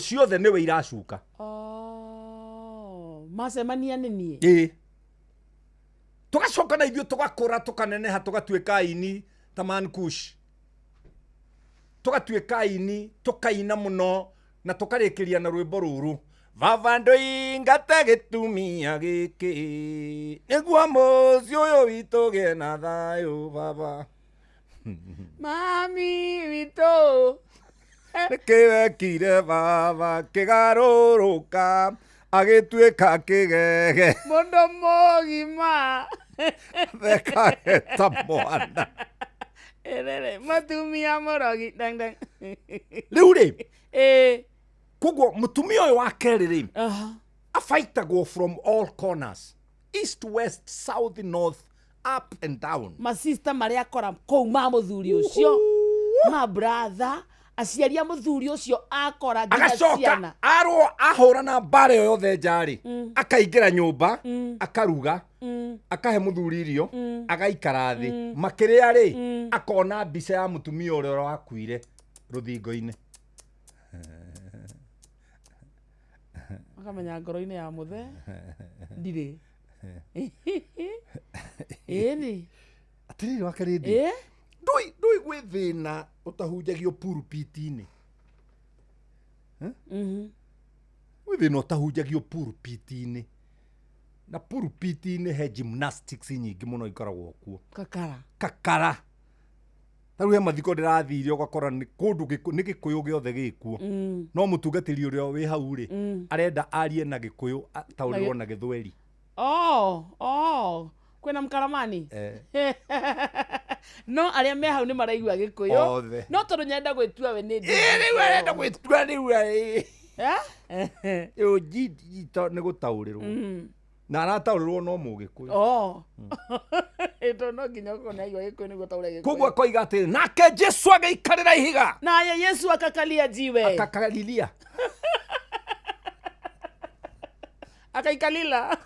Ciothe nĩwe iracuka. Oh, macemania nĩ niĩ. Ĩĩ, tũgacoka na ithuĩ tũgakũra, tũkaneneha, tũgatuĩka aini ta Man Kush, tũgatuĩka aini, tũkaina mũno na tũkarĩkĩria na rwĩmbo rũrũ: "Baba, ndũingate gĩtumia gĩkĩ nĩguo mũciĩ ũyũ witũ ũgĩe na thayũ, baba." Mami witũ. Nĩkĩ wekire baba kĩgarũrũka agĩtuĩka kĩgege? Mũndũ mũgima. Thekage ta mwana. Ĩrĩrĩ mũtumia mũrogi dang dang. Rĩu rĩ, koguo mũtumia ũyũ wa kerĩ rĩ, abaitagwo from all corners, east, west, south, north, up and down. Masista marĩa akora kũu ma mũthuri ũcio, ma brother, aciari a mũthuri ũcio akora nginya Agacoka ciana. Arwo ahũrana mbara ĩyo yothe njarĩ, akaingĩra nyũmba, akaruga, akahe mũthuri irio, agaikara thĩ makĩrĩa rĩ, akona mbica ya mũtumia ũrĩa wakuire rũthingo-inĩ. Akamenya ngoro-inĩ ya mũthe ndirĩ ĩni. Atĩrĩrĩ wakarĩndĩ, ndũĩ gwĩ thĩna ũtahunjagio pulpit-inĩ? Gwĩ thĩna ũtahunjagio pulpit-inĩ, na pulpit-inĩ he gymnastics nyingĩ mũno ikoragwo kuo. Kakara. Kakara. Ta rĩu he mathiko ndĩrathire, ũgakora nĩ kũndũ nĩ Gĩkũyũ gĩothe gĩkuo, no mũtungatĩri ũrĩa wĩ hau rĩ, arenda arie na Gĩkũyũ ataũrĩrwo na Gĩthweri. Oh, kwĩna mkaramani. Eh. No arĩa me hau nĩ maraigua Gĩkũyũ. Othe. No tondũ nyenda gwĩtua we nĩ Ĩ, rĩu arenda gwĩtua rĩu Eh? ĩyo nĩ gũtaũrĩrwo na arataũrĩrwo no Mũgĩkũyũ. Oh. Ĩto no nginya ũkorwo nĩ aigua Gĩkũyũ nĩguo taũre Koguo Gĩkũyũ. akoiga atĩrĩ, nake Jesu agĩikarĩra ihiga. Naye Yesu akakalia jiwe. Akakariria. Akaikalila.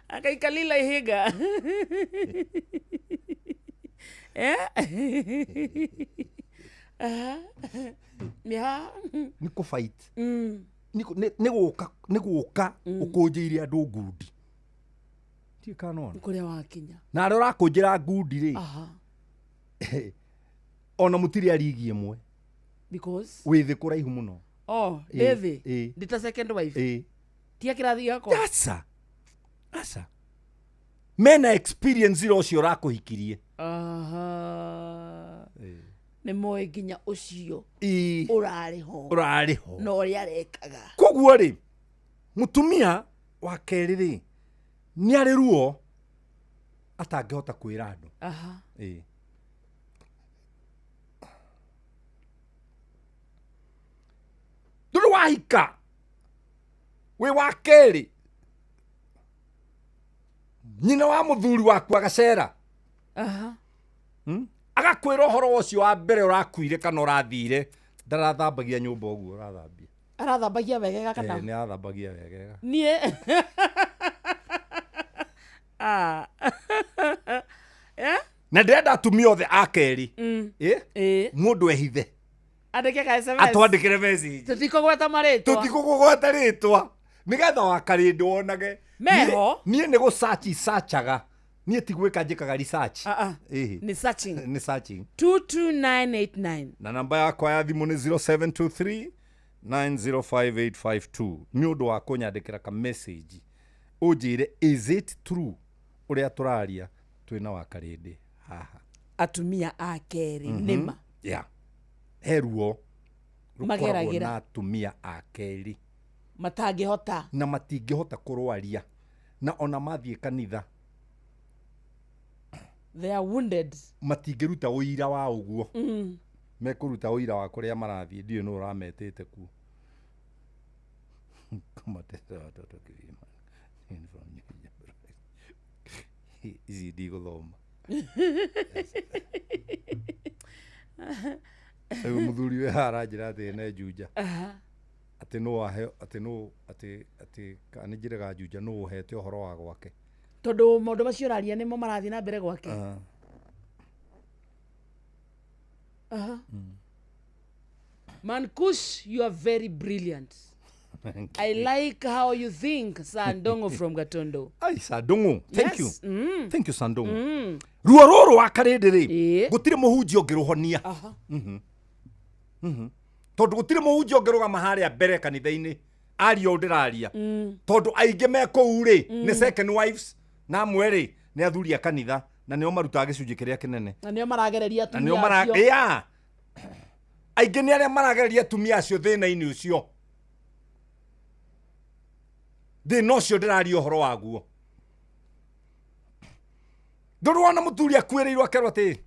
Akaikalila ihiga. Eh? Aha. Yeah. Nĩ kũ fight. Nĩ gũka, nĩ gũka ũkũnjĩire andũ ngundi. Ndiũĩ kana nĩwona. Kũrĩa wakinya. Na arĩa ũrakũnjĩra ngundi rĩ, ona mũtirĩ a rigi ĩmwe. Because Wĩ thĩ kũraihu mũno. Oh, Ĩ, ndĩ thĩ. Ĩ. Ndĩ ta second wife. Ĩ. Tia kĩrathi gĩakwa. Aca, aca, mena experience ira ũcio ũrakũhikirie. Aha. Nĩ moĩ nginya ũcio Ĩ. ũrarĩ ho. Ũrarĩ ho. Na ũrĩa arekaga. Koguo rĩ, mũtumia wa kerĩ rĩ, nĩ arĩ ruo atangĩhota kwĩra andũ. Ĩ. Tondũ wahika wĩ wa kerĩ, nyina wa mũthuri waku agacera. Agakwĩra ũhoro ũcio wa mbere ũrakuire kana ũrathire, ndarathambagia nyũmba ũguo ũrathambia. Arathambagia wegega kana? Eh, nĩ arathambagia wegega. Niĩ. Ah. Eh? Na ndĩrenda atumia othe a kerĩ, ĩ, Ĩ. mũndũ ehithe. Andĩke ka SMS. Atwandĩkĩre message. Tũtikũgweta marĩtwa. Tũtikũgũgwata rĩtwa nĩgetha wakarĩndĩ wonage. Meho. Niĩ nĩ gũcaci sachaga, niĩ ti gwĩka njĩkaga research. Ah, ah. Ĩhĩ. Nĩ searching. Nĩ searching. 22989. Na namba yakwa ya thimũ nĩ 0723 905852 nĩ ũndũ wa kũnyandĩkĩra ka message ũnjĩre, is it true ũrĩa tũraria twĩna wakarĩndĩ haha? Atumia a kerĩ nĩma. Yeah. He ruo rũkoragwo Mageragĩra. na atumia a kerĩ. Matangĩhota. Na matingĩhota kũrwaria, na ona mathiĩ kanitha, They are wounded. Matingĩruta ũira wa ũguo. Mekũruta ũira wa kũrĩa marathiĩ, ndiũĩ nũ ũrametĩte kuo. Kũmateta watoto kilima. Ici ndigũthoma. Rĩu mũthuri we haha aranjĩra atĩ ene Juja, atĩ nũ ahe, atĩ nũ, atĩ kana nĩ njĩraga Juja nũ ũhete ũhoro wa gwake. Tondũ maũndũ macio ũraria nĩmo marathiĩ na mbere gwake. Ah. Aha. Mankush, you are very brilliant. I like how you think. Sandongo from Gatondo. Ai, Sandongo, thank Yes. you. Thank you, Sandongo. Ruo rũrũ wa karĩndĩ rĩ, Ĩĩ. gũtirĩ mũhunjia ũngĩrũhonia. Aha. Tondũ gũtirĩ mũhunjia ũngĩrũgama harĩa mbere kanitha-inĩ aria ũũ ndĩraria, tondũ aingĩ me kũu rĩ nĩ second wives, na amwe rĩ nĩ athuri a kanitha, na nĩo marutaga gĩcunjĩ kĩrĩa kĩnene. Na nĩo maragereria Na nĩo atumia mara acio. yeah. Aingĩ nĩ arĩa maragereria atumia acio thĩna-inĩ ũcio, thĩna ũcio ndĩraria ũhoro waguo. Ndũrĩ wona mũthuri akuĩrĩirwo akerwo atĩ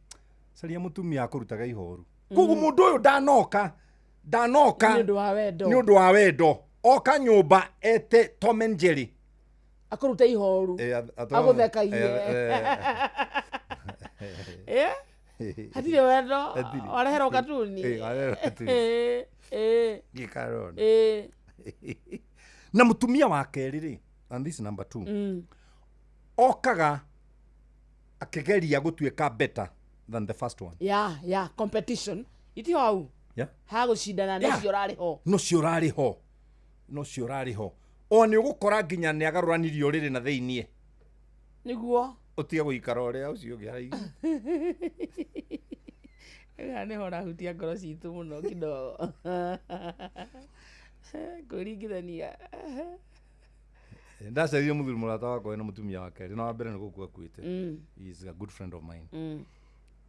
caria mũtumia akũrutaga ihoru. Koguo mũndũ ũyũ ndanoka Nĩ ũndũ wa wendo. Nĩ ũndũ wa wendo, oka nyũmba ete Tom and Jerry. Akũrute ihoru. Agũthekagie. Eh? Hatirĩ wendo. Hatirĩ. Wareherwo katuni. Wareherwo katuni. Eh, eh, eh. Na mũtumia wa kerĩ rĩ, and this is number two, okaga akĩgeria gũtuĩka better than the first one. Yeah, competition. Iti hau. Yeah. Hagũcindana na ũcio ũrarĩ ho. No cio ũrarĩ ho, no cio ũrarĩ ho, o nĩ ũgũkora nginya nĩ agarũranirie ũrĩrĩ na thĩiniĩ. Nĩguo. Ũtige gũikara ũrĩa ũcio ũngĩ araiga. Haha nĩho ũrahutia ngoro citũ mũno kidogo. Kwĩringithania. Ndacerire mũthuri mũrata wakwa wĩna mũtumia wa kerĩ, na wa mbere nĩ gũkua akuĩte. He is a good friend of mine.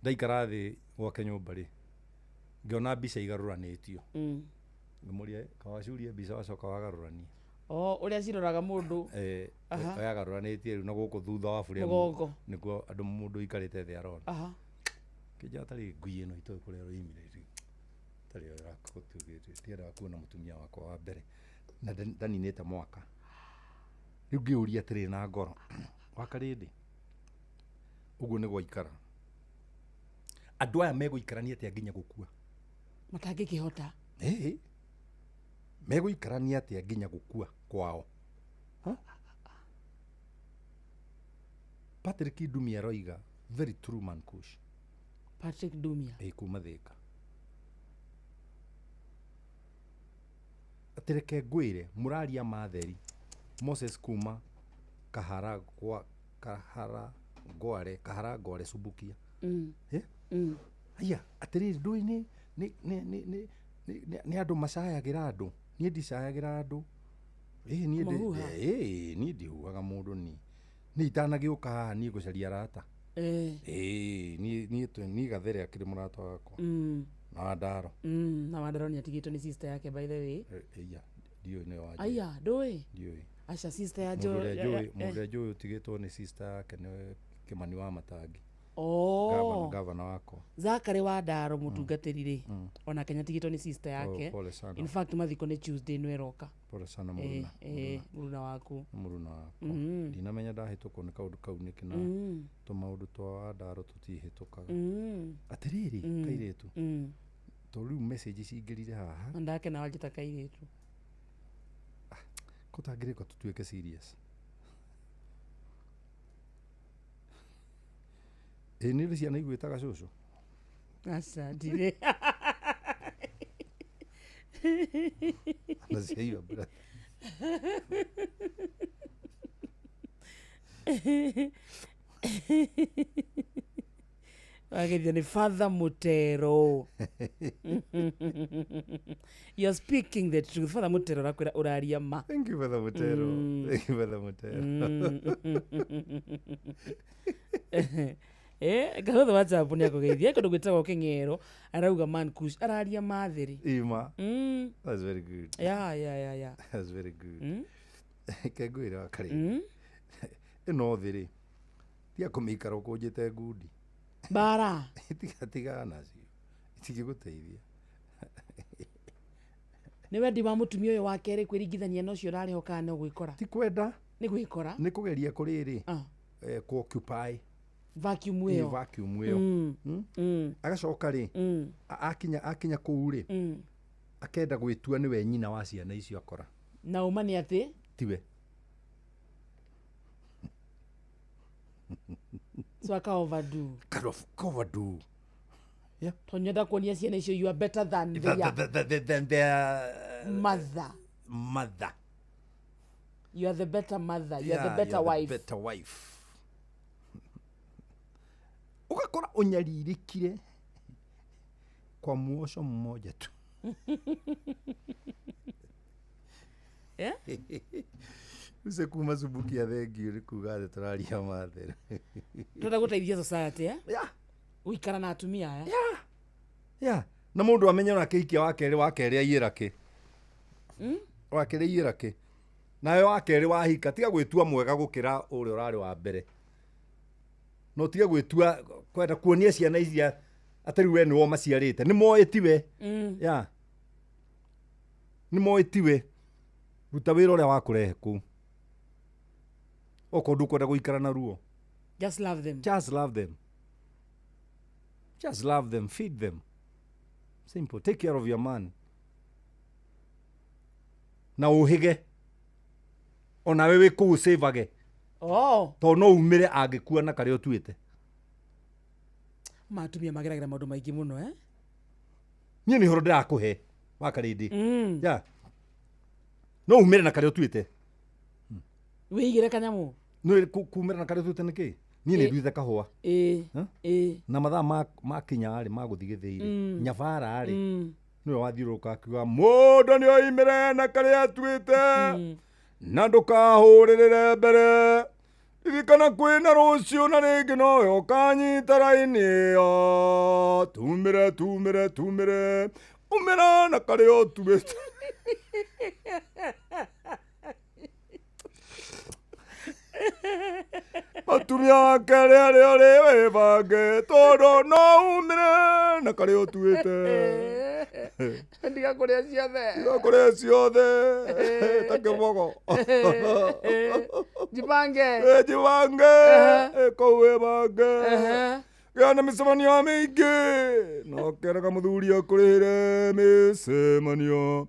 Ndaikara thĩ gwake nyũmba rĩ, ngĩona mbica igarũranĩtio. Ngĩmũria, kawacuria mbica wacoka wagarũrania. O ũrĩa ciroraga mũndũ. Aha. Yagarũranĩtie rĩu na gũkũ thutha wa burĩa Mũgongo. nĩkuo andũ mũndũ ũikarĩte thĩ arona. Aha. Kĩnja tarĩ ngui ĩno itoĩ kũrĩa roimire rĩ, tarĩ yo ĩrakũtugĩte, ndiendaga kuona mũtumia wakwa wa mbere na ndaninĩte mwaka. Rĩu ngĩũria atĩrĩ na ngoro, wa karĩndĩ ũguo nĩ gwaikara, andũ aya megũikarania atĩa nginya gũkua? Matangĩkĩhota. Ĩĩ, megũikarania atĩa nginya gũkua kwao? Huh? Patrick Ndumia aroiga very true, man Kush. Patrick Ndumia. Ĩ, kuma Thĩka. Atĩ reke ngwĩre mũraria matheri. Moses kuma Kahara gwa Kahara Ngware, Kahara Ngware Subukia. Eh? Aya, atĩrĩrĩ, ndũĩ nĩ nĩ nĩ nĩ nĩ nĩ nĩ andũ macayagĩra andũ. Niĩ ndicayagĩra andũ. Ĩĩ, niĩ ndĩ Kũmahuha. ĩĩ, niĩ ndihuhaga mũndũ niĩ. Niĩ itanagĩũka haha niĩ ngũcaria arata. Ĩĩ, niĩ niĩ niĩ Gathere akĩrĩ mũrata wakwa. Na Wandaro. Na Wandaro nĩ atigĩtwo nĩ sister yake, by the way. Ĩya, ndiũĩ nĩwe wanjĩra. Aya, ndũĩ? Ndiũĩ. Aca, sister ya Mũndũ Jo. ũrĩa njũĩ, mũndũ ũrĩa njũĩ ũtigĩtwo nĩ sister yake nĩ Kĩmani wa Matangi. Oh. Gavana wakwa. Zakary wa Ndaro mũtungatĩri rĩ, onake nĩatigĩtwo nĩ sister yake. Oh, pole sana. In fact, mathiko nĩ Tuesday ĩno ĩroka. Pole sana mũruna. Mũruna waku. Mũruna wakwa. Ndinamenya ndahĩtũkwo nĩ kaũndũ kau nĩkĩ, na tũmaũndũ twa Wandaro tũtihĩtũkaga. Atĩrĩrĩ, kairĩtu, to rĩu message cingĩrire haha. Na ndakena wanjĩta kairĩtu. Kũtangĩrĩka tũtuĩke serious. Ĩ, nĩ ũrĩ ciana igwĩtaga cũcũ? Aca, ndirĩ. Na ciaiyua mbura. Wageithio nĩ Father Mutero. You're speaking the truth. Father Mutero arakwĩra ũraria ma. Thank you, Father Mutero. Thank you, Father Mutero. Kahũthũ WhatsApp nĩ akũgeithia kũndũ gwĩtagwo Kĩng'ero, arauga man Kush araria matheri. Ima. That's very good. Ya. That's very good. Ke ngwĩre wa karĩ. Ĩno thĩ rĩ, tiga kũmĩikara ũkũnjĩte ngundi. Bara. Tiga, tigana nacio. Itingĩgũteithia. Nĩ wendi wa mũtumia ũyũ wa kerĩ kwĩringithania na ũcio ũrarĩ ho, kana no gwĩkora? Ti kwenda. Nĩ gwĩkora. Nĩ kũgeria kũrĩrĩ. Ah. Kũ-occupy Vacuum ĩ ĩyo. Vacuum ĩyo. Agacoka rĩ, akinya kũu rĩ, akenda gwĩtua nĩwe nyina wa ciana icio akora. Na ũma nĩ atĩ Tiwe. So aka overdo. Kind of overdo. Yeah. Tondũ nyenda kuonia ciana icio you are better than their Than their mother. Mother. You are the better mother, you are the Yeah, better you're the wife. Better wife. Ũgakora ũnyarirĩkire kwa muosho mmoja tu. Yeah? Uce kuma Subukia, thengio nĩ kuga atĩ tũraria matherũ. Tũrenda gũteithia society, eh? Yeah. Gũikara na atumia aya. Yeah. Na mũndũ amenye ona kĩhikia wa kerĩ, wa kerĩ aiyĩra kĩ, wa kerĩ aiyĩra kĩ, nawe wa kerĩ wahika, tiga gwĩtua mwega gũkĩra ũrĩa ũrarĩ wa mbere, no tiga gwĩtua kwenda kuonia ciana icia atĩ rĩu we nĩwe ũmaciarĩte. Nĩ moĩ tiwe. Ya, nĩ moĩ tiwe. Ruta wĩra ũrĩa wakũrehe kũu, okorwo ndũkwenda gũikara na ruo. Just love them. Just love them, just love them, feed them, simple. Take care of your man na ũhĩge onawe wĩ kũu ũcĩvage. Oh. Tondũ no umĩre angĩkua na karĩa ũtuĩte. Ma atumia mageragĩra maũndũ maingĩ mũno, eh? Niĩ nĩ ũhoro ndĩrakũhe wa karĩndĩ. Ya, no umĩre na karĩa ũtuĩte. Wĩigĩre kanyamũ. Nĩ kumĩra na karĩa ũtuĩte nĩkĩ? Niĩ nĩ Ĩ. nduĩte kahũa. Ĩ. Huh? Ĩ. Na mathaa makinya rĩ ma gũthiĩ gĩthĩi rĩ, nyabara rĩ, nĩwe wathiũrũrũka akiuga mũndũ nĩ oimĩre na karĩa atuĩte, na ndũkahũrĩrĩre mbere, ririkana kwĩna rũciũ na rĩngĩ nowe ũkanyita raini ĩyo. Tumĩre, tumĩre, tumĩre, umĩra na karĩa ũtuĩte. Matumia wa kerĩ arĩa ũrĩ wĩbange, tondũ no umĩre na karĩa ũtuĩte. Ndiga kũrĩa ciothe. Tiga kũrĩa ciothe ta kĩbogo. Jipange. Jibange kũu wĩbange. Gĩa na mĩcemanio mĩingĩ no keraga mũthuri akũrĩhĩre mĩcemanio.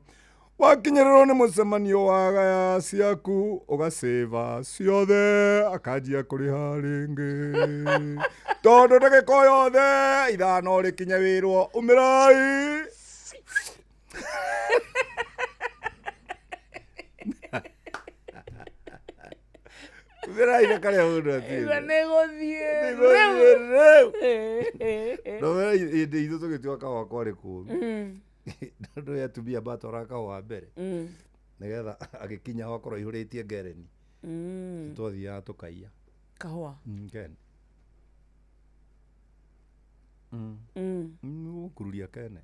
Wakinyĩrĩrwo nĩ mũcemanio wagaya ciaku, ũgacĩva ciothe, akanjia kũrĩha rĩngĩ, tondũ ndagĩka o yothe ithano rĩkinye wĩrwo umĩrai. Umĩrai na karĩa mũndũ Igua atuĩte. nĩ gũthiĩ. Nĩgũthiĩ rĩu. Rĩu. No hĩndĩ itũ tũgĩtua kahũa kwarĩ kũũru, tondũ atumia matwaraga kahũa mbere nĩgetha agĩkinya ho akorwo aihũrĩtie ngereni. Twathiaga tũkaiya. Kahũa. Kene. Gũkururia kene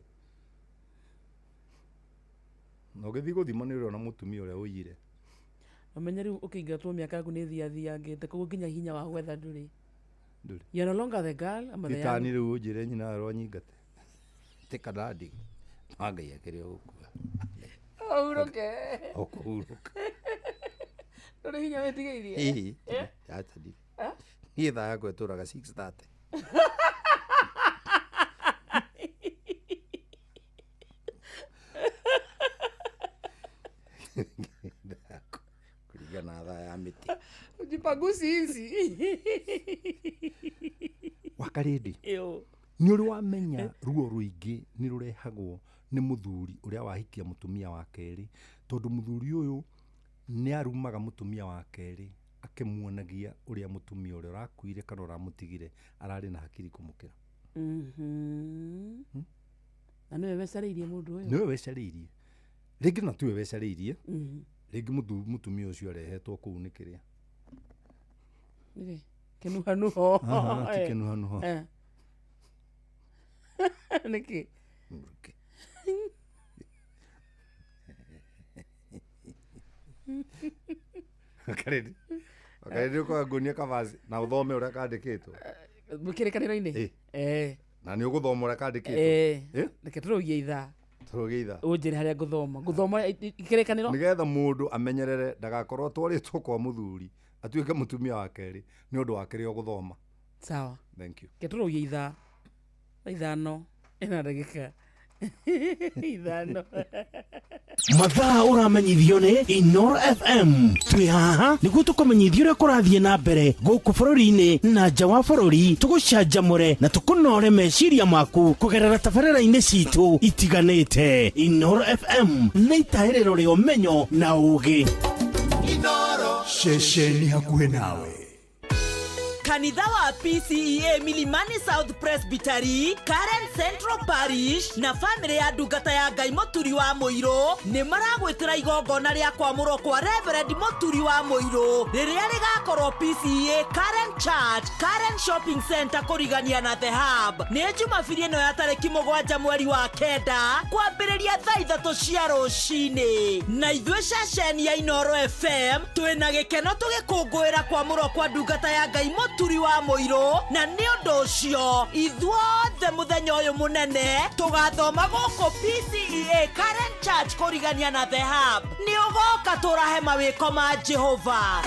na ũgĩthiĩ gũthima nĩ ũrĩona mũtumia ũrĩa ũiyire. Ũmenye rĩu ũkĩingatwo mĩaka yaku nĩ ĩthiathiangĩte, koguo nginya hinya wa gwetha ndũrĩ. Ndũrĩ. You're no longer the girl ama the young. Titani rĩu ũnjĩre nyina werwo nyingate tika ndandi no Ngai akĩrĩ o gũkua. Ũhurũke. O kũhurũka. Ndũrĩ hinya wĩtigĩirie. Ĩĩ, acha ndirĩ. Niĩ thaa yakwa ĩtũraga 6:30. Kũringana na thaa ya mĩtĩ. Jipangusi hizi. Wakarĩndĩ, Ĩyo. nĩ ũrĩ wamenya ruo rũingĩ nĩ rũrehagwo nĩ mũthuri ũrĩa wahikia mũtumia wa kerĩ, tondũ mũthuri ũyũ nĩ arumaga mũtumia wa kerĩ akĩmuonagia ũrĩa mũtumia ũrĩa ũrakuire kana ũramũtigire ararĩ na hakiri kũmũkĩra. Na nĩwe wecarĩirie mũndũ ũyũ. Nĩwe wecarĩirie rĩngĩ, na tiwe wecarĩirie rĩngĩ, mũtumia ũcio arehetwo kũu nĩ kĩrĩa. Nĩkĩ? Kĩnuhanuho. Aha, ti kĩnuhanuho. Eh. Nĩkĩ? Okay. Wakarĩndĩ, wakarĩndĩ, ũkoya ngunia kavaci na ũthome ũrĩa kandĩkĩtwo. Kĩrĩkanĩro-inĩ? Ĩ. Eh. Na nĩ ũgũthoma ũrĩa kandĩkĩtwo. Eh. Eh? Reke tũrũgie ithaa. Tũrũgie ithaa. Ũnjĩre harĩa ngũthoma. Ngũthoma kĩrĩkanĩro? Nĩgetha mũndũ amenyerere ndagakorwo atwarĩtwo kwa mũthuri atuĩke mũtumia wa kerĩ nĩ ũndũ wa kĩrĩa ũgũthoma. Sawa. Thank you. Reke tũrũgie ithaa. Thaa 5:05. Mathaa ũramenyithio nĩ Inoro FM. Twĩ haha nĩguo tũkũmenyithia ũrĩa kũrathiĩ na mbere gũkũ bũrũri-inĩ na nja wa bũrũri, tũgũcanjamũre na tũkũnore meciria maku kũgerera tabarĩra-inĩ citũ itiganĩte. Inoro FM nĩ itahĩrĩro rĩa ũmenyo na ũũgĩ. Ceceni hakuhĩ nawe. Kanitha wa PCEA Milimani South Presbytery, Karen Central Parish na famĩlĩ ya ndungata ya Ngai Mũturi wa Mũirũ nĩ maragwĩtĩra igongona rĩa kwamũrwo kwa Reverend Mũturi wa Mũirũ rĩrĩa rĩgakorwo PCEA Karen Church, Karen Shopping Center kũrigania na The Hub. Nĩ Jumabiri ĩno ya tarĩki 7 mweri wa 9 kwambĩrĩria thaa 3 cia rũcinĩ. Na ithuĩ ceceni ya Inoro FM twĩna gĩkeno tũgĩkũngũĩra kwamũrwo kwa ndungata ya Ngai Mũturi wa Mũirũ, na nĩ ũndũ ũcio ithuothe mũthenya ũyũ mũnene tũgathoma gũkũ PCEA Karen Church kũrigania na The Hub. Nĩ ũgoka tũrahe mawĩko ma Jehova.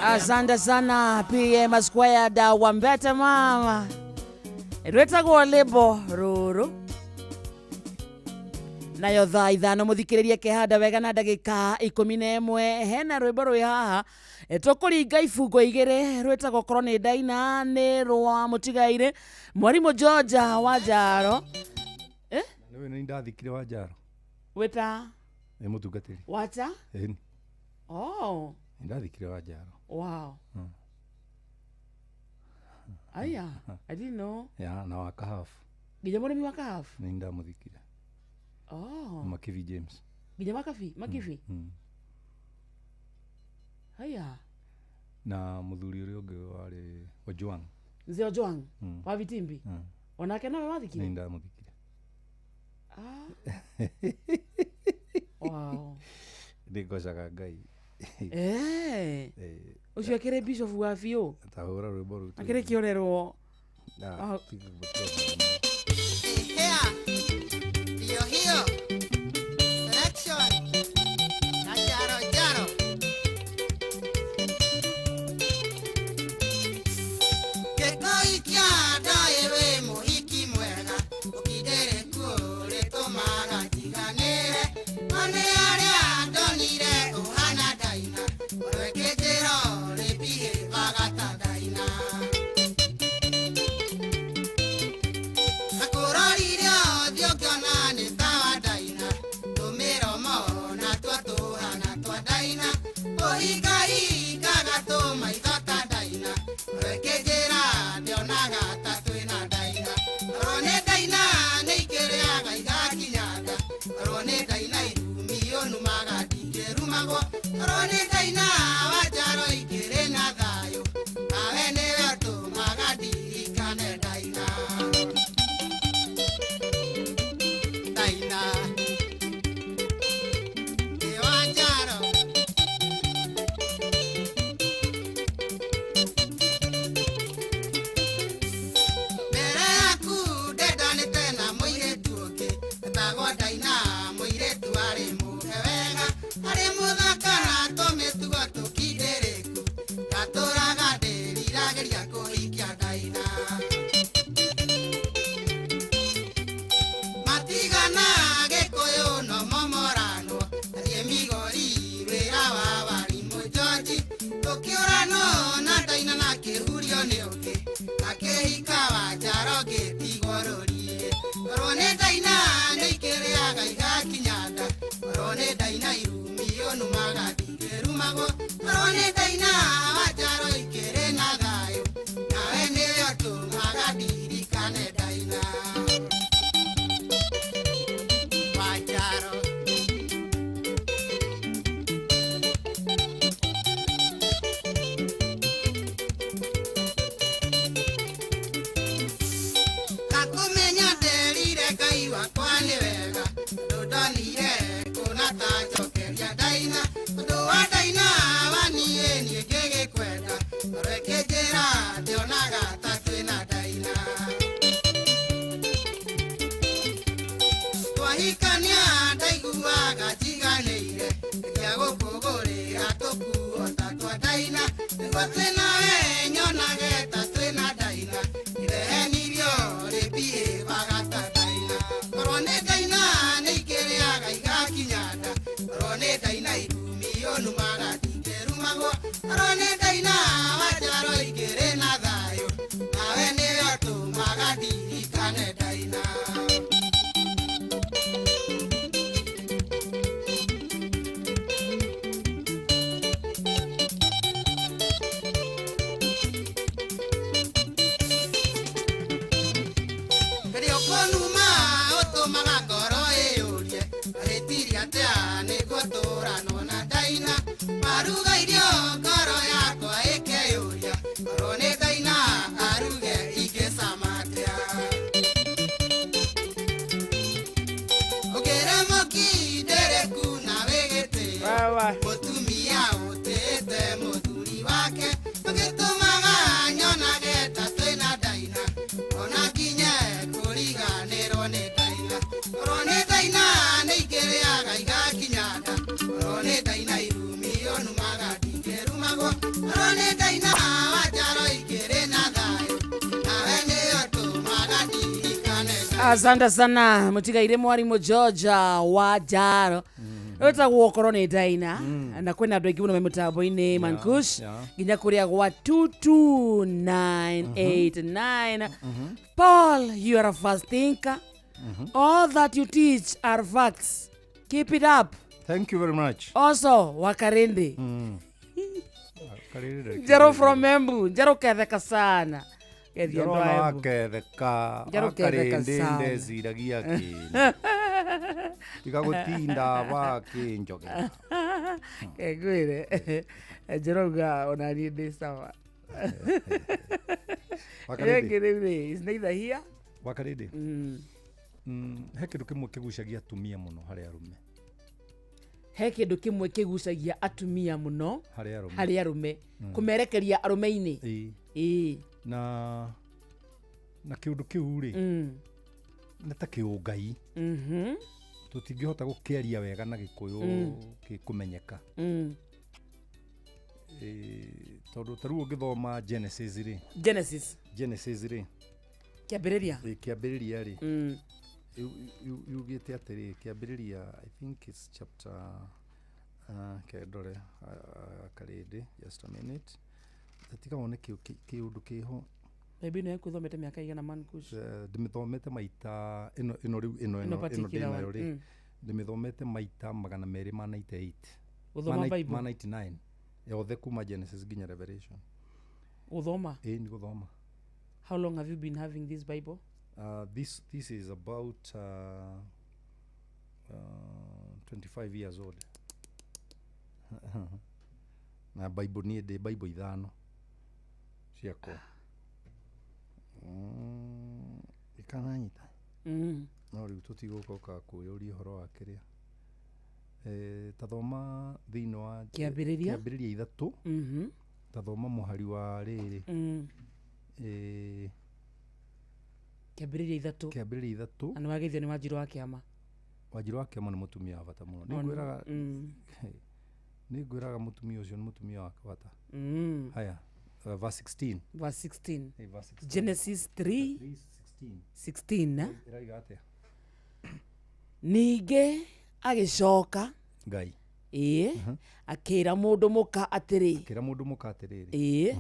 Asante sana PM Square da Wambete mama. Rwetagwo lebo ruru. Nayo thaa 5 muthikiririe kehanda wega na ndagika 11 hena rwimbo rwi haha tukuringa ibungo igiri rwetagwo korwo ni ndaina ni rwa mutigaire mwarimu Georgia wa Njaro. Niwe ni ndathikire wa Njaro. Wita ni mutungatiri. Wacha? Oh. Ndathikire wa Njaro. Wow. Aya, I didn't know. Ya na wa kahabu. Nginya mũrĩmi wa kahabu? Nĩ ndamuthikire. Oh. Makibi James. Nginya makabi makibi. Haya. Na muthuri ũrĩa ũngĩ warĩ Ojwang. Mzee Ojwang wa Vitimbi. Onake nowe wathikire? Nĩ ndamuthikire. Ah. Wow. Nĩ ngocaga Ngai. Eh. Ũcio akĩrĩ bishop wa biũ. Ta hũra rwĩmbo rũu. Akĩrĩ kĩorerwo. Ah, tiga gũtua. Here, hiyo hiyo, selection, na jaro jaro. Gĩkoi kĩa ndaĩ wĩ mũhiki mwega, ũkindĩrĩku ũrĩtũmaga njiganĩre. No nĩ arĩa ndonire ũhana Ndaina, ũrĩkĩnjĩra ũrĩbihĩbaga ta Ndaina. Akũrorire ũthiũ ngĩona nĩ ta wa Ndaina, tũmĩromo natuo tũhana twa Ndaina, ũhingahingaga tũmaitho ta Ndaina, ũrĩkĩnjĩra ndionaga ta twĩna Ndaina. Orwo nĩ Ndaina nĩ ikĩrĩaga igakinya nda, orwo nĩ Ndaina irumi ũnumaga ndingĩrumagwo, orwo nĩ Ndaina wa njaro ikĩrĩ na thayũ, nawe nĩwe ũtũmaga ndirikane Ndaina. Ndaina Ĩ wa njaro. Mbere yaku ndendanĩte na mũirĩtu ũngĩ etagwo Ndaina, mũirĩtu arĩ mũhe wega, arĩ mũthaka na tũmĩtugo tũkindĩrĩku, ndatũraga ndĩriragĩria kũhikia Ndaina. Matigana Gĩkũyũ no momoranwo, athiĩ Migori wĩra wa warimũ George, tũkĩũranwo na Ndaina na kĩhurio nĩ ũngĩ, akĩhika wa njaro ngĩtigwo rũriĩ. Orwo nĩ Ndaina nĩ ikĩrĩaga igakinya nda, orwo nĩ Ndaina irumi ũnumaga ndingĩrumagwo, orwo nĩ Ndaina wa njaro ikĩrĩ na thayũ, nawe nĩwe ũtũmaga ndirikane Ndaina. Wa njaro. Ngakũmenya nderire Ngai wakwa nĩ wega, tondũ ndonire kũna ta njokeria Ndaina, ũndũ wa Ndaina wa niĩ niĩ ngĩgĩkwenda, ngoro ĩkĩnjĩra ndionaga ta twĩna Ndaina. Twahikania ndaiguaga njiganĩire, ngeria gũkũgũrĩra tũkuo ta twa Ndaina, nĩguo twĩnawe nyonage ta twĩna Ndaina, irehenirio rĩbihĩbaga ta Ndaina. Korwo nĩ Ndaina nĩ ikĩrĩaga igakinya nda, korwo nĩ Ndaina irumi ũnumaga ndingĩrumagwo, korwo nĩ Ndaina wa njaro ikĩrĩ na thayũ, nawe nĩwe ũtũmaga ndirikane Ndaina. Rĩrĩa ũkũnuma ũtũmaga ngoro ĩyũrie, ahĩtirie atĩa nĩguo tũranwo na Ndaina, maruga irio ngoro yakwa ĩkeyũria, korwo nĩ Ndaina aruge ingĩcama atĩa. Ũngĩre mũkindĩrĩku na wĩ gĩtĩo, mũtumia ũtĩĩte mũthuri wake, ũgĩtũmaga nyonage ta twĩna Ndaina, ona nginye kũriganĩrwo nĩ Ndaina. Korwo nĩ Ndaina nĩ ikĩrĩaga igakinya nda, korwo nĩ Ndaina irumi ũnumaga ndingĩrumagwo, korwo nĩ Ndaina wa njaro ikĩrĩ na thayũ, nawe nĩwe ũtũmaga ndirikane Ndaina. Asante sana mũtigaire mwarimũ Georgia wa njaro wĩtagwo korwo nĩ Ndaina, na kwĩna andũ aingĩ mũno me mũtambo-inĩ Mankush, nginya kũrĩa gwa 22989. Paul, you are a fast thinker. All that you teach are facts. Keep it up. Thank you very much. Also, Wakarindi. Karĩrĩ Njero from Embu. Njero ketheka sana. Gethi andũ Ndĩrona a Embu. waketheka Njarũketheka akarĩndĩ sana. ndeciragia kĩndũ tiga gũtinda wakĩnjogera. Ngwĩre njĩrauga ona niĩ ndĩ sawa. Wakarĩndĩ. Rĩngĩ rĩu rĩ is neither here. Wakarĩndĩ. He kĩndũ kĩmwe kĩgucagia atumia mũno harĩ arũme. He kĩndũ kĩmwe kĩgucagia atumia mũno harĩ arũme. Harĩ arũme, kũmerekeria arũme-inĩ. Ĩĩ. Ĩĩ. Na kĩũndũ kĩu rĩ, nĩ ta kĩũngai, tũtingĩhota gũkĩaria wega na Gĩkũyũ gĩkũmenyeka. Tondũ ta rĩu ũngĩthoma Genesis rĩ, Genesis. Genesis rĩ, Kĩambĩrĩria. Kĩambĩrĩria rĩ, yugĩte atĩrĩ, kĩambĩrĩria, I think it's chapter, kendore karĩndĩ, just a minute, tiga wone kĩũndũ kĩho. Bible ĩno yaku ũthomete mĩaka igana, man Kush? Ndĩmĩthomete maita ĩno rĩu ĩno Ĩno ĩno ĩno particular ndĩnayo one. rĩ, ndĩmĩthomete maita 298. Gũthoma Bible? Ma 99 yothe kuma Genesis nginya Revelation. Gũthoma? Ĩĩ, nĩ gũthoma. How long have you been having this Bible? This is about 25 years old. Na Bible niĩ ndĩ Bible ithano ciakwa. Ikananyita. No rĩu tũtigũkoka kwĩyũria ũhoro wa kĩrĩa. Ta thoma thĩinĩ wa Kĩambĩrĩria? Kĩambĩrĩria 3. Ta thoma mũhari wa rĩrĩ. Kĩambĩrĩria 3. Kĩambĩrĩria 3. Na nĩ wageithio nĩ Wanjirũ wa Kĩama. Wanjirũ wa Kĩama nĩ mũtumia wa bata mũno. Nĩngwĩraga, nĩngwĩraga mũtumia ũcio nĩ mũtumia wa bata. Haya, verse 16. Verse 16. Hey, verse 16. Genesis 3 3:16. 16, eh? Ĩrauga atĩa? Ningĩ agĩcoka Ngai ĩĩ akĩra mũndũ mũka atĩrĩ, akĩra mũndũ mũka atĩrĩrĩ, ĩĩ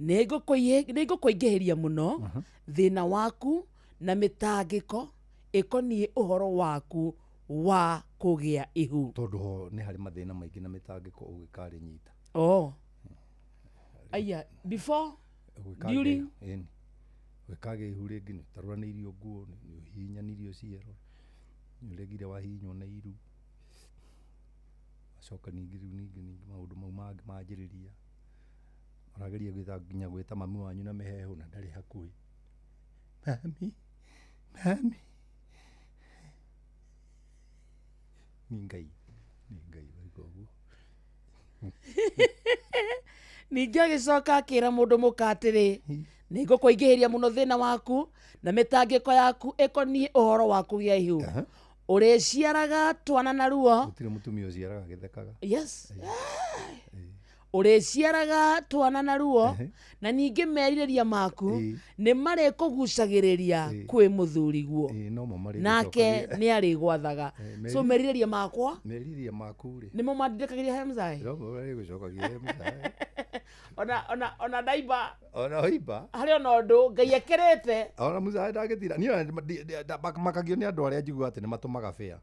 nĩngũkũingĩhĩria mũno thĩna waku na mĩtangĩko ĩkoniĩ ũhoro waku wa kũgĩa ihu. Tondũ ho nĩ harĩ mathĩna maingĩ na mĩtangĩko ũgĩkarĩnyita. Oh. Aya, before During- Ĩni. Ũgĩkagĩa ihu rĩngĩ nĩ ũtarũranĩirio nguo, nĩ ũhihinyanirio ciero, nĩ ũregire wahihinywo na iru. Acoka ningĩ rĩu ningĩ maũndũ mau mangĩ manjĩrĩria. Ũrageria gwĩta nginya gwĩta mami wanyu na mĩheehũ na ndarĩ hakuhĩ. Mami, mami. Nĩ Ngai, nĩ Ngai waigua ũguo. Ningĩ agĩcoka akĩra mũndũ mũka atĩrĩ, nĩngũkũingĩhĩria mũno thĩna waku na mĩtangĩko yaku ĩkoniĩ ũhoro wa kũgĩa ihu. Ũrĩciaraga twana na ruo. Gũtirĩ mũtumia ũciaraga agĩthekaga. Yes. Ũrĩciaraga twana na ruo na ningĩ merirĩria maku nĩ marĩkũgucagĩrĩria kwĩ mũthuriguo. Ĩĩ, no mo marĩ Nake gũcokagia. nĩ arĩgwathaga. So merirĩria makwa merirĩria maku rĩ, nĩmo mandindĩkagĩria he mzae. No mo marĩ gũcokagia he mũcae. Ona ndaimba. Ona ũimba. Harĩ ona ũndũ Ngai ekĩrĩte. Ona mũcae ndangĩtira. Niĩ ona makagio nĩ andũ arĩa njiguaga atĩ nĩ matũmaga bĩa.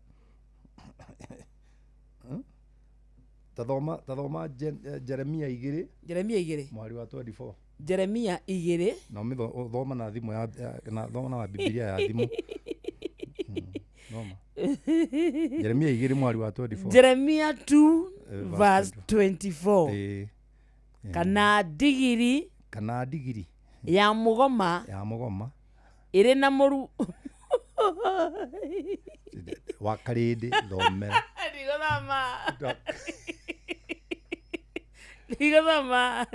Ta thoma Jeremia 2. Jeremia 2. Mũhari wa 24. Jeremia 2. Na ũmĩthoma na thimũ ya, na thoma na Bibilia ya thimũ. Thoma. Jeremia 2 mũhari wa 24. Jeremia 2 Verse verse 24. Ĩĩ. Kana ndigiri Kana ndigiri ya mũgoma ya mũgoma ĩrĩ na mũru. Wa karĩndĩ thomera. Ndigũthoma. Ndigũthoma.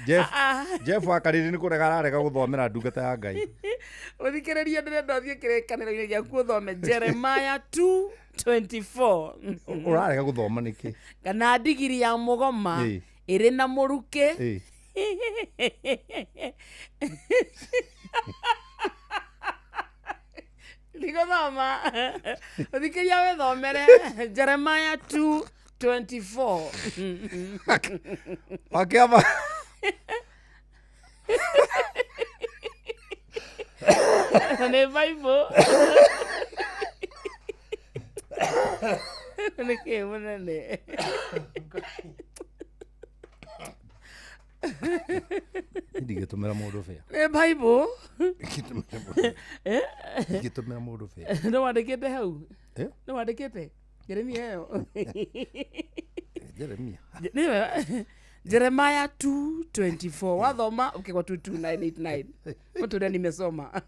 Jeff, Jeff wa karĩndĩ nĩ kũrega ararega gũthomera ndungata ya Ngai. Ũthikĩrĩria, ndĩrenda ũthiĩ kĩrĩkanĩro-inĩ gĩaku ũthome Jeremiah 2:24. Ũrarega gũthoma nĩkĩ? Kana ndigiri ya mũgoma Ĩĩ. ĩrĩ na mũrukĩ. Ĩĩ. Ndigũthoma. Ũthikĩria wĩthomere Jeremiah 2:24. Wakĩamba Nĩ Bible. Nĩ kĩĩ mũnene? Ndingĩtũmĩra mũndũ bĩa. Nĩ Bible. Ndingĩtũmĩra mũndũ bĩa. Nĩ wandĩkĩte hau? Eh? Nĩ wandĩkĩte Jeremia ĩyo? Jeremia. Nĩwe Jeremiah 2:24 wathoma ukigwa 22989 mturia nimesoma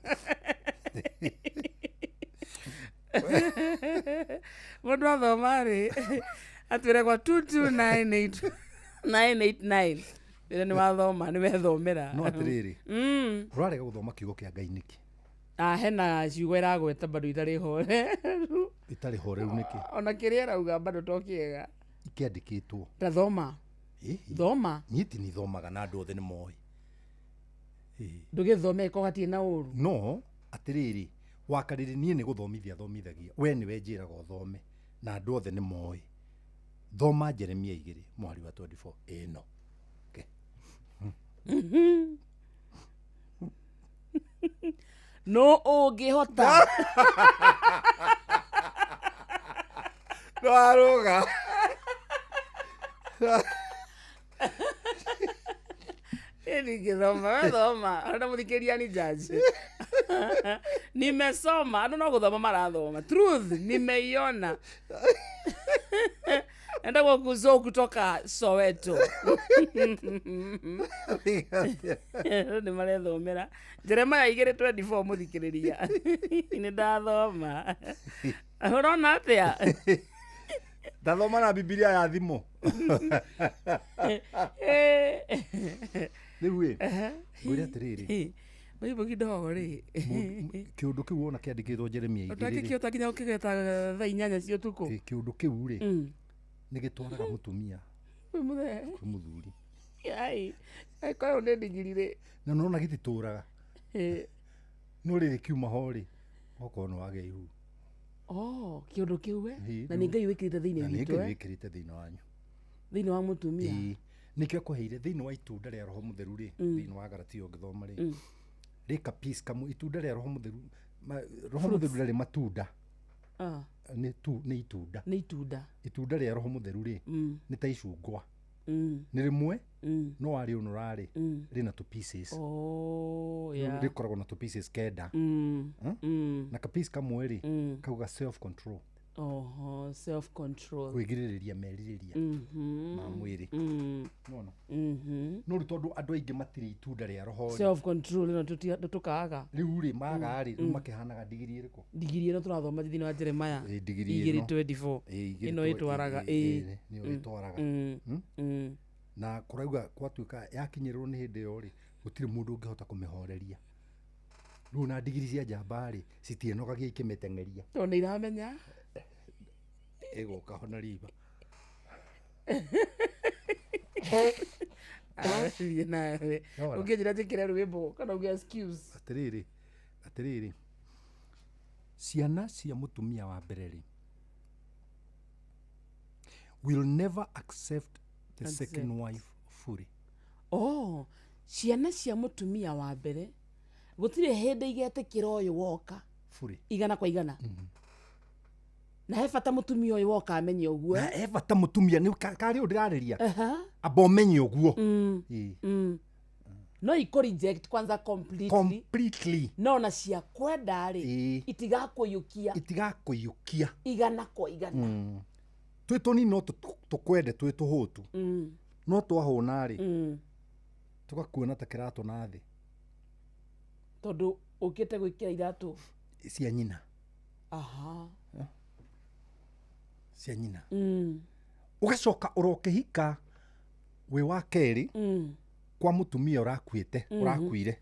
mundu athoma rĩ atwĩre kwa 22989 ĩrĩa nĩ wathoma nĩ wethomera. No atĩrĩrĩ, ũrarega gũthoma kiugo kĩa Ngai nĩkĩ? Ah, hena ciugo ĩragweta bado itarĩ horeru. Itarĩ horeru nĩkĩ? Ona kĩrĩa ĩrauga bado to kĩega. Ikĩandĩkĩtwo. Ta thoma. Ĩhi. Thoma. Niĩ ti nithomaga na andũ othe nĩ moĩ. Ndũgĩthome ĩkorwo hatirĩ na ũru. No atĩrĩrĩ, wakarĩrĩ niĩ nĩ gũthomithia thomithagia, we nĩwe njĩraga ũthome na andũ othe nĩ moĩ. Thoma Jeremia 2 mũhari wa 24 ĩno. Okay. No ũngĩhota. Ndwarũga. Ningĩthoma, we thoma. Ona mũthikĩria ni judge. Nimesoma, andũ no gũthoma marathoma. Truth nimeiona. Endagwo kuzo kutoka Soweto. Nĩ marethomera Jeremiah 2:24 mũthikĩrĩria. Nĩ ndathoma. Ũrona atĩa? Ndathoma na Bibilia ya thimũ. Rĩu ĩ, ngwĩre atĩrĩrĩ, Bible kidogo rĩ. kĩũndũ kĩu wona kĩandĩkĩtwo Jeremia 2 rĩ, Ũtangĩkĩhota nginya ũkĩgeta thaa 8 cia ũtukũ. ĩ, kĩũndũ kĩu rĩ nĩ gĩtwaraga mũtumia Wĩ mũthee. kwĩ mũthuri. Ai, korwo nĩ ndigiri rĩ. Na nĩwona gĩtitũraga. No rĩrĩ kiuma ho rĩ, okorwo nĩ wagĩa ihu. Oh, kĩũndũ kĩu we. Ĩ, Na nĩ Ngai wĩkĩrĩte thĩinĩ Na nĩ witũ. Ngai wĩkĩrĩte thĩinĩ wanyu. Thĩinĩ wa mũtumia. Ĩ, nĩkĩo akũheire thĩinĩ wa itunda rĩa Roho Mũtheru rĩ, thĩinĩ wa Galatia ũngĩthoma rĩ, rĩ ka piece kamwe itunda rĩa Roho Mũtheru, Roho Mũtheru ndarĩ matunda. Nĩ tu nĩ itunda. Nĩ itunda. Itunda rĩa Roho Mũtheru rĩ, nĩ ta icungwa. Nĩ rĩmwe, no warĩũnũra rĩ, rĩna two pieces. Oh, yeah. Rĩkoragwo na two pieces 9. Na ka piece kamwe rĩ, kauga self control. Oho, self control. Kwĩgirĩrĩria merirĩria ma mwĩrĩ. Nĩwona? No rĩu tondũ andũ aingĩ matirĩ itunda rĩa Roho rĩ, Self control ĩno tũkaga. Rĩu rĩ maga rĩ, rĩu makĩhanaga ndigiri ĩrĩkũ? Ndigiri ĩno tũrathoma thĩinĩ wa Jeremiah Ĩ, ndigiri ĩno. 2:24. Ĩ, igĩrĩ Ĩno ĩtwaraga, ĩ. nĩyo ĩtwaraga. Na kũrauga gwatuĩka yakinyĩrĩrwo nĩ hĩndĩ ĩyo rĩ, gũtirĩ mũndũ ũngĩhota kũmĩhoreria. Rĩu na ndigiri cia njamba rĩ, citiĩnogagia ikĩmĩteng'eria. Tondũ nĩ iramenya. Ĩgũka ho na riba. Thiĩ nawe. Nĩwona? Ũngĩnjĩra njĩkĩre rwĩmbo kana uge excuse. Atĩrĩrĩ, atĩrĩrĩ, ciana cia mũtumia wa mbere rĩ, will never accept the second wife fully. Oh, ciana cia mũtumia wa mbere gũtirĩ hĩndĩ igetĩkĩra ũyũ woka Fully. 100 kwa 100. Na he bata mũtumia ũyũ woka amenye ũguo. Na he bata mũtumia nĩ karĩ ũũ ndĩrarĩria. Amba ũmenye ũguo. No ikũ reject kwanza completely. Completely. No na cia kwenda rĩ, itigakũiyũkia. Itigakũiyũkia. 100 kwa 100. Twĩ tũnini no tũkwende twĩ tũhũtu. No twahũna rĩ, tũgakuona ta kĩratũ na thĩ. Tondũ ũkĩte gwĩkĩra iratũ. Cia nyina. Aha. Cia nyina. Ũgacoka ũrokĩhika wĩ wa kerĩ kwa mũtumia ũrakuĩte, ũrakuire.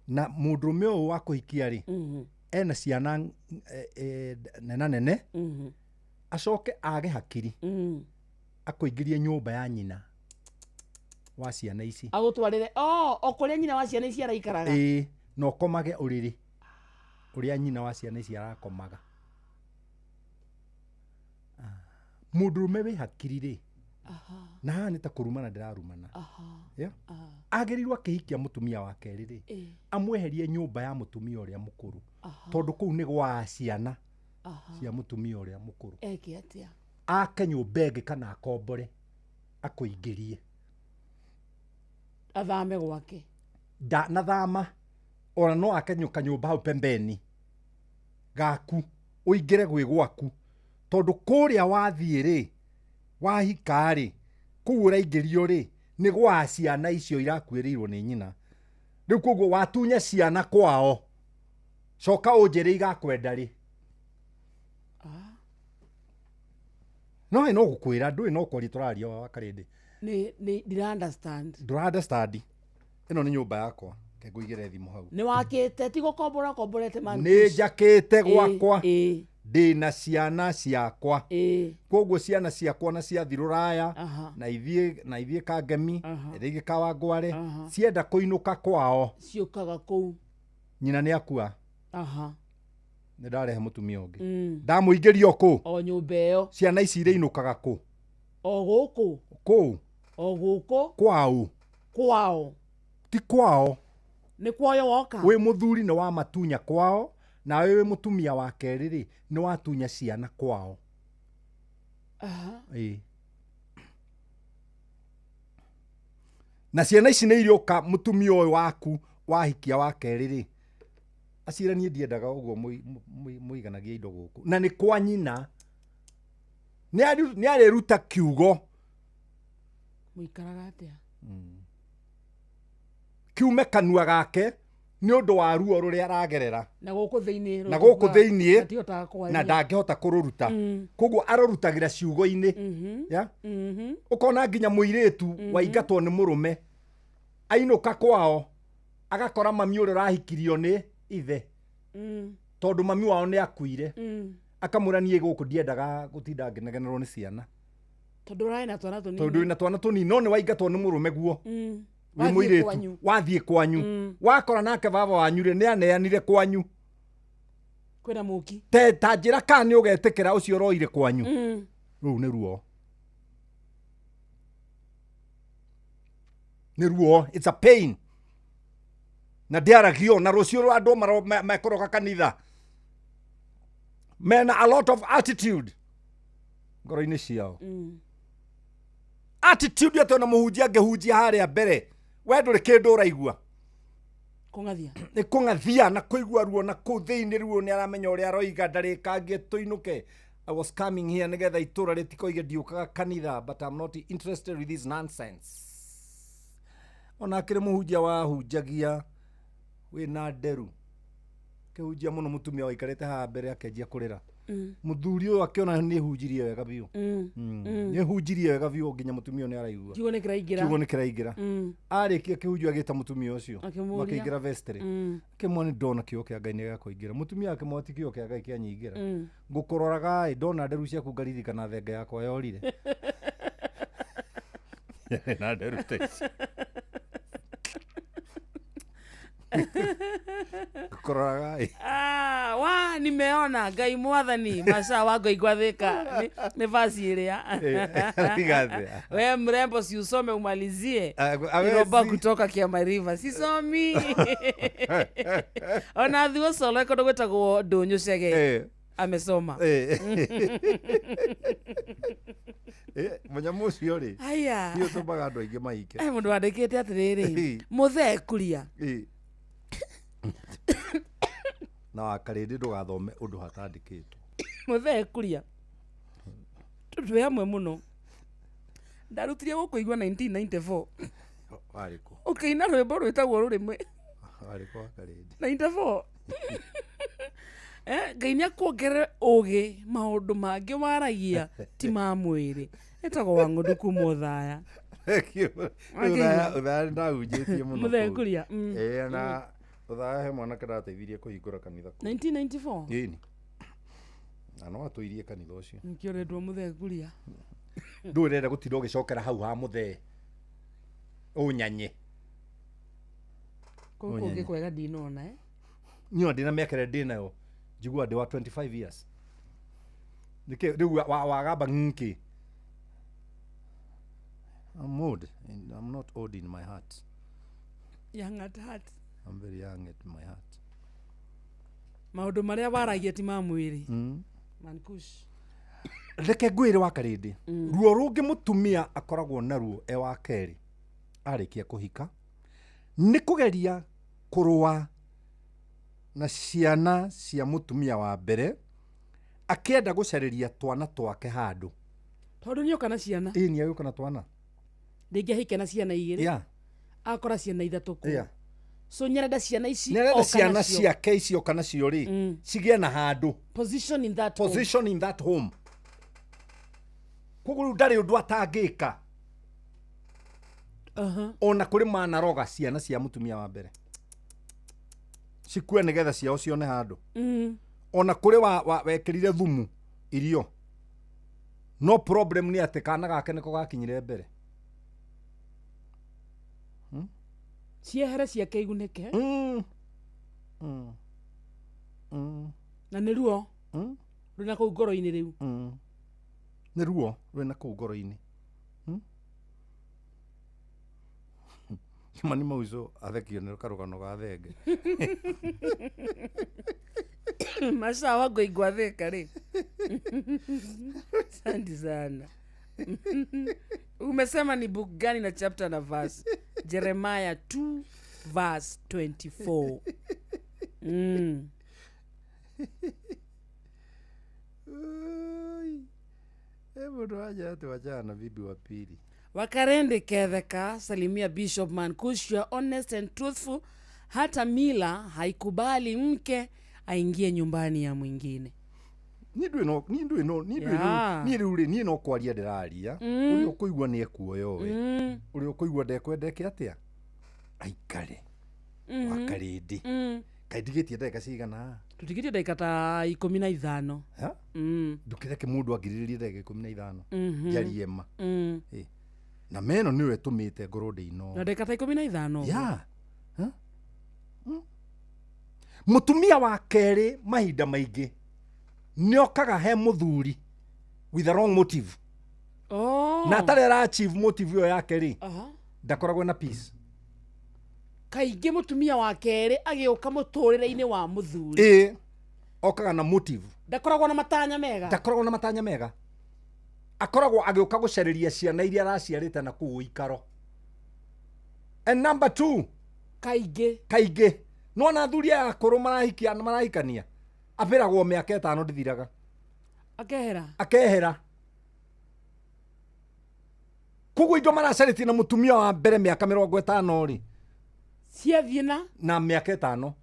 Na mũndũrũme ũyũ wa kũhikia rĩ, ena ciana nena nene, acoke age hakiri, akũingĩrie nyũmba ya nyina wa ciana ici. Agũtwarĩre, oh, o kũrĩa nyina wa ciana ici araikaraga. Ĩĩ, na ũkomage ũrĩrĩ ũrĩa nyina wa ciana ici arakomaga. Mũndũrũme wĩ hakiri rĩ, na haha nĩ ta kũrumana ndĩrarumana. Yeah? Agĩrĩirwo akĩhikia mũtumia wa kerĩ rĩ, amweherie nyũmba ya mũtumia ũrĩa mũkũrũ. Tondũ kũu nĩ gwa ciana cia mũtumia ũrĩa mũkũrũ. Eke atĩa? Ake nyũmba ĩngĩ kana akombore, akũingĩrie. Athame gwake. Ndanathama ona no ake kanyũmba hau pembeni gaku ũingĩre gwĩ gwaku tondũ kũrĩa wathiĩ rĩ wahika rĩ kũu ũraingĩrio rĩ nĩ gwa ciana icio irakuĩrĩirwo nĩ nyina rĩu koguo watunya ciana kwao coka ũnjĩre igakwenda rĩ. No ĩno gũkwĩra ndũĩ no kwaria tũraria wa Karĩndĩ. Nĩ ndira understand. Ndũra understand. Ĩno nĩ nyũmba yakwa ke ngũigĩre thimũ hau. Nĩ wakĩte ti gũkombora komborete man. Nĩ njakĩte gwakwa ndĩna ciana ciakwa koguo ciana ciakwa na ciathi rũraya na ithiĩ Kangemi rĩngĩ Kawangware cienda kũinũka kwao ciũkaga kũu nyina nĩ akua. Nĩ ndarehe mũtumia ũngĩ ndamũingĩria kũ o nyũmba ĩyo ciana ici irĩinũkaga kũ o gũkũ kũu o gũkũ kwao kwao ti kwao nĩ kwayo woka wĩ mũthuri nĩ wamatunya kwao nawe wĩ mũtumia wa kerĩ rĩ nĩ watunya ciana kwao. Na ciana ici nĩ irĩũka mũtumia ũyũ waku wahikia wa kerĩ rĩ acira niĩ ndiendaga ũguo mũiganagia indo gũkũ na nĩ kwa nyina nĩ arĩruta kiugo mũikaraga atĩa kiume kanua gake nĩ ũndũ wa ruo rũrĩa aragerera na gũkũ thĩinĩ na gũkũ thĩinĩ na ndangĩhota kũrũruta koguo arorutagĩra ciugo-inĩ ya ũkona nginya mũirĩtu waingatwo nĩ mũrũme ainũka kwao agakora mami ũrĩa ũrahikirio nĩ ithe tondũ mami wao nĩ akuire akamwĩra niĩ gũkũ ndiendaga gũtinda ngĩnegenerwo nĩ ciana tondũ ũrarĩ na twana tũnini tondũ wĩna twana tũnini no nĩ waingatwo nĩ mũrũme guo wĩ mũirĩtu wathiĩ kwanyu wakora nake baba wanyu rĩ nĩ aneanire kwanyu kwĩna mũki ta njĩra kana nĩ ũgetĩkĩra ũcio ũroire kwanyu rũu nĩ ruo nĩ ruo it's a pain na ndiaragio na rũciũ andũ mekũroka kanitha mena a lot of attitude ngoro-inĩ ciao. Attitude atĩ ona mũhunjia angĩhunjia harĩa mbere we ndũrĩ kĩndũ ũraigua kũng'athia nĩ kũng'athia na kũigua ruo na kũu thĩinĩ ruo nĩ aramenya ũrĩa aroiga ndarĩkangie tũinũke. I was coming here nĩgetha itũra rĩtikoige ndiũkaga kanitha but I'm not interested with this nonsense. Ona akĩrĩ mũhunjia wahunjagia wĩna nderu kĩhunjia mũno mũtumia waikarĩte haha mbere akĩanjia kũrĩra mũthuri ũyũ akĩona nĩ hunjirie wega biũ nĩ hunjirie wega biũ nginya mũtumia ũyũ nĩ araigua kiugo nĩ kĩraingĩra kiugo nĩ kĩraingĩra arĩkia kĩhunjio agĩta mũtumia ũcio makĩingĩra vestry akĩmwona nĩ ndona kiugo kĩa Ngai nĩ gĩakũingĩra mũtumia akĩmwona ti kiugo kĩa Ngai kĩanyingĩra ngũkũroraga ĩ ndona nderu ciaku ngaririkana thenge yakwa yorire na nderu ta ici wa nimeona Ngai mwathani maca wa Ngai gwathika ni vasi ĩrĩa we mrembo si usome umalizie iroba kutoka Kiamariva sisomi ona thiwo solo kũndũ gwĩtagwo Ndũnyũ Chege amesoma mũnyamũ ũcio rĩ aya nĩ ũtũmaga andũ aingĩ maike mũndũ wandĩkĩte atĩrĩrĩ mũthee kuria na wakarĩndĩ ndũgathome ũndũ hatandĩkĩtwo mũthee kuria twĩ hamwe mũno ndarutire gũkũigua 1994 warĩ kũ ũkĩina rwĩmbo rwĩtagwo rũrĩmwe warĩ kũ wakarĩndĩ 94 Ngai nĩ akuongerere ũgĩ maũndũ mangĩ waragia ti ma mwĩrĩ etagwo Wang'ũndũ kuma Ũthaya Ũthaya nĩ ndahunjĩtie mũno mũthee kuria na Ũthaya he mwanake ndateithirie kũhingũra kanitha kũu 1994 ĩni na no atũirie kanitha ũcio nĩkĩo ũrendwo mũthee kuria ndũĩ ũrenda gũtinda ũgĩcokera hau ha mũthee ũnyanye kũu kũngĩ kwega ndinona niĩ ona ndĩna mĩaka ĩrĩa ndĩnayo njiguaga ndĩ wa 25 years nĩkĩ rĩu wagamba nkĩ I'm old and I'm not old in my heart. Young at heart. I'm very young at my heart. Maũndũ marĩa waragia ti ma mwĩrĩ. Mankush. Reke ngwĩre wa Karĩndĩ. Ruo rũngĩ mũtumia akoragwo naruo e wa kerĩ. Arĩkia kũhika nĩ kũgeria kũrũa na ciana cia mũtumia wa mbere, akĩenda gũcarĩria twana twake handũ. Tondũ nĩoka na ciana. Ĩĩ, nĩ agĩũka na twana. Rĩngĩ ahike na ciana igĩrĩ. Akora ciana ithatũ kũu. So nĩarenda ciana ici nĩarenda oka ciana nacio. Ciake ici oka nacio rĩ, cigĩe na handũ. Position in that home. Position in that home. Koguo rĩu ndarĩ ũndũ atangĩka. Ona kũrĩ manaroga ciana cia mũtumia wa mbere cikue nĩgetha ciao cione handũ. Ona kũrĩ wekĩrire thumu irio, no problem nĩ atĩ kana gake nĩko gakinyire mbere. Ciehere ciake igunĩke. Na nĩ ruo rwĩna kũu ngoro-inĩ rĩu. Nĩ ruo rwĩna kũu ngoro-inĩ. Kimani Mauzo athekio nĩ karũgano ga thenge. Masawa ngoingwathĩka rĩ. Asante sana. Umesema ni book gani na chapter na verse? Jeremiah 2 verse 24. Oi. Mũndũ wanja atĩ wachana na bibi wa pili. Wakarende Ketheka, salimia Bishop Mankush, you are honest and truthful. Hata mila haikubali mke aingie nyumbani ya mwingine. Niĩ ndũĩ no niĩ ndũĩ no niĩ ndũĩ no niĩ rĩu rĩ, niĩ no kwaria ndĩraria. Ũrĩa ũkũigua nĩ ekuoya we. Ũrĩa ũkũigua ndekwenda eke atĩa, aikare wakarĩndĩ. Kaĩ ndigĩtie ndagĩka cigana haha? Tutigĩtie ndagĩka ta 15. Ha? Ndũkĩreke mũndũ angirĩrĩrie ndagĩka 15 njarie ma. Ĩ. Na meno nĩyo ĩtũmĩte ngorwo ndĩ Na ino ndagĩka ta 15. Ya. Ha? Mũtumia wa kerĩ mahinda maingĩ nĩokaga he mũthuri with a wrong motive. Oh. Na atarĩ ara achieve motive ĩyo yake rĩ, ndakoragwo na peace. Kaingĩ mũtumia wa kerĩ agĩũka mũtũrĩre-inĩ wa mũthuri, Ĩ, okaga na motive. Ndakoragwo na matanya mega. Ndakoragwo na matanya mega, akoragwo agĩũka gũcarĩria ciana iria araciarĩte na kũu ũikaro. And number two, kaingĩ kaingĩ nona athuri aya akũrũ marahikia marahikania, abĩragwo mĩaka 5 ndĩthiraga. Akehera. Akehera. Koguo indo maracarĩtie na mũtumia wa mbere mĩaka 50 rĩ, ciathiĩ na na mĩaka 5.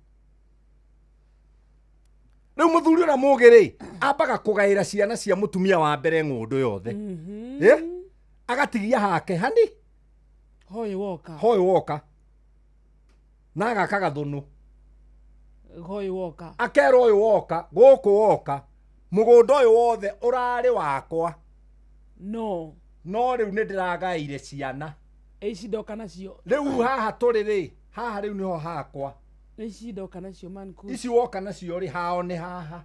Rĩu mũthuri ũrĩa mũgĩ rĩ, ambaga kũgaĩra ciana cia mũtumia wa mbere ng'ũndũ yothe. Ĩ? Agatigia hake hani hoyũ woka. Hoyũ woka na agaka gathũnũ. Hoyũ woka. Akera ũyũ woka gũkũ woka mũgũnda ũyũ wothe ũrarĩ wakwa, no no rĩu nĩ ndĩragaĩire ciana. Ici ndoka nacio. Rĩu haha tũrĩ rĩ, haha rĩu nĩho hakwa. Ici ndoka nacio man. Ici woka nacio rĩ, hao nĩ haha,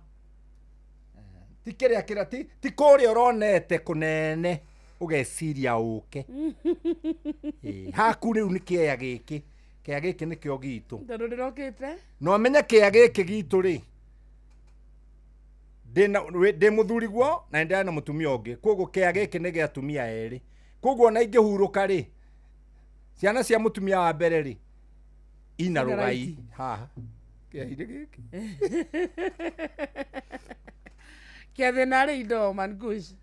ti kĩrĩa kĩrĩa ti kũrĩa ũronete kũnene ũgeciria ũke. Ĩ, haku rĩu nĩ kĩea gĩkĩ, kĩea gĩkĩ nĩkĩo gitũ. Tondũ ndĩrokĩte. No amenye kĩea gĩkĩ gitũ rĩ, ndĩ mũthuri guo na nĩndĩrarĩ na mũtumia ũngĩ, koguo kĩea gĩkĩ nĩ gĩa atumia erĩ. Koguo ona ingĩhurũka rĩ, ciana cia mũtumia wa mbere rĩ, ina Ina rũgai right. haha kĩea-inĩ gĩkĩ. Kĩa thĩna rĩ indo Mankush.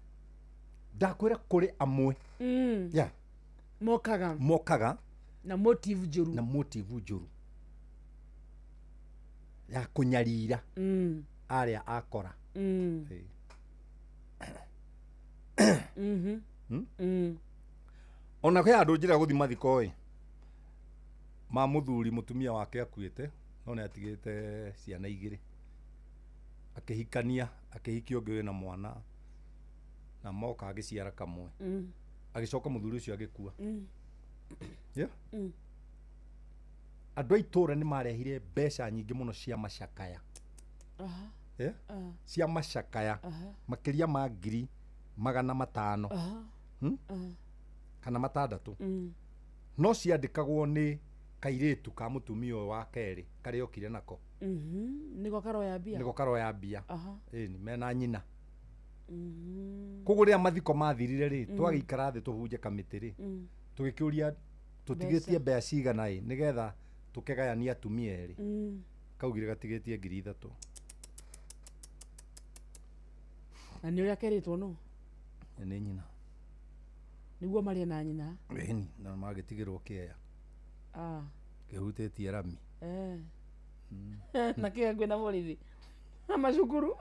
Ndakwĩra kũrĩ amwe ya mokaga mokaga na motive njũru. Na motive njũru ya kũnyarira arĩa akora. Ĩ. Ona kwĩ handũ njĩra gũthi mathiko ĩ ma mũthuri, mũtumia wake akuĩte no nĩ atigĩte ciana igĩrĩ, akĩhikania, akĩhikia ũngĩ wĩna mwana na moka agĩciara kamwe. Agĩcoka mũthuri ũcio agĩkua. Yeah? Andũ a itũũra nĩ marehire mbeca nyingĩ mũno cia macakaya. Yeah? Cia macakaya makĩria ma 500,000 kana 600. No ciandĩkagwo nĩ kairĩtu ka mũtumia ũyũ wa kerĩ karĩa okire nako. Nĩko karoya mbia. Nĩko karoya mbia. Ĩni mena nyina. Koguo rĩrĩa mathiko mathirire rĩ, twagĩikara thĩ tũbunje kamĩtĩ rĩ, tũgĩkĩũria Tũtigĩtie mbea cigana ĩ nĩgetha tũkĩgayania atumia erĩ? Kaugire gatigĩtie 3,000. Na nĩ ũrĩa kerĩtwo no Nĩ nyina. Nĩguo marĩe na nyina. Ĩni, na magĩtigĩrwo kĩeya Ah. kĩhutĩtie rami. Eh. Na kĩa kwĩna borithi na macukuru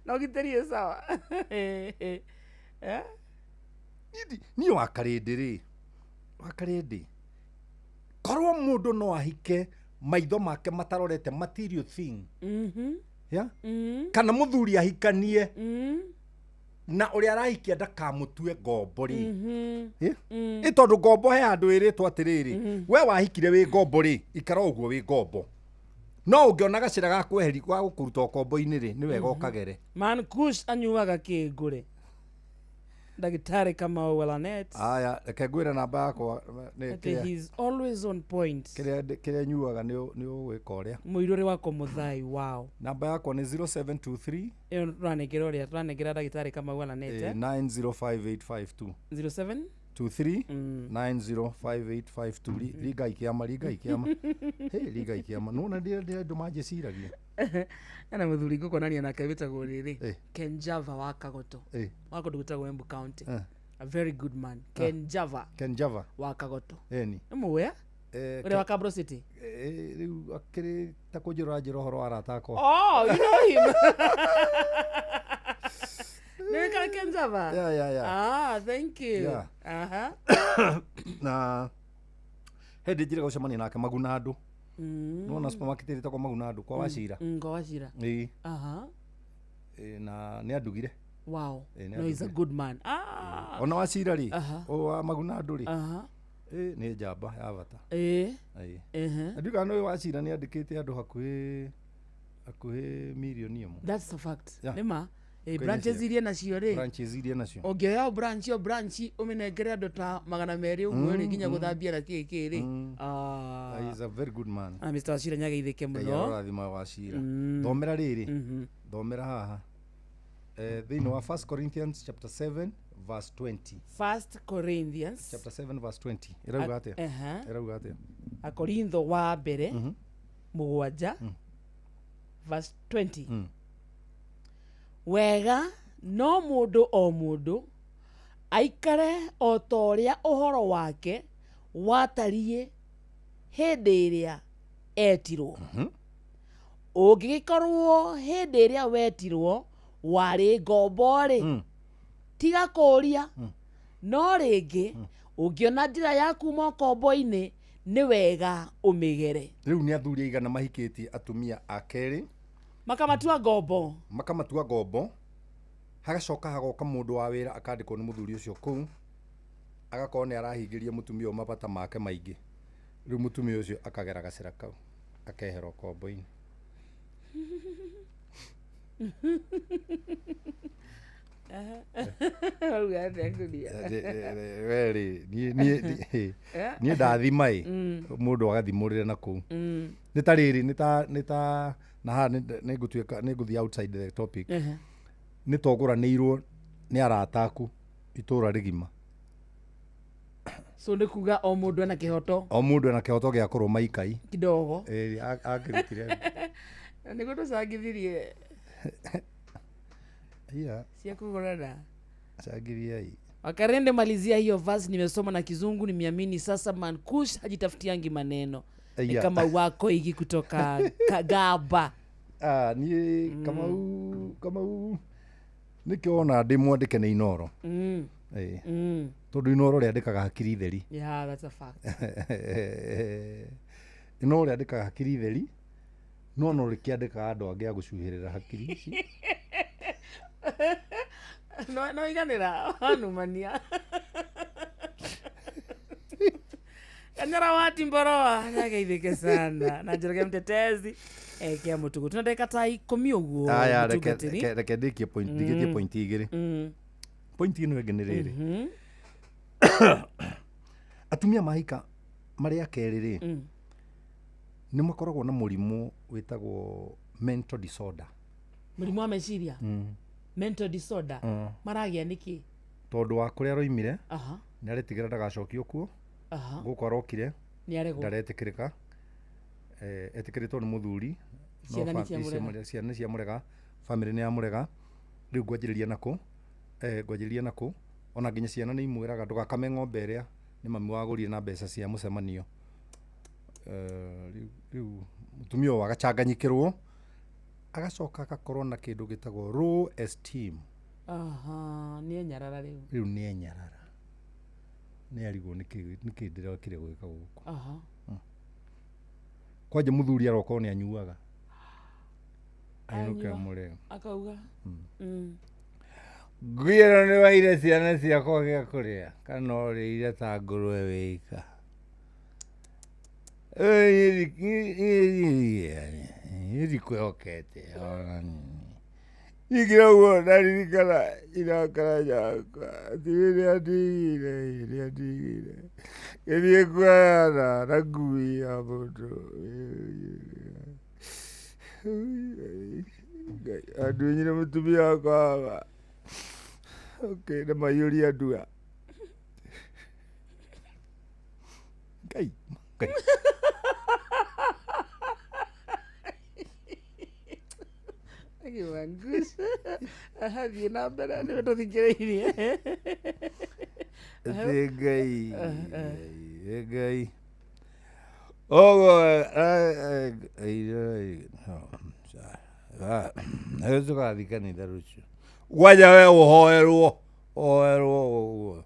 na ũgitĩri ĩ sawa. Eh? Niĩ wakarĩndĩ rĩ, wakarĩndĩ korwo mũndũ no ahike maitho make matarorete material thing, yeah? Kana mũthuri ahikanie na ũrĩa arahikia ndakamũtue ngombo rĩ. Ĩ tondũ ngombo he handũ ĩrĩtwo atĩrĩrĩ, we wahikire wĩ ngombo rĩ, ikara ũguo wĩ ngombo, no ũngĩona gacĩra ga kweheri ga gũkũruta ũkombo-inĩ rĩ, nĩ wega ũkagere. Man Kush anyuaga kĩngũre. Ndagĩtarĩ Kamau Welanet. Aya, reke ngwĩre namba yakwa nĩ Atĩ kĩrĩa he's always on point. Kĩrĩa nyuaga nĩ ũgwĩka ũrĩa. Mũirũrĩ wako mũthai wao. Namba yakwa nĩ 0723 Ĩyo tũranengera ũrĩa tũranengera ndagĩtarĩ Kamau Welanet. 905852. 07 23 905852. Ringai kĩama, ringai kĩama. Hey, ringai kĩama, nona ndĩ andũ manjĩciragia. Ena mũthuri ngũkonania nake wĩtagwo rĩrĩ Ken Java wa Kagoto, wa kũndũ gwĩtagwo Embu County. A very good man, Ken Java. Ken Java. Wa Kagoto. Eni. Nĩ mũĩ ũrĩa wa Kabro City? Rĩu akĩrĩ ta kũnjĩra njĩra ũhoro wa arata akwa. Oh, you know him. Nĩ Ken Java? Yeah. Ah, thank you. Yeah. Aha. Na hĩndĩ njĩrĩga gũcemania nake Maguna andũ, nona supermarket ĩtagwo Maguna andũ kwa Wacira. Kwa Wachira. Ĩĩ. Aha. Ĩĩ, na nĩ andugire. Wow. Nĩ No, he's a andugire. good man. Ah. Ona Wacira rĩ, Aha. ũyũ wa Maguna andũ rĩ, ĩ nĩ njamba ya bata. Ĩĩ. Ndiũĩ kana ũyũ Wacira nĩ andĩkĩte andũ hakuhĩ mirioni 1. That's a fact. Yeah. Nĩ ma. Kwĩna Branches cia- iria nacio rĩ, branches iria nacio ũngĩoya o branch o branch ũmĩnengere andũ ta 200 ũguo rĩ, nginya gũthambia na kĩ kĩ rĩ. Ah. He is a very good man. Na Mr. Wachira nĩageithĩke Ngai mũno. arorathima Wacira. Thomera rĩrĩ, thomera haha, thĩinĩ wa 1 Corinthians chapter 7 verse 20. First Corinthians Chapter 7 verse 20 ĩrauga atĩa? Aha. Ĩrauga atĩa? Akorintho wa mbere 7 verse 20. Wega no mũndũ o mũndũ aikare o ta ũrĩa ũhoro wake watariĩ hĩndĩ ĩrĩa etirwo. Ũngĩgĩkorwo hĩndĩ ĩrĩa wetirwo warĩ ngombo rĩ, tiga kũũria. No rĩngĩ ũngĩona njĩra ya kuma ũkombo-inĩ, nĩ wega ũmĩgere. Rĩu nĩ athuri aigana mahikĩtie atumia a kerĩ Makamatua ngombo? Makamatua ngombo, hagacoka hagoka mũndũ wa wĩra akandĩkwo nĩ mũthuri ũcio kũu, agakorwo nĩ arahingĩria mũtumia ũyũ mabata make maingĩ. Rĩu mũtumia ũcio akagera gacĩra kau akehera ũkombo-inĩ. Auga atĩa ngũnia? We rĩ, niĩ ndathima ĩ mũndũ agathimũrĩre na kũu nĩ ta rĩrĩ, nĩ ta na haha nĩ ngũtuĩka nĩ ngũthiĩ outside the topic. Nĩ togũranĩirwo nĩ arata aku itũra rĩgima. So nĩ kuga o mũndũ ena kĩhoto. O mũndũ ena kĩhoto gĩa kũrũma ikai. Kidogo. Ĩĩ, akĩrutire. Nĩguo tũcangithirie iya cia kũgũrana. Cangiriai. Wakarende, malizia hiyo verse, nimesoma na kizungu nimeamini sasa Mankush hajitafutiangi maneno. Ni kama wako igi kutoka Kagaba. Ah, niĩ Kamau nĩkĩo wona ndĩ mwandĩke nĩ Inoro. Ĩĩ. Tondũ Inoro rĩandĩkaga hakiri theri. Yeah, that's a fact. Inoro rĩandĩkaga hakiri theri, no rĩkĩandĩkaga andũ angĩ a gũcuhĩrĩra hakiri ici. No iganĩra wanumania Kanyara wa Timboroa nĩageithĩke sana na Njoroge mtetezi ekea mũtugo tuna ndagĩka ta 10 ũguo. Aya, reke Mũtungatĩri. reke ndĩkie point, ndĩkĩtie point igĩrĩ. Point ĩno ĩngĩ nĩ rĩrĩ, atumia mahika marĩ a kerĩ rĩ, nĩ makoragwo na mũrimũ wĩtagwo mental disorder. Mũrimũ wa meciria, mental disorder, maragĩa nĩkĩ? Tondũ wa kũrĩa aroimire. Nĩ aretigĩra ndagacokio kuo. Aha. Gũkũ arokire Nĩ aregwo. ndaretĩkĩrĩka. Etĩkĩrĩtwo nĩ mũthuri, no Ciana nĩ cia mũrega. Ciana nĩ cia mũrega, bamĩrĩ nĩ ya mũrega. Rĩu ngwanjĩrĩria nakũ? Ngwanjĩrĩria nakũ? Ona nginya ciana nĩ imwĩraga ndũgakame ng'ombe ĩrĩa nĩ mami wagũrire na mbeca cia mũcemanio. Rĩu mũtumia ũyũ agacanganyikĩrwo, agacoka agakorwo na kĩndũ gĩtagwo low esteem. Aha, nĩ enyarara rĩu. Rĩu nĩ enyarara, nĩ arigwo nĩkĩ ndĩrokire gwĩka gũkũ. Aha. Kwanja mũthuri arokorwo nĩ anyuaga, ainũke Anyua. mũrĩo. Akauga. Ngui ĩno nĩ waire ciana ciakwa gĩa kũrĩa kana ũrĩire ta ngũrwe wĩika. Niĩ ndikwĩhokete ona nini. Ningĩ ũguo ndaririkana irakara jakwa atĩ rĩrĩa ndigire, rĩrĩa ndigire ngĩthiĩ kuoyana na ngui ya mũndũ. Ngai andunyire mũtumia wakwa haha. Okay, nĩ maiyũria ndua. Ngai, Ngai. Athiĩ na mbere nĩwe tũthikĩrĩirie. Atĩ Ngai, Ngai, Ngai. Ũguo tũgathiĩ kanitha rũciũ. Kwanja we ũhoerwo, ũhoerwo ũguo.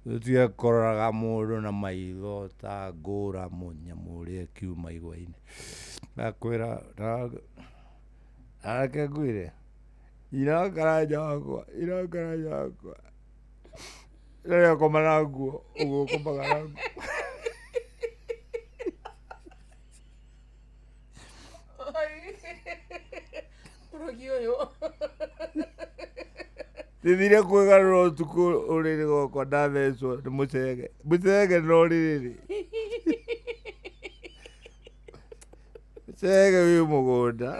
Tũtige kũroraga mũndũ na maitho ta ngũra mũnyamũ ũrĩa ĩkiuma igwa-inĩ. Ndakwĩra, reke ngwĩre, irakara wakwa, irakara wakwa. Rĩrĩa koma na nguo, ũguo ũkomaga na nguo. Mũrogi ũyũ. Ndĩthire kwĩgarũra ũtukũ ũrĩrĩ gwakwa ndathecwo nĩ mũcege. Mũcege na ũrĩrĩ. Mũcege wĩ mũgũnda,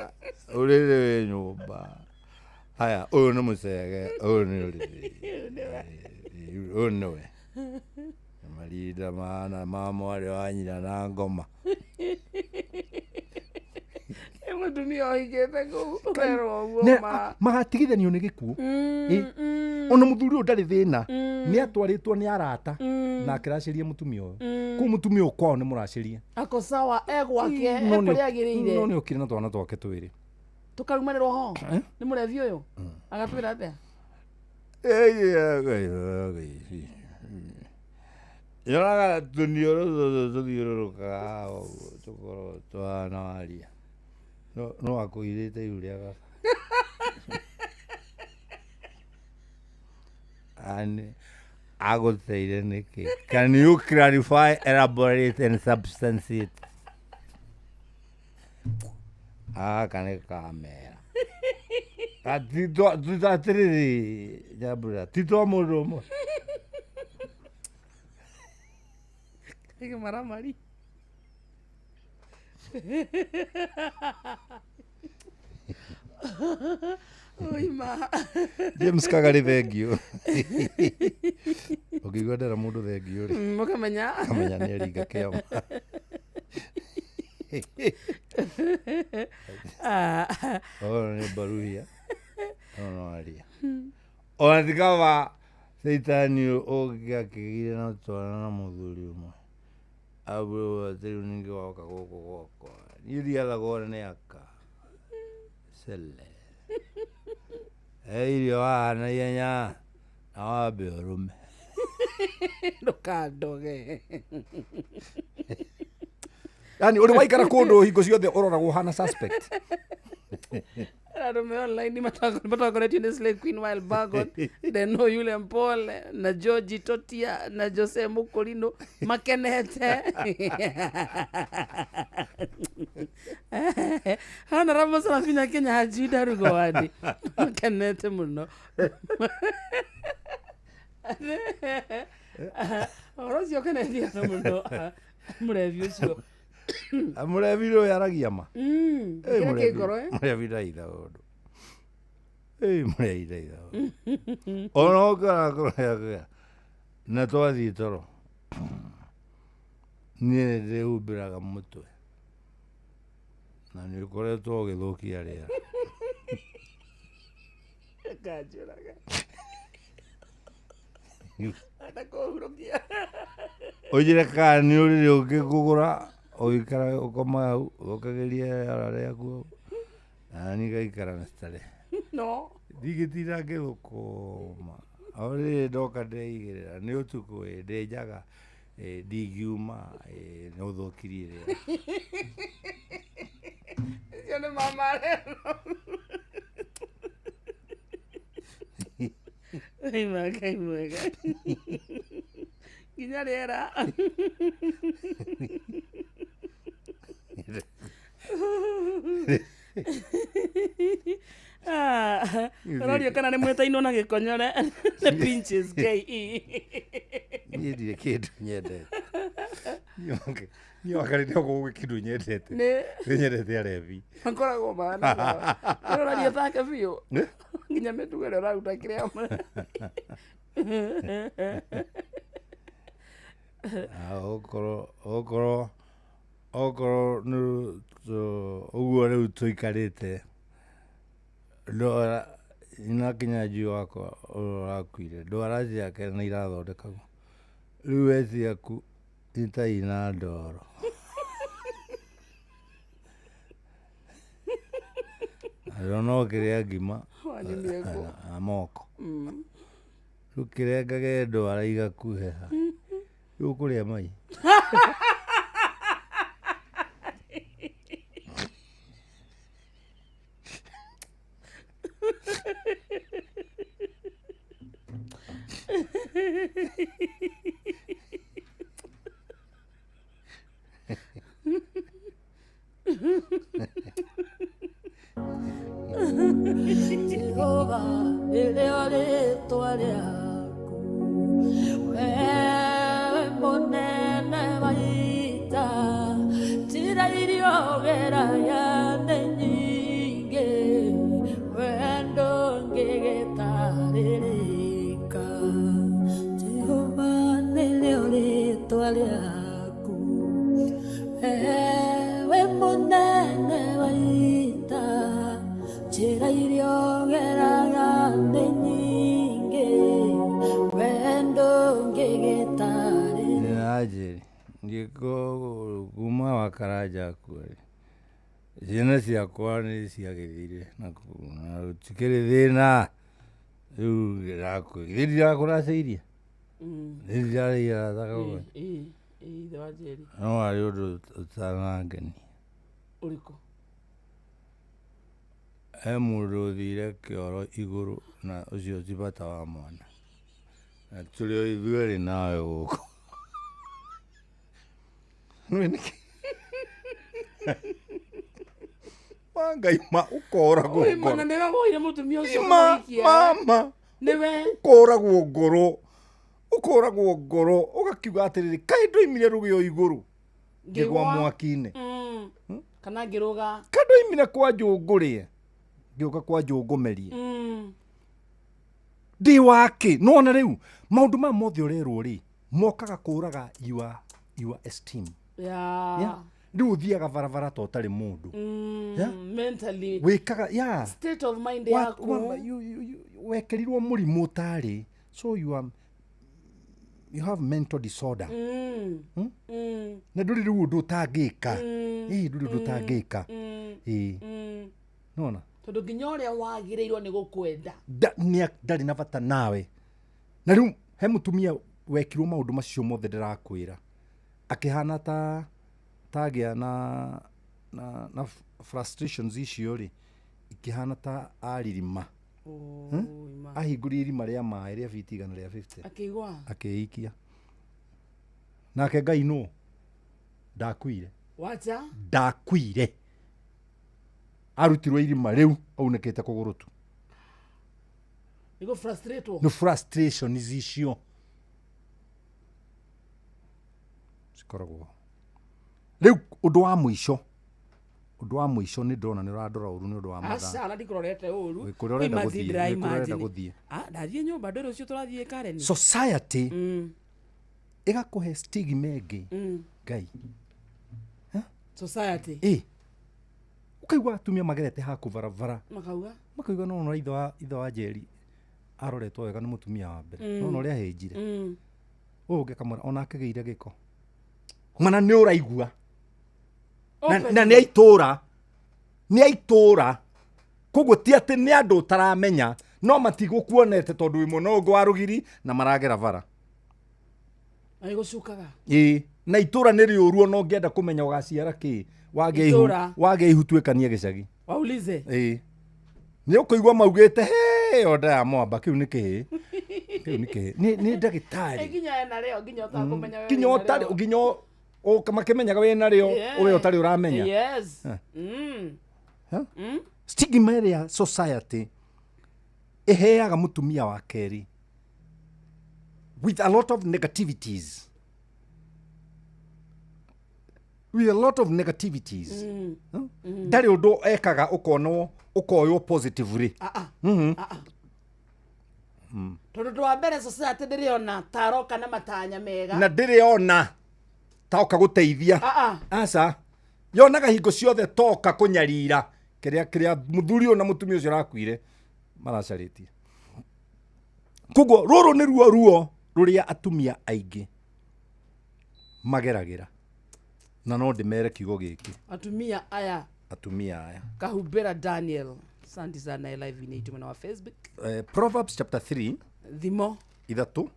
ũrĩrĩ wĩ nyũmba. Haya, ũyũ nĩ mũcege, ũyũ nĩ ũrĩrĩ. Ũyũ nĩwe. Marinda mana ma mwarĩ wa nyina na ngoma. Nĩ mũtumia ũhikĩte kũu ũkerwo ũguo ma. Magatigithanio nĩ gĩkuũ. Ona mũthuri ũyũ ndarĩ thĩna, nĩ atwarĩtwo nĩ arata na akĩracĩria mũtumia ũyũ. Kũu mũtumia ũyũ kwao nĩ mũracĩrie. Ako sawa, e gwake, No e kũrĩa agĩrĩire. No nĩ okire na twana twake twĩrĩ. Tũkarumanĩrwo ho. Nĩ mũrebi ũyũ. Agatwĩra atĩa? Nyonaga tũniũrũ tũtũ tũthiũrũrũkaga ũguo tũkoragwo tũhana waria. No akũirĩte ihu rĩa baba. Ani agũteire nĩkĩ? Can you clarify, elaborate and substantiate? Gaka nĩ kamera. Atĩrĩrĩ, Jambura, ti twa mũndũ ũmwe. Maramari. Oi ma. James Kagari thengio. Ũngĩigua ndera mũndũ thengio rĩ, Mũkamenya. kamenya nĩ aringa kĩama. Ũyũ nĩ mbaruhia, ũyũ no aria. Ona ti kaba caitani ũngĩakĩgĩire na twana na mũthuri ũmwe. Abu atĩ rĩu ningĩ woka gũkũ gwakwa. Niĩ ndiathagwo nĩ aka. Cele. He irio haha na ihenya na wambe ũrũme. Ndũkandoge. Yani ũrĩ waikara kũndũ hingo ciothe ũroragwo ũhana suspect. Arũme online matongoretio nĩ Slay Queen Wild Bagon, Deno yule Mpole na George Totia na Jose Mũkũrinũ makenete. Honorable Sarafina Kenya Haji Rugo wadi makenete mũno. Ũhoro ũcio ũkenetie andũ mũno, mũrebi ũcio. Mũrebi ũyũ aragia ma. Kĩrĩa kĩ ngoro, eh? Mũrebi ndaitha ũndũ. Mũrebi ndaitha ũndũ. Ona ũkara kũrĩa. Na twathiĩ toro niĩ nĩ ndĩhumbĩraga mũtwe na nĩ ũkoretwo ũgĩthũkia rĩera. Kanjũraga. Enda kũhurũkia. Ũnjĩre kana nĩ ũrĩrĩ ũngĩkũgũra ũgĩikara ũkomaga hau ũthũkagĩrie rĩera rĩaku hau na niĩ ngaikara na starehe. No. Ndingĩtinda ngĩthũkũma o rĩrĩ ndoka ndeigĩrĩra nĩ ũtukũ ĩ ndĩ njaga ĩ ndingiuma ĩ nĩ ũthũkirie rĩera. Icio nĩ mama rero. Ima Ngai mwega. Nginya rĩera. Ah, ũrorio kana nĩ mwĩtainwo na gĩkonyore nĩ pinches ke. Niĩ ndirĩ kĩndũ nyendete. Niĩ wakarĩ no gũgĩ kĩndũ nyendete. Nĩ Nĩ nyendete arebi. Makoragwo mahana ũraria take biũ nginya mĩtugo ĩrĩa ũraruta kĩrĩa. Okorwo okorwo okorwo nĩ ũguo rĩu tũikarĩte ndwara na Kinyanjui wakwa ũrĩa ũrakuire ndwara ciake nĩ irathondekagwo rĩu we ciaku nĩ ta ina ndoro. Andũ no kĩrĩa ngima Wanyumie kũ? Na moko rĩu kĩrengage ndwara igakuhĩha rĩu ũkũrĩa mai. Jehova nĩrĩo rĩtwa rĩaku wewe mũnene wa ita njĩra iria ũgeraga nĩ nyingĩ wendo ngĩgĩtarĩrĩka Jehova nĩrĩo rĩtwa rĩaku wewe mũnene wa ita njĩra iria ũgeraga nĩ nyingĩ wendo ngĩgĩtarĩrĩka. Njĩri ngĩko kuma Wakaranja akua rĩ ciana ciakwa nĩ ciagĩthire na gũtikĩrĩ thĩna rĩu githĩ ndirakũracĩirie nĩ ndirarĩire arata Ĩ, ithe wa Njeri. No harĩ ũndũ ũtanangenia. Ũrĩkũ? He mũndũ ũthire kĩoro igũrũ na ũcio ti bata wa mwana na tũrĩ o ithuerĩ nawe gũkũ. Nĩ nĩkĩ? Ma Ngai ma ũkoragwo Oi, mana ngoro. nĩwe woire mũtumia ũcio Ma ũkĩmũhikia. mama Nĩwe. ũkoragwo ngoro ũkoragwo ngoro ũgakiuga atĩrĩrĩ kaĩ ndoimire rũgĩo igũrũ ngĩgwa Ngĩgwa. mwaki-inĩ Kana ngĩrũga. kaĩ ndoimire kwa njũngũrĩe ngĩũka kwa njũngũmerie ndĩ wake nona rĩu maũndũ maya mothe ũrerwo rĩ mokaga kũraga your esteem. Yeah. Yeah. Rĩu ũthiaga barabara ta ũtarĩ mũndũ. Yeah. Mentally. Wĩkaga yeah. State of mind yaku. Wekĩrirwo mũrimũ ũtarĩ so you have mental disorder. Na ndũrĩ rĩu ũndũ ũtangĩka ĩĩ ndũrĩ ũndũ ũtangĩka ĩĩ nona Tondũ nginya ũrĩa wagĩrĩirwo nĩ gũkwenda. Ndarĩ na bata nawe na rĩu he mũtumia wekirwo maũndũ macio mothe ndĩrakwĩra akĩhana ta tagĩa na frustrations icio rĩ ikĩhana ta aririma. Oi, ma. Ahingũrire irima rĩa maĩ rĩa biti 150 Akĩigua. akĩikia nake Ngai nũ ndakuire. Wacha. Ndakuire arutirwo irima rĩu aunĩkĩte kũgũrũ tu. Nĩguo frustrate. Nĩ frustrations icio cikoragwo rĩu ũndũ wa mũico Ũndũ wa mũico, nĩ ndona nĩ ũrandora ũru nĩ ũndũ wa mathaa. Aca, na ndikurorete ũru. Wĩ kũrĩa ũrenda gũthiĩ, wĩ kũrĩa ũrenda gũthiĩ. Ndathiĩ nyũmba ndwĩ rũciũ tũrathiĩ Karen. Society ĩgakũhe stigma ĩngĩ. Ngai. Society. Ĩ, ũkaigua atumia magerete haku barabara, makauga, makauga, no ona ithe wa Njeri aroretwo wega nĩ mũtumia wa mbere, no ona ũrĩa ahĩnjire ũyũ ũngĩ akamwĩra ona akĩgĩire gĩko mana nĩ ũraigua na nĩ aitũra, nĩ aitũra. Koguo ti atĩ nĩ andũ ũtaramenya, no matigũkuonete tondũ wĩ mwena ũngĩ wa rũgiri na maragera bara. Magĩgũcukaga. Ĩĩ, na itũra nĩ rĩũru, ona ũngĩenda kũmenya ũgaciara kĩ wagĩa ihu. Itũra. Wagĩa ihu tuĩkanie gĩcagi. Waulize. Ĩĩ, nĩ ũkũigua maugĩte he onda ya mwamba kĩu nĩ kĩhĩ, kĩu nĩ kĩhĩ, nĩ ndagĩtarĩ. Nginya ena rĩo, nginya ũtakũmenya we nginya wĩna ũtarĩ rĩo. Nginya makĩmenyaga wĩ narĩo, ũwe ũtarĩ ũramenya. Huh? Stigma ĩrĩa society ĩheaga mũtumia wa kerĩ with a lot of negativities, with a lot of negativities. Huh? Ndarĩ ũndũ ekaga ũkonwo ũkoywo positively. Ah, ah. Ah, ah. Tondũ ũndũ wa mbere, society ndĩrĩona taroka na matanya mega. Na ndĩrĩ ona toka gũteithia. Ah, ah. Aca, yonaga hingo ciothe toka kũnyarira kĩrĩa kĩrĩa mũthuri ũyũ na mũtumia ũcio ũrakuire maracarĩtie. Koguo rũrũ nĩ ruo ruo rũrĩa atumia aingĩ mageragĩra, na no ndĩmere kiugo gĩkĩ. Atumia aya. Atumia aya. Kahumbĩra Daniel, asante sana live inĩ itũ mwena wa Facebook. Proverbs chapter 3. Thimo. 3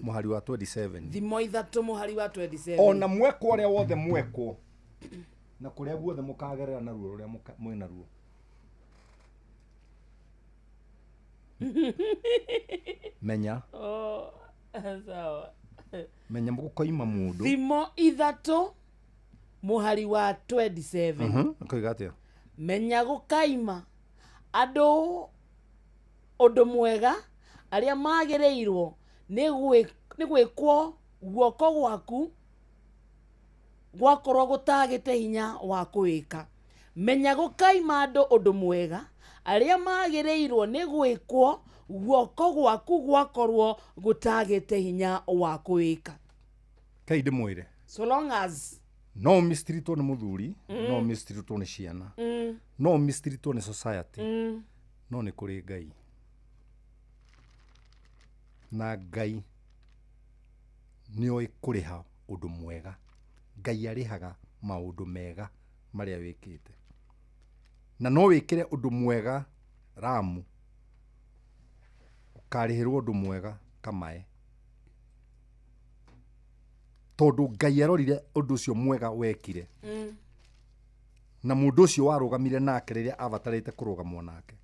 mũhari wa 27. Thimo 3 mũhari wa 27. Ona mwekwo ũrĩa wothe mwekwo na kũrĩa guothe mũkagerera na ruo rũrĩa mwĩ naruo, menya, Oh, sawa. Menya gũkoima mũndũ. Thimo 3 mũhari wa 27. Ũkoiga atĩa? Menya gũkaima andũ ũndũ mwega arĩa magĩrĩirwo nĩ gwĩkwo guoko gwaku gwakorwo gũtagĩte hinya wa kwĩka. Menya gũkaima andũ ũndũ mwega arĩa magĩrĩirwo nĩ gwĩkwo guoko gwaku gwakorwo gũtagĩte hinya wa kwĩka. Kai ndĩmwĩre, so long as no mistritwo nĩ mũthuri, no mistritwo nĩ ciana, no mistritwo nĩ society, no nĩ kũrĩ Ngai, na Ngai nĩ oĩ kũrĩha ũndũ mwega. Ngai arĩhaga maũndũ mega marĩa wĩkĩte, na no wĩkĩre ũndũ mwega Ramu, ũkarĩhĩrwo ũndũ mwega Kamae, tondũ Ngai arorire ũndũ ũcio mwega wekire na mũndũ ũcio warũgamire nake rĩrĩa abatarĩte kũrũgamwo nake.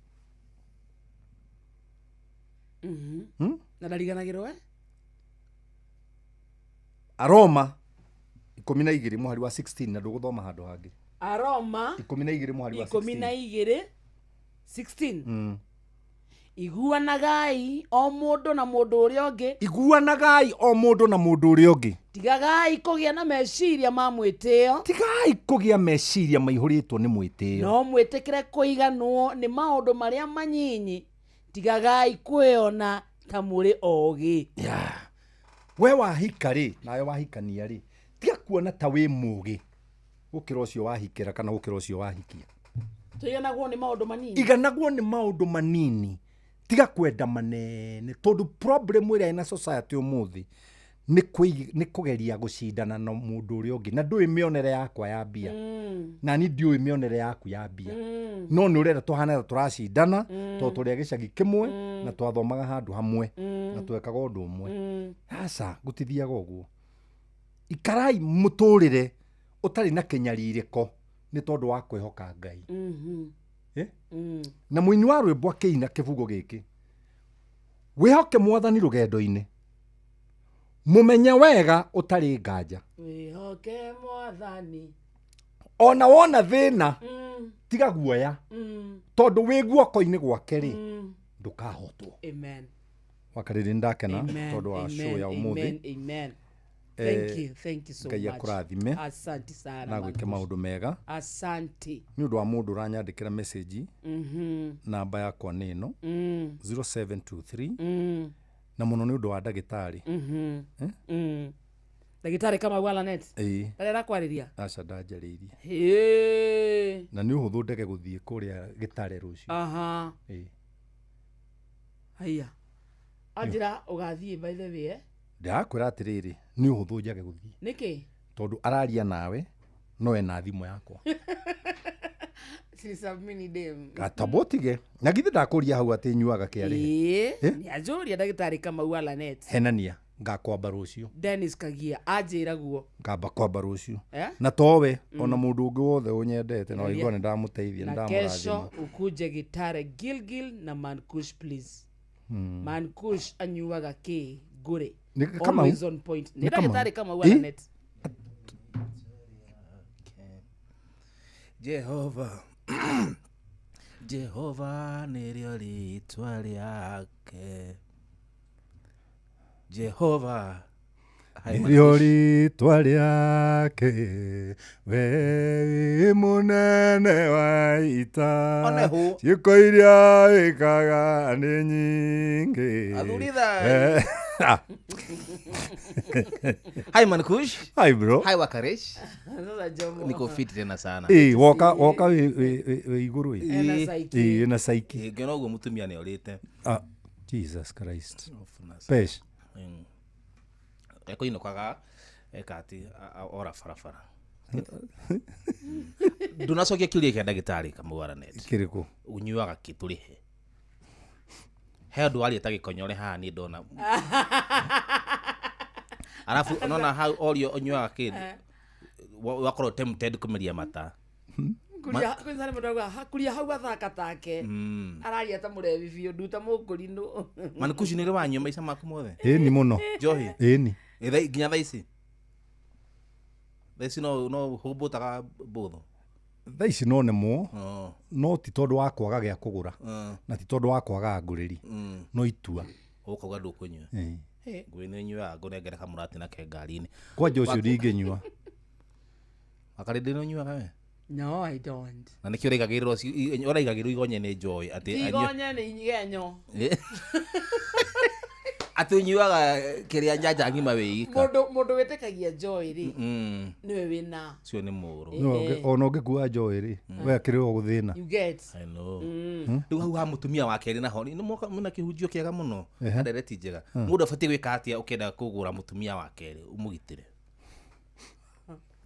Na ndariganagĩrwo, eh? Aroma 12 mũhari wa 16, na ndũgũthoma handũ hangĩ. Aroma. 12 mũhari wa 12 16. 16. Iguanagai o mũndũ na mũndũ ũrĩa ũngĩ. Iguanagai o mũndũ na mũndũ ũrĩa ũngĩ. Tigagai kũgĩa na meciria ma mwĩtĩo. Tigai kũgĩa meciria maihũrĩtwo nĩ mwĩtĩo. No mwĩtĩkĩre kũiganwo nĩ maũndũ marĩa manyinyi. Tigagai kwĩona ta mũrĩ ogĩ. Yeah. We wahika rĩ, nawe wahikania rĩ, tiga kuona ta wĩ mũgĩ gũkĩra ũcio wahikĩra kana gũkĩra ũcio wahikia. Tũiganagwo nĩ maũndũ manini. Iganagwo nĩ maũndũ manini, tiga kwenda manene, tondũ problem ĩrĩa ĩna society ũmũthĩ nĩ kũgeria gũcindana na mũndũ ũrĩa ũngĩ, na ndũĩ mĩonere yakwa ya mbia, na ni ndiũĩ mĩonere yaku ya mbia, no nĩ ũrenda tũhane ta tũracindana, tondũ tũrĩ a gĩcagi kĩmwe na twathomaga handũ hamwe na twekaga ũndũ ũmwe. Aca, gũtithiaga ũguo. Ikarai mũtũrĩre ũtarĩ na kĩnyarirĩko nĩ tondũ wa kwĩhoka Ngai. Eh? Na mũini wa rwĩmbo akĩina kĩbugo gĩkĩ, wĩhoke Mwathani rũgendo-inĩ, mũmenye wega ũtarĩ nganja. Wĩhoke Mwathani. Ona wona thĩna, tiga guoya, tondũ wĩ guoko-inĩ gwake rĩ, ndũkahotwo. Amen. Wakarĩrĩ, nĩ ndakena Amen. tondũ wa Amen. show ya ũmũthĩ. Amen. Amen. Thank you, thank you so Ngai much. akũrathime. Asante sana. Na gwĩke Mankush. maũndũ mega. Asante. Nĩ ũndũ wa mũndũ ũranyandĩkĩra message, namba yakwa nĩ ĩno, 0723, na mũno nĩ ũndũ wa ndagĩtarĩ. Ndagĩtarĩ Kamau Alanet. Ĩĩ. Arĩa arakwarĩria. Aca, ndanjarĩirie. Hĩĩ. Na nĩ ũhũthũ ndege gũthiĩ kũrĩa gĩtare rũciũ. Aha. Ĩĩ. Haiya. Anjĩra ũgathiĩ by the way, eh? Ndĩrakwĩra atĩrĩrĩ, nĩ ũhũthũ njage gũthiĩ. Nĩkĩ? Tondũ araria nawe no ena thimũ yakwa. Gatambotige na githĩ ndakũria hau atĩ nyuaga kĩarĩhe. Ĩĩ. Nĩanjũria ndagĩtarĩ Kamau Alanet. Henania ngakwamba rũciũ. Dennis Kagia anjĩra guo. Ngamba kwamba rũciũ. Eh? Na towe ona mũndũ ũngĩ wothe ũnyendete na waigua nĩ ndamũteithia, nĩ Na kesho ndamũrathima. ukuje Gitare Gilgil na Mankush please. Mankush anyuaga kĩ ngũrĩ. Nĩ Kamau? Always on point. Nĩ Nĩ Kamau? ndagĩtarĩ Kamau Ĩ? Alanet. Jehova, Jehova nĩrĩo rĩtwa rĩake. Jehova. Hi, Nĩrĩo Mankush. rĩtwa rĩake, we wĩ mũnene wa ita. One hũ. Ciĩko iria wĩkaga nĩ nyingĩ. Athuri thayũ. Ah, Hi Mankush. Hi bro. Hi Wakaresh. Sasa Jomo. Niko fit tena sana. Ĩ, woka woka wĩ igũrũ ĩ. Ena Ĩ. psyche. Ĩ, ĩna saiki. Ngĩona ũguo mũtumia nĩ orĩte. Ah, Jesus Christ. Pesh. Ekũinũkaga eka atĩ ora barabara. Ndũnacokia kĩũria kĩa ndagĩtarĩ Kamau Aranet. Kĩrĩkũ? Ũnyuaga kĩ tũrĩhe? He ũndũ waria ta gĩkonyore haha niĩ ndona. Arabu nona hau orio ũnyuaga kĩ, wakorwo tempted kũmeria mata. Kuria kwanza nĩ mũndũ auga, kuria hau athaka take. Araria ta mũrebi biũ nduta mũkũrinũ. Mankushi nĩ ũrĩ wanyua maica maku mothe? Ĩni mũno. Njohi? Ĩni. Ĩ, nginya thaa ici? Thaa ici no hũmbũtaga mbũthũ? Thaa ici no nemwo, Oh. no ti tondũ wa kwaga gĩa kũgũra, na ti tondũ wa kwaga ngũrĩri, no itua. Ũkauga ndũkũnyua. Ĩ. Ngũĩ nĩ nyuaga, ngũnengere kamũrati nake ngari-inĩ. Kwanja ũcio ndingĩnyua. Wakarĩndĩ nĩ ũnyuaga we? No, I don't. Na nĩkĩo ũraigagĩrĩrwo ũraigagĩrwo igonye nĩ njoĩ atĩ Igonye nĩ igenyo. Atĩ ũnyuaga kĩrĩa njanja ng'ima wĩ ika. Mũndũ wĩtĩkagia joy rĩ, nĩwe wĩna. Ũcio nĩ mũũru. No, ona ũngĩkua njoĩ rĩ, we akĩrĩ o gũthĩna. You get. I know. Rĩu hau ha mũtumia wa kerĩ naho nĩ moka mena kĩhunjio kĩega mũno na ndereti njega. Mũndũ abatiĩ gwĩka atĩa ũkĩenda kũgũra mũtumia wa kerĩ ũmũgitĩre?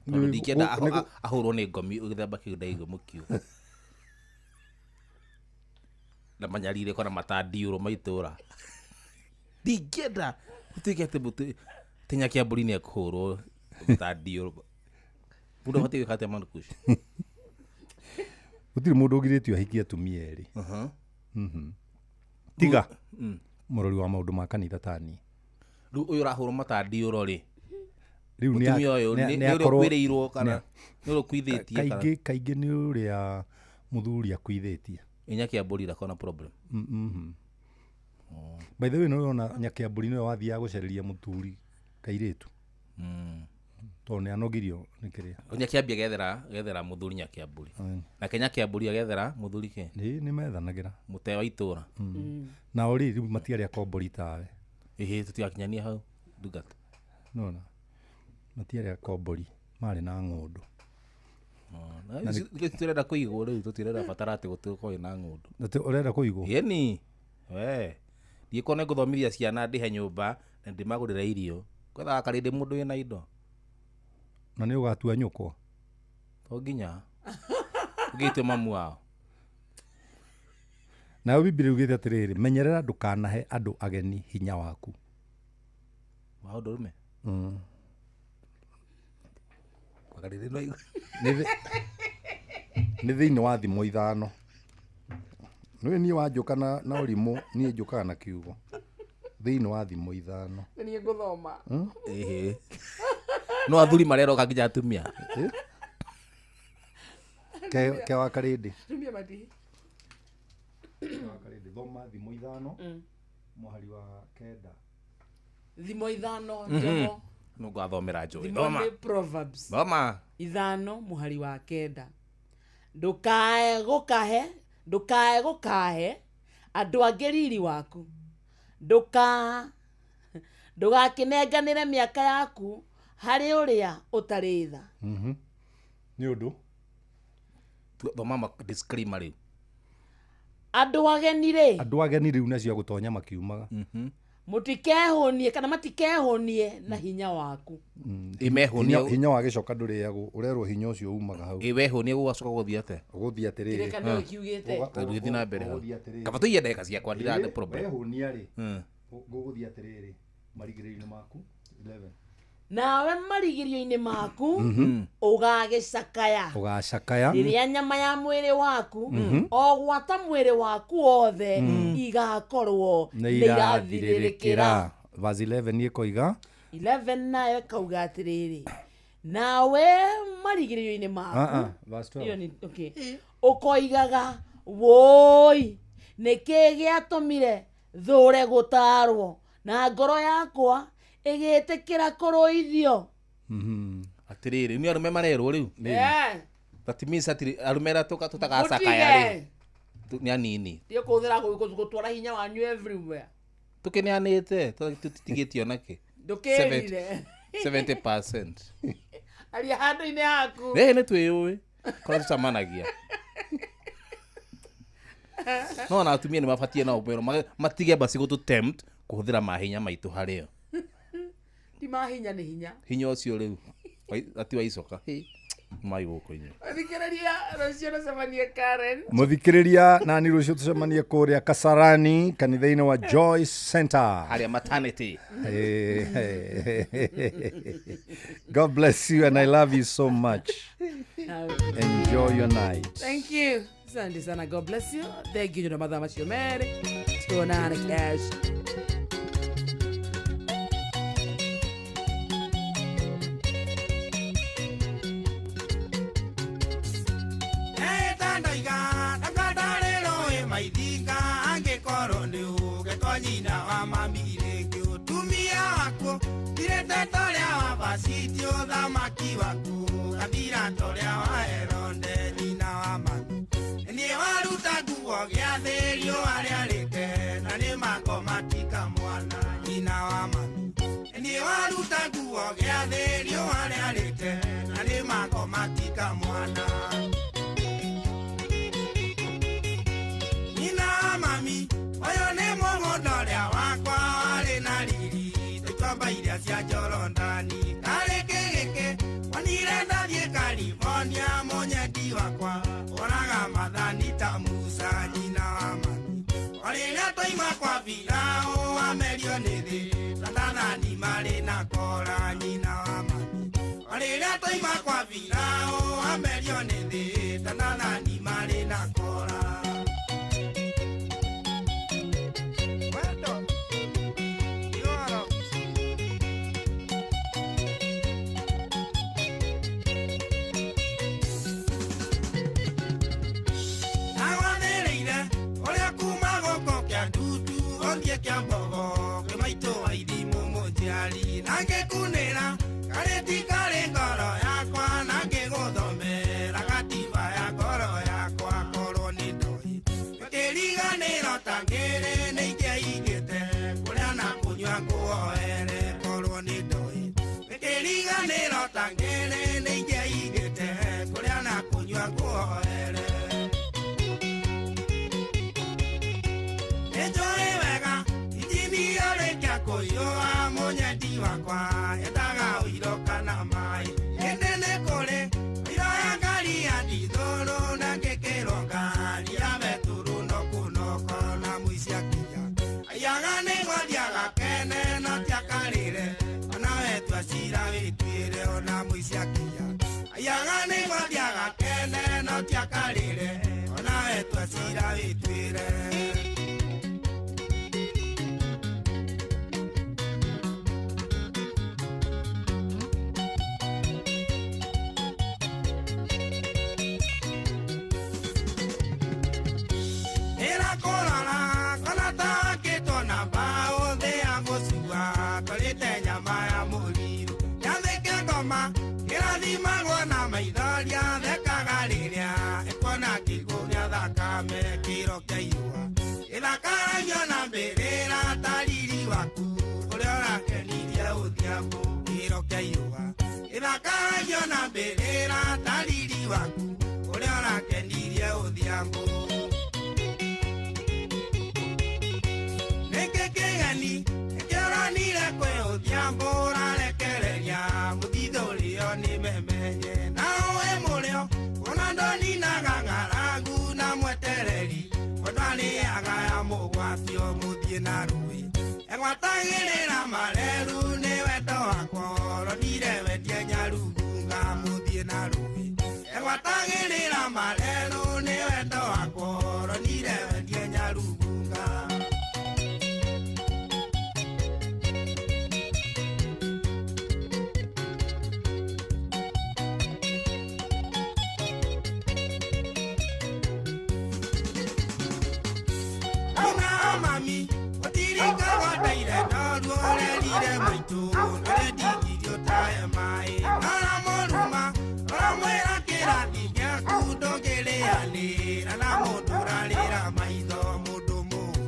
Tondũ ndingĩenda ahũrwo nĩ ngomi gĩthemba kĩu ndaigua mũkiuga. Na manyarirĩko na matandiũrwo ma itũra. Ndingĩenda gũtuĩke atĩ atĩ Nyakiambũri nĩ ekũhũrwo matandiũrwo. Mũndũ abatiĩ gwĩka atĩa Mankush? Gũtirĩ mũndũ ũgirĩtio ahikie atumia erĩ. Tiga mũrori wa maũndũ ma kanitha ta niĩ. Rĩu ũyũ ũrahũrwo matandiũrwo rĩ, Rĩu nĩ mũtumia ũyũ nĩ nĩ ũrĩa akorwo- ũkuĩrĩirwo kana nĩ ũrĩa ũkuithĩtie kana? Kaingĩ nĩ ũrĩa mũthuri akuithĩtie. Ĩ Nyakiambũri ndakoragwo na problem. By the way, nĩ ũrona Nyakiambũri nĩwe wathiaga gũcereria mũthuri kairĩtu, tondũ nĩ anogirio nĩ kĩrĩa. Nyakiambi agethera mũthuri Nyakiambũri. Nake Nyakiambũri agethera mũthuri kĩ? Nĩ methanagĩra. Mũte wa itũra. Nao rĩ, rĩu matiarĩ akombori tawe. Ĩhĩ, tũtigakinyanie hau ndungata. Nona matiarĩ akombori, marĩ na ng'ũndũ. Nĩkĩo tũtirenda kũigwo rĩu, tũtirenda batara atĩ gũkorwo na ng'ũndũ. Atĩ ũrenda kũigwo? Ĩni we ndiĩkorwo nĩ ngũthomithia ciana ndĩhe nyũmba na ndĩmagũrĩre irio. Kwethaga karĩndĩ mũndũ wĩna indo. Na nĩ ũgatua nyũkwa? To nginya ũgĩtue mamu wao. Nayo Bibilia ugĩte atĩrĩrĩ, menyerera ndũkanahe andũ ageni hinya waku. Wa ũndũrũme? Wakarĩndĩ no igue. Nĩ thĩinĩ wa thimo 5. Nĩũĩ niĩ wanjũka na ũrimũ, niĩ njũkaga na kiugo. Thĩinĩ wa thimo 5. Nĩ niĩ ngũthoma. Ĩhĩ. No athuri mareroka nginya atumia. Ke wa karĩndĩ. Atumia mati. Ke wa karĩndĩ, thoma thimo 5 mũhari wa 9. Thimo 5 Jomo. Nũngathomera njũĩ. Thimo Thoma. nĩ Proverbs Thoma. 5 mũhari wa 9. Ndũkae gũkahe, ndũkae gũkahe andũ angĩ riri waku. Ndũgakĩnenganĩre mĩaka yaku harĩ ũrĩa ũtarĩ tha. Nĩ ũndũ Thoma disclaimer rĩu. Andũ ageni rĩ, andũ ageni rĩu nacio gũtonya makiumaga. Mũtikehũnie kana matikehũnie na hinya waku. Ĩmehũnie. Hinya wa gĩcoka ndũrĩagwo, ũrerwo hinya ũcio umaga hau. Ĩwehũnie gũgacoka gũthiĩ atĩa? Ũgũthiĩ atĩrĩrĩ. Kĩrĩkanĩro kiugĩte. Gũthiĩ na mbere hau. Ũgũthiĩ atĩrĩrĩ. Kaba tũiye ndagĩka ciakwa ndirarĩ problem. Wehũnia rĩ, gũgũthiĩ atĩrĩrĩ marigĩrĩrio-inĩ maku 11. Nawe marigĩrĩrio-inĩ maku ũgagĩcakaya. Ũgacakaya. Rĩrĩa nyama ya mwĩrĩ waku o gwata mwĩrĩ waku wothe igakorwo Nĩ irathirĩrĩkĩra. Verse 11 ĩkoiga 11 nayo ĩkauga atĩrĩrĩ, nawe marigĩrĩrio-inĩ maku verse 12. Ĩyo nĩ okay. Ũkoigaga woi nĩkĩ gĩatũmire thũre gũtarwo na ngoro yakwa ĩgĩtĩkĩra kũrũithio. Atĩrĩrĩ, nĩ arũme marerwo rĩu. That means atĩ arũme arĩa tũtagacakaya rĩu nĩ anini. Tiga kũhũthĩra gũtwara hinya wanyu everywhere. Tũkĩneanĩte, tũtigĩtio nakĩ? Ndũkĩrire. 70%. Aria handũ-inĩ haku. Rĩrĩ nĩ twĩyũĩ kũrĩa tũcemanagia. No ona atumia nĩ mabatiĩ nao kwĩrwo matige basi gũtũ tempt kũhũthĩra mahinya maitũ harĩo. Ti mahinya nĩ hinya. Hinya ũcio rĩu ati wa icoka. Mai gũkũ inyuĩ. Mũthikĩrĩria rũciũ tũcemanie Karen. Mũthikĩrĩria nani rũciũ tũcemanie kũrĩa Kasarani kanitha-inĩ wa Joy Center. Harĩa maternity. God bless you and I love you so much. Enjoy your night. Thank you. Asante sana. God bless you. Thank you. Mathaa macio merĩ. Tuonane kesho. Thamaki waku kabira toria wa Herode nyina wa mami ni waruta nguo gĩathĩrio arĩa arĩte na nĩ makomatika mwana nyina wa mami ni waruta nguo gĩathĩrio arĩa arĩte na nĩ makomatika mwana nyina wa mami ũyũ nĩ mũgũnda ũrĩa wakwa warĩ na riri tũikwamba iria cia Jorodani California munyendi wakwa oraga mathani ta Musa nyina wa mami orĩrĩa twaima kwa Firaũ amerio nĩ thĩ tatathani marĩ na kora nyina wa mami orĩrĩa twaima kwa Firaũ amerio nĩ thĩ tatathani marĩ na kora. kĩguũ gĩa thakame kĩro kĩa irũa ĩthakaragio na mbĩrĩra ta riri waku ũrĩa ũrakenirie ũthiambo kĩro kĩa irũa ĩthakaragio na mbĩrĩra ta riri waku ũrĩa ũrakenirie ũthiambo nĩkĩ kĩgeni nĩkĩoranire kwĩ ũthiambo ũrarekereria mũthithũ ũrĩo nĩ memenye na ũĩ mũrĩo ona ndoninaga ng'aragu na mwetereri mũndũ arĩaga ya mũgwatio mũthiĩ na rũĩ egwatagĩrĩra mareru nĩ wendo wakwa ronire wendie nyarugunga mũthiĩ na rũĩ egwatagĩrĩra mareru nĩ wendo wakwa ronire wendie nyarugunga. Mami, otirika wadaire noruo rerire maitu narendigirio tae mai aramoruma aramwĩra kĩrathi gĩaku ndũngĩrĩanĩra na mũndũ ũrarĩra maitho mũndũ mũũku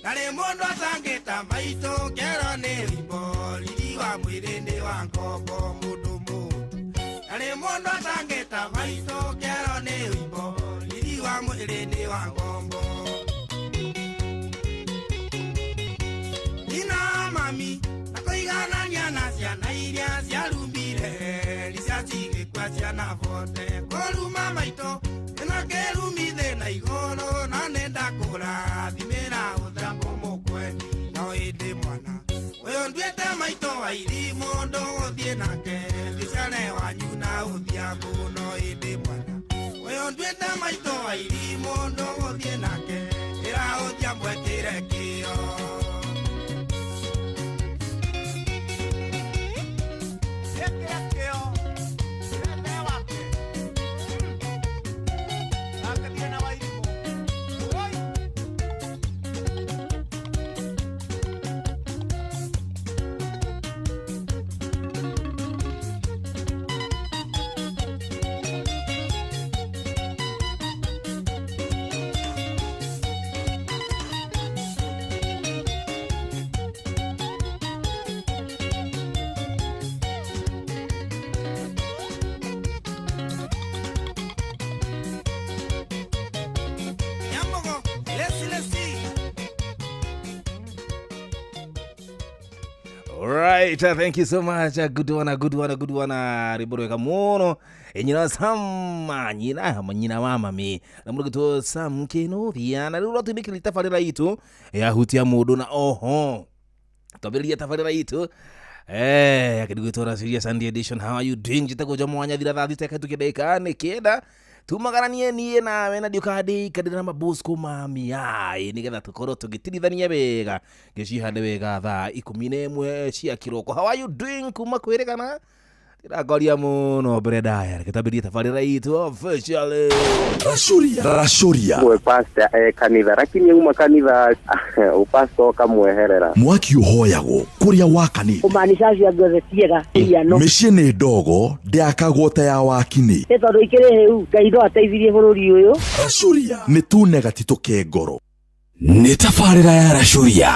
ndarĩ mũndũ atangĩta maitũ kĩero nĩ rimbo riri wa mwĩrĩ nĩ wa ngombo mũndũ mũũku ndarĩ mũndũ atangĩta maitũ kĩero nĩ rimbo riri wa mwĩrĩ nĩ wa ngombo. Mami, nakoiganania na ciana iria ciarumire ricacigĩkua ciana bote kũruma maitũ ĩno kĩrumi thĩna igũrũ no nĩ ndakũrathimĩra ũthambo mũkwendi no ĩndĩ mwana ũyũ nduĩte maitũ wa irimũ ndũgũthiĩ nake thicare wanyu na ũthiambu no ĩndĩ mwana ũyũ nduĩte maitũ wa irimũ ndũgũthiĩ nake ĩra ũthiambu ekĩre kĩo. Right, thank you so much. A good one, a good one, a good one. Rwĩmbo rwega mũno. Nyina Sam, nyina wa mami. Na mũndũ gĩtwo Sam Kĩnuthia. Na rĩu rwatũinĩkĩria tabarĩra itũ yahutia mũndũ na oho. Twambĩrĩria tabarĩra itũ. Akĩndigwĩtwo Racĩria Sunday edition. How are you doing? Njĩtagwo Jomo wa Nyathira thaa thita ĩkahĩtũkia ndagĩka nĩ kenda. Tumagaranie niĩ nawe na ndiũkaga ndĩikarĩre na mabosco mami ai nĩgetha tũkorwo tũgĩtirithania wega ngĩcihande wega thaa 11 cia kĩroko. How are you doing kuma kwĩrĩgana ndĩrakoria mũno mbere ndaya reke twambĩrĩrie tabarĩra itũ officially. Racuria we pastor kanitha lakini uma kanitha upastor ukamweherera mwaki uhoyagwo kuria wakanite kumaanisha acio angĩ othe tiega iriano mĩciĩ nĩ ndogo ndĩakagwo ta ya wakini nĩ tondũ ikĩrĩ hĩu Ngai no ateithirie bũrũri ũyũ. Racuria nĩ tune gatitũ ke ngoro nĩ tabarĩra ya Racuria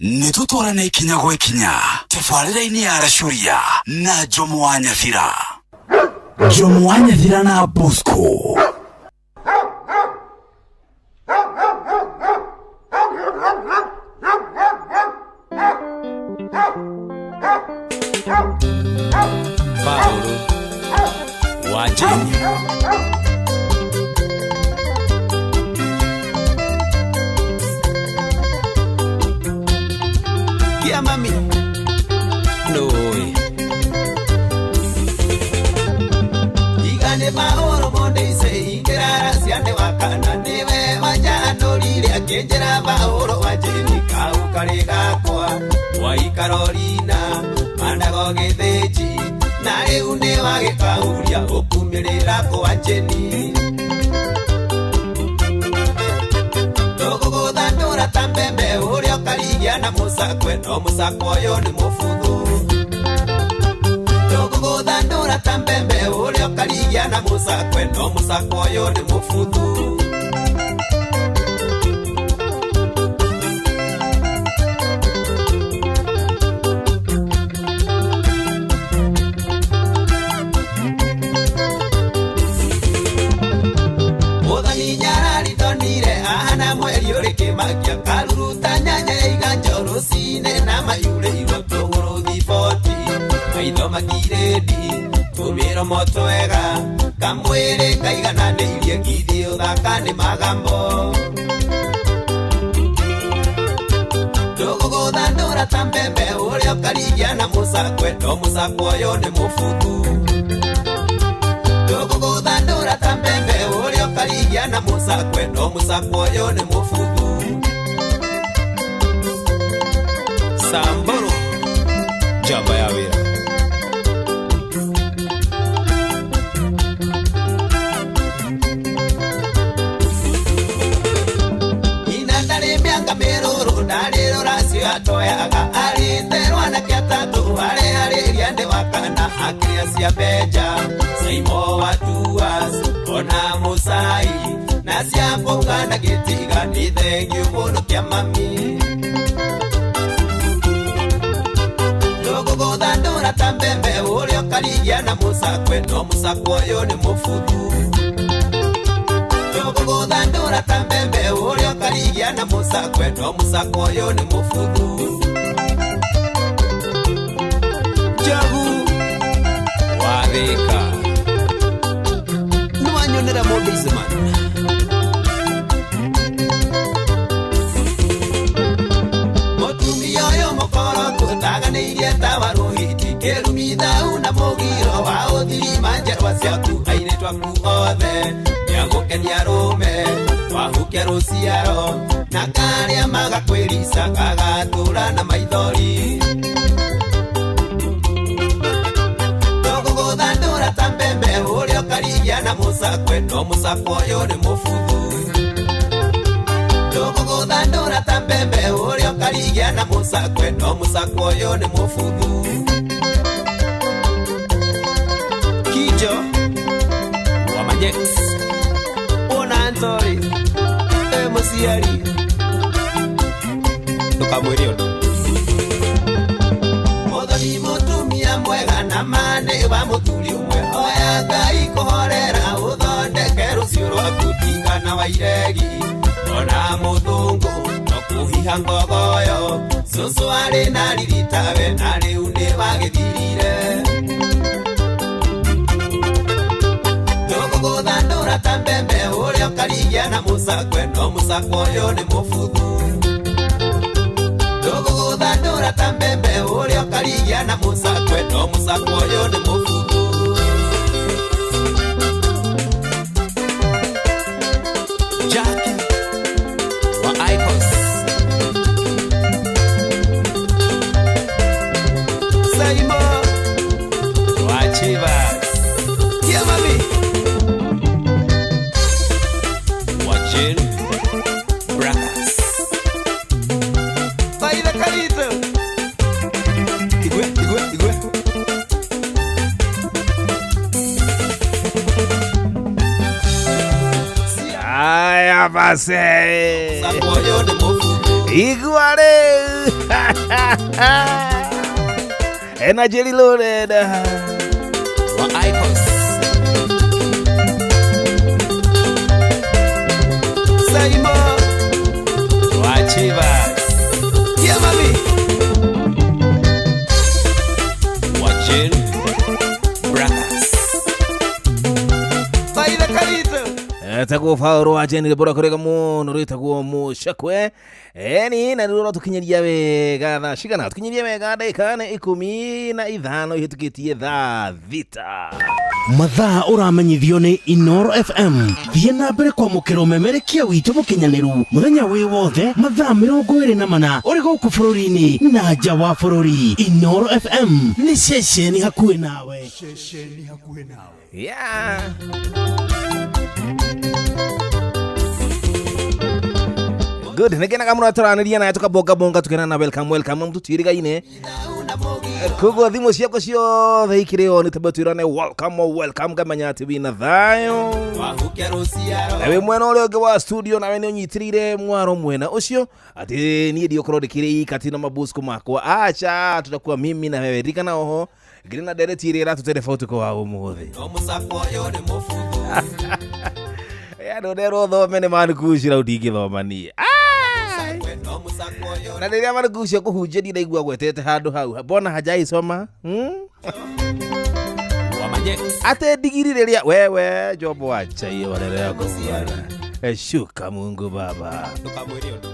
nĩ tũtwarane ikinya gwa ikinya tabarĩra-inĩ ya Racuria na Jomo wa Nyathira. Jomo wa Nyathira na Bosco. Paulo wa Jeni. Yeah, mami. No. Igane maoro monde ise ikerara siande wakana niwe wajanurire akinjira maoro wa Jeni kau kari gakwa waikarorina mandago githinji na riu ni wagikauria ukumirira kwa Jeni nduguguthandura ta mbembe uria ukarigia na musakwe no musakwe uyu ni mubuthu nduguguthandura ta mbembe uria ukarigia na mũcakwe no mũcakwa ũyũ nĩ mũbuthu. Mũthoni nyarari ndonire ahana mweri ũrĩ kĩmakia karuruta nyanya iganjo rũcinĩ na mayurĩirwo tũgũrũ thiboti maitho makirĩndi tũmĩromo twega kamwĩrĩ kaigananĩirie ngithĩ ũthaka nĩ magambo. Ndũgũgũthandũra ta mbembe ũrĩa ũkarigia na mũcakwe no mũcakwa ũyũ nĩ mũbuthu. Ndũgũgũthandũra ta mbembe ũrĩa ũkarigia na mũcakwe no mũcakwa ũyũ nĩ mũbuthu. Samburu njamba ya wĩra. Nyina ndarĩ mĩanga mĩrũrũ ndarĩ rũracio atoyaga arĩte rwanake atatũ areharĩria ndĩ wa kana akĩrĩa cia Benja Saimo wa Tuas ona Mũcai na cia Mbũga na Gĩtiga nĩ thengiũ mũno kĩa mami. Ndũgũgũthandũra ta mbembe ũrĩa ũkarigia na mũcakwe no mũcakwa ũyũ nĩ mũbuthu. Ndũgũgũthandũra ta mbembe ũrĩa ũkarigia na mũcakwe no mũcakwa ũyũ nĩ mũbuthu. Njogu wa Thĩka nĩwanyonera mũndũ Iceman. Mũtumia ũyũ mũkoroku ndaganĩirie ta wa rũhiti kĩrumithau na mũgiro wa ũthirima njerwa ciaku airĩtu aku othe nĩagũkenia rũme wahukia rũciaro na karĩa magakwĩrica gagatũra na maithori. Ndũgũgũthandũra ta mbembe ũrĩa ũkarigia na mũcakwe no mũcakwa ũyũ nĩ mũbuthu. Ndũgũgũthandũra ta mbembe ũrĩa ũkarigia na mũcakwe no mũcakwa ũyũ nĩ mũbuthu. Kijo wa Majex ona Antori e mũciari ndũkamwĩre ũndũ. Mũthoni mũtumia mwega na manĩ wa mũthuri ũmwe oya Ngai kũhorera ũthondeke rũciũ rwaku tigana wa iregi ona mũthũngũ no kũhiha ngogoyo cũcũ arĩ na riritawe na rĩu nĩ wagĩthirire. Ndũgũgũthandũra ta mbembe ũrĩa ũkarigia na mũcakwe no mũcakwa ũyũ nĩ mũbuthu. Ndũgũgũthandũra ta mbembe ũrĩa ũkarigia na mũcakwe no mũcakwa ũyũ nĩ mũbuthu. Jackie wa Icos Saimo wa Chivas yeah mami wa Jane Brothers Baila Carito Igwe igwe igwe. Aya basi. Mũcakwa ũyũ nĩ mũbuthu. Igua rĩu. Energy reloaded. Wa Icos Saimo wa Chivas yeah mami wa Jane Brothers Baila Carito Etagwo Paul wa Jane rwĩmbo rwakwa rwega mũno rwĩtagwo mũcakwe eni na rĩu rũratũkinyĩria wega thaa cigana tũkinyĩria wega ndagĩka nĩ 15 ihĩtũkĩtie thaa 6. Mathaa ũramenyithio nĩ Inoro FM. Thiĩ na mbere kwamũkĩra ũmemerekia witũ mũkinyanĩru mũthenya wĩ wothe mathaa 24 ũrĩ gũkũ bũrũri-inĩ na nja wa bũrũri. Inoro FM nĩ ceceni hakuhĩ nawe. Ceceni hakuhĩ nawe. Yeah. Good, nĩngenaga mũno tũranĩria nawe tũkabongabonga tũkenana. Welcome, welcome, mũtũtiĩrĩgaine. Koguo thimũ ciakwa ciothe ikĩrĩ on tamba twĩrane welcome oh welcome ngamenya atĩ wĩna thayũ wahukia rũciaro na wĩ mwena ũrĩa ũngĩ wa studio nawe nĩ ũnyitĩrĩire mwaro mwena ũcio atĩ niĩ ndiokorwo ndĩkĩrĩ ikati na mabusco makwa acha tutakuwa mimi na wewe ririkana oho ngĩrĩ na ndereti ĩrĩa ĩratũtereba ũtukũ wa ũmũthĩ no mũcakwa ũyũ nĩ mũbuthu andũ nderwo thome nĩ manukucira ndingĩthoma niĩ no mũcakwa ũyũ na rĩrĩa manukucio kũhunjia ndinaigua gwetete handũ hau mbona hajaisoma Ate ndigiri rĩrĩa wewe Jobo wacha hiyo maneno yako bwana. Shuka Mungu Baba. Ndũkamwĩre ũndũ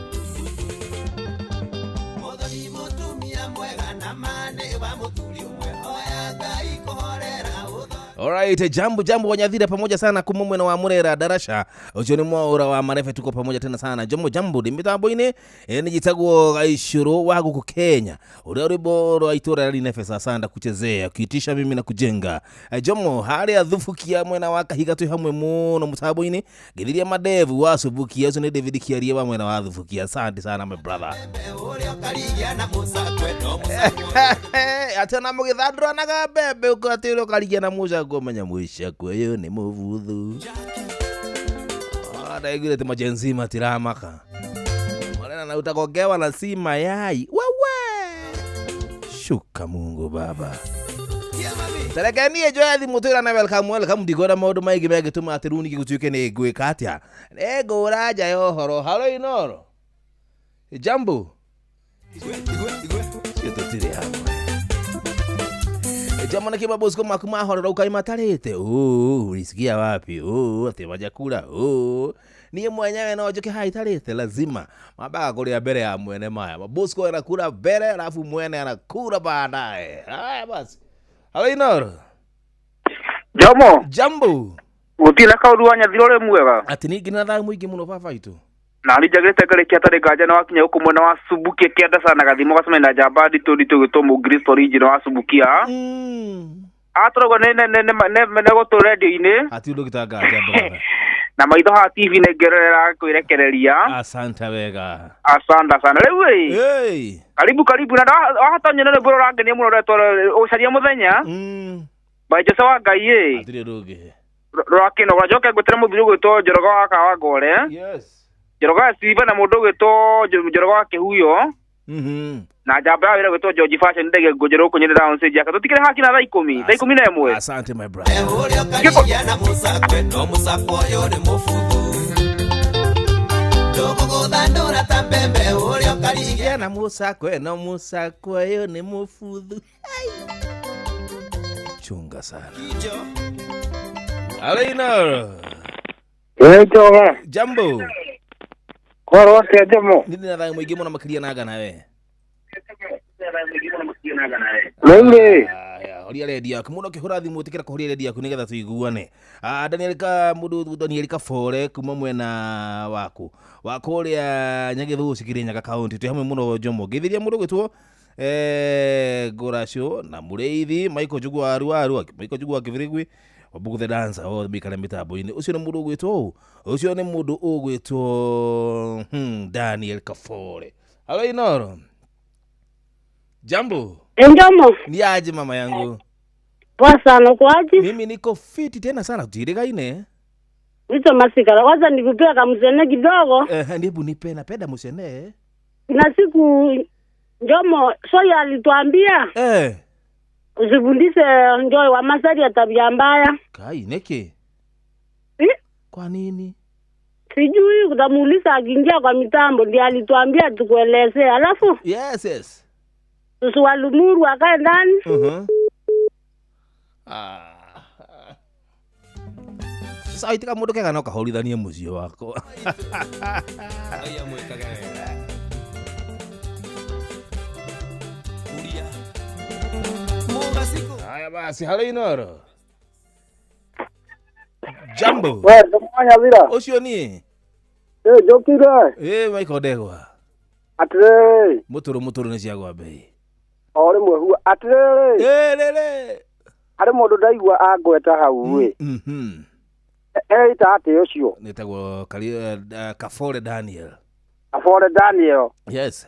Mũthoni mũtumia mwega na mane wa mũthuri ũmwe hoya Ngai kũhorera ũtho Alright, jambo jambo Wanyathira pamoja sana kuma mwena wa Murera Darasha. Ucio ni mwaura wa Marefe tuko pamoja tena sana. Jambo jambo ndi mitambo-ini nijitagwo Gaicuru wa guku Kenya. Uria rwimbo rwa itura rari nefesa sanda kuchezea kuitisha mimi na kujenga. Jomo haria thubukia mwena wa Kahiga twi hamwe muno mutambo-ini. Ngithiria madevu wa Subukia ucio ni David Kiarie wa mwena wa Thubukia. Asante sana my brother. ũrĩa ũkarigia na mũcakwe no mũcakwe Ate na mũgĩthandũranaga mbembe ũko atĩ ũrĩa ũkarigia na mũcakwe menya mũcakwe ũyũ nĩ mũbuthu. Ndaiguire atĩ majenzi matiramaka marena na utagongewa na si mayai wewe. Shuka Mungu Baba. Tareke niĩ njoe thimũ twĩrane welcome welcome ndikwenda maũndũ maingĩ mangĩtũma atĩ rĩu ningĩ gũtuĩke nĩ ngwĩka atĩa nĩ ngũra nja ya ũhoro haro inoro jambo cio tũtirĩ hamwe Jambo na kibabu maku mahorera ukai matarĩte ulisikia wapi atĩ majakura niĩ mwenyewe no njũke haha itarĩte lazima mambaga kũrĩa mbere ya mwene maya mabosco anakula mbere alafu mwene anakula baadaye. Haya basi halo Inoro. Jomo. Jambo. Gũtirĩ na kaũndũ wa Nyathira ũrĩ mwega. Atĩ ningĩ na thayũ mũingĩ mũno baba itũ. Na nĩ njagĩrĩte ngarĩkia tarĩ nganja na wakinya gũkũ mwena wa Subukia kĩanda sana gathimo gacemania na njamba nditũ nditũ gwĩtwo Mũkristo original wa Subukia. Atũragwo nĩ gũtũ radio-inĩ. Hatirĩ ũndũ gĩtanganja brother. Na maitho haha TV nĩ ngĩrorera kwĩrekereria. Asante wega. Asante sana. Rĩu ĩ. Hey. Karibu karibu na wahota nyone rwĩmbo rũrangenia mũno rwetwo ũcaria mũthenya. By Jose wa Ngai ĩ. Hatirĩ ũndũ ũngĩ. Rwakĩnogora njoke ngwĩtĩre mũthuri ũgwĩtwo Njoroge wa Kawangore. Yes. Njoroge wa Siva na mũndũ ũgwĩtwo Njoroge wa Kĩhuyo. Na njamba ya wĩra gwĩtwo George Fashion ndege ngũnjĩrwo gũkũ Nyeri Round Stage yake. Tũtikĩrĩ haki na thaa ikũmi, thaa 11. Asante my brother. Ũrĩa ũkarigia na mũcakwe no mũcakwa ũyũ nĩ mũbuthu ndũgũgũthandũra ta mbembe ũrĩa ũkarigia na mũcakwe no mũcakwe ũyũ nĩ mũbuthu. Chunga sana. Halo Inoro. Njoga. Jambo. Kwaro atĩa Jomo? Nĩ ndĩ na thayũ mũingĩ mũno makĩria na ngana we. Rĩu rĩ. Horia redio yaku mũndũ akĩhũra thimũ ĩtĩkĩra kũhoria redio yaku nĩgetha tũiguane. Daniel ka mũndũ Daniel Kabore kuma mwena waku wa kũrĩa Nyagĩthũci Kĩrĩnyaga kaunti twĩ hamwe mũno Jomo ngĩthiria mũndũ gwĩtwo Ngũracũ na Mũrĩithi Michael Njugu wa Ruaru Michael Njugu wa Kĩbĩrĩgwi Wambugu the dancer othe maikare mĩtambo-inĩ ũcio nĩ mũndũ ũgwĩtwo ũũ ũcio nĩ mũndũ ũgwĩtwo Daniel Kabore. Halo Inoro. Jambo. Njomo. Ni aje mama yangu? Poa sana uko aje? Mimi niko fiti tena sana tutirikaine. Wito masikara kwanza nikupea kamsene kidogo. Hebu nipe napenda msene. Na siku Njomo Soya alituambia usifundishe Njoi wa Masari ya tabia mbaya. Kai neke. Kwa nini? Sijui utamuuliza akiingia kwa mitambo ndiye alituambia tukuelezee. Alafu yes yes. Tusiwalumuru akae ndani. Sasa itika mũndũ kega no kahũrithanie mũciĩ wakwa. Aya mwĩkage wega. Kuria. Mũgacikũ. Haya basi halo Inoro. Jambo. We Nyathira. Ũcio niĩ. Njũkire. Michael Ndegwa. Atĩrĩrĩ. Mũtũrũ mũtũrũ nĩ ciagwa mbei. O rĩmwe hua atĩrĩrĩ. Rĩrĩ. Harĩ mũndũ ndaigua angweta hau ĩ. Eita atĩ ũcio. Nĩtagwo Kabore Daniel. Kabore Daniel. Yes.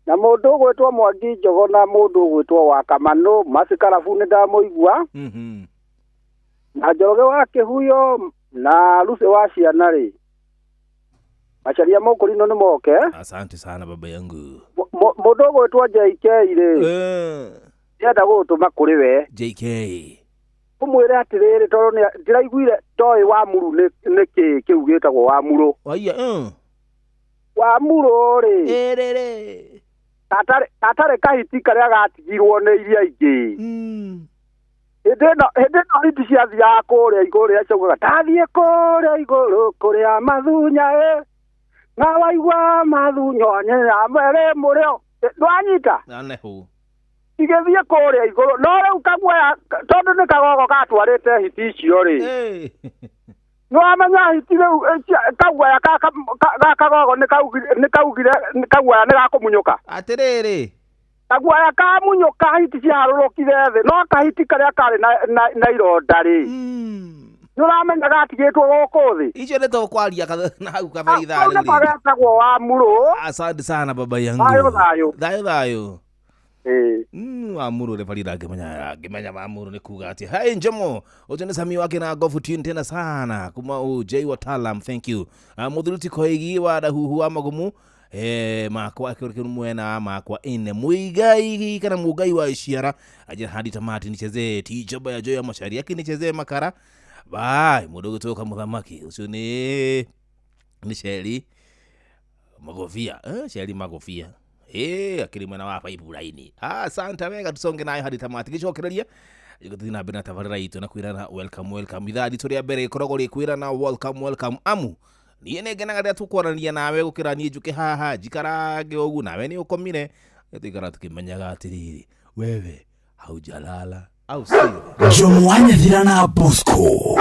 Na mũndũ ũgwĩtwo Mwangi Njogo na mũndũ ũgwĩtwo wa Kamanũ Macikarabu nĩ ndamũigua. Na Njoroge wa Kĩhuyo na Lucy wa ciana rĩ. Macharia Mũkũrinũ nĩ moke. Asante sana baba yangu. Mũndũ ũgwĩtwo JK rĩ. Ndĩrenda gũgũtũma kũrĩ we. JK. Ũmwĩre atĩrĩrĩ tondũ ndĩraiguire ndoĩ wa muru nĩ kĩ kĩu gĩtagwo wa muru. Waiya. Wa muru rĩ. Ĩrĩrĩ. Gatarĩ kahiti karĩa gatigirwo nĩ iria ingĩ. Hĩndĩ ĩno hiti ciathiaga kũrĩa igũrũ rĩrĩa ciaugaga ndathiĩ kũrĩa igũrũ kũrĩa mathunya ĩ na waigua mathunyo nyamwere mũrĩo ndwanyita Nanehu. Igĩthiĩ kũrĩa igũrũ no rĩu kaguoya tondũ nĩ kagogo gatwarĩte hiti icio rĩ nĩwamenya hiti rĩu kaguoya ga kagogo nĩ kaugire kaguoya nĩ gakũmunyũka. Atĩrĩrĩ. Kaguoya kamunyũka hiti ciaharũrũkire thĩ no kahiti karĩa karĩ na ironda rĩ nĩũramenya gatigĩtwo gũkũ thĩ. Icio nĩ tũkwaria na hau kabere ithaa rĩu. Kau getagwo wa muru. Asante sana baba yangu. Thayũ thayũ. Thayũ thayũ. Wa muru rĩ Farida angĩmenya wa muru nĩ kuga atĩ hey Njomo ũcio nĩ Sami wake na gofu tune tena sana kuma OJ wataalam thank you. Mũthuri Koigi wa Dahuhu wa Magumu makwa akĩrĩ mwena makwa ine Muigai kana Mugai wa Ishiara aje hadi tamati nichezee tijoba ya Joya Macharia akinichezee makara bye mũndũ gũtoka mũthamaki ũcio nĩ Sheri Magofia Sheri Magofia akĩrĩ mwena wa pipeline. Asante wega tusonge nayo hadi tamati gĩcokereria gũthiĩ na mbere na tabarĩra itũ na kwĩrana welcome welcome ithaa ritũ rĩa mbere ĩkoragwo rĩ kwĩrana welcome welcome amu niĩ nĩ ngenaga rĩrĩa tũkwaranĩria nawe gũkĩra niĩ njũke haha njikarange ũguo nawe nĩ ũkomire tũikara tũkĩmenyaga atĩrĩrĩ wewe haujalala au sio. Jomo wa Nyathira na Bosco.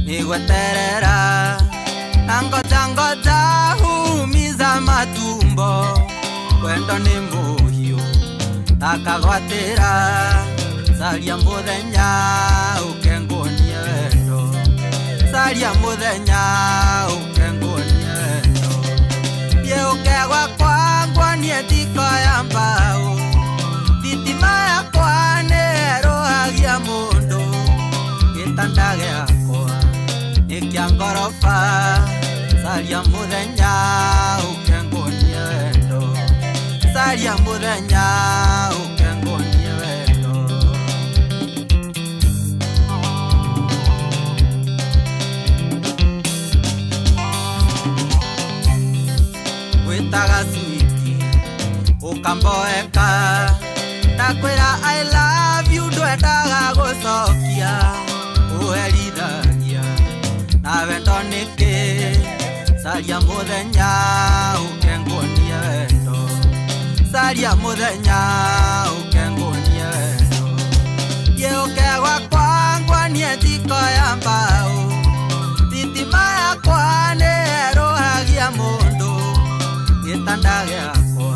Nigweterera nangoja ngoja humiza matumbo wendo ni muhiu takagwatira saria muthenya ukenguonie wendo saria muthenya ukenguonie wendo ye ukegwa kwangwonie thiko ya mbao thitima yakwa nĩĩrũhagia mũndũ gĩtanda gĩakwa nĩ kĩa ngoroba saria mũthenya ũkenguonie wendo saria mũthenya ũkenguonie wendo. Wĩtaga switi ũkamboeka ndakwĩra I love you ndwendaga gũcokia ũherithagia na wendo nĩkĩ saria mũthenya ũkenguonie wendo saria mũthenya ũkenguonie wendo ye ũke gwakwa ngwonie thiko ya mbao thitima yakwa nĩĩrũhagia mũndũ gĩtanda gĩakwa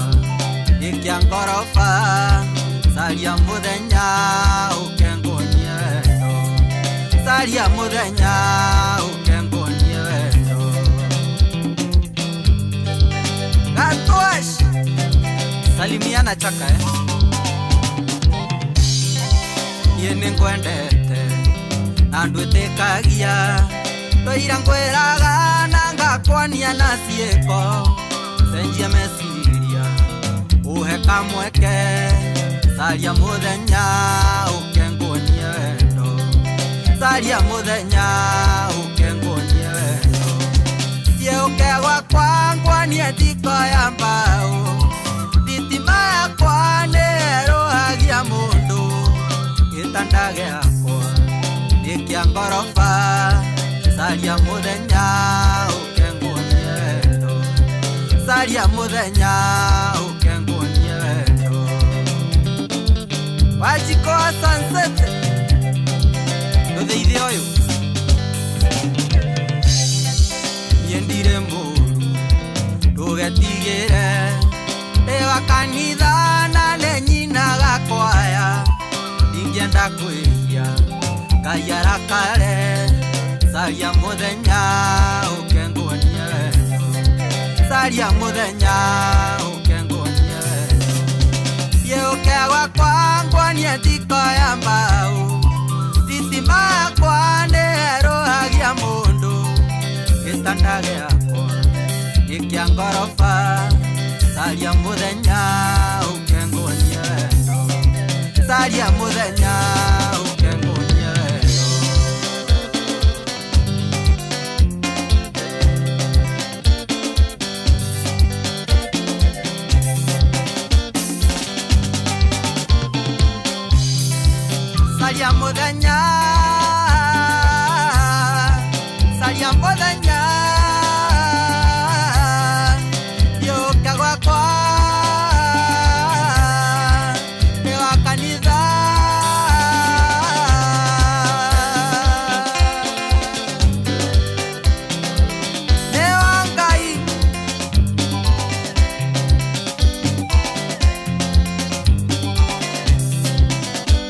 nĩ kĩa ngoroba saria mũthenya ũkenguonie wendo saria mũthenya ũkenguonie wendo. Gatosh salimiana chaka niĩ nĩngwendete na ndwĩtĩkagia ndoira ngwĩraga na ngakwania na ciĩko cenjia meciria ũhe kamweke saria mũthenya ũkenguonie wendo saria mũthenya ũkenguonie wendo ye ũke gwakwa ngwonie thiko ya mbao thitima yakwa nĩĩrũhagia mũndũ gĩtanda gĩakwa nĩ kĩa ngoroba saria mũthenya ũkenguonie wendo saria mũthenya ũkenguonie wendo. Wajiko wa sunset ndũtheithie ũyũ. Niĩ ndirĩ mũru ndũgetigĩre ndĩ wa kanitha na nĩ nyinaga kwaya ndingĩenda kwĩhia Ngai arakare caria mũthenya ũke nguonie wendo caria mũthenya ũke nguonie wendo thiĩ ũke gwakwa nguonie njiko ya mbaũ thitima yakwa nĩ ĩrũhagia mũndũ gĩtanda gĩakwa nĩ kĩa ngoroba caria mũthenya ũke nguonie wendo caria mũthenya ũke nguonie wendo. Saria muthenya, saria muthenya, yũka gwakwa nĩ wa kanitha. Nĩ wa Ngai.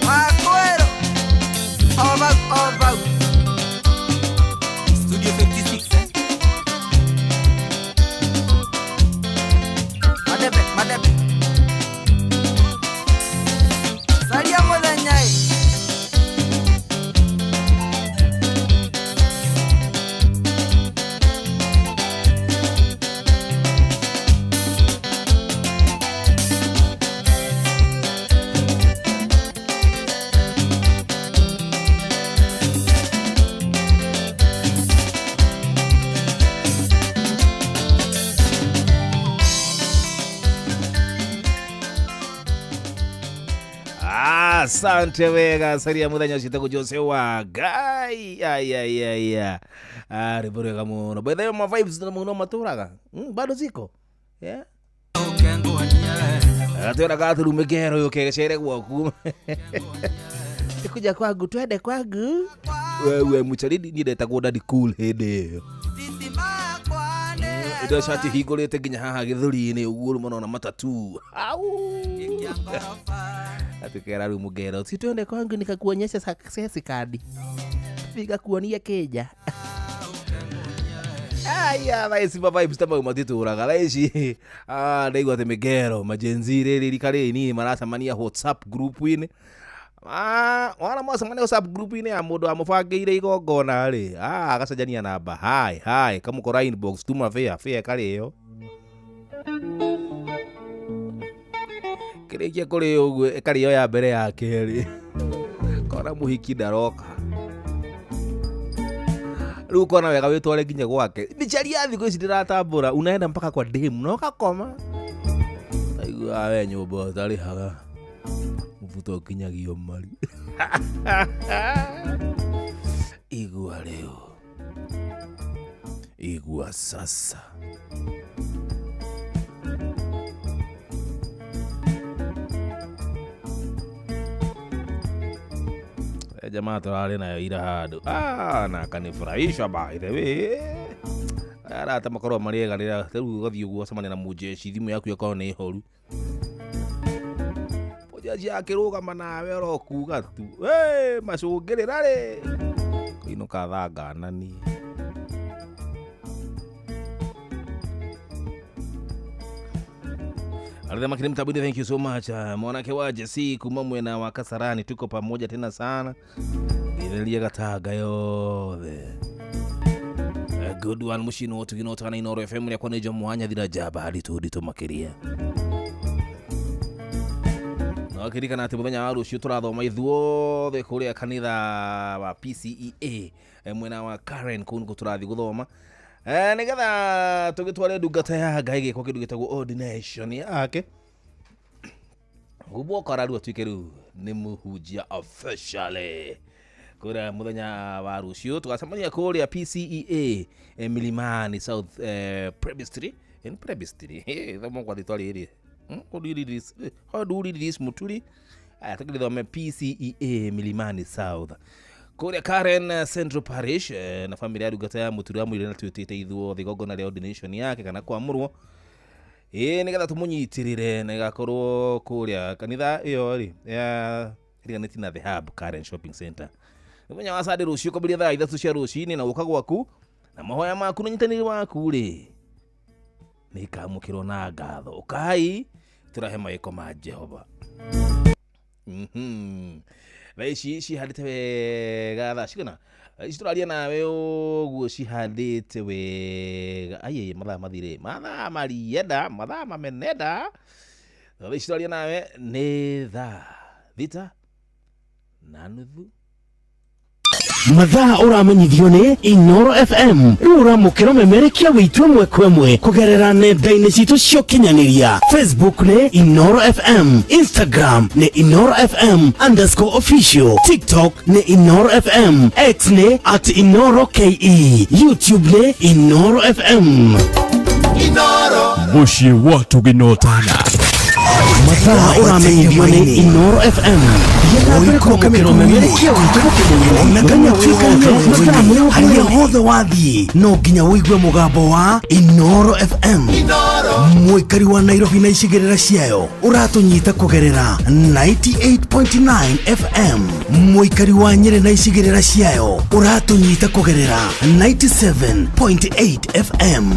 Wakwero. Over, over. Studio 56, eh? Madebe, madebe. Saria muthenya, eh? Asante wega saria muthenya ũcio tagwo Jose wa Ngai. Ai ai ai ai. Ah, rwĩmbo rwega mũno. By the way, ma vibes na mũno matũraga. Bado ziko. Yeah. Atwĩraga athurume ngero yũke gĩcere gwaku. Tikuja kwangu twende kwangu. Wewe mucharidi niĩ ndetagwo Daddy Cool hĩndĩ ĩyo. Ndo shati hingũrĩte nginya haha gĩthũri-inĩ ũguo rĩu mũno na matatu. Au. Atukera rĩu mũngero si twende kwangu nikakuonyesha success card. Nikakuonia keja. Aya, thaa ici ma vibes ta mau matitũraga thaa ici. Ah, ndaigua atĩ mĩngero majenzi rĩrĩ rika rĩrĩ nini maracemania WhatsApp group-inĩ. Ah, wana mwacemania WhatsApp group-inĩ ya mũndũ amũbangĩire igongona rĩ. Ah, agacenjania namba. Hi, hi, kamũkora inbox tuma fare, fare ĩkarĩo. Kĩrĩkia kũrĩo ũguo ĩkarĩo ya mbere ya kerĩ. Kona mũhiki ndaroka. Rĩu ũkona wega wĩtware nginya gwake. Mĩcaria thikũ ici ndĩratambũra, unaenda mpaka kwa demu na ũgakoma. Taigua we nyũmba ũtarĩhaga. Mũbuto ũkinyagio mari. Igua rĩu. Igua sasa. Jamaa tũrarĩ nayo ira handũ. Ah, na akanifurahisha by the way. Arata makorwo marĩ ega rĩrĩa rĩu ũgathiĩ ũguo ũcemania na mũjeshi thimũ yaku ĩkorwo nĩ horu. Mũjeshi akĩrũgama nawe orokuga tu. Hey, macũngĩrĩra rĩ. Kũinũka thaa ngananie. Arĩa makĩrĩ mtabuni, thank you so much. Mwanake wa Jesse kuma mwena wa Kasarani, tuko pamoja tena sana. Ireria gatanga yothe. A good one mushino tugino tana Inoro FM ya kwa nejo mwanya thira jaba hadi tu makiria. Na wakirikana atĩ mũthenya wa rũciũ tũrathoma ithuothe kũrĩa kanitha wa PCEA mwena wa Karen kũu nĩkuo tũrathiĩ gũthoma. Nĩgetha tũgĩtware ndungata ya Ngai gĩkwo kĩndũ gĩtagwo ordination yake. Guo kora rĩu atuĩke rĩu nĩ mũhunjia officially. Kũrĩa mũthenya wa rũciũ tũgacemania kũrĩa PCEA Milimani South Presbytery. In Presbytery. Thomo kwa rĩtwa rĩrĩ. How do you read this? How do you read this Muturi? Tũkĩthome PCEA Milimani South. Kũrĩa Karen Central Parish na bamĩrĩ ya ndungata ya mũturi wa mũirĩ na twĩtĩte ithuothe igongona rĩa ordination yake kana kwamũrwo ĩĩ nĩgetha tũmũnyitĩrĩre na ĩgakorwo kũrĩa kanitha ĩyo rĩ ya ĩriganĩtie na The Hub Karen Shopping Center. Mũthenya wa Sunday rũciũ kwambĩrĩria thaa 3 cia rũcinĩ na gũka gwaku na mahoya maku na ũnyitanĩri waku rĩ nĩ ikamũkĩrwo na ngatho. Ũkai tũrahe mawĩko ma Jehova. Thaa ici cihandĩte wega thaa cigana? Thaa ici tũraria nawe ũguo cihandĩte wega. Aiĩ mathaa mathire, mathaa marienda, mathaa mamenenda. Thaa ici tũraria nawe nĩ thaa 6:30. Mathaa ũramenyithio nĩ Inoro FM rĩu ũramũkĩra ũmemerekia witũ ĩmwe kwa ĩmwe kũgerera nenda-inĩ citũ cia ũkinyanĩria. Facebook nĩ Inoro FM, Instagram nĩ Inoro FM underscore official, TikTok nĩ Inoro FM, X nĩ at Inoro KE, YouTube nĩ Inoro FM. Mũciĩ wa tũginotana. Mathaa ũramenyithio nĩ Inoro FM. Kwamũkĩra ũmemerekia witũ gũkinyanĩria harĩa hothe wathiĩ no nginya ũigue mũgambo wa Inoro FM. Mũikari wa Nairobi na icigĩrĩra ciayo ũratũnyita kũgerera 98.9 FM. Mũikari wa Nyĩrĩ na icigĩrĩra ciayo ũratũnyita kũgerera 97.8 FM.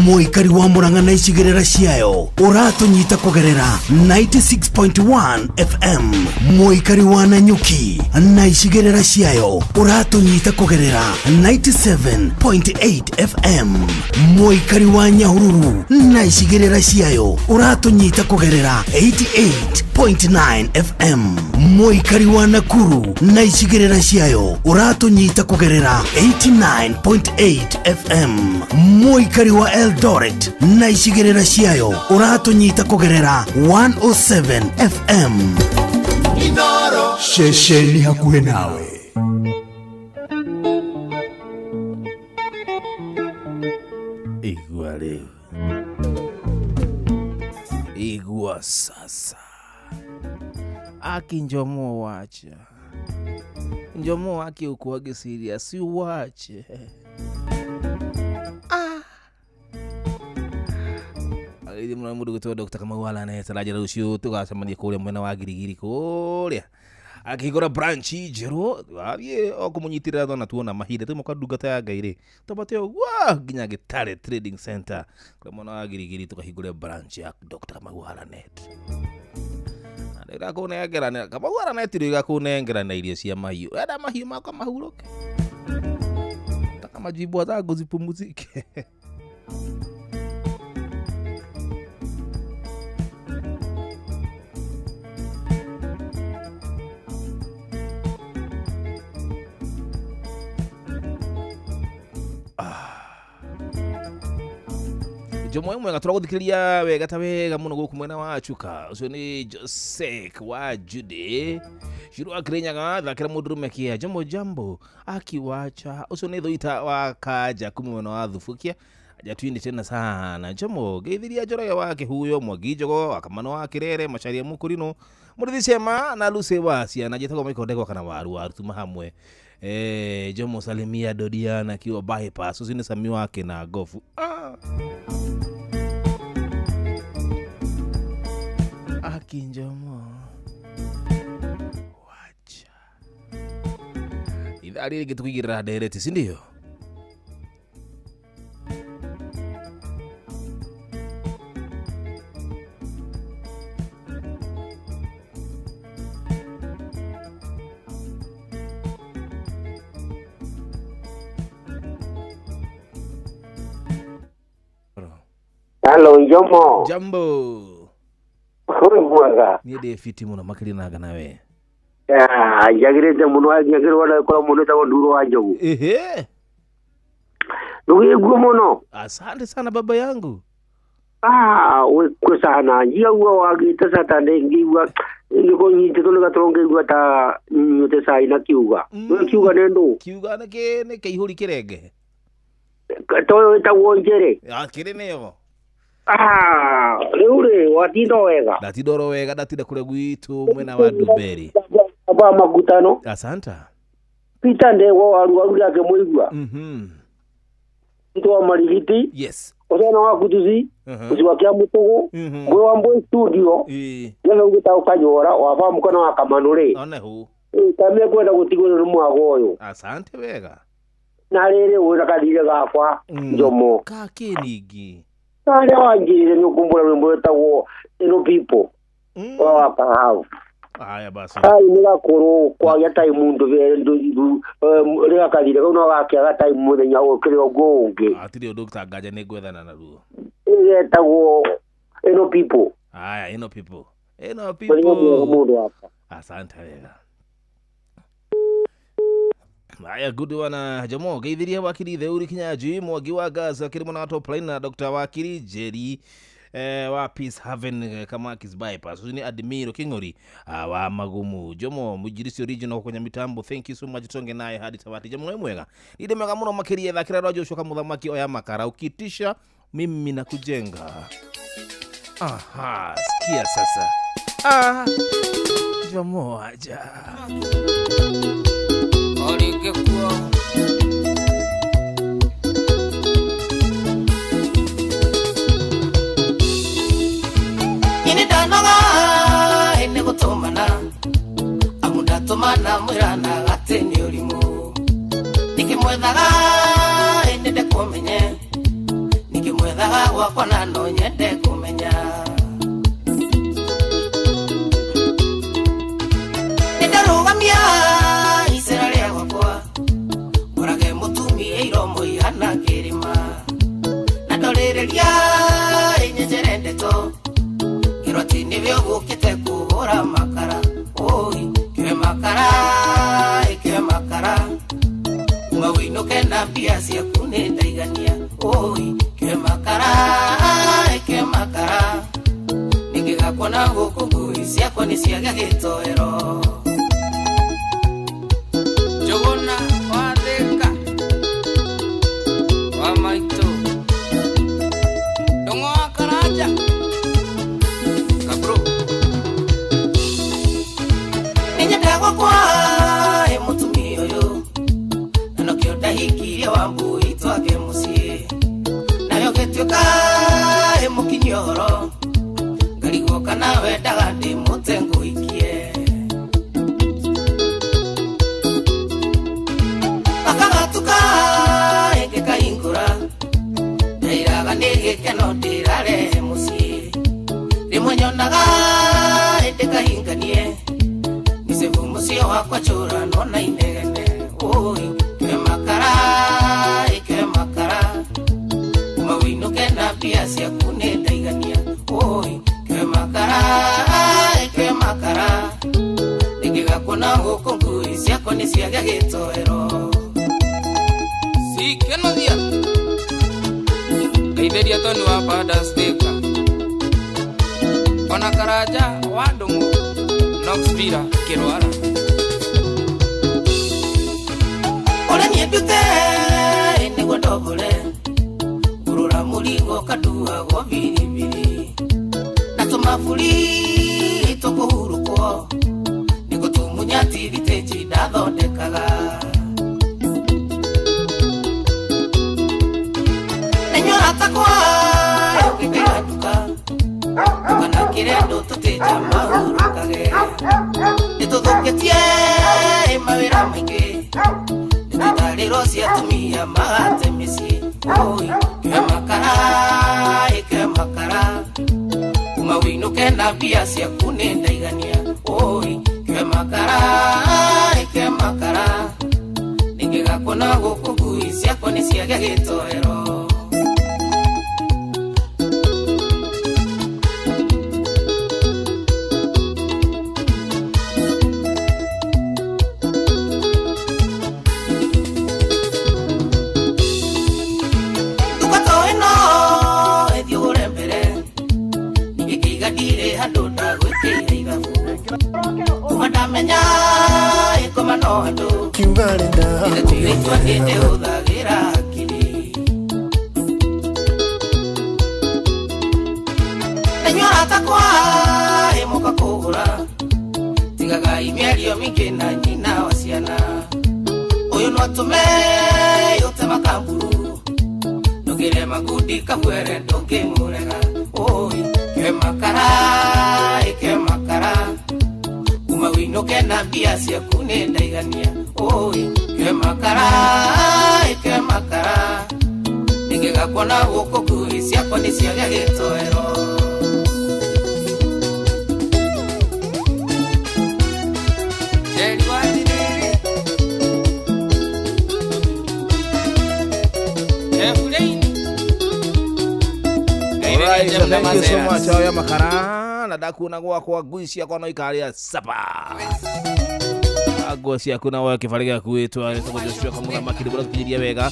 Mũikari wa Murang'a na icigĩrĩra ciayo ũratũnyita kũgerera 96.1 FM. Mũikari wa Nanyuki na icigĩrĩra ciayo ũratũnyita kũgerera 97.8 FM. Mũikari wa Nyahururu na icigĩrĩra ciayo ũratũnyita kũgerera 88.9 FM. Mũikari wa Nakuru na icigĩrĩra ciayo ũratũnyita kũgerera 89.8 FM. Mũikari wa Eldoret na icigĩrĩra ciayo ũratũnyita kũgerera 107 FM. Ceceni hakuhĩ nawe. Igua rĩu, igua sasa. Aki Njomo wacha. Njomo aki ukuage serious, si uwache. Agĩthiĩ mũno mũndũ gwĩtwo Dr. Kamau Alane tarajĩra rũciũ tũgacemania kũrĩa mwena wa Girigiri kũrĩa akĩhingũra branch njerũ wathiĩ o kũmũnyitĩrĩra thona tuona mahinda tuma kwa ndungata ya Ngai rĩ twambate ũguo nginya Gĩtare Trading Center kũrĩa mwena wa Girigiri tũkahingũre branch ya Dr. Kamau Alanet. Ndĩrakũnengerana Kamau Alanet rĩ gakũnengerana irio cia mahiũ enda mahiũ makwa mahurũke taka majibu zangu zipumzike. Jomo mwega tũragũthikĩrĩria wega ta wega mũno gũkũ mwena wa Chuka. Ũcio nĩ Josek wa Jude Shiru wa Kirinyaga thakĩra mũndũrũme kĩa Jomo jambo akiwacha. Ũcio nĩ Thuita wa Kanja kuma mwena wa Thubukia jatwinde tena sana. Jomo geithiria Njoroge wa Kĩhuyo Mwangi Njogo wa Kamano wa Kĩrere Macharia Mũkũrinũ Mũrĩithi Cema na Lucy wa ciana njĩtagwo Michael Ndegwa kana waru waru tuma hamwe. Jomo salimia Dodiana akiwa bypass. Ũcio nĩ Sami wake na gofu. Aki Njomo wacha ithaa rĩrĩ tũkũigĩrĩra ndereti, si ndio? Hello Njomo. Jambo. Uri mwega. Niĩ ndĩ fiti mũno makĩria na ngana we. Njagĩrĩte mũno njagĩrĩrwo na gũkorwo mũndũ wĩtagwo Nduro wa Njogu. Ehe. Ndũgĩguo mũno. Asante sana baba yangu. Wĩkuo sana. Njiaigua wagĩte Saturday ngĩigua ngĩkorwo nyitĩtwo nĩ gatoro ngĩigua ta nyuĩte cai na kiuga. Nĩ kiuga nĩ ndũ? Kiuga nĩ kĩ nĩ kĩihũri kĩrenge. Ta ũyũ wĩtagwo Njĩrĩ. Kĩrĩ nĩyo. Rĩu rĩ watinda wega. Ndatinda oro wega, ndatinda kũrĩa gwitũ mwena wa Ndumberi. Aba magutano. Asanta. Peter Ndegwa wa Ruaru ndakĩmũigua. Tito wa Marigiti. Yes. Ũcana wa Kutusi. Ũcio wa Kĩamũtũgũ. Mwĩ wa Mbũi studio. Nĩgetha ũgĩta ũkanyora wa Bamuka na wa Kamanũ rĩ. One hu. Kamĩkwenda gũtigwo nĩ mwago ũyũ. Asante wega. Na rĩrĩ wĩna kathirĩ gakwa Njomo. Kaki ningĩ. Karĩa wanjĩrire nĩ ũkumbũra rwĩmbo rwĩtagwo Ĩno People. Wa Kahavu. Haya basi. Kai nĩ gakũrũ kwagĩa time ndũ rĩrĩa kathirĩ kau no gakĩaga time mũthenya ũyũ kĩrĩa ũguo ũngĩ. Hatirĩ ũndũ ngũtangaja nĩ ngwethana naruo. Ĩgetagwo Ĩno People. Haya, ĩno people. Ĩno Mũthenya mwega people. mũndũ wakwa. Asante wega. Haya, good one Jomo geithirie wakiri Theuri Kinyanjui Mwangi wa Gaza kirimo na top line na Dr. Wakiri Jerry wa Peace Haven Kamakis bypass uyu ni Admiro King'ori wa Magumu Jomo mujirisi original kwenye mitambo. Thank you so much, tonge naye hadi tawati. Jomo we mwega ninde mwega muno makiria thakira rwa Joshua kamuthamaki oya makara ukitisha mimi nakujenga. Aha, sikia sasa. Ah, Jomo aja Origekuo Ini ndanoga ene gũtũmana amu ndatũmana mwĩrana atĩ nĩ ũrimũ nikĩmwethaga ene ndekũmenye nikĩmwethaga gwakwa na no nyende kũmenya nĩndarũgamia icera rĩa gwakwa ngorage mũtumia iromo ihana kĩrĩma na ndorĩrĩria ĩnyenjere ndeto ngĩrwo atĩ nĩwe ũgũkĩte kũhũra makara oi kĩwe makara ĩkĩwe makara uma wĩinũke na mbia ciaku nĩ ndaigania oi kĩwe makara ĩkĩwe makara ningĩgakuona gũkũ ngui ciakwa nĩ ciagĩa gĩtoero. Njũgũna wa Thĩka wa Maitũ Ndũng'ũ wa Karanja Kabro Nĩnyendaga gwakwa ĩ mũtumia ũyũ na nokĩo ndahikirie Wambui twake mũciĩ nayo gĩtuĩka ĩ mũkinyia ũhoro ngarigwo kana wendaga ndĩmũte ngũhikie akagatuka ĩngĩkahingũra ndairaga nĩ gĩkeno ndĩrarehe mũciĩ rĩmwe nyonaga ĩndĩkahinganie mĩcebu mũciĩ wakwa njũranwo na inegene oi kĩwe makara ĩkĩwe makara uma wĩinũke na mbia ciaku nĩ ndaigania oi kĩwe makara ĩkĩwe makara nĩngĩgakuona gũkũ ngui ciakwa nĩ ciagĩa gĩtoero. Sikenothia Ngeithĩria Tony wa Padas Thĩka ona Karanja wa Ndũng'ũ Knox Villa Kĩrwara Ũrĩa niĩ ndute nĩguo ndombore ngũrũra mũrigo kanduagwo biribiri na tũmaburi tũkũhurũkwo nĩguo tũmunya tirithĩnji ndathondekaga na inyuĩ aratakwa ũngĩkaiga nduka ndũkanakĩre andũ tũtĩnja mahurũkage nĩtũthũkĩtie mawĩra maingĩ nĩtũtarĩrwo cia atumia magate mĩciĩ oi kĩwe makara ĩkĩwe makara uma wĩinũke na mbia ciaku nĩ ndaigania oi kĩwe makara ĩkĩwe makara nĩngĩgakuona gũkũ ngui ciakwa nĩ ciagĩa gĩtoero. Nduka ĩno ĩthiĩ ũgũre mbere ningĩkĩiga ndirĩ handũ ndagwĩkĩire ithabu kuma ndamenya ĩkoma no andũ ĩgatuire itua nĩndĩhũthagĩra hakiri na inyuĩ aratakwa ĩmũka kũgũra tigagai mĩario mĩingĩ na nyina wa ciana Ndũtũme yote makamburu ndũgĩre magundi kabwere ndũngĩmũrega oi kemakara ikemakara kuma wĩinũke na mbia ciaku nĩ ndaigania oi kemakara ikemakara ningĩgakuona gũkũ ngui ciakwa nĩ ciagĩa gĩtoero. Alright, so thank you so much. Oya makara na ndakuona gwakwa ngui ciakwa no ikaria sapa nguo ciaku na woe kĩbarĩ gĩaku wĩtwa gĩtagwo Joshua Kamũthamaki nĩguo tũkinyirie wega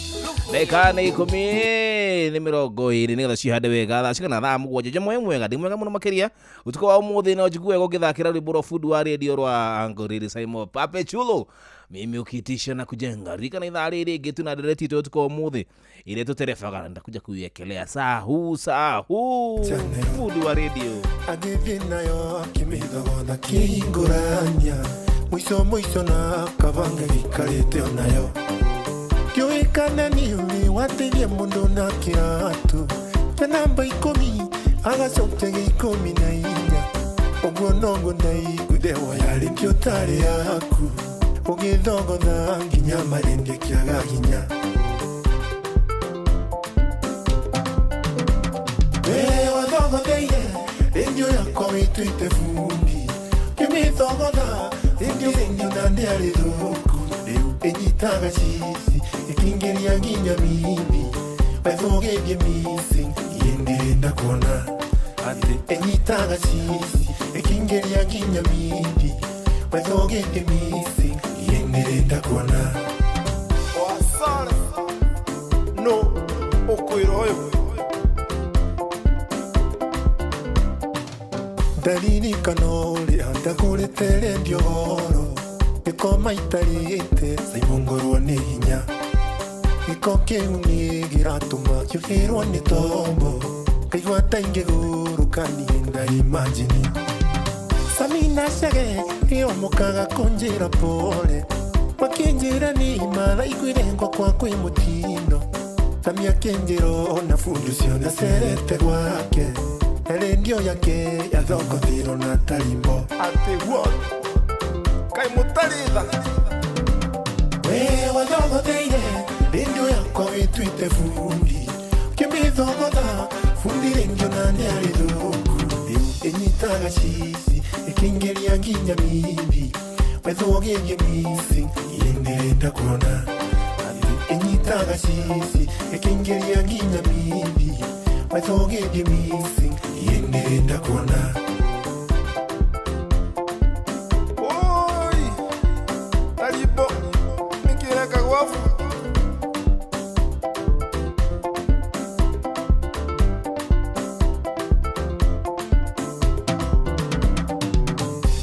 ndagĩka nĩ 10 nĩ 20 nĩgetha cihande wega thaa cigana thaa 7 Jomo mwega ndĩ mwega mũno makĩria ũtukũ wa ũmũthĩ no njigue gũgĩthakĩra rwĩmbo rwa fundi wa radio rwa Uncle Riri Simon Pape Chulo mimi ukiitisha na kujenga ririkana ithaa rĩrĩ rĩngĩ tuna ndereti itũ ũtukũ wa ũmũthĩ ĩrĩa tũterebaga ndakuja kuiekelea saa huu fundi wa radio agĩthiĩ nayo akĩmĩthogotha kĩhingũrania mũico mũico na kabanga gĩikarĩte onayo kĩũĩ kana nĩ ũrĩ wateithia mũndũ na kĩratũ kĩa namba 10 agacokia gĩa 14 ũguo noguo ndaiguire woya rĩngĩ ũtarĩ yaku ũgĩthogotha nginya marĩndĩ kĩaga hinya we wathogotheire rĩndiũ yakwa wĩtuĩte bundi kĩmĩthogotha rĩndiũ rĩngĩ na ndĩarĩ thũku rĩu ĩnyitaga cici ĩkĩingĩria nginya mimbi wethũgĩthie missing iĩ ndĩrenda kuona atĩ ĩnyitaga cici ĩkĩingĩria nginya mimbi wethũgĩthie missing iĩ ndĩrenda kuona wasare no ũkwĩra ũyũ ndaririkana ũrĩa ndagũrĩte rendio goro gĩkoma itarĩte caimongorwo nĩ hinya gĩko kĩu nĩ gĩratũma kĩũhĩrwo nĩ tombo ngaigua ta ingĩgũrũka niĩ ndaimajini Samina Chege ĩomokaga kũnjĩra pole makĩnjĩra nĩ maraiguire ngwakwa kwĩ mũtino Sami akĩnjĩra ona bundi ũcio nĩacerete gwake na rendio yake yathogothirwo na tarimbo atĩ what kaĩ mũtarĩ tha we wathogotheire rendio yakwa wĩtuĩte bundi ũkĩmĩthogotha bundi rendio na nĩarĩ thũku rĩu ĩnyitaga cici ĩkĩingĩria nginya mimbi wethũgĩthie missing iĩ ndĩrenda kuona ĩnyitaga cici ĩkĩingĩria nginya mimbi wethũgĩthie missing iĩ ndĩrenda kuona. Oi tarimbo nĩkĩreka gwabu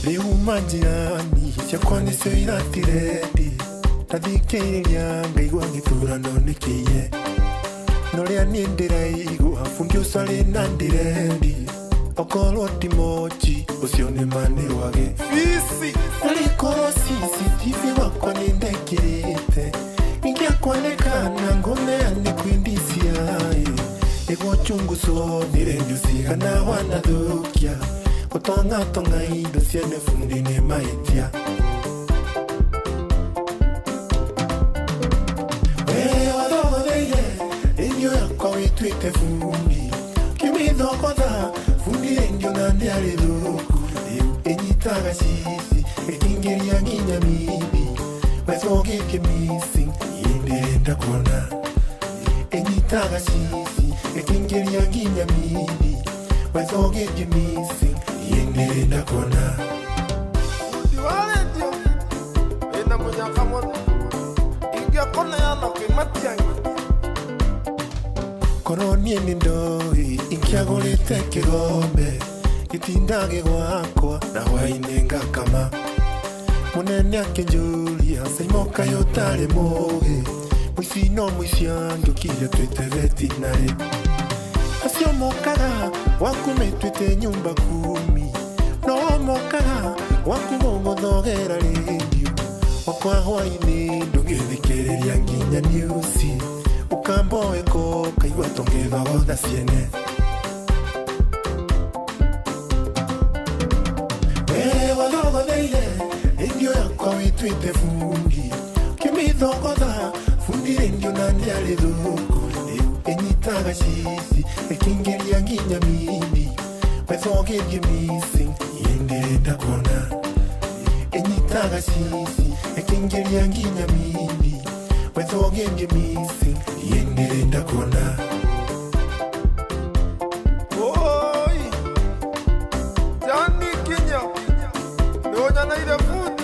rĩu majirani ciakwa nĩcio iratirendi ndathikĩrĩria ngaigua gĩthurano nĩ kĩiye no rĩa niĩ ndĩraigua bundi ũcio arĩ na ndirendi okorwo ti mochi ũcio nĩ ma nĩ rwagĩ Fici narĩkorwo CCTV wakwa nĩ ndekĩrĩte ingĩakuonekana ngũneane kwĩ DCI nĩguo chunguzo nĩ rendio cigana wanathũkia gũtong'atong'a indo ciene bundi nĩ mahĩtia we wathogotheire rendio yakwa wĩtuĩte bundi kĩmĩthogotha bundi rendio na ndĩarĩ thũku rĩu ĩnyitaga cici ĩkĩingĩria nginya mimbi wethũgĩthie missing iĩ ndĩrenda kuona ĩnyitaga cici ĩkĩingĩria nginya mimbi wethũgĩthie missing iĩ ndĩrenda kuona. Bundi wa rendio wĩna mũnyaka mũno ingĩakũneana kwĩ Matiang'i korwo niĩ nĩ ndoĩ ingĩagũrĩte kĩgombe gĩtindage gwakwa na hwainĩ ngakama mũnene akĩnjũria Saimo kaĩ ũtarĩ mũgĩ mũici no mũici angĩũkire twĩte vetinarĩ acio mokaga gwaku metuĩte nyumba kumi no mokaga gwaku gũgũthogera rĩndiũ Wakwa hwainĩ ndũngĩthikĩrĩria nginya newsi Ũkamboeko kaigua tũngĩthogotha ciene We wathogotheire rendio yakwa wĩtuĩte bundi Ũkĩmĩthogotha bundi rendio na ndĩarĩ thũku Rĩu ĩnyitaga cici ĩkĩingĩria nginya mindi Wethogithie missing ndĩrenda kuona Ĩnyitaga cici ĩkĩingĩria nginya mindi Wethogithie missing ndĩrenda kuona Oi, Jani Kinya, nĩũnyoneire bundi,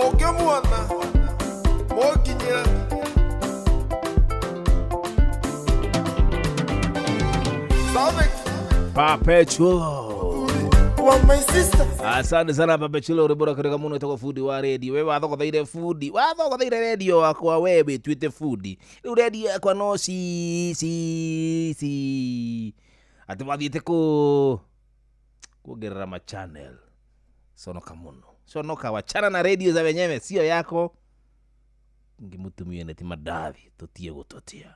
ũngĩmuona, mũnginyĩre. Samek, Papechulo. wa my sister. Asante sana Papechulo rwimbo katika muno ĩtagwo fundi wa radio. We wathogothaire fundi, wathogothaire radio wakwa we wĩtuĩte fundi. Rĩu radio yakwa no ci ci ci. Atĩ wathiĩte kũ kuongerera ma channel. Sonoka muno. Sonoka, wachana na radio za wenyewe, sio yako. Ngĩmũtumie neti mandathi tũtie gũtũtia.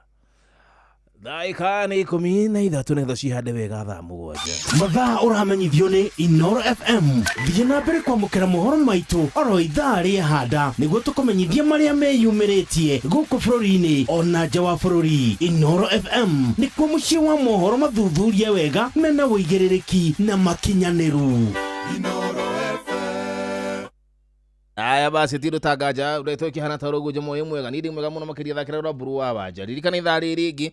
Thaa nĩ 13 nĩgetha cihande wega thaa 7. Mathaa ũramenyithio nĩ Inoro FM. Thiĩ na mbere kwamũkĩra mohoro maitũ oro ithaa rĩahanda nĩguo tũkũmenyithie marĩa meyumĩrĩtie gũkũ bũrũri-inĩ ona nja wa bũrũri. Inoro FM nĩkuo mũciĩ wa mohoro mathuthurie wega mena ũigĩrĩrĩki na makinyanĩru. Aya basi tiro tagaja uretwo ikihana ta rogo jomo mwega nindi mwega muno makiria thakira rwa buru wa wanja ririkana ithaa rĩrĩ rĩngĩ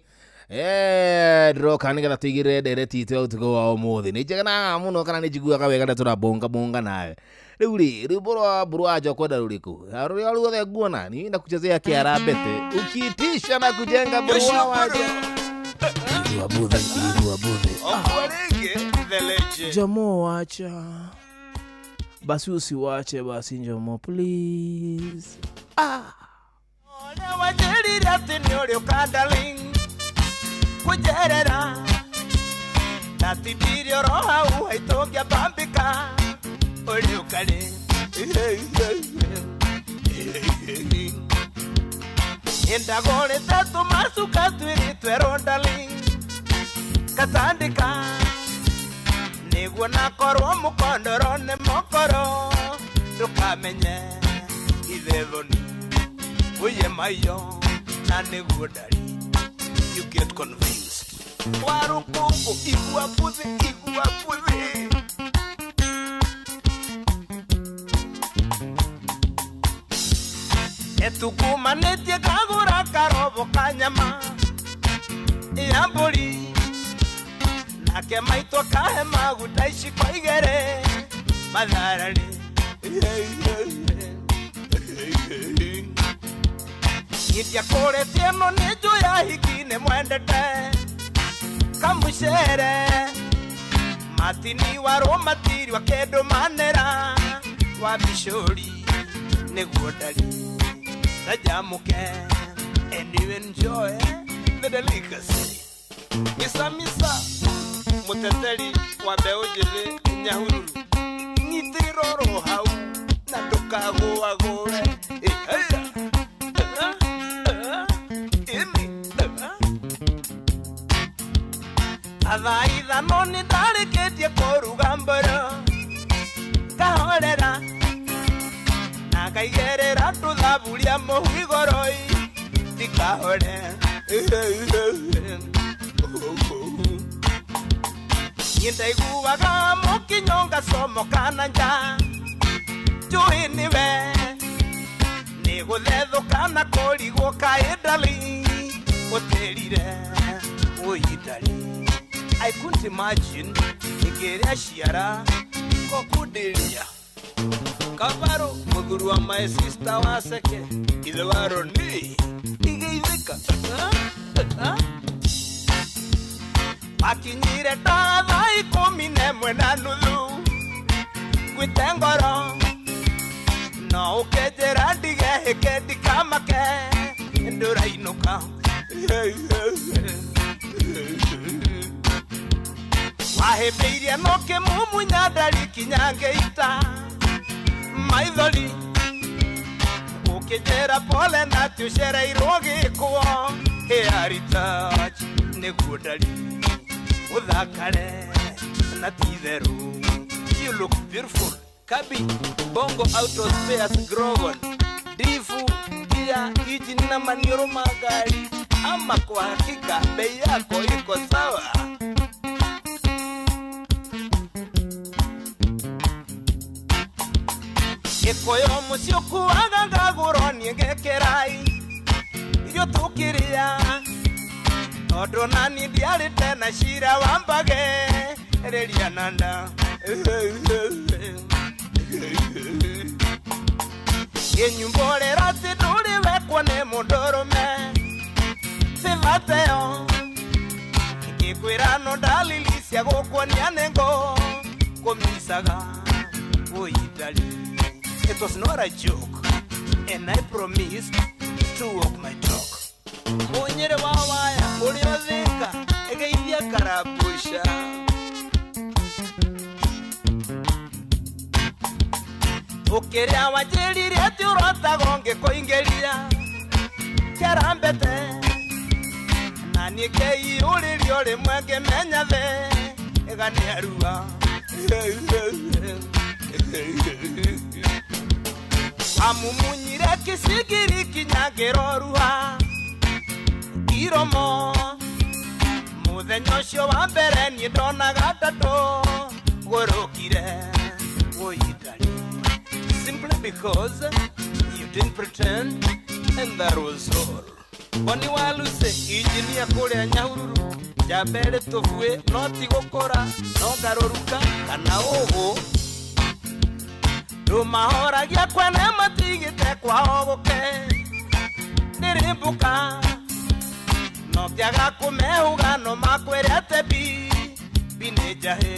ndĩroka nĩgetha tũigĩrĩre ndereti itũ ya ũtukũ wa ũmũthĩ nĩ njeganaga mũno kana nĩ njiguaga wega na tũrabonga bonga nawe rĩu rĩ rwĩmbo rwa mburu wa nja ũkwenda rũrĩkũ rũrĩa ruothe nguona niĩ nakuchezea kĩara mbete ukiitisha na kujenga mburu wa wanja igua buthe igua buthe Okwa rĩngĩ, the legend. Jomo wacha basi usiwache basi Njomo please. Ũrĩa wanjĩrire atĩ nĩ ũrĩũka darling kũnjerera ndatindirie oro hau haitũ ngĩambambĩka ũrĩũka rĩ nĩndagũrĩte tũmacuka twĩrĩ twerũ darling ngatandĩka nĩguo nakorwo mũkondoro nĩ mokoro ndũkamenye ithethoni uye mayo na nĩguo ndari you get convinced warũkũngũ igua puthi igua puthi etukumanĩtie kagũra karobo ka nyama ya mbũri nake maitũ akahe maguta iciko igĩrĩ mathararĩ Nitiakũrĩtie ĩno nĩ njũya hiki nĩ mwendete kamucere matini warwo matirwa kĩndũ manĩra wa bicũri nĩguo ndari canjamũke and you enjoy the delicacy. Misa misa muteteri wa mbeũ njĩthĩ Nyahururu nyitĩrĩra oro hau na ndũkagũagũe. Thaa ithano nĩ ndarĩkĩtie kũruga mboro ngahorera na ngaigĩrĩra tũthaburia mũhu igũrũ ndikahore. Niĩ ndaiguaga mũkinyo ngacomoka na nja njũĩ nĩwe nĩ gũthethũka na kũrigwo kaĩ ndari ũtĩrire ũi ndari. I couldn't imagine ingĩrĩa ciara kokundiria Kabaro mũthuri wa my sister wa seke ithe wa Roni igeithĩka Akinyire ta thaa 11:30 gwĩte ngoro no ũkĩnjĩra ndigehĩke ndikamake ndũrainũka. Wahĩmbĩirie no kĩmumunya ndari kinya ngĩita maithori Ũkĩnjĩra pole na atĩ ũcereirwo gĩkwo Heritage nĩguo ndari ũthakare na ti itherũ. You look beautiful. Kabi Bongo Auto Spares Grogon Difu gia injini na manioro ma gari, ama kwa hakika bei yako iko sawa. Gĩkũyũ mũciĩ ũkuaga ngagũrwo niĩ ngekĩrai irio tũkĩrĩa tondũ nani ndiarĩte na cira wa mbage rĩria na nda. Kĩnyumborera atĩ ndũrĩ wekwo nĩ mũndũrũme sivateo ngĩkwĩra no dalili cia gũkuonia nĩ ngũ kũmicaga ũitari. It was not a joke, and I promised to walk my talk. Munyere wa waya ũrĩa ũthĩka ĩgeithia karabusha. Ũkĩrĩa wanjĩrire atĩ ũrotagwo ngĩkũingĩria kĩarambete na niĩ ngĩiyũrĩrio rĩmwe ngĩmenya thĩ ĩga nĩ arua. Amumunyire kĩcigiri kinya ngĩroruha iromo mũthenya ũcio wa mbere niĩ ndonaga ndatũ gũrũkire ũitari simply because you didn't pretend and that was all. Boni wa Lucy injinia kũrĩa Nyahururu njamba ĩrĩ tũbuĩ no ti gũkũra no ngarũruka kana ũgũ ndũmahoragia kwene matigĩte kwao gũke ndĩrĩ no ngĩaga kũmehuga no makwĩre atĩ bi bi nĩ njahĩ.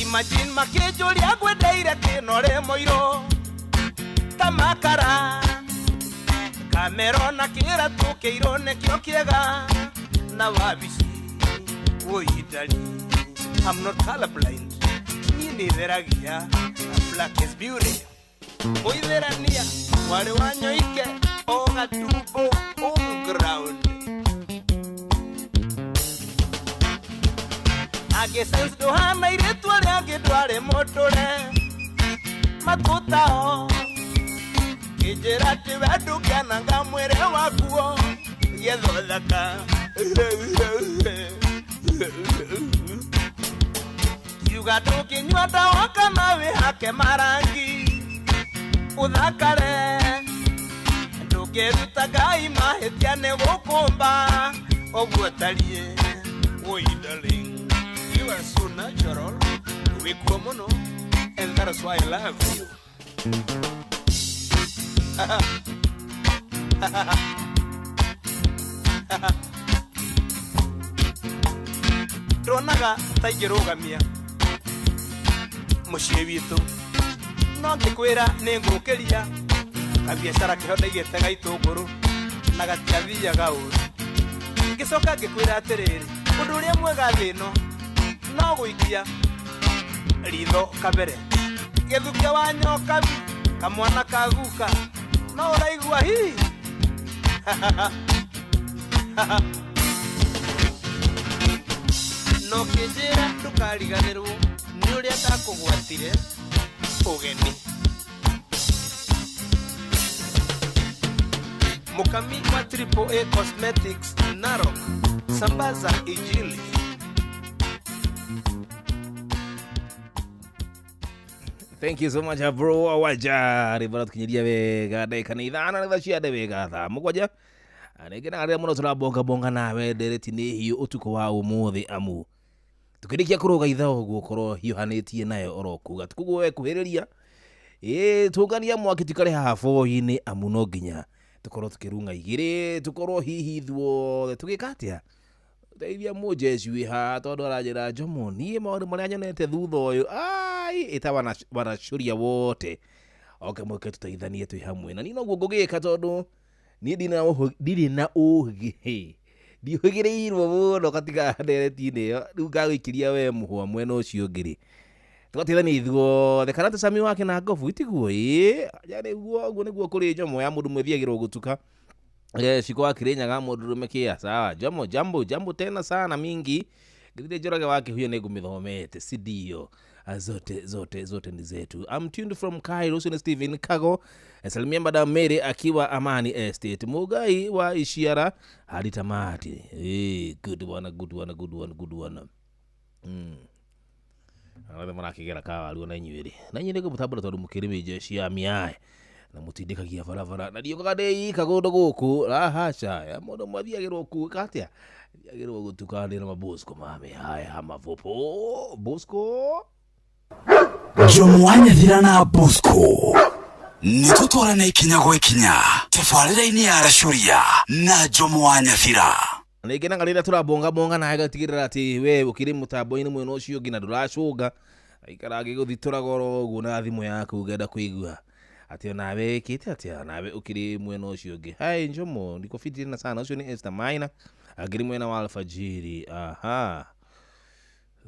Imagine makĩnjũria ngwendeire kĩno rĩ mũirũ ta makara kamero na kĩra tũkĩirwo nĩkĩo kĩega na wabici ũitari. I'm not colorblind. Niĩ nĩtheragia black is beauty. Mũitherania mwarĩ wa Nyoike o gatumbo on ground. Agĩ sense ndũhana airĩtu arĩa angĩ ndwarĩ mũtũre matũtao kĩnjĩra atĩ we ndũngĩananga mwĩrĩ wakuo gĩetha ũthaka. Kiuga ndũngĩnyua ndawa kana wĩhake marangi ũthakare ndũngĩruta Ngai mahĩtia nĩ gũkũmba ũguo ũtariĩ. Oi darling, you are so natural wĩkuo mũno and that is why I love you. Ndonaga ta ingĩrũgamia mũciĩ witũ no ngĩkwĩra nĩ ngũkĩria kabiacara kĩho ndaigĩte ga itũngũrũ na gatiathiaga ũru. Ngĩcoka ngĩkwĩra atĩrĩrĩ ũndũ ũrĩa mwega thĩ ĩno no gũikia ritho kabere gĩthuke wa nyokabi kamwana ka guka no ũraigua hi. No kĩnjĩra ndũkariganĩrwo nĩ ũrĩa ndakũgwatire ũgeni. Mukami wa Triple A Cosmetics Narok sambaza ijili. Thank you so much bro waja ribara tukinyiria wega ndagĩka nĩ ithano nĩ thaa ciande wega thaa mũgwanja nĩngenaga rĩrĩa mũno tũrabonga bonga nawe ndereti nĩ hiũ ũtukũ wa ũmũthĩ amu tukĩrĩkia kũrũga ithaa ũguo ũkorwo hiũhanĩtie nayo oro kuga tukuguo wekuhĩrĩria ĩĩ tũngania mwaki tukare haha bohi-inĩ amu no nginya tũkorwo tũkĩrung'a igĩrĩ tũkorwo hihi ithuothe tũgĩka atĩa teithia mũnjeci wĩ haha tondũ aranjĩra Njomo niĩ maũndũ marĩa nyonete thutha ũyũ ai ĩta wanacũria wote oke mũke tũteithanie twĩ hamwe na niĩ noguo ngũgĩka tondũ niĩ ndirĩ na ũgĩ ndiũhĩgĩrĩirwo mũno katika ndereti-inĩ ĩyo rĩu ngagũikĩria we mũhwa mwena ũcio ũngĩ rĩ Tũgateithania ithuothe kana tũcami wake na ngobu itiguo ĩ yani guo ũguo nĩguo kũrĩ njomo ya mũndũ mwĩthiagĩrwo gũtuka. Shiko wa Kirinyaga mũndũ rũme kĩa sawa jambo jambo jambo tena sana mingi githire Njoroge wa Kĩhuyo nĩ ngũmĩthomete si ndio? Zote zote zote ni zetu. I'm tuned from Cairo. Ucio ni Stephen Kago. Salimia Madam Mary akiwa Amani Estate. Mugai wa Ishiara hadi tamati. Good one, good one, good one, good one. Arĩa marakĩgera kawaru na inyuĩ rĩ na inyuĩ nĩngũmũtambũra tondũ mũkĩrĩ jeshi ya miae na mũtindĩkagia barabara na ndiũkaga ndĩ ika kũndũ gũkũ rahaca ya mũndũ mathiagĩrwo kuĩka atĩa thiagĩrwo gũtukanĩra mabosco mame haya mavopo Bosco Jomo wa Nyathira na Bosco nĩ tũtwarane ikinya gwa ikinya tabarĩra-inĩ ya Racuria na Jomo wa Nyathira. Nĩngenaga rĩrĩa tũrabongabonga na agatigĩrĩra atĩ we ũkĩrĩ mũtambo-inĩ mwena ũcio ũngĩ na ndũracũnga aikara agĩgũthitũraga oro ũguo na thimũ yaku ngenda kũigua atĩ onawe ĩkĩte atĩa nawe ũkĩrĩ mwena ũcio ũngĩ. Hai Njomo, niko fiti tena sana. Ũcio nĩ Esther Maina akĩrĩ mwena wa Alfajiri. Aha,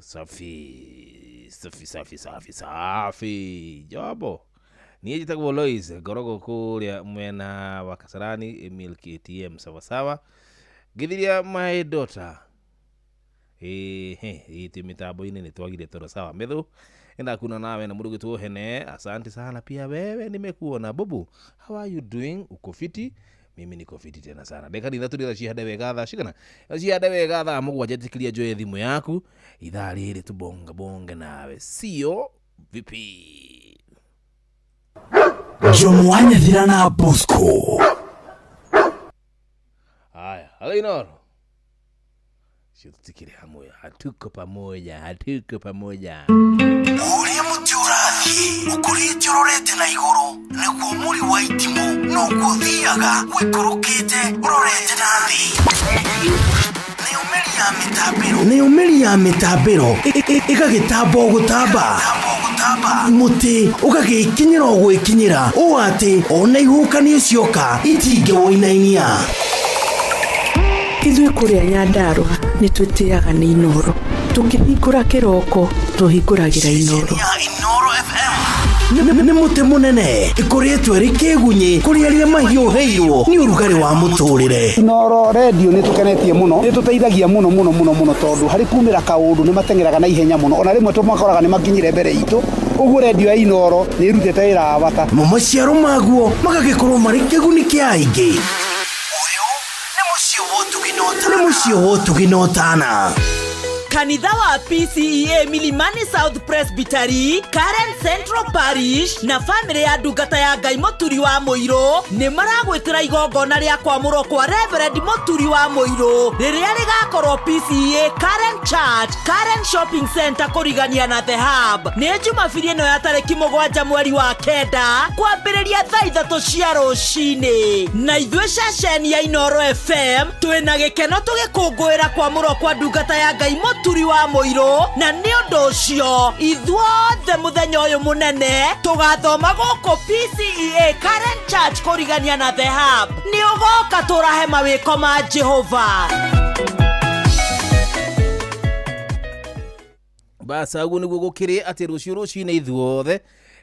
safi safi safi safi safi jobo. Niĩ njĩtagwo Lois ngoragwo kũrĩa mwena wa Kasarani Milk ATM sawasawa. Githiria my daughter ĩtĩ mitambo-inĩ nĩ twagire toro sawa methu enda kuna nawe na mũndũ gwĩtwo Hene asante sana pia wewe nimekuona. Bubu, how are you doing? Uko fiti? Mimi niko fiti tena sana. Ndagĩka ithatũ rĩrĩa cihande wega thaa cigana cihande wega thaa mũgwanja njĩtĩkĩria njoe thimũ yaku ithaa rĩrĩ tubonga bonge nawe sio vipi? Jomo wa Nyathira na Bosco. Haya, Alinoro. Sio tutikire hamwe, hatuko pamoja, hatuko pamoja. Ũrĩa mũtĩ ũrathiĩ ũkũrĩte ũrorete na igũrũ nĩguo mũri wa itimũ noguo ũthiaga ũikũrũkĩte ũrorete na thĩ. Nĩyo mĩri ya mĩtambĩro ĩgagĩtamba o gũtamba mũtĩ ũgagĩkinyĩra o gwĩkinyĩra ũũ atĩ ona ihuhũkanio cioka itingĩwũinainia. Ithuĩ kũrĩa Nyandarũa nĩ twĩtĩaga nĩ Inooro. Tũkĩhingũra kĩroko tũhingũragĩra Inooro. Nĩ mũtĩ mũnene ĩkũrĩtwo ĩrĩ kĩgunyĩ kũrĩ arĩa mahiũhĩirwo nĩ ũrugarĩ wa mũtũrĩre. Inooro redio nĩ tũkenetie mũno, nĩ tũteithagia mũno mũno mũno mũno tondũ harĩ kumĩra kaũndũ nĩ mateng'eraga na ihenya mũno ona rĩmwe tũmakoraga nĩ makinyire mbere itũ. Ũguo redio ya Inooro nĩ ĩrutĩte wĩra wa bata. Mo maciaro maguo magagĩkorwo marĩ kĩguni kĩa aingĩ. Nĩ mũciĩ wa ũtugi na ũtana. Kanitha wa PCEA Milimani South Presbytery, Karen Central Parish na famĩlĩ ya ndungata ya Ngai Mũturi wa Mũirũ nĩ maragwĩtĩra igongona rĩa kwamũrwo kwa Reverend Mũturi wa Mũirũ rĩrĩa rĩgakorwo PCEA Karen Church, Karen Shopping Center kũrigania na The Hub. Nĩ Jumabiri ĩno ya tarĩki 7 mweri wa 9 kwambĩrĩria thaa 3 cia rũcinĩ. Na ithuĩ ceceni ya Inooro FM twĩna gĩkeno tũgĩkũngũĩra kwamũrwo kwa ndungata ya Ngai Mũturi wa Mũirũ na nĩ ũndũ ũcio ithuothe mũthenya ũyũ mũnene tũgathoma gũkũ PCEA Karen Church kũrigania na The Hub. Nĩ ũgoka tũrahe mawĩko ma Jehova. Basa ũguo nĩguo gũkĩrĩ atĩ rũciũ rũcinĩ ithuothe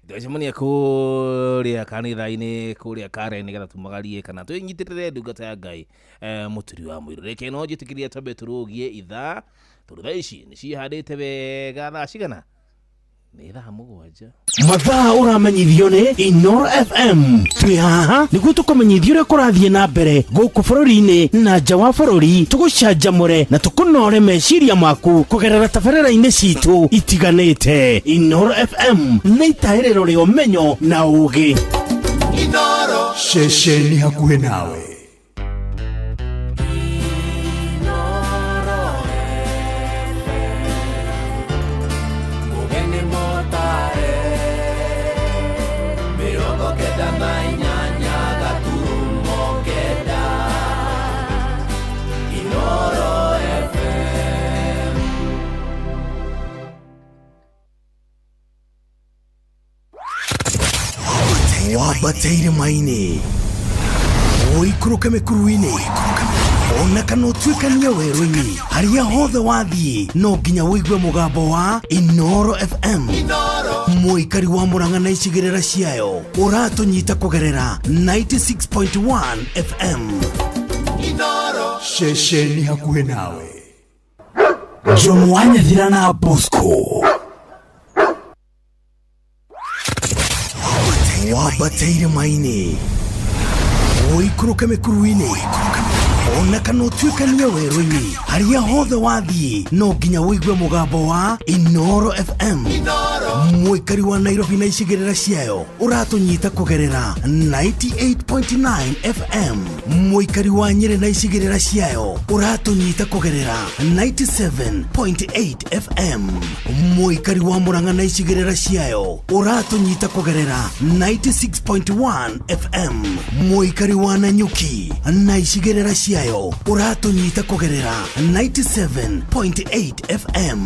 twacemania kũrĩa kanitha-inĩ kũrĩa Karen nĩgetha tumagarie kana twĩnyitĩrĩre ndungata ya Ngai Mũturi wa Mũirũ. Reke no njĩtĩkĩrie twambe tũrũgie ithaa tondũ thaa ici nĩ ciĩhandĩte wega thaa cigana nĩ thaa 7. Mathaa ũramenyithio nĩ Inooro FM. Twĩ haha nĩguo tũkũmenyithie ũrĩa kũrathiĩ na mbere gũkũ bũrũri-inĩ na nja wa bũrũri, tũgũcanjamũre na tũkũnore meciria maku kũgerera tabarĩra-inĩ citũ itiganĩte. Inooro FM nĩ itahĩrĩro rĩa ũmenyo na ũũgĩ. Inooro ceceni hakuhĩ nawe. Wambata irĩma-inĩ Ũikũrũke mĩkuru-inĩ ona kana ũtuĩkanie werũ-inĩ, harĩa hothe wathiĩ no nginya ũigue mũgambo wa Inoro FM. Mũikari wa Murang'a na icigĩrĩra ciayo ũratũnyita kũgerera 96.1 FM. Ceceni hakuhĩ nawe. Jomo wa Nyathira na Bosco wambate irĩma-inĩ, ũikũrũke mĩkuru-inĩ ona kana ũtuĩkanie werũ-inĩ, harĩa hothe wathiĩ no nginya ũigue mũgambo wa Inoro FM. Mũikari wa Nairobi na icigĩrĩra ciayo ũratũnyita kũgerera 98.9 FM. Mũikari wa Nyĩrĩ na icigĩrĩra ciayo ũratũnyita kũgerera 97.8 FM. Mũikari wa Murang'a na icigĩrĩra ciayo ũratũnyita kũgerera 96.1 FM. Mũikari wa Nanyuki na icigĩrĩra ciayo ũratũnyita kũgerera 97.8 FM.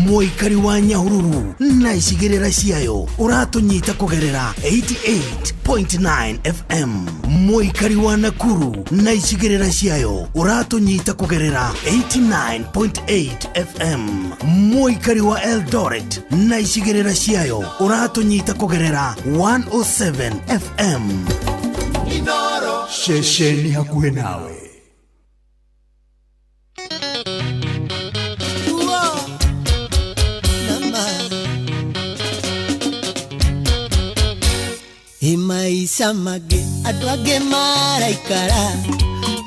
Mũikari wa Nyahururu na icigĩrĩra ciayo ũratũnyita kũgerera 88.9 FM. Mũikari wa Nakuru na icigĩrĩra ciayo ũratũnyita kũgerera 89.8 FM. Mũikari wa Eldoret na icigĩrĩra ciayo ũratũnyita kũgerera 107 FM. Ceceni hakuhĩ nawe. Maisha mangĩ andũ angĩ maraikara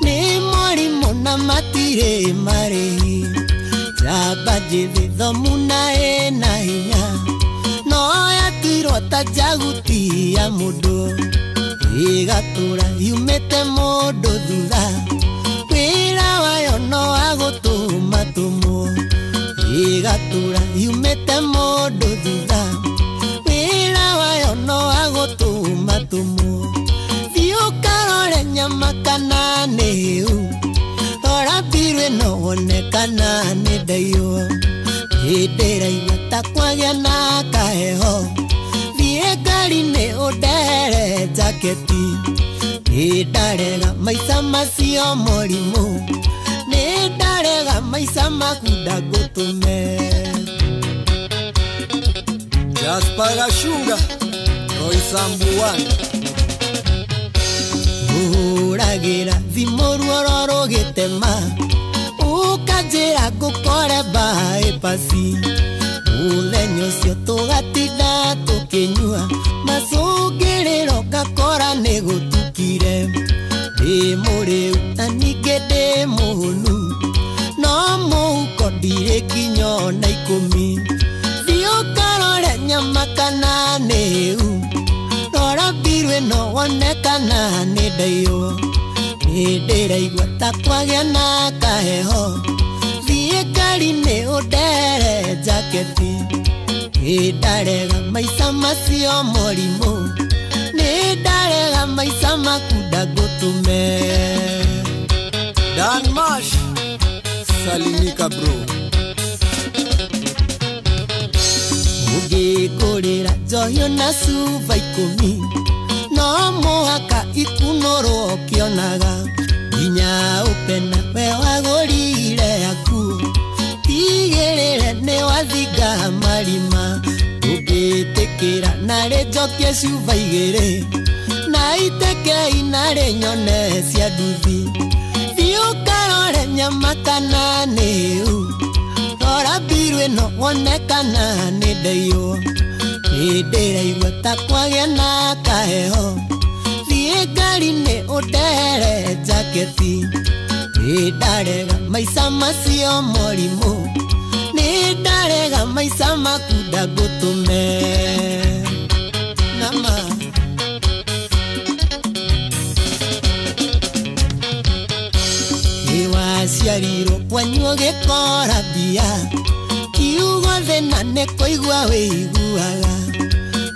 nĩ morimũ na matirĩ marĩhi, njamba njĩthĩ thomu na ĩna hinya no yatuirwo ta njaguti ya mũndũ, ĩgatũra yumĩte mũndũ thutha, wĩra wayo no wa gũtũma tũmwo, ĩgatũra yumĩte mũndũ thutha, wĩra wayo no wa gũtũma tũmwo. Thiĩ ũkarore nyama kana nĩ hĩu, rora mbirũ ĩno wone kana nĩ ndaiywo, hĩndĩ ĩraigua ta kwagĩa na kaheho, thiĩ ngari-inĩ ũndehere njaketi, nĩ ndarega maica macio morimũ, nĩ ndarega maica maku ndangũtũme. Jasper Gashunga, Roy Sambuan. Ũhũragĩra thimũ ruoro rũgĩtema, ũkanjĩra ngũkore bypass, mũthenya ũcio tũgatinda tũkĩnyua macũngĩrĩro ngakora nĩ gũtukire, ndĩ mũrĩu na ningĩ ndĩ mũhũnu, no mũhuko ndirĩ nginya ona ikũmi. Thiĩ ũkarore nyama kana nĩ hĩu, rora mbirũ ĩno wone kana nĩ ndaiywo, nĩ ndĩraigua ta kwagĩa na kaheho, thiĩ ngari-inĩ ũndehere njaketi, nĩ ndarega maica macio morimũ, nĩ ndarega maica maku ndangũtũme. Dan Mash, salimika bro. Ũngĩngũrĩra njohi na cuba ikũmi, no mũhaka ikunũrwo ũkĩonaga, nginya ũpena we wagũrire yaku, tigĩrĩre nĩ wathinga marima, ndũngĩtĩkĩra narĩ njokie cuba igĩrĩ, na itekei narĩ nyone cia nduthi. Thiĩ ũkarore nyama kana nĩ hĩu, rora mbirũ ĩno wone kana nĩ ndaiywo, nĩ ndĩraigua ta kwagĩa na kaheho, thiĩ ngari-inĩ ũndehere njaketi, nĩ ndarega maica macio morimũ, nĩ ndarega maica maku ndangũtũme. Nama nĩ waciarirwo kwanyu ũgĩkora mbia, kiugo thĩna nĩ kũigua wĩiguaga,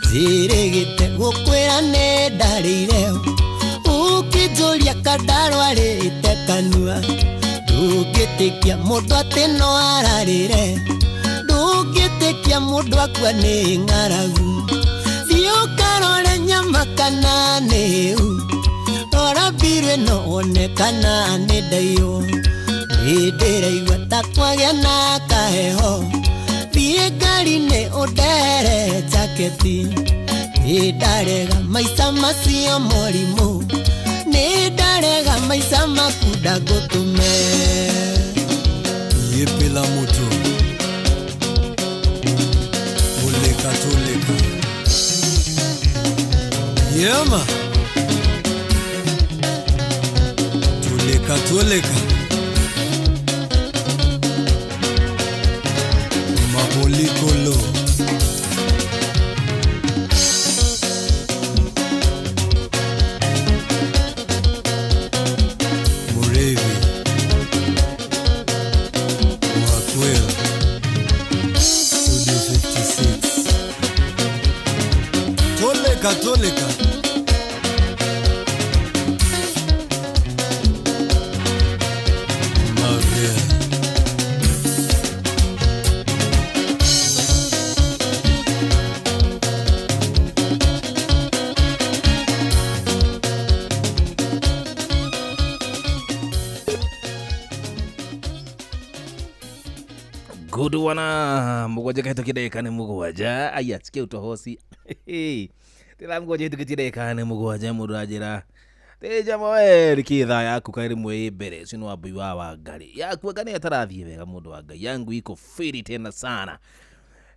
njĩrĩgĩte gũkwĩra nĩ ndarĩire, ũkĩnjũria kandarwarĩte kanua, ndũngĩtĩkia mũndũ atĩ no ararĩre, ndũngĩtĩkia mũndũ akua nĩ ng'aragu. Thiĩ ũkarore nyama kana nĩ hĩu, rora mbirũ Thirĩ no wone kana nĩ ndaiywo. Nĩ ndĩraigua ta kwagĩa na kaheho. Thiĩ ngari-inĩ ũndehere jaketi. Nĩ ndarega maica macio mũrimũ. Nĩ ndarega maica maku ndangũtũme. Yepela moto. Toleka toleka. Yema. Toleka toleka. Mabolikolo. Murevi. Makwel. Studio 56. Toleka toleka. Maria. Good wana mugwanja kahĩtũkia ndagĩka nĩ mũgwanja aya tikia utohoci tĩ thaa mũgwanja hĩtũkĩtie ndagĩka nĩ mũgwanja mũndũ anjĩra tĩ jama we rĩkĩ thaa yaku kaĩ rĩmwe ĩ mbere ũcio nĩ wambui wa Wangari yaku anga nĩ ĩtarathiĩ wega mũndũ wa Ngai yangu iko firi tena sana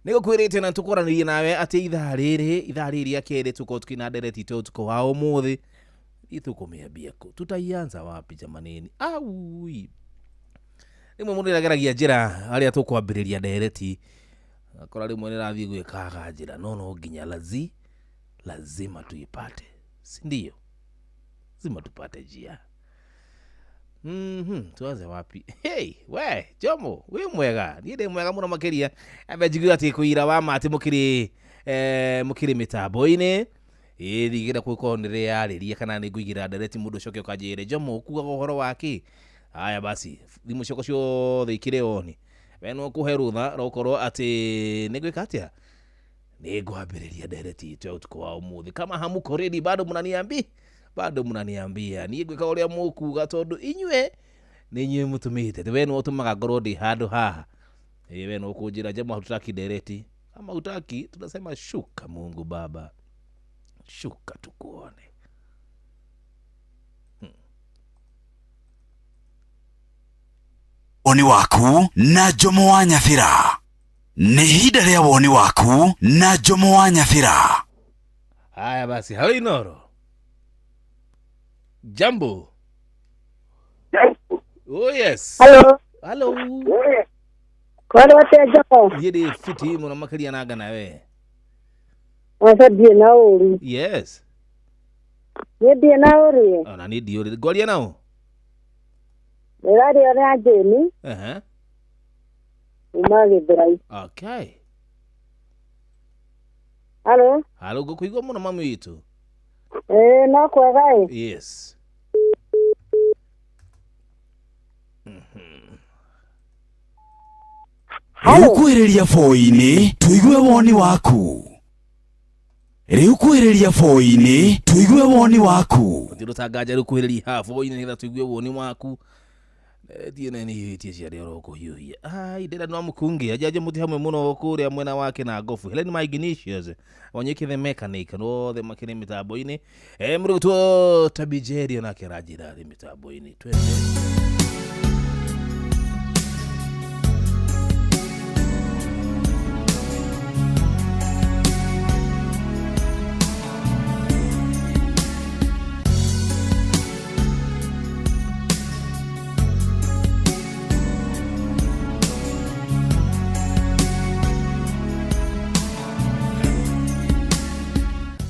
nĩgũkwĩrĩte na tũkwaranĩria nawe atĩ ithaa rĩrĩ rĩa kerĩ tũkorwo tukĩna ndereti itũ ũtukũ wa ũmũthĩ itũkũmĩambia kũ tutaianza wapi jamanini aui rĩmwe mũndũ nĩageragia njĩra harĩa tũkwambĩrĩria ndereti akora rĩmwe nĩrathiĩ gwĩkaga njĩra no no nginya lazima tuipate si ndio lazima tupate njia. Tuanze wapi? Hey, we Jomo, wĩ mwega? Niĩ ndĩ mwega mũno makĩria. Ambe njiguire atĩ kũira wa ma atĩ mũkĩrĩ mũkĩrĩ mĩtambo-inĩ. Ĩĩ ndigĩra gũkorwo nĩrĩyarĩria kana nĩ ngũigĩra ndereti mũndũ ũcoke ũkanjĩre Jomo ũkuaga ũhoro wa kĩ? Haya basi, thimũ ciakwa ciothe ikĩrĩ on. We no kũhe rũtha rwa gũkorwo atĩ nĩ ngwĩka atĩa? Nĩ ngwambĩrĩria ndereti itũ ya ũtukũ wa ũmũthĩ. Kama hamuko ready bado mnaniambia? Bado mnaniambia. Niĩ ngwĩka ũrĩa mũkuga tondũ inyuĩ nĩ inyuĩ mũtũmĩte. We nĩwe ũtũmaga ngorwo ndĩ handũ haha. Ĩĩ we no ũkũnjĩra Jomo hatutaki ndereti. Kama hutaki tunasema shuka Mungu Baba. Shuka tukuone. Woni waku na Jomo wa Nyathira. Nĩ ihinda rĩa woni waku na Jomo wa Nyathira. Haya basi, halo Inoro. Jambo. Jambo. Oh yes. Hello. Hello. Kwani wate Jomo? Niĩ ndĩ fiti mũno makĩria nanga nawe. Wacha ndiĩ na ũru. Yes. Niĩ ndiĩ na ũru. Ona niĩ ndiũrĩ. Ngwaria nao? Ndĩraria na Jane. Ehe. Uma Gĩthũrai. Okay. Hello. Halo, ngũkũigua mũno mami witũ. No kwega ĩ. Yes. Rĩu kwĩrĩria boi-inĩ tũigue woni waku. Rĩu kwĩrĩria boi-inĩ tũigue woni waku. Tũtirũtanganja rĩu kwĩrĩria haha boi-inĩ nĩgetha tũigue woni waku. Thiĩ na nĩ hiũhĩtie ciarĩa oro kũhiũhia. Ai, ndĩra no mũkungi ajaje mũti hamwe mũno kũrĩa mwena wake na gofu. Helen my Ignatius Wanyeki the mechanic othe makĩrĩ mĩtambo-inĩ. Mũrũgũtwo Tabijeria nake aranjĩra arĩ mĩtambo-inĩ. Twende.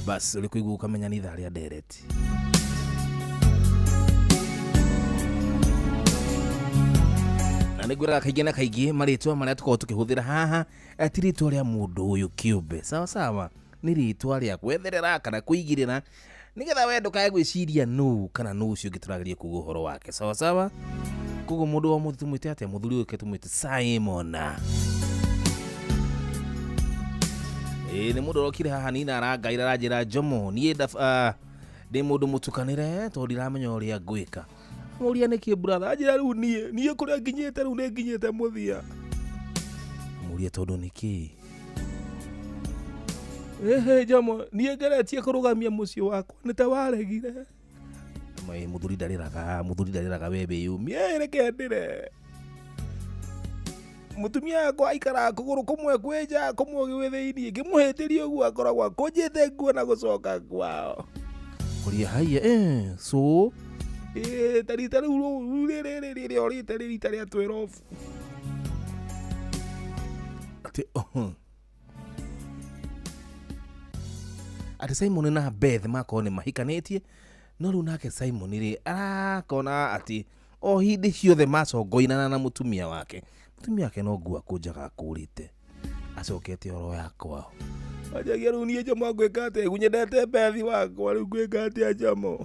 Bas ũrĩ kũigua ũkamenya nĩ ithaa rĩa ndereti. Na nĩ ngwĩraga kaingĩ na kaingĩ marĩtwa marĩa tũkoragwo tũkĩhũthĩra haha ti rĩtwa rĩa mũndũ ũyũ kĩũmbe sawa sawa, nĩ rĩtwa rĩa gwetherera kana kũigĩrĩra nĩgetha we ndũkae gwĩciria nũ kana nũ ũcio ũngĩ tũrageria kuga ũhoro wake sawa sawa. Koguo mũndũ wa mũthĩ tũmwĩte atĩa? Mũthuri ũyũ tũmwĩte Simon. Nĩ mũndũ ũrokire haha nina arangaira aranjĩra Jomo niĩ Ndĩ mũndũ mũtukanĩre tondũ ndiramenya ũrĩa ngwĩka. Mũria nĩkĩ brother? Anjĩra rĩu niĩ kũrĩa nginyĩte rĩu nĩ nginyĩte mũthia. Mũria tondũ nĩkĩ? Ehe Jomo, niĩ ngeretie kũrũgamia mũciĩ wakwa nĩ ta waregire. Mũthuri ndarĩraga we wĩyumie, reke ndĩre. Mũtumia wakwa aikaraga kũgũrũ kũmwe kwĩ nja kũmwe gwĩ thĩiniĩ, ngĩmũhĩtĩria ũguo akoragwo akũnjĩte nguo na gũcoka kwao. Kũria haiya, so ta rita rĩu rĩrĩ rĩrĩa ũrĩte rĩ rita rĩa 12. Atĩ atĩ Simon na Beth makorwo nĩ mahikanĩtie, no rĩu nake Simon rĩ arakona atĩ o hĩndĩ ciothe macongoinana na mũtumia wake no nguo akũnjaga akũrĩte acokete oro ya kwao. Anjagia rĩu niĩ Jomo ngwĩka atĩa? Rĩu nyendete Beth wakwa, rĩu ngwĩka atĩa Jomo?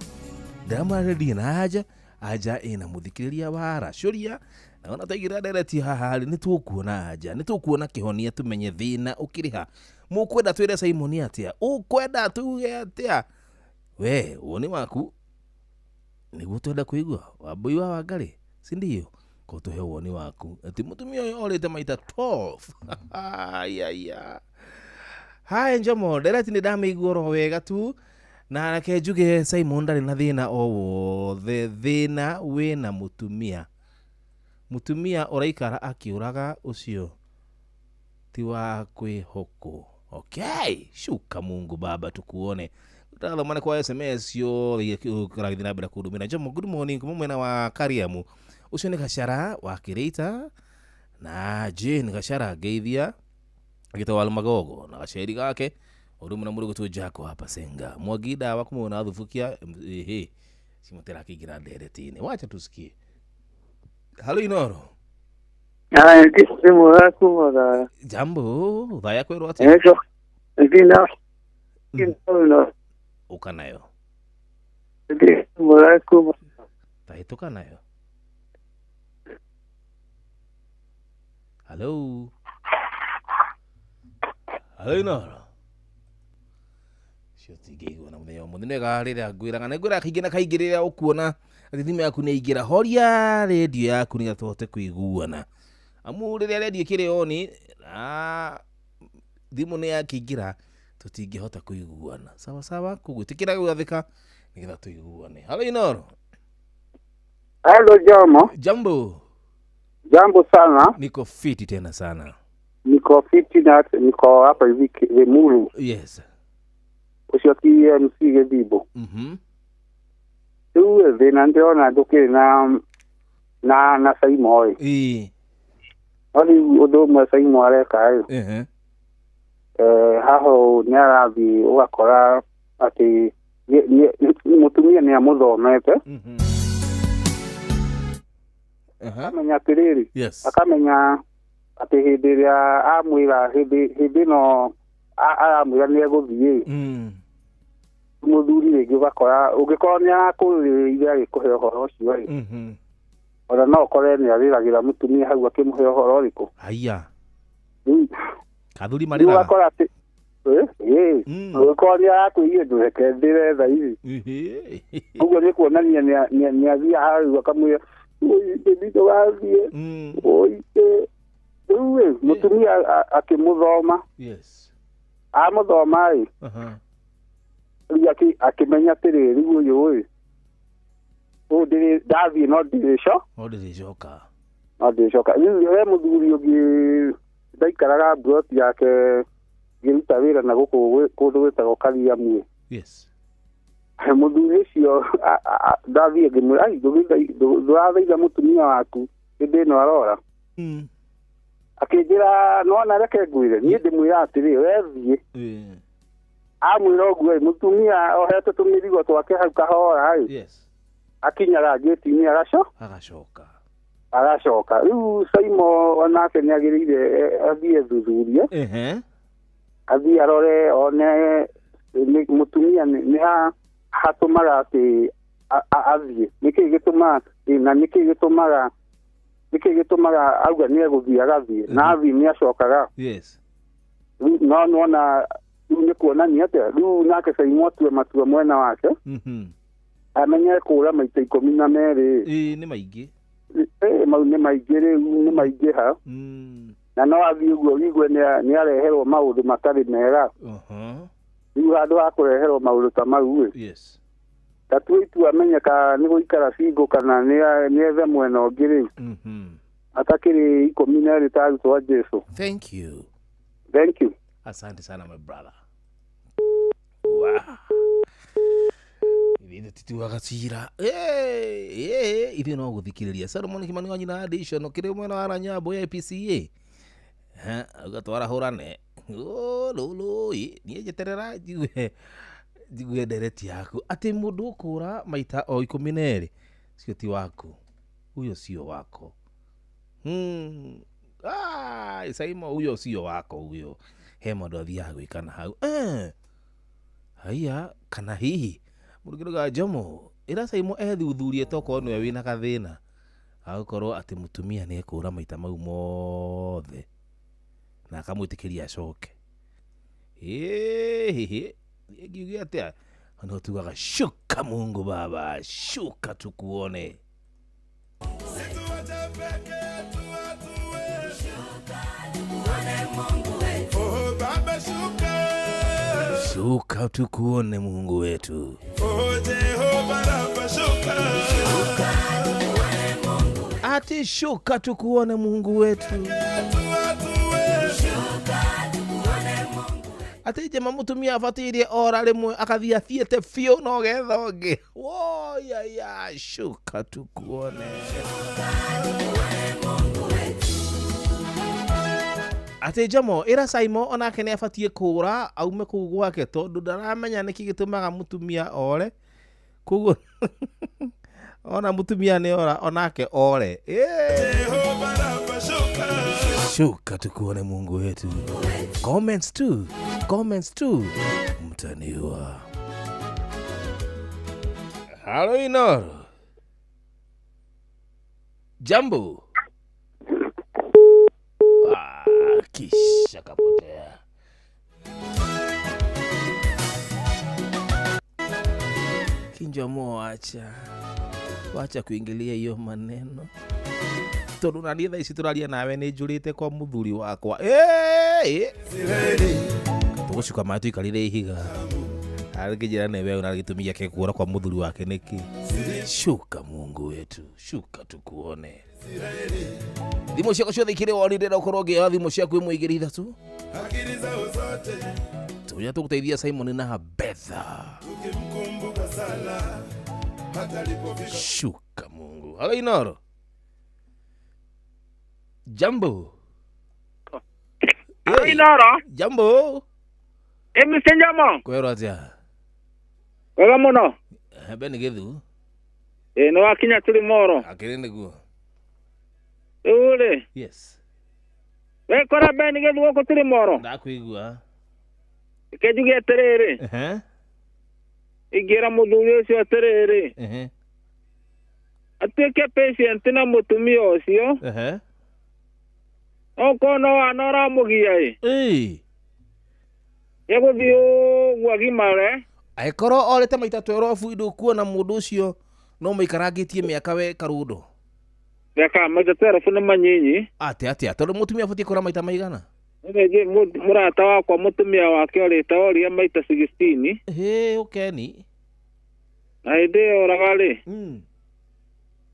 Ndamwĩra ndirĩ na haja, anja ĩna mũthikĩrĩria wa racũria na ona twaigĩrĩra ndereti haha rĩ nĩ tũkuona anja, nĩ tũkuona kĩhonia tũmenye thĩna ũkĩrĩ ha. Mũkwenda twĩre Simon atĩa? Ũkwenda tuge atĩa? We woni waku nĩguo twenda kũigua. Wambui wa Wangarĩ, si ndio? Ko tũhe woni waku atĩ mũtumia ũyũ orĩte maita 12. Aya. Hai Njomo, ndereti nĩ ndamĩigua oro wega tu. Na reke njuge Simon ndarĩ na thĩna o wothe, thĩna wĩna mũtumia. Mũtumia ũraikara akĩũraga ũcio ti wa kwĩhokwo. Okay, shuka Mungu Baba tukuone. Ndathoma nĩ kwa SMS yothe kũrathiĩ na mbere kũndũmĩra. Njomo, good morning kuma mwena wa Kariamu. Ũcio nĩ Gachara wa Kĩrĩita na Jane Gachara ngeithia agĩtwo Magogo na gaceri gake ũndũ mũna mũrĩ gũtwo Jaco hapa Senga. Mwangi ndawa kumwona thubukia ehe simutera kĩingĩra ndereti-inĩ. Wacha tusikie. Halo Inoro. Jambo, thaya kwĩrwo atĩa? Ũka nayo. Tahĩtũka nayo. Hello. Hello Inoro. Cio tingĩigua na mũthenya ũmũthĩ. Nĩ wega rĩrĩa ngwĩraga, na ngwĩraga kaingĩ na kaingĩ rĩrĩa ũkuona atĩ thimũ yaku nĩ yaingĩra, horia redio yaku nĩgetha tũhote kũiguana. Amu rĩrĩa redio ĩkĩrĩ on na thimũ nĩ yakĩingĩra tũtingĩhota kũiguana. Sawa sawa, koguo ĩtĩkĩra gwathĩka nĩgetha tũiguane. Hello Inoro. Hello Jomo. Jambo. Jambo sana. Niko fiti tena sana. Niko fiti na niko hapa hivi Limuru. Yes. Ucio ti MC Gĩthimbo. Rĩu thĩna ndĩrona ndũkĩrĩ na Simon ĩ. No rĩu ũndũ ũmwe Simon areka ĩ. Haha nĩ arathiĩ ũgakora atĩ mũtumia nĩ amũthomete. Akamenya atĩrĩrĩ. Yes. Akamenya atĩ hĩndĩ ĩrĩa amwĩra hĩndĩ ĩno aramwĩra nĩ egũthiĩ. Mũthuri rĩngĩ ũgakora ũngĩkorwo nĩ arakũrĩrĩire agĩkũhe ũhoro ũcio ĩ. Ona no ũkore nĩ arĩragĩra mũtumia hau akĩmũhe ũhoro ũrĩkũ. Haiya. Kathuri marĩraga. Ũgakora atĩ ũngĩkorwo nĩ arakwĩire ndũreke ndĩre thaa ici. Ũguo nĩ kuonania nĩ athiaga hau akamwĩra ũite ndũgathiĩ ũite. Rĩu ĩ mũtumia akĩmũthoma. Yes. Amũthoma ĩ. Rĩu akĩmenya atĩrĩrĩ rĩu ũyũ ĩ ũyũ ndathiĩ no ndĩrĩcoka. No ndĩrĩcoka. No ndĩrĩcoka. Rĩu he mũthuri ũngĩ ndaikaraga mburoti yake ngĩruta wĩra na gũkũ kũndũ gwĩtagwo Kariamu. Yes. Mũthuri ũcio ndathiĩ ngĩmwĩra ai ndũrathaitha mũtumia waku hĩndĩ ĩno arora. Akĩnjĩra nĩwona reke ngwĩre niĩ ndĩmwĩra atĩrĩ we thiĩ. Amwĩra ũguo mũtumia ohete tũmĩrigo twake hau kahora ĩ. Yes. Akinyaga ngĩti-inĩ agacoka. Agacoka. Rĩu Simon onake nĩ agĩrĩire athiĩ thuthurie. Athiĩ arore one mũtumia nĩ hatũmaga atĩ athiĩ. Nĩkĩĩ gĩtũmaga na nĩkĩĩ gĩtũmaga nĩkĩĩ gĩtũmaga auga nĩ egũthiĩ agathiĩ na athiĩ nĩ acokaga. Yes. No nĩwona Rĩu nĩ kuonania atĩa rĩu nake Saimo atue matua mwena wake. Amenye kũra maita 12. Ĩĩ nĩ maingĩ. Mau nĩ maingĩ rĩu nĩ maingĩha. Na no athiĩ ũguo wigue nĩ areherwo maũndũ matarĩ mega. Rĩu handũ ha kũreherwo maũndũ ta mau ĩ. Yes. Tatue itua amenye ka nĩ gũikara single kana nĩ ethe mwena ũngĩ rĩu. Atakĩrĩ 12 ta arutwo a Jesu. Thank you. Thank you. Asante sana my brother. Wow. Ithuĩ tituaga cira. Ithuĩ no gũthikĩrĩria. Solomon Kimani wa nyina addition kĩrĩ mwena wa Ranyambo ya PCA. Ũgatwara hũrane. Loloi, niĩ njeterera njigue ndereti yaku atĩ mũndũ ũkũra maita o 12 cio ti waku. Huyo sio wako. Saimo huyo sio wako huyo. He mũndũ athiaga gwĩka na hau. Haiya kana hihi mũrugĩro Jomo ĩra Saimo ethuthurie tokorwo nĩwe wĩna gathĩna agũkorwo atĩ mũtumia nĩ ekũra maita mau mothe na akamwĩtĩkĩria acoke. Ĩĩ ngiuge atĩa no tugaga shuka Mungu Baba, shuka tukuone. Shuka tukuone Mungu wetu. Ati shuka tukuone Mungu wetu. Ati jema mutumia abatiire ora rimwe akathia athiete biũ no getha ũngĩ. Woya ya shuka tukuone. Ati Jomo ĩra Saimo onake nĩ abatie kũra aume kũu gwake tondũ ndaramenya nĩkĩ gĩtũmaga mũtumia ore. Koguo ona mũtumia nĩ ora onake ore. Shuka tukuone Mungu wetu. Comments tu. Comments tu. Mtaniwa. Halo Inoro. Jambo. Kisha kapotea. Kinjomo acha. Wacha kuingilia hiyo maneno. Tondu na niĩ thaa ici tũraria nawe nĩ njũrĩte kwa mũthuri wakwa. Tũgũcuka maĩ tũikarĩre ihiga. Arĩkĩnjĩra nĩwe ona gĩtũmi gĩake kuora kwa mũthuri wake nĩkĩ. Shuka Mungu wetu, shuka tukuone. Thimũ ciaku ciothe ikĩrĩ woni ndĩrenda ũkorwo ũngĩoya thimũ ciaku 1 2 3. Tũrĩa tũgũteithia Simon na Betha. Shuka Mungu. Halo Inoro. Jambo. Halo Inoro. Jambo. Mr. Njamo. Kwero atia. Wega muno. Ben Githu. Nĩ wakinya tũrĩ moro. Akĩrĩ nĩguo. Rĩu rĩ. Yes. Wekora Ben Githu gũkũ tũrĩ moro. Ndakwigua. Reke njuge atĩrĩrĩ. Ingĩra mũthuri ũcio atĩrĩrĩ. Atuĩke patient na mũtumia ũcio. Okorwo no wana ũramũgia ĩ. Egũthiĩ ũguo agimare. Angĩkorwo orĩte maita 12 ndũkuona mũndũ ũcio no mũikarangĩtie mĩaka we karũndo. Mĩaka maita 12 nĩ manyinyi. Atĩa atĩa tondũ mũtumia abatiĩ kũra maita maigana? Rĩngĩ mũrata wakwa mũtumia wake orĩte oria maita 16. Hĩ ũkeni. Na hĩndĩ ĩyo oraga rĩ.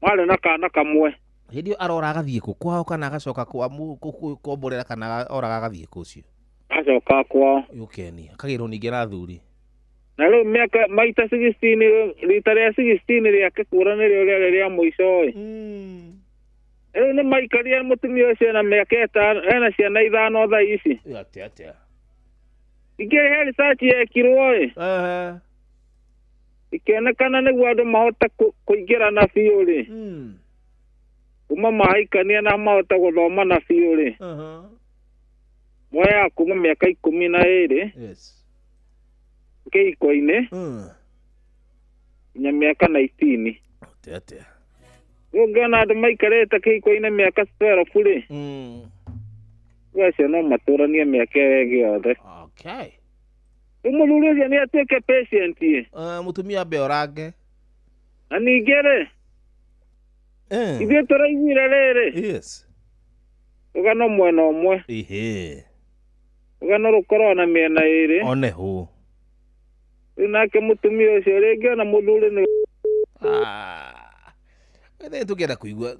Marĩ na kana kamwe. Hĩndĩ ĩyo arora agathiĩ kũ kwao kana agacoka kwomborera kana oraga agathiĩ kũ ũcio? Acoka kwao. Ũkeni akagĩrwo ningĩ na athuri. Na rĩu mĩaka maita 16 rita rĩa 16 rĩake kũra nĩrĩo rĩarĩ rĩa mũico ĩ. Rĩu nĩ maikarire mũtumia ũcio na mĩaka ĩtano ena ciana 5 thaa ici. Atĩa atĩa. Ingĩ he research yekirwo ĩ. Ikĩonekana nĩguo andũ mahote kũingĩrana biũ rĩ. Kuma mahaikania na mahote gũthomana biũ rĩ. Moyaga kuma mĩaka 12. Yes. Kĩhiko-inĩ. Nginya mĩaka 19. Atĩa atĩa. Rĩu ũngĩona andũ maikarĩte kĩhiko-inĩ mĩaka 12 rĩ. Rĩu acio no matũranie mĩaka ĩyo ĩngĩ yothe. Okay. Rĩu mũthuri ũcio nĩ atuĩke patient ĩ. Mũtumia ambe orange. Na ningĩ rĩ, ithuĩ tũraiguire rĩrĩ. Yes. Rũgano mwena ũmwe. Ihe. Rũgano rũkoragwo na mĩena ĩrĩ. One hũ. Rĩu nake mũtumia ũcio rĩngĩ ona mũthuri nĩ Ĩthĩ tũngĩenda kũigua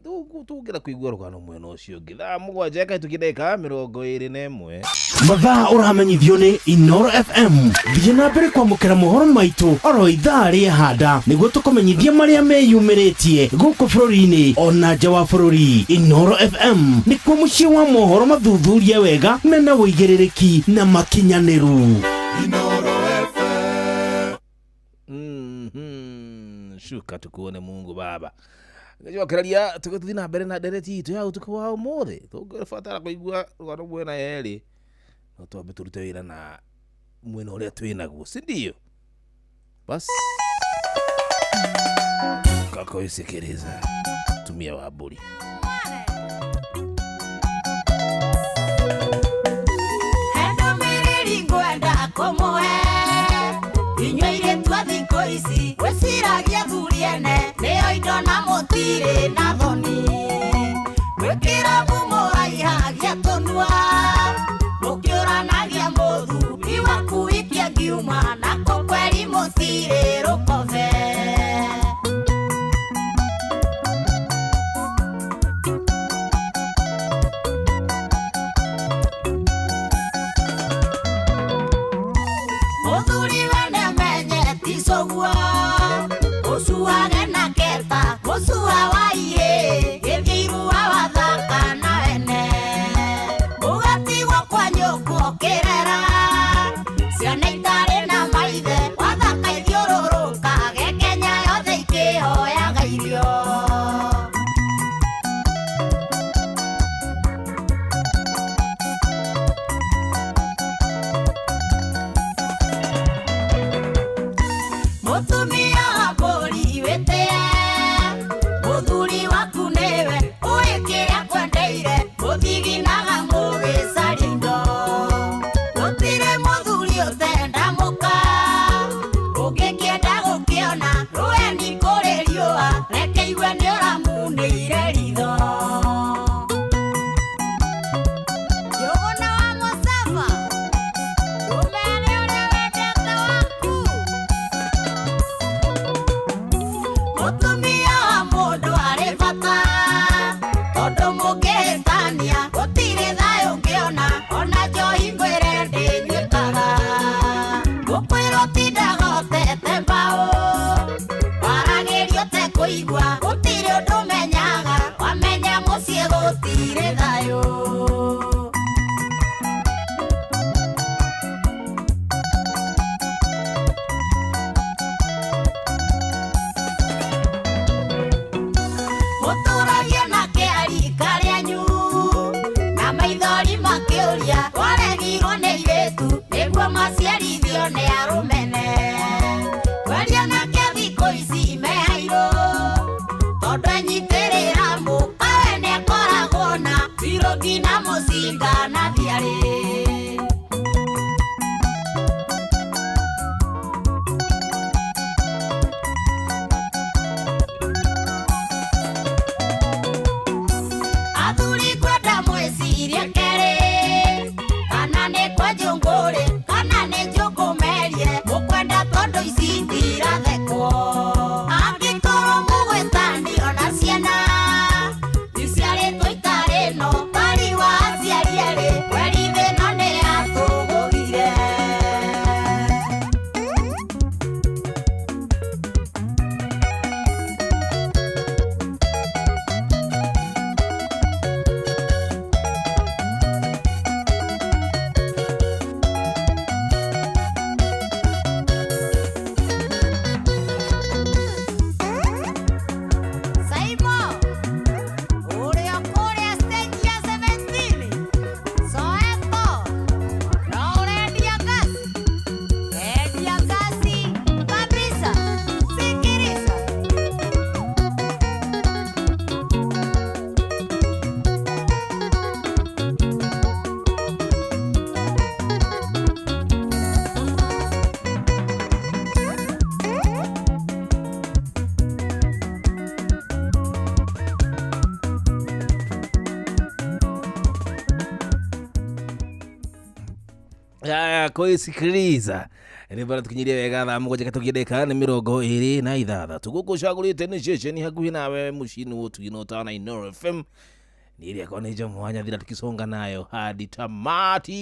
tũngĩenda kũigua rũgano mwena ũcio ũngĩ. Thaa 7 ĩkahĩtũkia ndagĩka 21. Mathaa ũramenyithio nĩ Inoro FM. Thiĩ na mbere kwamũkĩra mohoro maitũ oro ithaa rĩehanda nĩguo tũkũmenyithie marĩa meyumĩrĩtie gũkũ bũrũri-inĩ ona nja wa bũrũri. Inoro FM nĩkuo mũciĩ wa mohoro mathuthurie wega mena ũigĩrĩrĩki na makinyanĩru. Shuka tukuone Mungu Baba. Ngĩcokereria tũgĩthiĩ na mbere na ndereti itũ ya ũtukũ wa ũmũthĩ. Tũngĩbatara kũigua rũgano mwena yerĩ, no twambe tũrute wĩra na mwena ũrĩa twĩnaguo, si ndio? Bas kakoisikiliza tumia wa mbũri. Ndũmĩrĩri ngwenda kũmũhe inyuĩ airĩtu a thikũ ici gwĩciragia athuri ene nĩo indo na mũtirĩ na thoni gwĩkĩra mũraihagia tũnua mũkĩũranagia mũthuri waku ikia ngiuma na kũkweri mũtirĩ rũkobe. Mũthuri wene amenye ti coguo ũcuhage na keta mũcuha wa ihĩ gĩthiĩ irua wathaka na wene ũgatigwo kwa nyũkwa ũkĩrera ciana itarĩ na maithe wathaka ithiũrũrũka gekenya yothe ikĩhoyaga irio. Mũtumia wa mbũri wĩtĩe mũthuri waku nĩwe ũĩ kĩrĩa kwendeire mũthiginaga mũgĩcaria indo gũtirĩ mũthuri ũtenda mũka ũngĩkĩenda gũkĩona rũeni kũrĩ riũa reke igue nĩũramunĩire ritho. Njũgũna wa Mũcaba ndũmere ũrĩa wendete waku. Kuisikiliza nĩ bara tukinyirie wega thaa 7 gatugie nĩ 26 tũgũkũcagũrĩte nĩ ceceni hakuhĩ nawe mũciĩ-inĩ ũtugino tana Inooro FM nĩ ĩrĩa kwa nĩ Jomo wa Nyathira tukisonga nayo hadi tamati.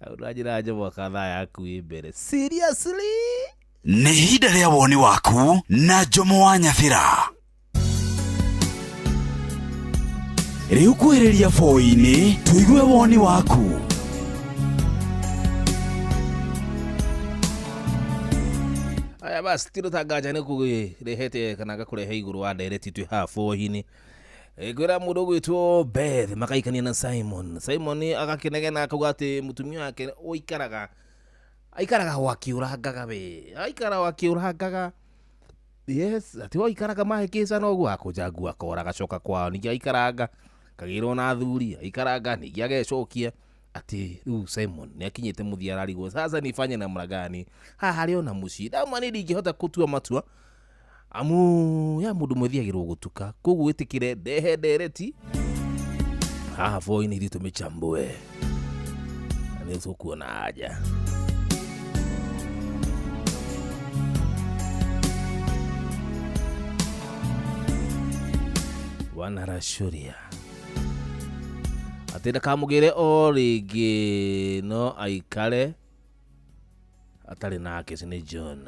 Ũranjĩra Jomo kathaa yaku ĩ mbere. Seriously? Nĩ ihinda rĩa woni waku na Jomo wa Nyathira. Rĩu kwĩrĩria boi-inĩ tũigue woni waku. Aya basi tiro tangaja nĩ kũrehete kana gakũrehe igũrũ wa ndereti twĩ haha boi-inĩ. Kwĩra mũndũ ũgwĩtwo Beth makaikania na Simon. Simon agakĩnegena akauga atĩ mũtumia wake ũikaraga aikaraga wakĩũrangaga we. Aikara wakĩũrangaga. Yes, ati waikaraga mahĩkĩca no ũguo akũnja nguo akora agacoka kwao ningĩ aikaranga kagĩrwo na athuri aikaranga ningĩ agecokia ati rĩu Simon nĩ akinyĩte mũthia ararigwo sasa nifanye namna gani haha harĩ ona mũciĩ ndama nĩ ndingĩhota gũtua matua amu ya mũndũ mwĩthiagĩrwo gũtuka koguo ĩtĩkĩre ndehe ndereti haha boi-inĩ ithuĩ tũmĩchambue na nĩ tũkuona haja. Wanarashuria atĩ ndakamũgĩre o rĩngĩ no aikare atarĩ nake nĩ John.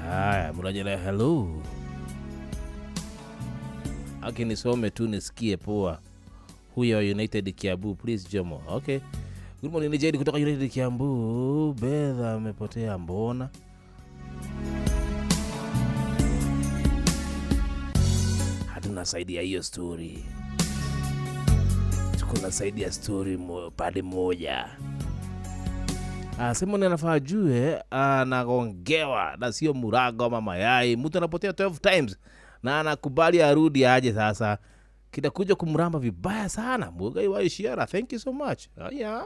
Haya, mrajele hello. Akinisome tu nisikie poa. Huyo United Kiambu, please Jomo. Okay. Good morning, Jade kutoka United Kiambu. Beth amepotea mbona? Hatuna saidi ya hiyo story. Tuko na saidi ya story pande moja. Simon anafaa ajue anagongewa na sio murago ama mayai. Mtu anapotea 12 times na anakubali arudi aje sasa. Kitakuja kumramba vibaya sana. Mugai wa Ishiara, thank you so much. Yeah.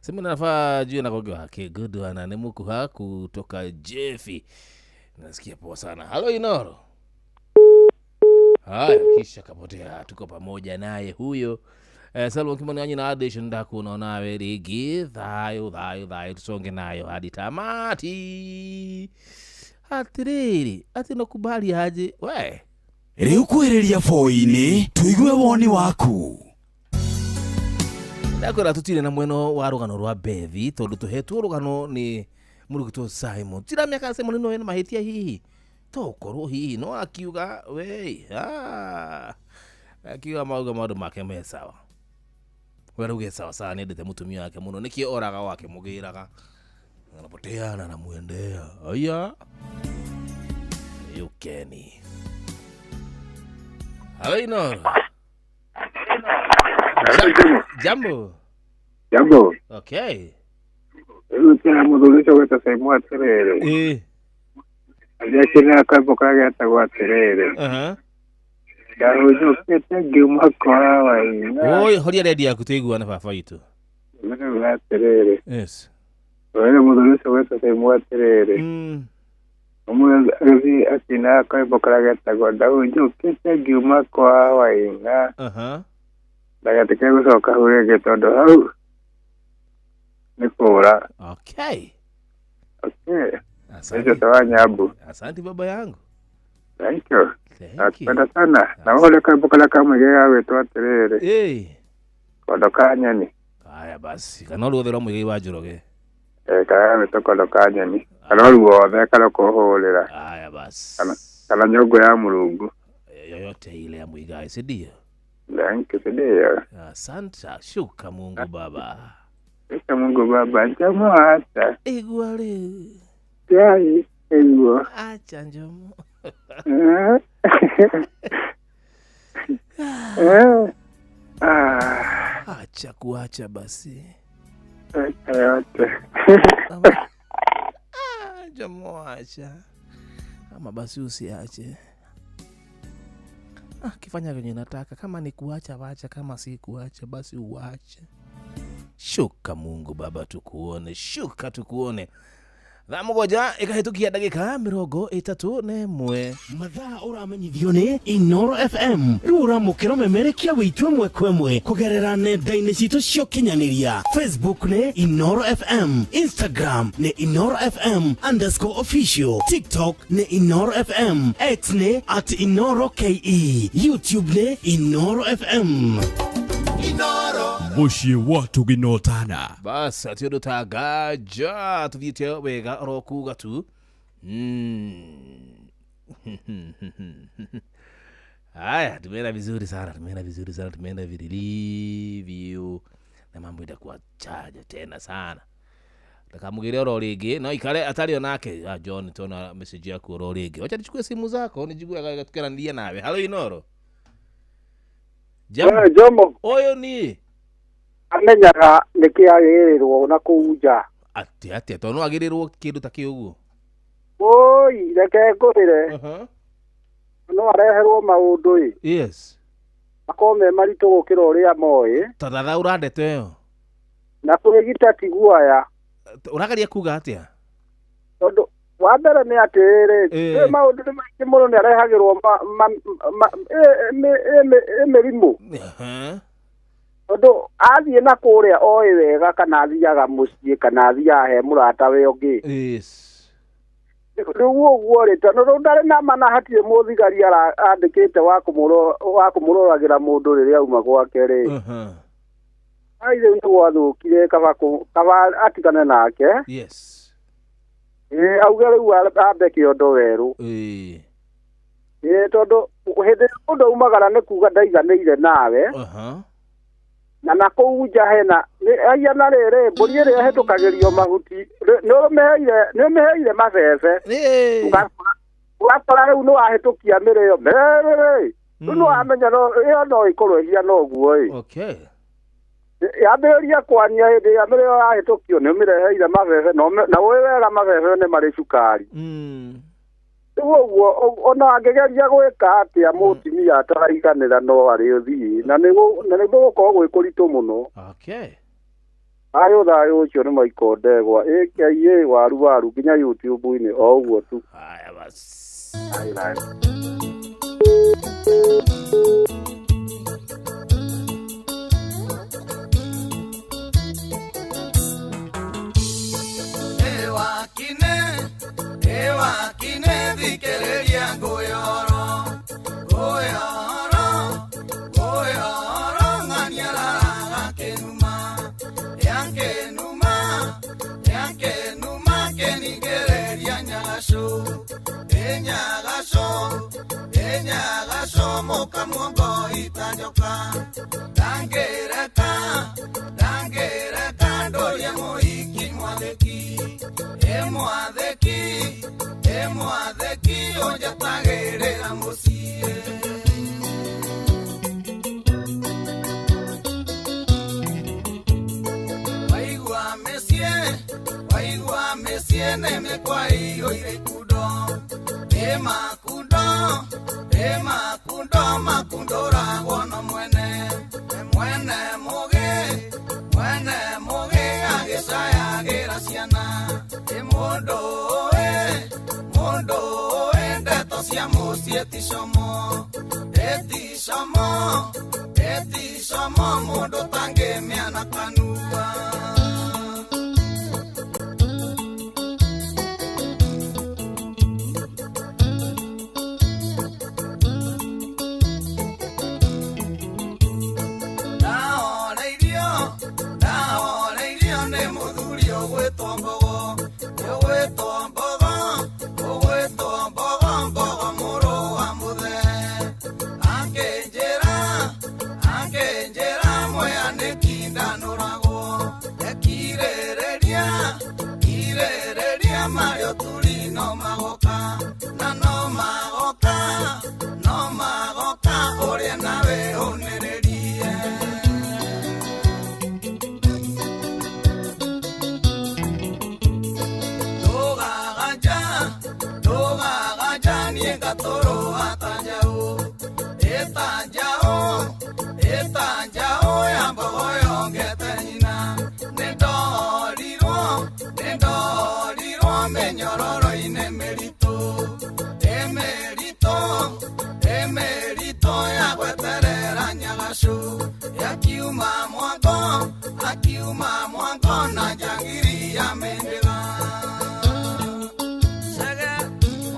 Simon anafaa ajue anagongewa. Okay, good one. Nemuku kutoka Jeffy. Nasikia poa sana. Hello Inooro. Haya, kisha kapotea. Tuko pamoja naye huyo. Salwa Kimani wanyu na Adesh ndaku unaona rigi thayo thayo thayo tusonge nayo hadi tamati. Atiriri, ati nakubali aje we. Rĩu kwĩrĩria boi-inĩ tũigue woni waku. Ndakwĩra tutire na mweno wa rũgano rwa Bethi tondũ tũhetwo rũgano nĩ mũrutwo Simon. Tira mĩaka Simon no ena mahĩtia hihi. Tokorwo hihi no akiuga we akiuga mauga maũndũ make me sawa. We rauge sawa sawa nĩendete mũtumia wake mũno nĩkĩo oraga wake mũgĩraga anapotea na anamuendea. Aya yukeni. Halo Inooro. Jambo. Jambo. Okay. Rĩu mũthuri ũcio gwĩtwo Simon atĩrĩrĩ. Aliakĩrĩa kambo kagetagwo atĩrĩrĩ. Ndahũnyũkĩte ngiuma kwa waina. Oi, horia redio yaku tũiguane baba witũ. Rĩu atĩrĩrĩ. Yes. Wewe mũthuri ũcio gwĩtwo Simon atĩrĩrĩ. Ũmwe agĩthiĩ akĩina kambo kagetagwo ndahũnyũkĩte ngiuma kwa waina. Ndagetĩkĩre gũcoka hau rĩngĩ tondũ hau nĩ kũũra. Okay. Okay. Asante. Asante baba yangu. Thank you. Nakupenda sana. Na wale kambo kala kama yeye wetwa atĩrĩrĩ. Kondo ka nyeni. Haya basi. Kana ruothe rwa Muigai wa Njoroge. Kana wetwa kondo ka nyeni. Kana ruothe kana kũhũrĩra. Haya basi. Kana nyũngũ ya Mũrungu. Yoyote ile ya Muigai, si ndio? Thank you, si ndio. Asante. Shuka Mungu baba. Shuka Mungu baba. Njamo hata. Igua rĩu. Yai, igua. Acha Njomo. Acha kuacha basi. Acha yote. Njomo acha. Ama basi usiache. Kifanya venye nataka. Kama ni kuacha wacha, kama si kuacha basi uache. Shuka Mungu Baba tukuone, shuka tukuone. Thaa 7 ĩkahĩtũkia ndagĩka 31. Mathaa ũramenyithio nĩ Inoro FM. Rĩu ũramũkĩra ũmemerekia witũ ĩmwe kwa ĩmwe kũgerera nenda-inĩ citũ cia ũkinyanĩria. Facebook nĩ Inoro FM, Instagram nĩ Inoro FM underscore official, TikTok nĩ Inoro FM, X nĩ at Inoro KE, YouTube nĩ Inoro FM. Mũciĩ wa tũginotana. Bas ati ũndũ ta ngaja tũthiĩte wega oro kuga tu. Haya, tumeenda vizuri sana, tumeenda vizuri sana, tumeenda vilivyo na mambo itakuwa chaja tena sana. Takamugire oro rĩngĩ no ikare atarĩ onake. Ah, John, tona message yaku oro rĩngĩ. Wacha nichukue simu zako nijue tukirandia nawe. Halo Inoro. Jambo. Jomo. Oyo ni amenyaga nĩkĩ agĩrĩrwo na kũu nja. Atĩ atĩa tondũ no agĩrĩrwo kĩndũ ta kĩu ũguo? Oi, reke ngũrĩre. No areherwo maũndũ ĩ. Yes. Makorwo me maritũ gũkĩra ũrĩa moĩ. Ta thathaũra ndeto ĩyo. Na kwĩgita ti guoya. Ũrageria kuga atĩa? Tondũ wa mbere nĩ atĩrĩrĩ, kwĩ maũndũ nĩ maingĩ mũno nĩ arehagĩrwo mĩrimũ. Tondũ athiĩ na kũrĩa oĩ wega kana athiaga mũciĩ kana athiaga he mũratawe ũngĩ. Yes. Rĩu ũguo rĩ, tondũ rĩu ndarĩ na ma na hatirĩ mũthigari andĩkĩte wa kũmũroragĩra mũndũ rĩrĩa auma gwake rĩ. Ai rĩu nĩ gwathũkire kaba atigane nake. Yes. Ĩ auge rĩu ambe kĩondo werũ. Ĩ tondũ hĩndĩ ĩrĩa mũndũ aumagara nĩ kuga ndaiganĩire nawe. Na na kũu nja hena aya na rĩrĩ mbũri ĩrĩa ĩhĩtũkagĩrio mahuti nĩ ũmĩheire mabebe ũgakora rĩu nĩ wahĩtũkia mĩrĩo mĩrĩ rĩu nĩ wamenya ĩyo no ĩkorwo ĩhiana ũguo ĩ. Okay. Yambĩrĩria kwania hĩndĩ ĩrĩa mĩrĩo yahĩtũkio nĩ ũmĩreheire mabebe na ũĩ wega mabebe nĩ marĩ cukari. Rĩu ũguo ona angĩgeria gwĩka atĩa mũtumia ataraiganĩra no arĩ ũthiĩ na nĩ gũgũkorwo gwĩ kũritũ mũno. Okay. Thayũ thayũ ũcio nĩ Michael Ndegwa aka waru waru nginya YouTube-inĩ o ũguo tu. Haya basi. Ewakine thikĩrĩria ngũyoro ngũyoro ngũyoro ng'ania raraga kĩnuma ya kĩnuma kĩningĩrĩria nyagacũ ĩnyagacũ ĩnyagacũ mũkamuongo itanjoka ndangĩreka ndangĩreka ndũrie mũhiki mwathĩki ĩ mwathĩki ĩ mwathĩki ũnjetagĩrĩra mũciĩ. Waigua mĩciĩ nĩ mĩkwa ĩiyũire ikundo ĩ makundo makundũragwo no mwene mwene mũgĩ agĩcayagĩra ciana ĩ mũndũ ũĩ ndeto cia mũciĩ ti como ĩ ti como mũndũ tangĩmĩana kanua. Ndaoreirio nĩ mũthuri ũgwĩtwo Mbogo ũgwĩtwo Mbogo ũgwĩtwo Mbogo Mbogo mũrũ wa mũthee akĩnjĩra akĩnjĩra mwea nĩ kindanũragwo ekirĩrĩria kirĩrĩria marĩ ũturi no magoka na no magoka no magoka ũrĩa nawe ũnĩrĩrie. Ndũgaganja niĩ ngatũrũha ta njaũ ĩta njaũ ya mbogo yongete nyina Mĩnyororo-inĩ mĩritũ ĩmĩritũ ĩmĩritũ ya gweterera nyagacũ yakiuma mwango akiuma mwango na njangiri ya mĩndĩga. Chege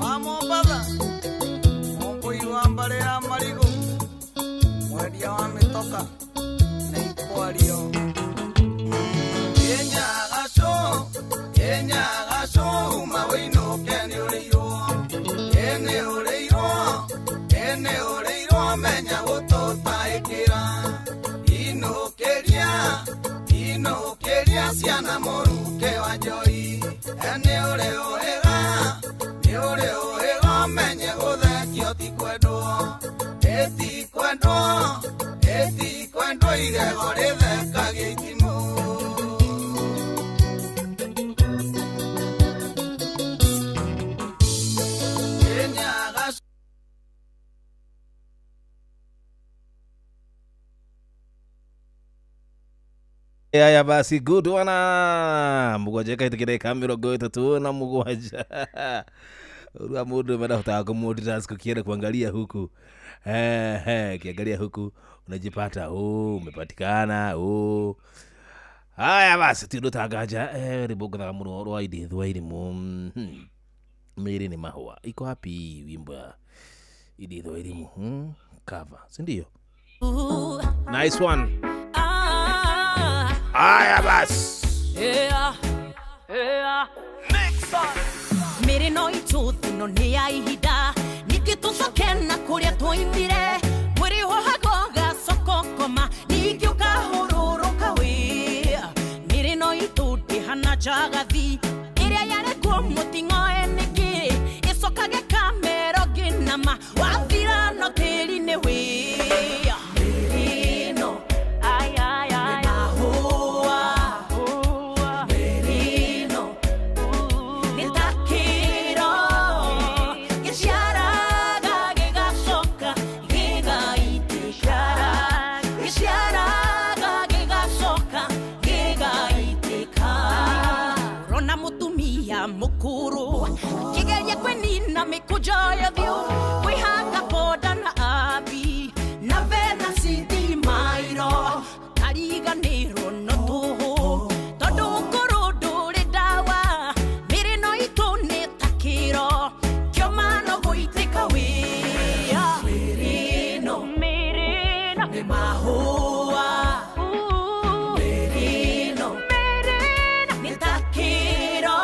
wa Mombatha, mũmbũi wa mbarĩ ya marigũ, mwendia wa mĩtoka nĩ ikwario. Ĩnyagacũ ĩnyagacũ uma wĩinũke nĩũrĩirwo ĩnĩũrĩirwo ĩnĩũrĩirwo menya gũtũtaĩkĩra inũkĩria inũkĩria ciana mũrukĩ wa njoi nĩũrĩ ũĩga nĩũrĩ ũĩga menye gũthekio ti kwendwo ĩti kwendwo ĩti kwendwo igego rĩthekagia itimũ. Ĩnyagacũ Haya basi, good one. Mũgwanja ĩkahĩtũkĩra 37. Urua mũndũ madahotaga kumultitask ukienda kuangalia huku kiangalia huku unajipata umepatikana. Haya basi, ti ũndũ tanganja rwĩmbo ngũthaga mũno rwa Edith Wairimu. Mĩĩrĩ nĩ mahũa. Iko wapi wimbo ya Edith Wairimu? Cover, si ndio? Nice one. Haya basi. Yeah, yeah. Mĩrĩ no itũthi no nĩ ya ihinda ningĩ tũcoke na kũrĩa twoimire mwĩrĩ wohago gacoka ũkoma ningĩ ũkahũrũrũka wĩ mĩrĩ no itũ ndĩhana njagathi ĩrĩa yarekwo mũting'oe nĩkĩ ĩcokage kamero ngĩnama wathira no tĩri-inĩ wĩ mĩrĩ ĩno ai ai ai mahũa mĩrĩ ĩno nĩ ta kĩro gĩciaraga gĩgacoka gĩgaitĩka gĩciaraga gĩgacoka gĩgaitĩka ũrona mũtumia mũkũrũ akĩgeria kwĩnina mĩkũnjo ya ũthiũ kwĩhaka boda na abi na vena citimairo kariganĩrwo no tũhũ tondũ ũkũrũ ndũrĩ ndawa mĩrĩ no itũ nĩ ta kĩro kĩoma no gũitĩka wĩa mĩrĩ ĩno nĩ mahũa mĩrĩ ĩno nĩ ta kĩro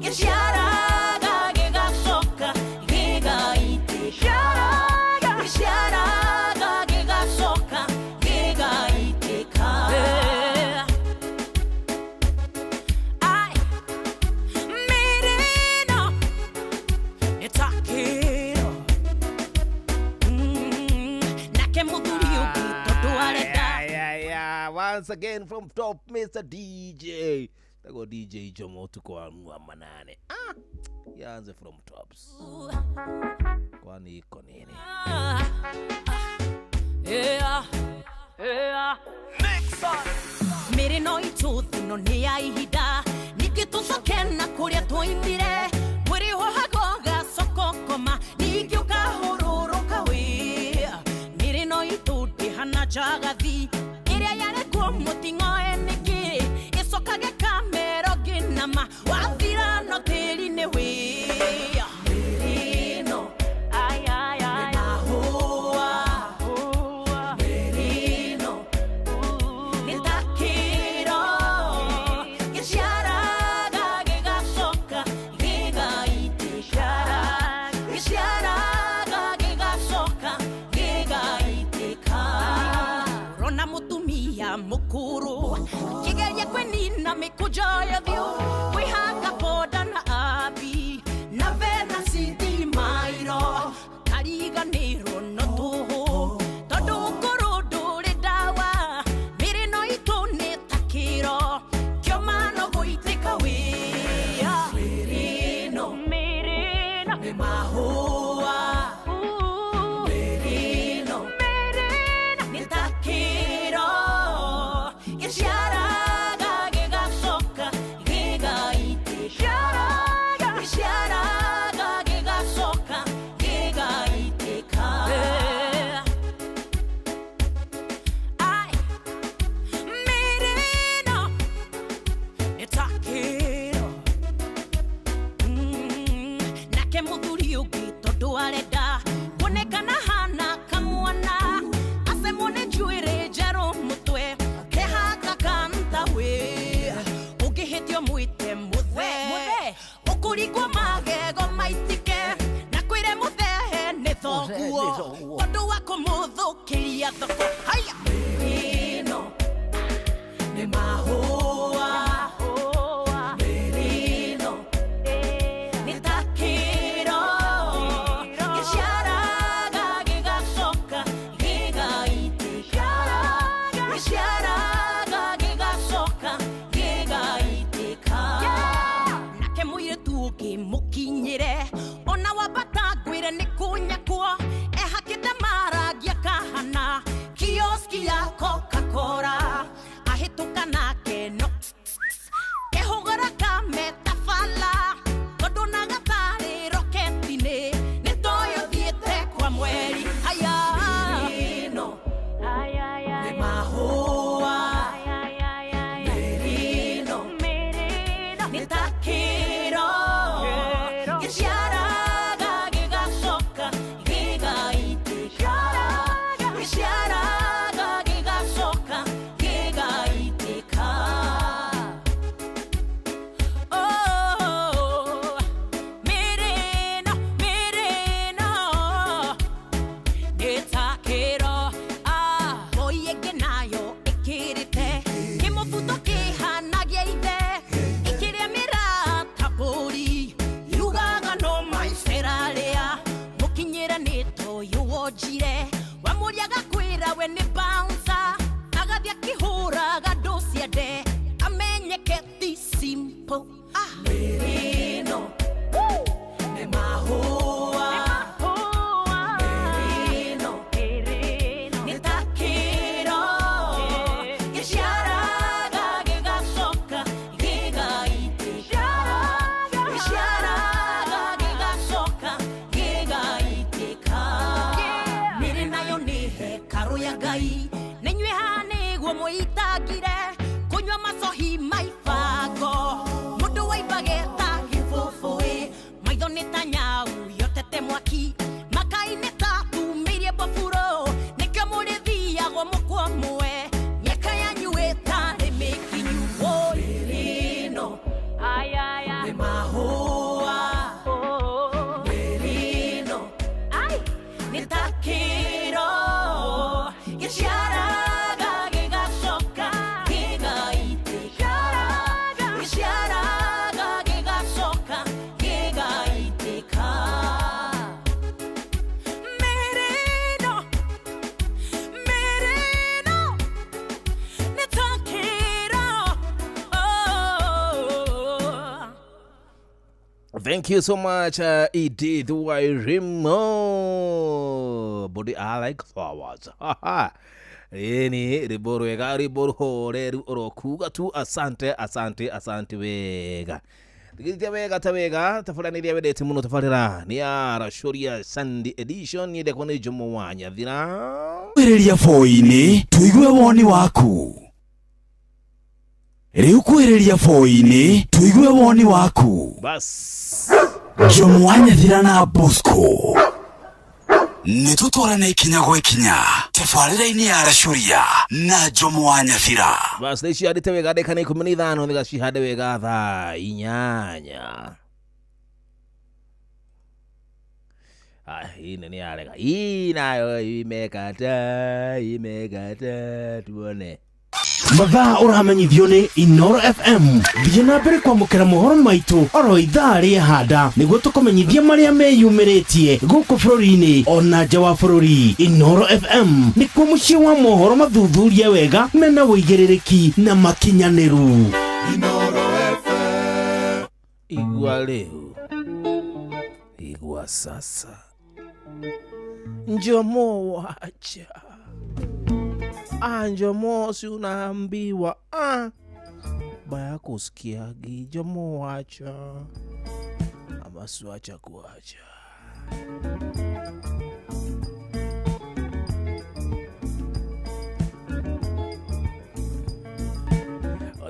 gĩciaraga gĩgacoka gĩgaitĩka gĩciaraga gĩgacoka gĩgaitĩka. Ai, mĩrĩ ĩno nĩ ta kĩro. Nake mũthuri ũngĩ tondũ arenda Yeah, once again from top Mr. DJ. Tago DJ Jomo tuko wa manane. Yaanze from tops. Kwani iko nini? Yeah, yeah. Mĩrĩ no itũthi no nĩ ya ihinda ningĩ tũcoke na kũrĩa twoimire mwĩrĩ wohago gacoka ũkoma ningĩ ũkahũrũrũka wĩ mĩrĩ no itũ ndĩhana njagathi ĩrĩa yarekwo mũting'oe nĩkĩ ĩcokage kamero ngĩnama wathira no tĩri-inĩ wĩ mĩrĩ ĩno ai ai ai mahũa mĩrĩ ĩno nĩ ta kĩro gĩciaraga gĩgacoka gĩgaitĩka gĩciaraga gĩgacoka gĩgaitĩka ũrona mũtumia mũkũrũ akĩgeria kwĩnina mĩkũnjo ya ũthiũ kwĩhaka boda na abi na vena citimairo kariganĩrwo no tũhũ tondũ ũkũrũ ndũrĩ ndawa mĩrĩ no itũ nĩ ta kĩro kĩoma no gũitĩka wĩa mĩrĩ ĩno nĩ mahũa mĩrĩ ĩno nĩ ta kĩro gĩciaraga gĩgacoka gĩgaitĩka Kũringwo magego maitĩke na kwĩre mũthehe nĩ thoguo tondũ wa kũmũthũkĩria thoko. Haya mĩrĩno nĩ mahũa, mĩrĩno nĩ ta kĩro gĩciaraga gĩgacoka gĩgaitĩka, gĩciaraga gĩgacoka gĩgaitĩka. Nake mũirĩtu ũngĩ mũkinyĩre ona wambata ngwĩre nĩ kũnyakwo ehakĩte marangi akahana kioski ya Coca-Cola ahĩtũka nake no kehũgũra kametabala tondũ na gatharĩ roketi-inĩ nĩ toyũ thiĩte kwa mweri. Haya mĩrĩno nĩ mahũa, mĩrĩno nĩ ta kĩro gĩciaraga gĩgacoka gĩgaitĩka, gĩciaraga gĩgacoka gĩgaitĩka. Oh, mĩrĩno mĩrĩno nĩ ta kĩro. Ah, ngoi ĩngĩ nayo ĩkĩrĩte kĩmũbuto kĩhanagia ithe ĩkĩrĩa mĩrata mbũri yugaga no maicerarĩa mũkinyĩre nĩ toyũ wonjire wamũria agakwĩra we nĩ bouncer agathiĩ akĩhũraga ndũ ciende amenyeke ti simple. Ah, mĩrĩno nĩ mahũa, mĩrĩno nĩ ta kĩro gĩciaraga gĩgacoka gĩgaitĩka, gĩciaraga gĩgacoka gĩgaitĩka. Mĩrĩ nayo nĩ hekarũ ya Ngai nĩnyuĩ haha nĩguo mũitangire kũnyua macohi maibango mũndũ waimbage ta gĩbũbũĩ maitho nĩ ta nyau yotete mwaki makai nĩ ta tumĩirie mbaburo nĩkĩo mũrĩthiagwo mũkwa mwe mĩaka yanyu ĩtarĩ mĩkinyu. Woi mĩrĩno nĩ mahũa, mĩrĩno nĩ ta kĩro gĩciaraga gĩgacoka gĩgaitĩka, gĩciaraga gĩgacoka gĩgaitĩka. Mĩrĩno mĩrĩno nĩ ta kĩro. Oh. Thank you so much, Edith Wairimu. Body, I like flowers. Ĩni rwĩmbo rwega, rwĩmbo rũhoreru oro kuga tu asante asante asante wega tigithia wega ta wega tabarĩra nĩ iria wendete mũno tabarĩra nĩ ya Racũria Sunday edition niĩ ndekwo nĩ Jomo wa Nyathira. Kwĩrĩria boi-inĩ tũigue woni waku. Rĩu kwĩrĩria boi-inĩ tũigue woni waku. Bas Jomo wa Nyathira na Bosco nĩ tũtwarane ikinya gwa ikinya tabarĩra-inĩ ya Racũria na Jomo wa Nyathira. Bas nĩ cihandĩte wega ndagĩka nĩ 15 nĩgacihande wega thaa 8. Ah, hii nĩ yarega hii nayo imekata imekata tuone. Mathaa ũramenyithio nĩ Inoro FM. Thiĩ na mbere kwamũkĩra mohoro maitũ oro ithaa rĩehanda nĩguo tũkũmenyithie marĩa meyumĩrĩtie gũkũ bũrũri-inĩ ona nja wa bũrũri. Inoro FM nĩkuo mũciĩ wa mohoro mathuthurie wega mena ũigĩrĩrĩki na makinyanĩru. Igua rĩu, igua sasa, Njomo wacha. Ah, Njomo si unaambiwa ah, baya kusikiagi. Njomo wacha ama siwacha kuacha.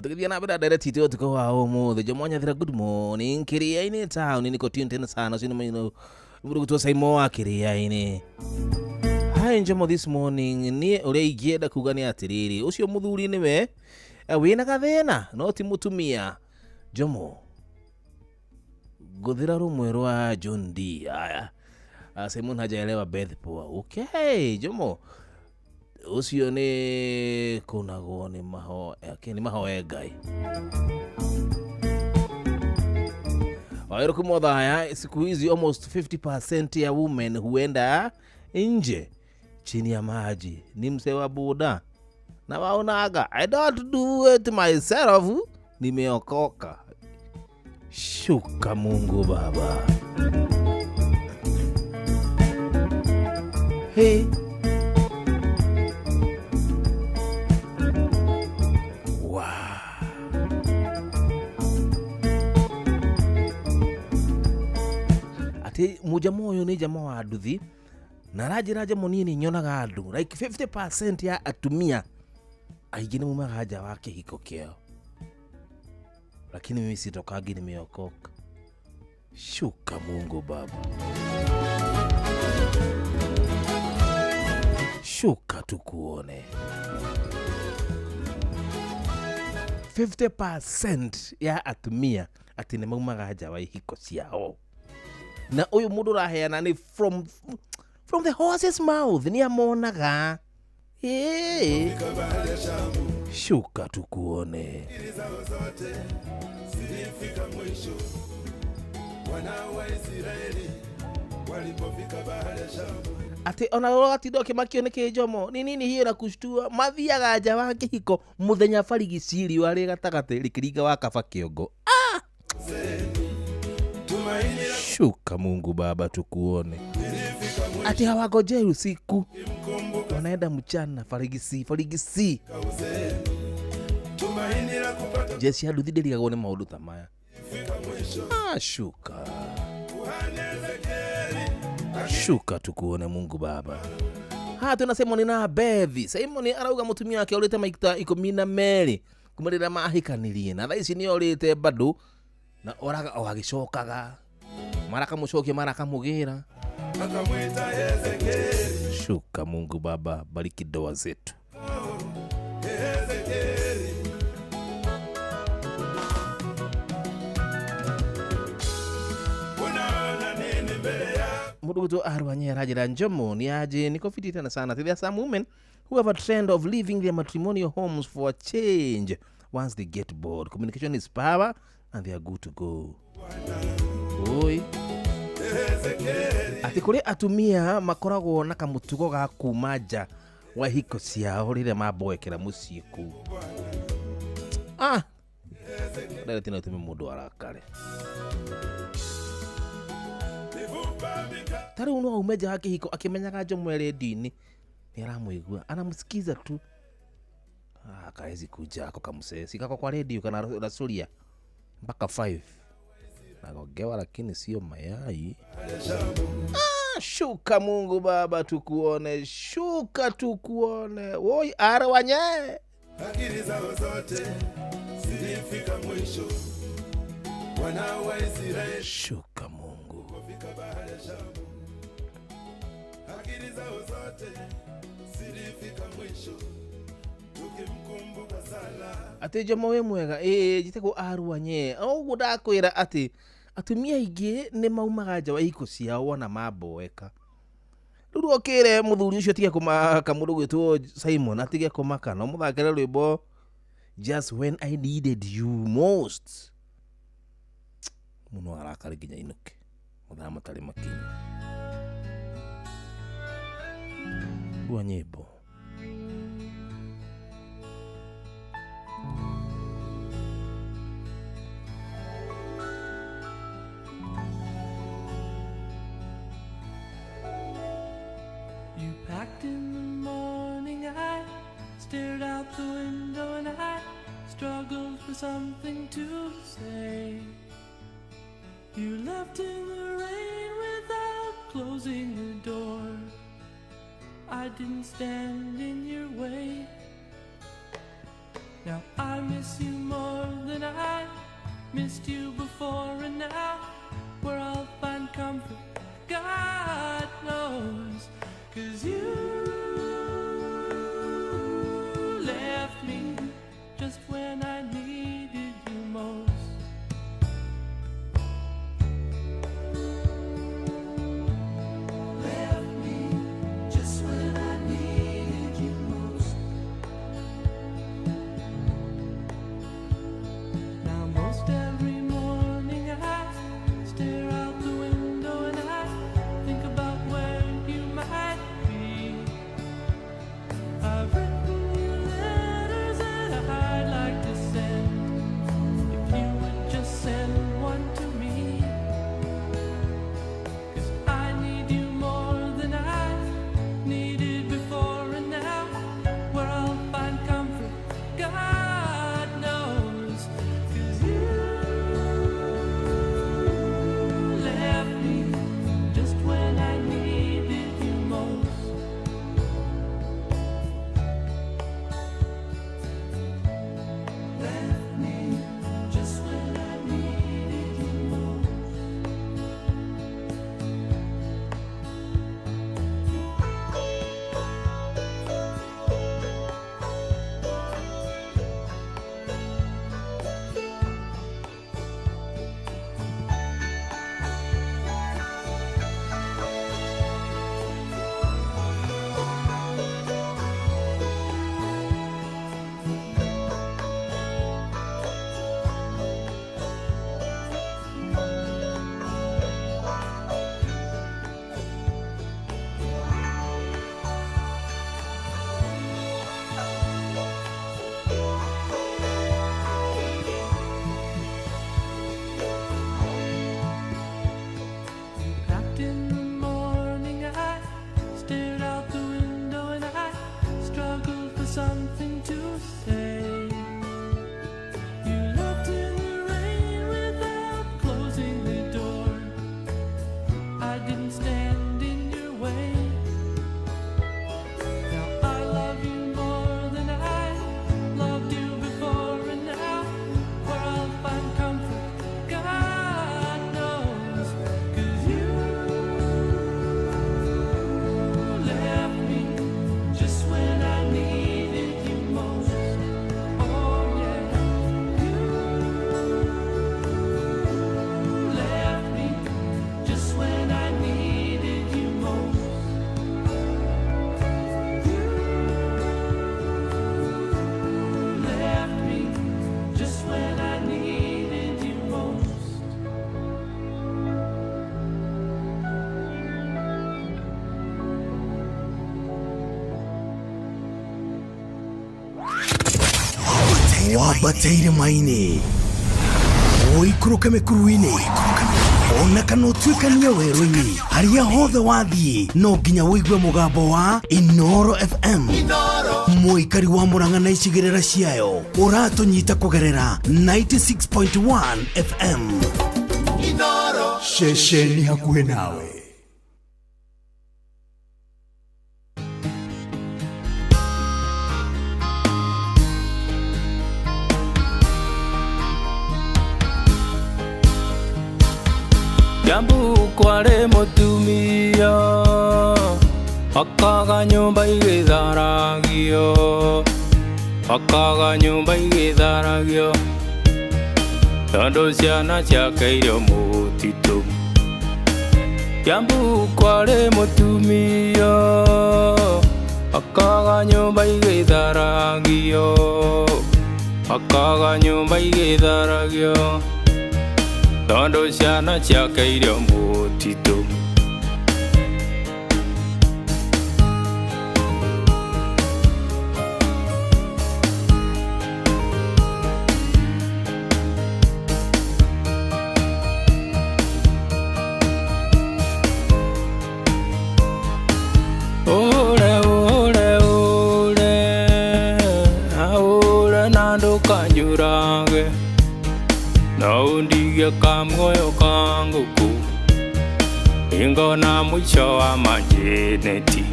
Tũgĩthiĩ na mbere ndereti itũ ũtukũ wa ũmũthĩ. Jomo Nyathira, good morning. Kĩrĩa-inĩ town niko tuned tena sana ũcio nĩ mũndũ gũtwo Saimo wa Kĩrĩa-inĩ. Hi Njomo this morning, niĩ ũrĩa ingĩenda kuga nĩ atĩrĩrĩ, ũcio mũthuri nĩwe wĩna gathĩna no ti mũtumia. Njomo Ngũthĩra rũmwe rwa John D. Aya. Simon hajaelewa Beth poa. Okay, Jomo. Ũcio nĩ kũnagwo nĩ mahoya. Okay, nĩ mahoya Ngai. Wairu Kumothaya, siku hizi almost 50% ya women huenda nje chini ya maji. Ni mzee wa boda. Na waonaga, I don't do it myself. Nimeokoka. Shuka Mungu Baba. Hey. Wow. Ati mujama ũyũ nĩ jama wa nduthi na aranjĩra njamo niĩ nĩ nyonaga andũ like 50% ya atumia aingĩ nĩ maumaga nja wa kĩhiko kĩao, lakini mimi sitokangi, nimeokoka. Shuka Mungu Baba, shuka tukuone. 50% ya atumia ati nĩ maumaga nja wa ihiko ciao, na ũyũ mũndũ ũraheana nĩ from the horse's mouth, ni amonaga. Hey. Shuka tukuone. Ati ona ũratinda ũkĩmakio nĩ kĩnjomo ni nini hiyo na kushtua mathiaga nja wa kĩhiko mũthenya barigiciri riũa rĩ gatagatĩ rĩkĩringa wa kaba kĩongo. Ah! Shuka Mungu Baba tukuone. Ati hawagojei usiku, wanaenda mchana farigisi farigisi. Jeshi ya nduthi ndĩrigagwo nĩ maũndũ ta maya. Ah, shuka shuka tukuone Mungu Baba. Ha, tuna Simon na Bethi. Simon arauga mutumia wake orĩte maita 12 kuma rĩrĩa mahikanirie, na thaa ici nĩ orĩte bado na oraga o agĩcokaga, mara akamũcokia mara akamũgĩra. Shuka Mungu Baba, bariki ndoa zetu. Mundu gwitwo Arwanye arajira njomo ni aje niko fiti tena sana. There are some women who have a trend of leaving their matrimonial homes for a change once they get bored. Communication is power and they are good to go. Oi. Ati kũrĩ atumia makoragwo na kamũtugo ga kuma nja wa hiko ciao rĩrĩa mamboekera mũciĩ kũu. Ah! Ndare tena tume mũndũ arakare. Ta rĩu no aume nja wa kĩhiko akĩmenyaga njomo redio-inĩ nĩ aramũigua, anamsikiza tu. Ah, kaezi kuja ako kamsesi kako kwa redio kana rasuria mpaka 5. Nagogewa lakini sio mayai. Ah, shuka Mungu Baba tukuone, shuka tukuone. Woi Arwanye. Akili zao zote zilifika mwisho. Wana wa Israeli. Shuka Mungu. Akili zao zote zilifika mwisho. Tukimkumbuka sala. Ati jomo we mwega njĩtagwo Arwanye. Ũguo ndakwĩra atĩ atumia aingĩ nĩ maumaga nja wa ihiko ciao wona mamboeka. Rĩu ũkĩre mũthuri ũcio atige kũmaka, mũndũ gwĩtwo Simon atige kũmaka, no mũthakĩre rwĩmbo Just When I Needed You Most. Mũno arakare nginya inũke mathaa matarĩ makinyu. Gua nyĩmbo. You packed in the morning, I stared out the window and I struggled for something to say. You left in the rain without closing the door. I didn't stand in your way. Now I miss you more than I missed you before, and now where I'll find comfort, God knows. 'Cause you left me just when I needed you most. Wambate irĩma-inĩ, ũikũrũke mĩkuru-inĩ, ona kana ũtuĩkanie werũ-inĩ, harĩa hothe wathiĩ no nginya ũigue mũgambo wa Inoro FM. Mũikari wa Murang'a na icigĩrĩra ciayo ũratũnyita kũgerera 96.1 FM. Ceceni hakuhĩ nawe. Kiambu kwarĩ mũtumia akaga nyũmba igĩtharagio, akaga nyũmba igĩtharagio, tondũ ciana ciake irio mũtitũ. Kiambu kwarĩ mũtumia akaga nyũmba igĩtharagio, akaga nyũmba igĩtharagio, tondũ ciana ciake irio mũtitũ. Ure, ure, ure, ure na ndũkanjũrage, no undige kamuoyo ka ngũkũ, ingona mũico wa manjĩnĩti.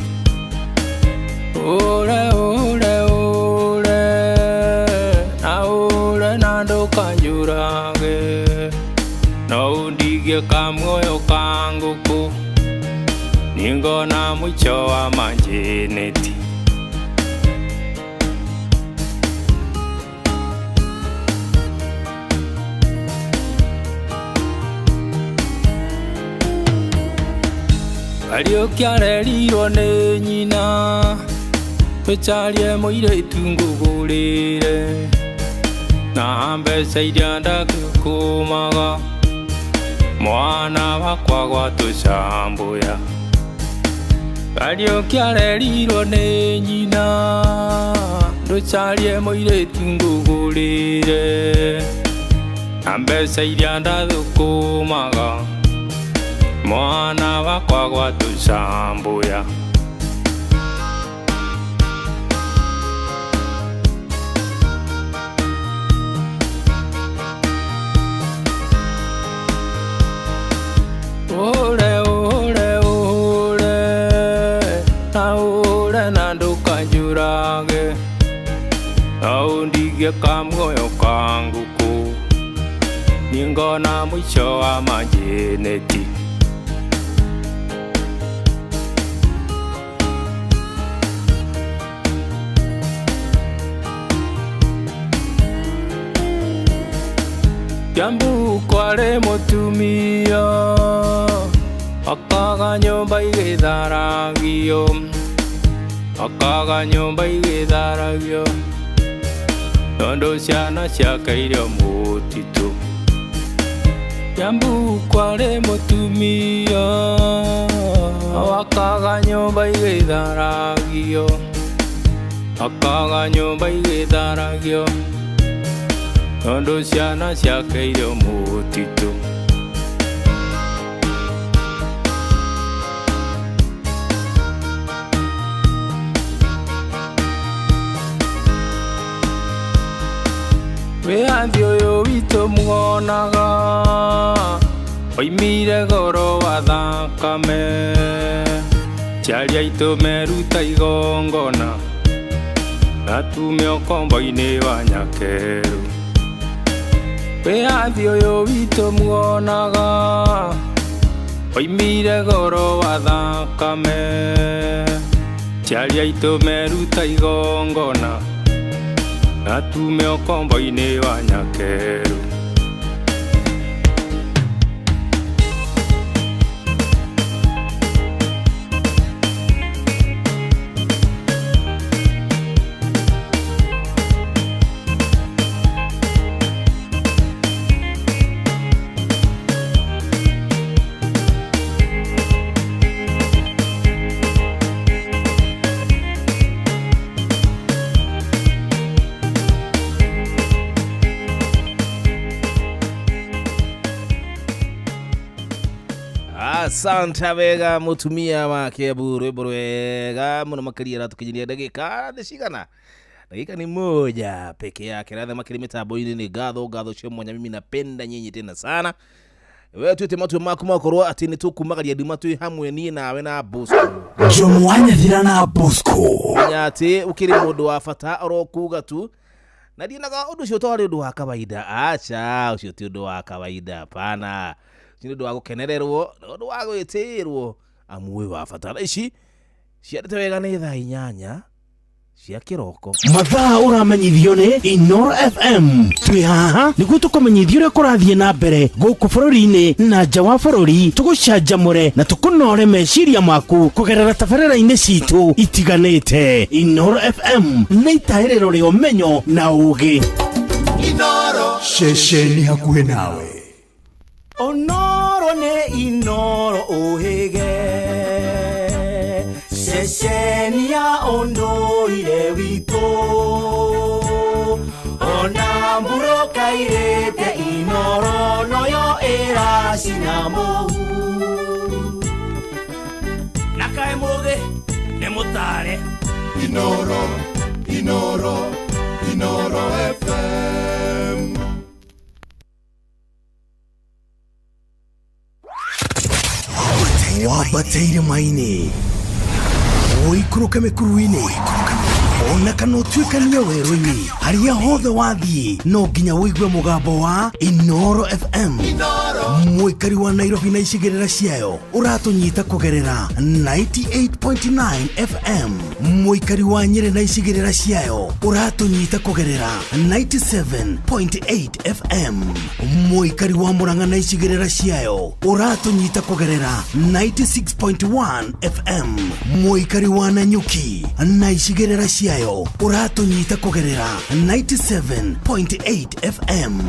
Ure, ure, ure, na ure na ndũkanjũrage, no undige kamuoyo ka ngũkũ, ningona mũico wa manjĩnĩti. Kariũki arerirwo nĩ nyina, tũcarie mũirĩtu ngũgũrĩre, na mbeca iria ndakũmaga, mwana wakwa gwatũcambũya. Kariũki arerirwo nĩ nyina, ndũcarie mũirĩtu ngũgũrĩre, na mbeca iria ndathũkũmaga, mwana wakwa gwatũcambũya. Ure, ure, ure, na ure na ndũkanjũrage, na ũndigie kamuoyo ka ngũkũ, ningona mũico wa manjĩnĩti. Kiambu kwarĩ mũtumia akaga nyũmba igĩtharagio, akaga nyũmba igĩtharagio, tondũ ciana ciake irio mũtitũ. Kiambu kwarĩ mũtumia akaga nyũmba igĩtharagio, akaga nyũmba igĩtharagio, tondũ ciana ciake irio mũtitũ. Wĩyathi ũyũ witũ muonaga oimire goro wa thakame, aciari aitũ meruta igongona, na tume ũkombo-inĩ wa nyakerũ. Wĩyathi ũyũ witũ muonaga oimire goro wa thakame, aciari aitũ meruta igongona, na tume ũkombo-inĩ wa nyakerũ. Asante wega mutumia wa Kiambu, rwimbo rwega muno makiria ratukinyiria ndagika nĩ cigana? Dakika ni moja peke yake. Radha makiri mitambo-inĩ nĩ ngatho ngatho cia mwanya. Mimi napenda nyinyi tena sana. We tuĩte matua maku makorwo atĩ nĩ tũkumagaria nduma twĩ hamwe niĩ nawe na Bosco. Jomo wa Nyathira na Bosco. Menya atĩ ũkĩrĩ mũndũ wa bata oro kuga tu na ndionaga ũndũ ũcio twarĩ ũndũ wa kawaida. Acha, ũcio ti ũndũ wa kawaida, hapana. Ũcio nĩ ũndũ wa gũkenererwo, nĩ ũndũ wa gwĩtĩĩrwo, amu wĩ wa bata. Thaa ici ciarĩte wega nĩ thaa 8 cia kĩroko. Mathaa ũramenyithio nĩ Inoro FM. Twĩ haha nĩguo tũkũmenyithie ũrĩa kũrathiĩ na mbere gũkũ bũrũri-inĩ na nja wa bũrũri, tũgũcanjamũre na tũkũnore meciria maku kũgerera tabarĩra-inĩ citũ itiganĩte. Inoro FM nĩ itahĩrĩro rĩa ũmenyo na ũũgĩ. Inoro ceceni hakuhĩ nawe. Onoro nĩ Inoro ũhĩge, ceceni ya ũndũire witũ. Ona mburoka irĩte Inoro noyo ĩracina mũhu. Na kaĩ mũgĩ nĩ mũtare. Inoro, Inoro, Inoro FM. Wambatĩire maĩ-inĩ, ũikũrũke mĩkuru-inĩ, ona kana ũtuĩkanie werũ-inĩ, harĩa hothe wathiĩ no nginya ũigue mũgambo wa Inoro FM. Mũikari wa Nairobi na icigĩrĩra ciayo ũratũnyita kũgerera 98.9 FM. Mũikari wa Nyĩrĩ na icigĩrĩra ciayo ũratũnyita kũgerera 97.8 FM. Mũikari wa Murang'a na icigĩrĩra ciayo ũratũnyita kũgerera 96.1 FM. Mũikari wa Nanyuki na icigĩrĩra ciayo ũratũnyita kũgerera 97.8 FM.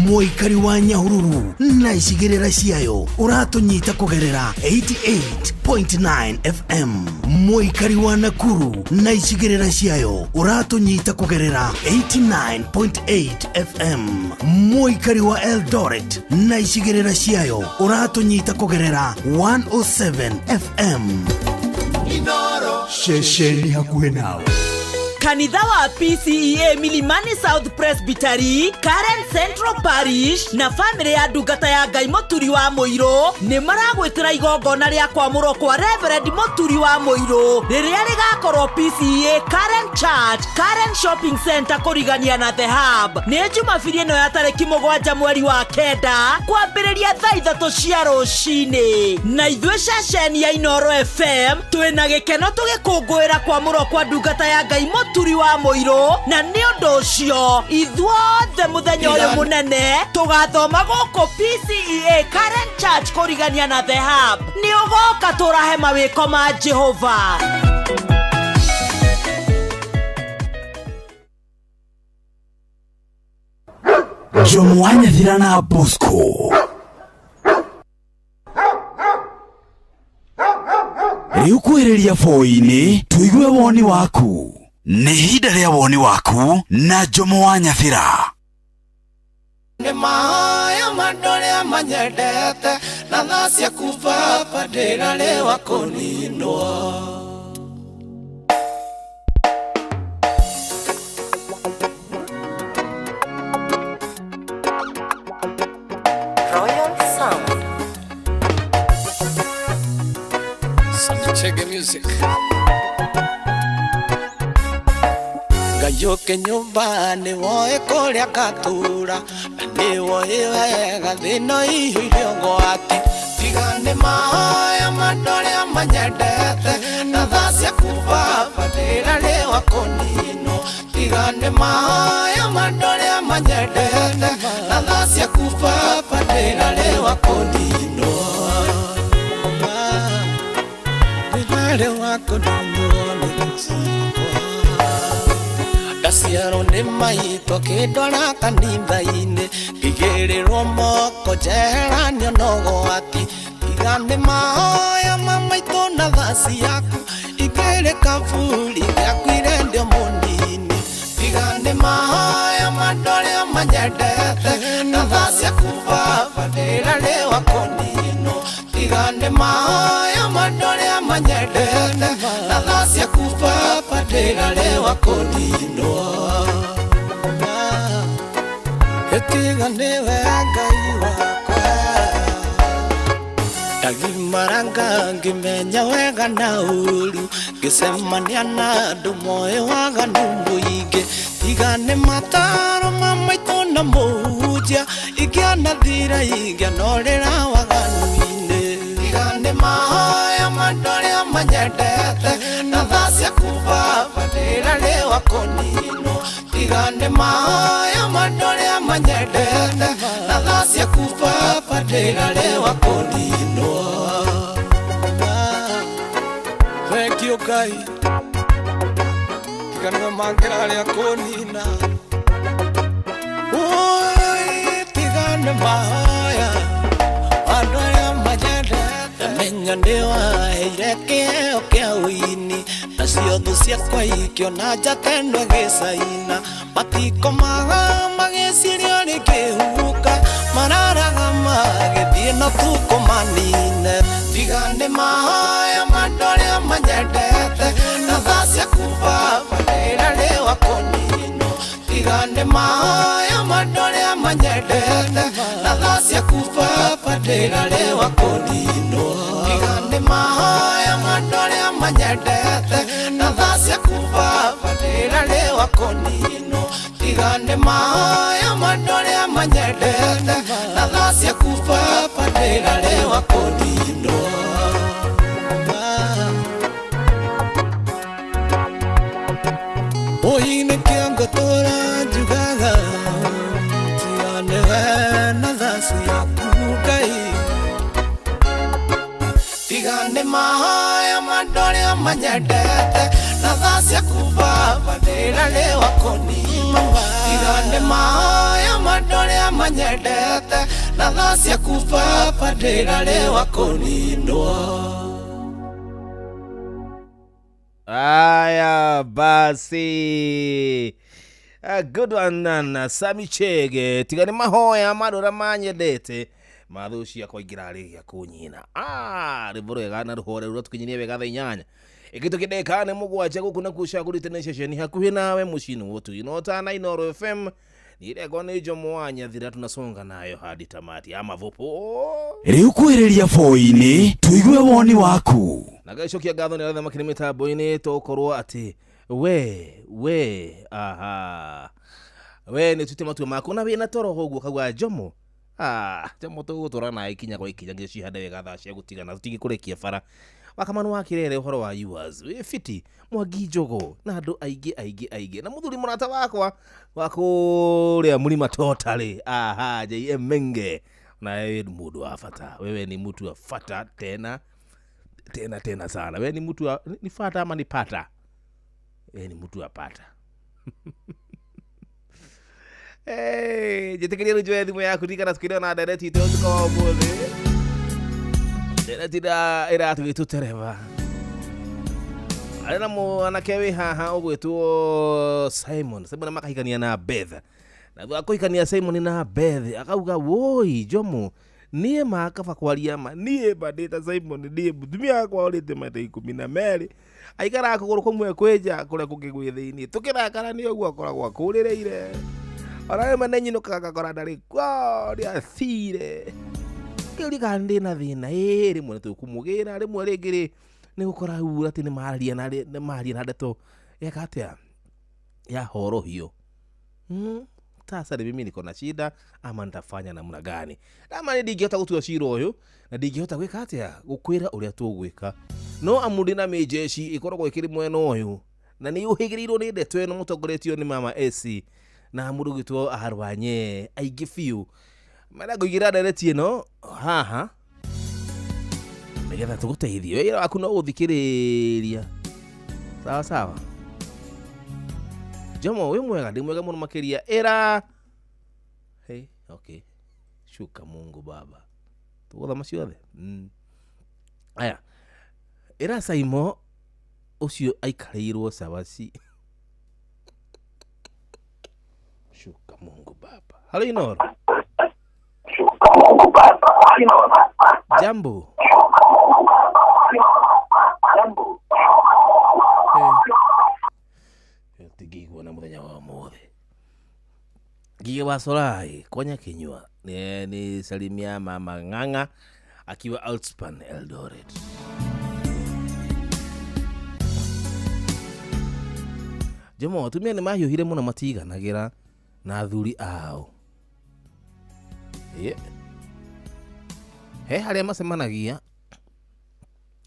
Mũikari wa Nyahururu na icigĩrĩra ciayo ũratũnyita kũgerera 88.9 FM. Mũikari wa Nakuru na icigĩrĩra ciayo ũratũnyita kũgerera 89.8 FM. Mũikari wa Eldoret na icigĩrĩra ciayo ũratũnyita kũgerera 107 FM. Inoro ceceni hakuhĩ nawe. Kanitha wa PCEA Milimani South Presbytery, Karen Central Parish na famĩlĩ ya ndungata ya Ngai Mũturi wa Mũirũ nĩ maragwĩtĩra igongona rĩa kwamũrwo kwa Reverend Mũturi wa Mũirũ rĩrĩa rĩgakorwo PCEA Karen Church, Karen Shopping Center kũrigania na The Hub. Nĩ Jumabiri ĩno ya tarĩki 7 mweri wa 9 kwambĩrĩria thaa 3 cia rũcinĩ. Na ithuĩ ceceni ya Inoro FM twĩna gĩkeno tũgĩkũngũĩra kwamũrwo kwa ndungata ya Ngai Mũturi wa Mũirũ, na nĩ ũndũ ũcio ithuothe mũthenya ũyũ mũnene tũgathoma gũkũ PCEA Karen Church kũrigania na The Hub. Nĩ ũgoka tũrahe mawĩko ma Jehova. Jomo wa Nyathira na Bosco. Rĩu kwĩrĩria boi-inĩ tũigue woni waku. Nĩ ihinda rĩa woni waku na Jomo wa Nyathira. Nĩ mahoya mandũ arĩa manyendete na tha ciaku baba ndĩrarĩwa kũninwo. Royal Sound. Chege music. Ngayũke nyũmba nĩ woe kũrĩa ngatura, na nĩ woe wega thĩna iyũire ũgwati. Tiga nĩ mahoya mandũ arĩa manyendete na tha ciaku baba ndĩrarĩwa kũninwo. Tiga nĩ mahoya mandũ arĩa manyendete na tha ciaku baba ndĩrarĩwa kũninwo. Ndĩrarĩwa kũninwo nĩ ciakwa. Ndaciarwo nĩ maitũ akĩndwara kanitha-inĩ, ngĩigĩrĩrwo moko njeheranio na ũgwati. Tiga nĩ mahoya ma maitũ na tha ciaku, ingĩrĩ kaburi ngĩakuire ndĩ o mũnini. Tiga nĩ mahoya ma andũ arĩa manyendete na tha ciaku baba ndĩrarĩwa kũninwo. Tiga nĩ kũninwo. Ĩtiga nĩwe Ngai wakwa. Ndagimaranga ngĩmenya wega na ũru, ngĩcemania na andũ moĩ waganu mũingĩ. Tiga nĩ mataro ma maitũ na mũhunjia, ingĩanathira ingĩanorĩra waganu-inĩ. Tiga nĩ mahoya ma andũ arĩa manyendete, na tha ciaku Baba ndĩrarĩwa kũninwo. Tiga nĩ mahoya ma andũ arĩa manyendete, na tha ciaku Baba ndĩrarĩwa kũninwo. Thank you Ngai, tiga nĩwe mangĩrarĩa kũnina. Oi, tiga nĩ mahoya andũ arĩa manyendete. Menya nĩwaheire kĩheo kĩa ũini, nacio thũ ciakwa ikĩona njata ĩno ĩgĩcaina. Matikomaga magĩciria rĩngĩhuka, mararaga magĩthiĩ no tukũ manine. Tiga nĩ mahoya ma andũ arĩa manyendete, na tha ciaku Baba ndĩrarĩwa kũninwo. Tiga nĩ mahoya ma andũ arĩa manyendete, na tha ciaku Baba ndĩrarĩwa kũninwo. Tiga nĩ mahoya ma andũ arĩa manyendete, na tha ciaku Baba ndĩrarĩwa kũninwo. Tiga nĩ mahoya ma andũ arĩa manyendete, na tha ciaku Baba ndĩrarĩwa kũninwo. Oi nĩkĩo ngũtũra njugaga, tiga nĩwe na tha ciaku Ngai. Tiga nĩ mahoya ma andũ arĩa manyendete, na tha ciaku Baba ndĩrarĩwa kũninwo. Tiga nĩ mahoya ma andũ arĩa manyendete, na tha ciaku Baba ndĩrarĩwa kũninwo. Aya basi, a good one nana Sami Chege. Tiga nĩ mahoya ma andũ arĩa manyendete, mathũ ciakwa ingĩrarĩkia kũnyina. Rwĩmbo rwega na rũhoreru rũtũkinyirie wega thaa 8 ĩkĩtũkia ndagĩka 7 gũkũ nakuo cagũrĩte nĩ ceceni hakuhĩ nawe mũciĩ-inĩ wa Ũtugi na Ũtana Inooro FM. Nirekwa nĩ Jomo wa Nyathira, tunasonga nayo hadi tamati ama vopo. Rĩu kwĩrĩria boi-inĩ tũigue woni waku. Na ngacokia ngatho nĩ arĩa makĩrĩ mĩtambo-inĩ, tokorwo atĩ we aha we nĩ tuĩte matua maku na wĩna toro ũguo kauga Jomo, Jomo tũgũtũra nawe ikinya kwa ikinya nginya cihande wega thaa cia gũtigana, tũtingĩkũrekia bara. Wakamanu wa Kĩrere ũhoro wa yours wĩ fiti Mwangi Njogo na andũ aingĩ aingĩ aingĩ na mũthuri mũrata wakwa wa kũrĩa Mũrima totally, aha JM Menge, na wewe ni mũndũ wa bata, wewe ni mtu wa bata tena tena tena sana. Wewe ni mtu wa ni fata ama ni pata? Wewe ni mtu wa pata. Hey, njĩtĩkĩria rĩu njoe thimũ yaku ndirikana tũkĩrĩ na ndereti itũ ũtukũ wa ũmũthĩ. Ndereti ĩratwĩtwo tereba. Arĩ na mwanake wĩ haha ũgwĩtwo Simon. Simon makahikania na Beth. Na thutha wa kũhikania Simon na Beth akauga woi Jomo, niĩ ma kaba kwaria ma, niĩ ma ndĩ ta Simon, niĩ mũtumia wakwa orĩte maita 12 aikaraga kũgũrũ kũmwe kwĩ nja kũrĩa kũngĩ gwĩ thĩiniĩ, tũkĩrakara nĩ ũguo akoragwo akũrĩrĩire. Ona rĩmwe nĩ nyinũkaga ngakora ndarĩ kuo, nĩathire. Ngĩũria kana ndĩ na thĩna, ĩĩ rĩmwe nĩtũkũmũgĩra, rĩmwe rĩngĩ rĩ nĩ gũkora rĩu atĩ nĩmaria na ndeto eka atĩa ya horohio. Sasa ni mimi niko na shida ama nitafanya namna gani? Ama ni ndingĩhota gũtua cira ũyũ na ndingĩhota gwĩka atĩa gũkwĩra ũrĩa tũgwĩka. No amu ndĩ na mĩjeshi ĩkoragwo ĩkĩrĩ mwena ũyũ na nĩ ũhĩgĩrĩirwo nĩ ndeto ĩno mũtongoretio nĩ mama AC na mũndũ ũgwĩtwo Arwanye aingĩ biũ. Mara ngũigĩra ndereti ĩno haha nĩgetha tũgũteithie. Wĩra waku no gũthikĩrĩria. Sawa sawa. Jomo wĩ mwega, ndĩ mwega mũno makĩria. Ĩra hey, okay. Shuka Mungu Baba. Tũgũthoma ciothe. Aya. Ĩra Saimo ũcio aikarĩirwo cabaci. Shuka Mungu Baba. Halo Inooro. Shuka Mungu Baba. Jambo. Jambo. Gige wa Solai Konya Kinyua ni salimia mama Ng'ang'a akiwa Outspan Eldoret. Jomo atumia nĩ mahiũhire mũno matiganagĩra na athuri ao. Yeah. He harĩa macemanagia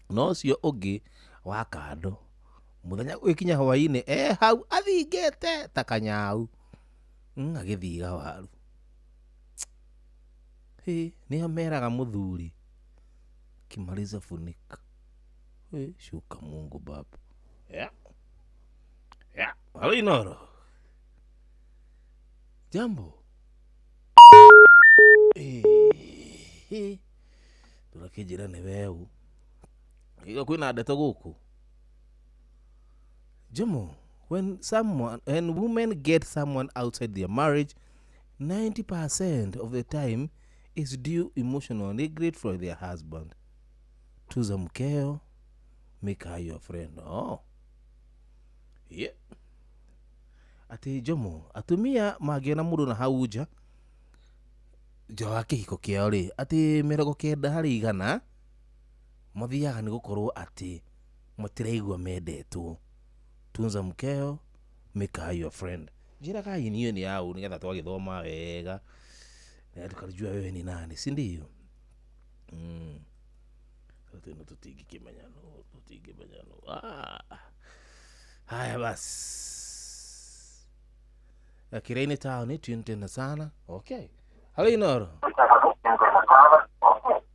no ũcio ũngĩ wa kando mũthenya gwĩkinya hwaĩ-inĩ hau athingĩte ta kanyau agĩthiga waru. Hĩ nĩo meraga mũthuri kimaliza funika. Hĩ shuka Mungu baba. Yeah. Yeah. Halo Inoro. Jambo. Turakĩnjĩra nĩ weũ. Igo kwĩna ndeto gũkũ. Jomo, when women get someone outside their marriage, 90% of the time is due emotional neglect for their husband. Tuza mkeo, make her your friend. Oh. Yeah. Ati Jomo, atumia mangĩona mũndũ na hau nja nja wa kĩhiko kĩao rĩ, atĩ 90 harĩ 100 mathiaga nĩ gũkorwo atĩ matiraigua mendetwo. Tunza mkeo, make her your friend. Njĩraga niĩ nĩ yau nĩgetha twagĩthoma wega na tukajua wewe ni nani, si ndio? Tena tutingikimenya no, tutingimenya no. Haya basi. Kireini town tune tena sana. Okay. Halo Inoro.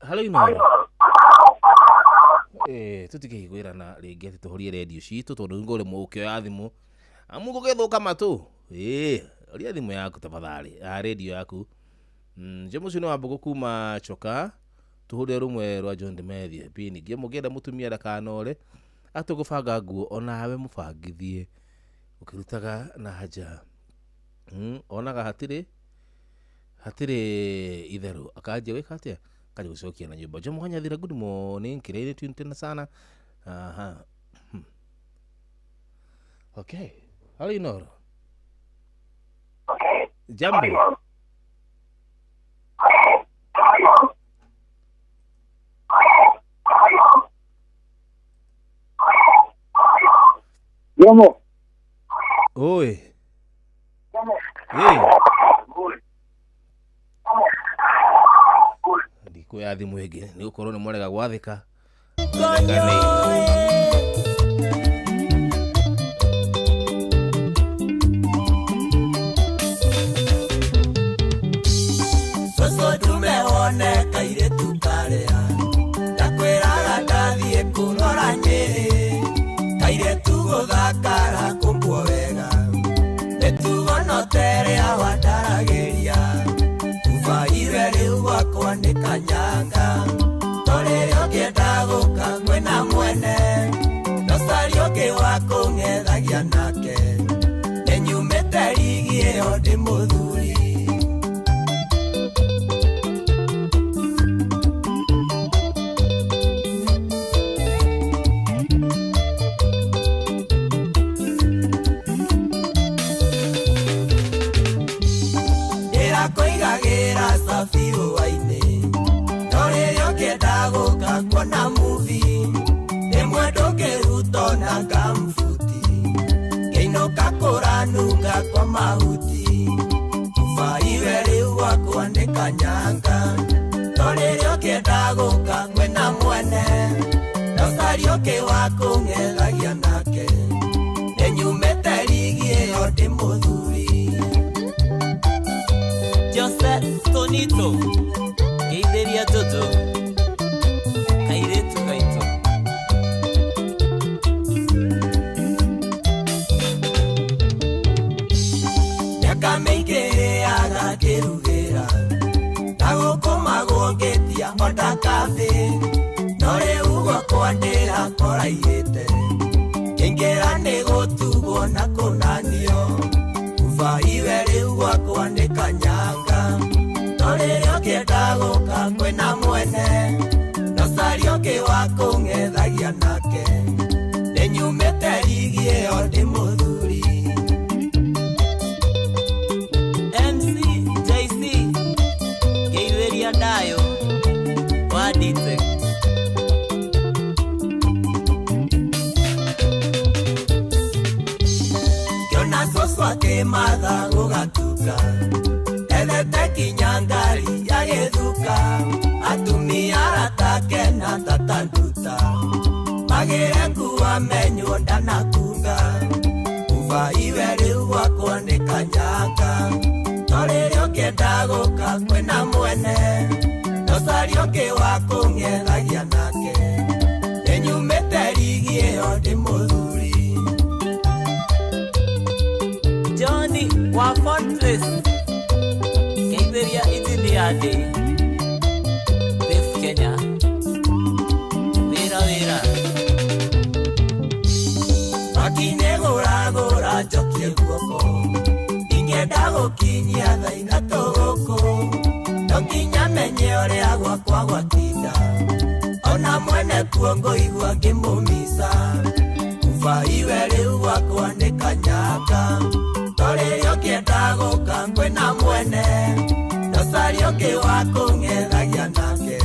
Halo Inoro. Tutikĩhingũrana rĩngĩ atĩ tũhorie radio citũ tondũ ngũremwo gũkĩoya thimũ. Amu gũgĩthũka matũ. Horia thimũ yaku tafadhali. Radio yaku. Jomo ũcio nĩ wa Mbũgũ kuma Choka. Tũhũre rũmwe rwa John Demethia. Pini ngĩ mũngĩenda mũtumia ndakanore atũgũbanga nguo onawe mũbangithie ũkĩrutaga na nja. Onaga hatirĩ itherũ akanjia gwĩka atĩa akaja gũcokia na nyũmba. Jomo Hanyathira, good morning. Kireini tune tena sana. Aha. Okay. Halo Inoro. Okay. Jambo. Jomo. Oi. Hey. Ndikuoya thimũ ĩngĩ nĩ gũkorwo nĩ mwarega gwathĩka. Soso tumeone kairĩtu karĩa ndakwĩraga ndathiĩ kũrora Nyĩrĩ kairĩtu gũthakara kũmbwo wega mĩtugo no ta ĩrĩa wandaragĩria ubaire rĩu gwakwa nĩ kanyanga torĩrĩa ũngĩenda gũka kwĩna mwene ndocari ũngĩ wa kũng'ethagia nake nĩnyumĩte rigi ĩyo ndĩ mũthuri. Ndĩrakũigagĩra cabi hwaĩ-inĩ no rĩrĩa ũngĩenda gũka kuona movie rĩmwe ndũngĩruta ona ngambuti ngĩinũka kũranunga kwa mahuti ubaiwe rĩu gwakwa nĩ kanyanga no rĩrĩa ũngĩenda gũka kwĩna mwene ndocari ũngĩ wa kũng'ethagia nake nĩnyumĩte rigi ĩyo ndĩ mũthuri. Jose Tonito geithĩria Jojo kairĩtu gaitũ. Mĩaka mĩingĩ ĩrĩaga ngĩrugĩra na gũkũmagwo ngĩtia onda kambĩ no rĩu gwakwa ndĩrakoraihĩte ngĩingĩra nĩ gũtugwo na kũnanio ubaiwe rĩu gwakwa nĩ kanyanga no rĩrĩa ũngĩenda gũka kwĩna mwene ndocari ũngĩ wa kũng'ethagia nake nĩnyumĩte rigi ĩyo ndĩ mũthuri. MC Ngĩmatha gũgatuka ethete kinya ngari ya gĩthuka atumia aratake na tata nduta magĩre nguo menywo ndanakunga kuba iwe rĩu gwakwa nĩ kanyanga no rĩrĩa ũkĩenda gũka kwĩna mwene ndocaria ũngĩ wa kũng'ethagia nake nĩnyumĩte rigi ĩyo ndĩ mũthuri. Johnny wa Fortress Keitheria Engineer Day Dave Kenya Wira wira Makinegũragũra njokie guoko ingĩenda gũkinyia thaa ithatũ gũkũ no nginya menye ũrĩa gwakwa gwatinda ona mwene kuo ngũigua ngĩmũmica kuba iwe rĩu gwakwa nĩ kanyanga no rĩrĩa ũkĩenda gũka kwĩna mwene ndocaria ũngĩ wa kũng'ethagia nake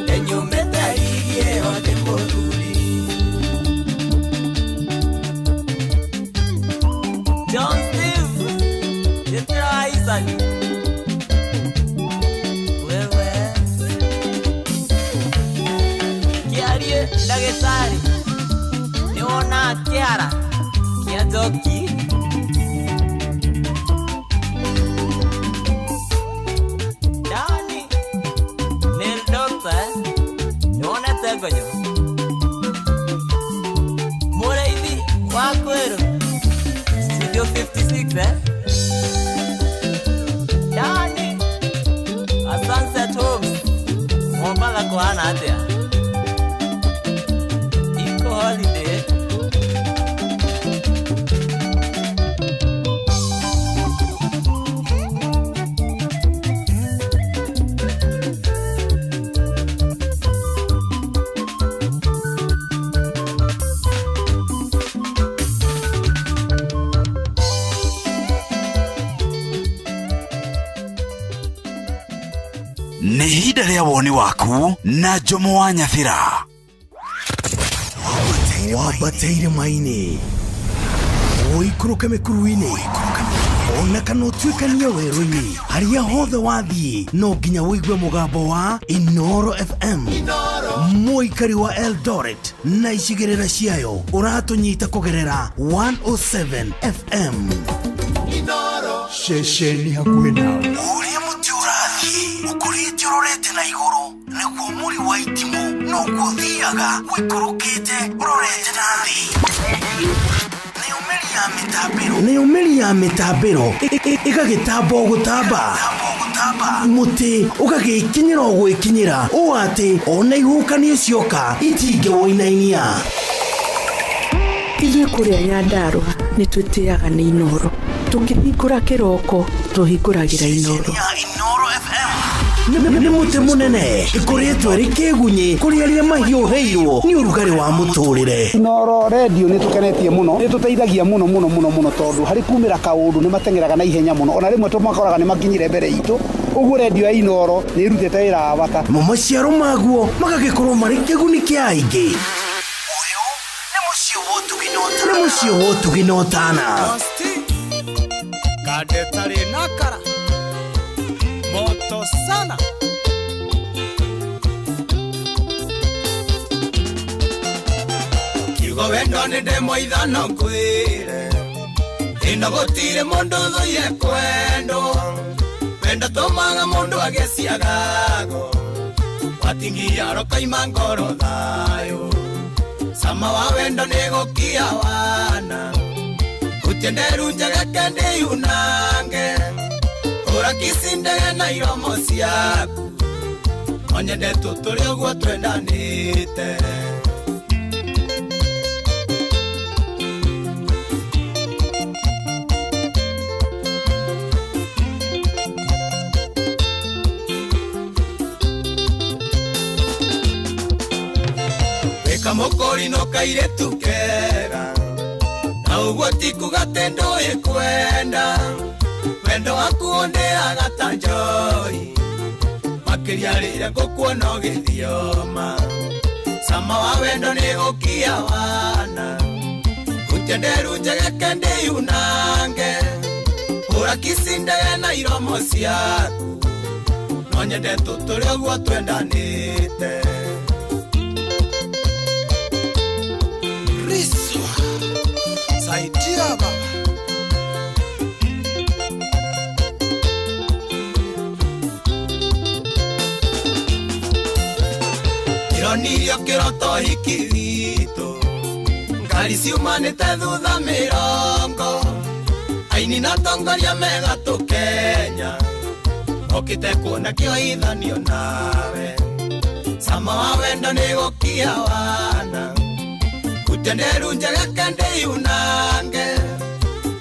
nĩnyumĩte rigi ĩyo ndĩ mũthuri. John Steve Jethro Isaac Wewe Kĩarie ndagĩtarĩ nĩwona kĩara kĩa njoki. Dani Nail doctor nĩwonete ngonyo Mũrĩithi wa kwĩrũ Studio 56 eh? Dani a Sunset Homes Mombatha kũhana atĩa? Eco Holiday Nĩ ihinda rĩa woni waku na Jomo wa Nyathira. Wambate irĩma-inĩ ũikũrũke mĩkuru-inĩ ona kana ũtuĩkanie werũ-inĩ harĩa hothe wathiĩ no nginya ũigue mũgambo wa Inoro FM. Mũikari wa Eldoret na icigĩrĩra ciayo ũratũnyita kũgerera 107 FM. Ceceni hakuhĩ nawe. Ũrĩa mũtĩ ũrathiĩ ũkũrĩte ũrorete na igũrũ nĩguo mũri wa itimũ noguo ũthiaga ũikũrũkĩte ũrorete na thĩ. Nayo mĩri ya mĩtambĩro ĩgagĩtamba o gũtamba mũtĩ ũgagĩkinyĩra o gwĩkinyĩra ũũ atĩ ona ihuhũkanio cioka itingĩwũinainia. Ithuĩ kũrĩa Nyandarũa nĩ twĩtĩaga nĩ Inoro tũkĩhingũra kĩroko tũhingũragĩra Inoro. Nĩ mũtĩ mũnene ĩkoretwo ĩrĩ kĩgunyĩ kũrĩ arĩa mahiũhĩirwo nĩ ũrugarĩ wa mũtũrĩre. Inoro radio nĩ tũkenetie mũno nĩ tũteithagia mũno mũno mũno mũno tondũ harĩ kumĩra kaũndũ nĩ mateng'eraga na ihenya mũno ona rĩmwe tũmakoraga nĩ makinyire mbere itũ ũguo radio ya Inoro nĩ ĩrutĩte wĩra wa bata. Mo maciaro maguo magagĩkorwo marĩ kĩguni kĩa aingĩ. Ũyũ nĩ mũciĩ wa ũtugi na ũtana. Kadetari nakara moto sana. Kiugo wendo nĩ ndemwa ithano ngwĩre ĩno gũtirĩ mũndũ ũthũire kwendwo wendo tũmaga mũndũ agĩe ciagago watingia rokaima ngoro thayũ sama wa wendo nĩ gũkia wana hutie nderu njegeke ndĩyunange hũra kici ndege na iromo ciaku onyende tũtũre ũguo twendanĩte. Kamũkori no kairĩtu kega na ũguo ti kuga atĩ ndũĩ kwenda wendo waku ũndĩaga ta njohi makĩria rĩrĩa ngũkuona ũgĩthioma sama wa wendo nĩ gũkia wana hutie nderu njegeke ndĩyunange Hũra kicindage na iromo ciaku no nyende tũtũre ũguo twendanĩte. Riswa saidia baba. Ironirio kĩroto hiki witũ ngari ciumanĩte thutha mĩrongo aini na atongoria megatũ Kenya okĩte kuona kĩoithanio nawe cama wa wendo nĩ gũkia wana kutenderu njegeke ndĩyunange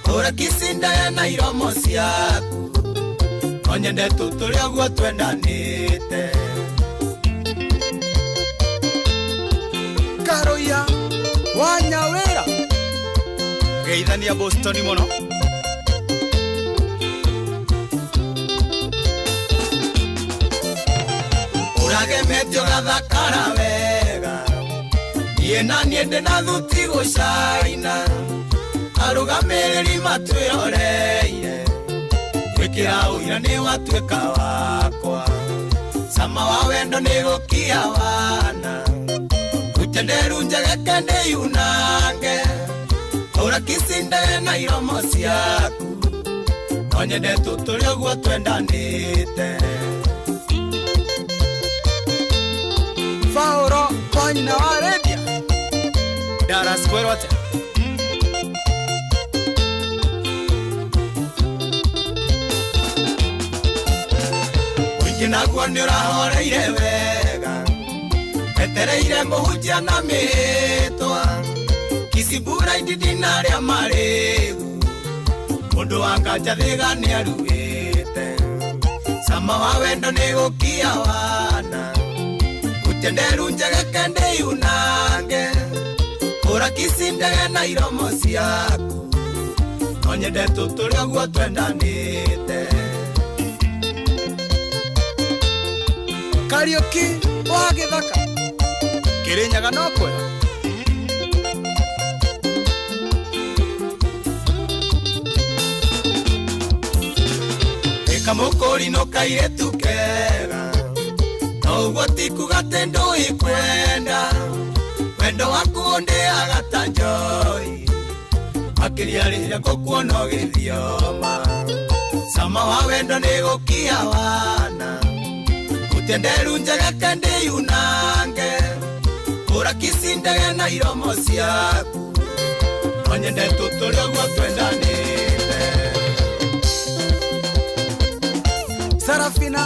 hũra kicindage na iromo ciaku no nyende tũtũre ũguo twendanĩte. Karoya wanyawera geithania Boston mũno. Ũragemetio gathakara wega niĩ na niĩ ndĩ na thuti gũcaina arũgamĩrĩri matwĩroreire gwĩkĩra ũira nĩ watuĩka wakwa cama wa wendo nĩ gũkia wana kutenderu njegeke ndĩyunange hũra kicindage na iromo ciaku no nyende tũtũre ũguo twendanĩte. Fauro kwa nyina wa redia Dallas kwero atĩa? Mũingĩ naguo nĩ ũrahoreire wega etereire mũhunjia na mĩtwa Kisibura indindi na arĩa marĩgu mũndũ wa nganja thĩga nĩaruĩte cama wa wendo nĩ gũkia wana kutenderu njegeke ndĩyunange hũra kicindage na iromo ciaku no nyende tũtũre ũguo twendanĩte. Kariuki wa gĩthaka Kĩrĩnyaga no kwega. Ĩka mũkũrinũ kairĩtu kega no ũguo ti kuga atĩ ndũĩ kwenda wendo waku ũndĩaga ta njohi makĩria rĩrĩa ngũkuona ũgĩthioma cama wa wendo nĩ gũkia wana kutenderu njegeke ndĩyunange hũra kicindage na iromo ciaku no nyende tũtũre ũguo twendanĩte. Sarafina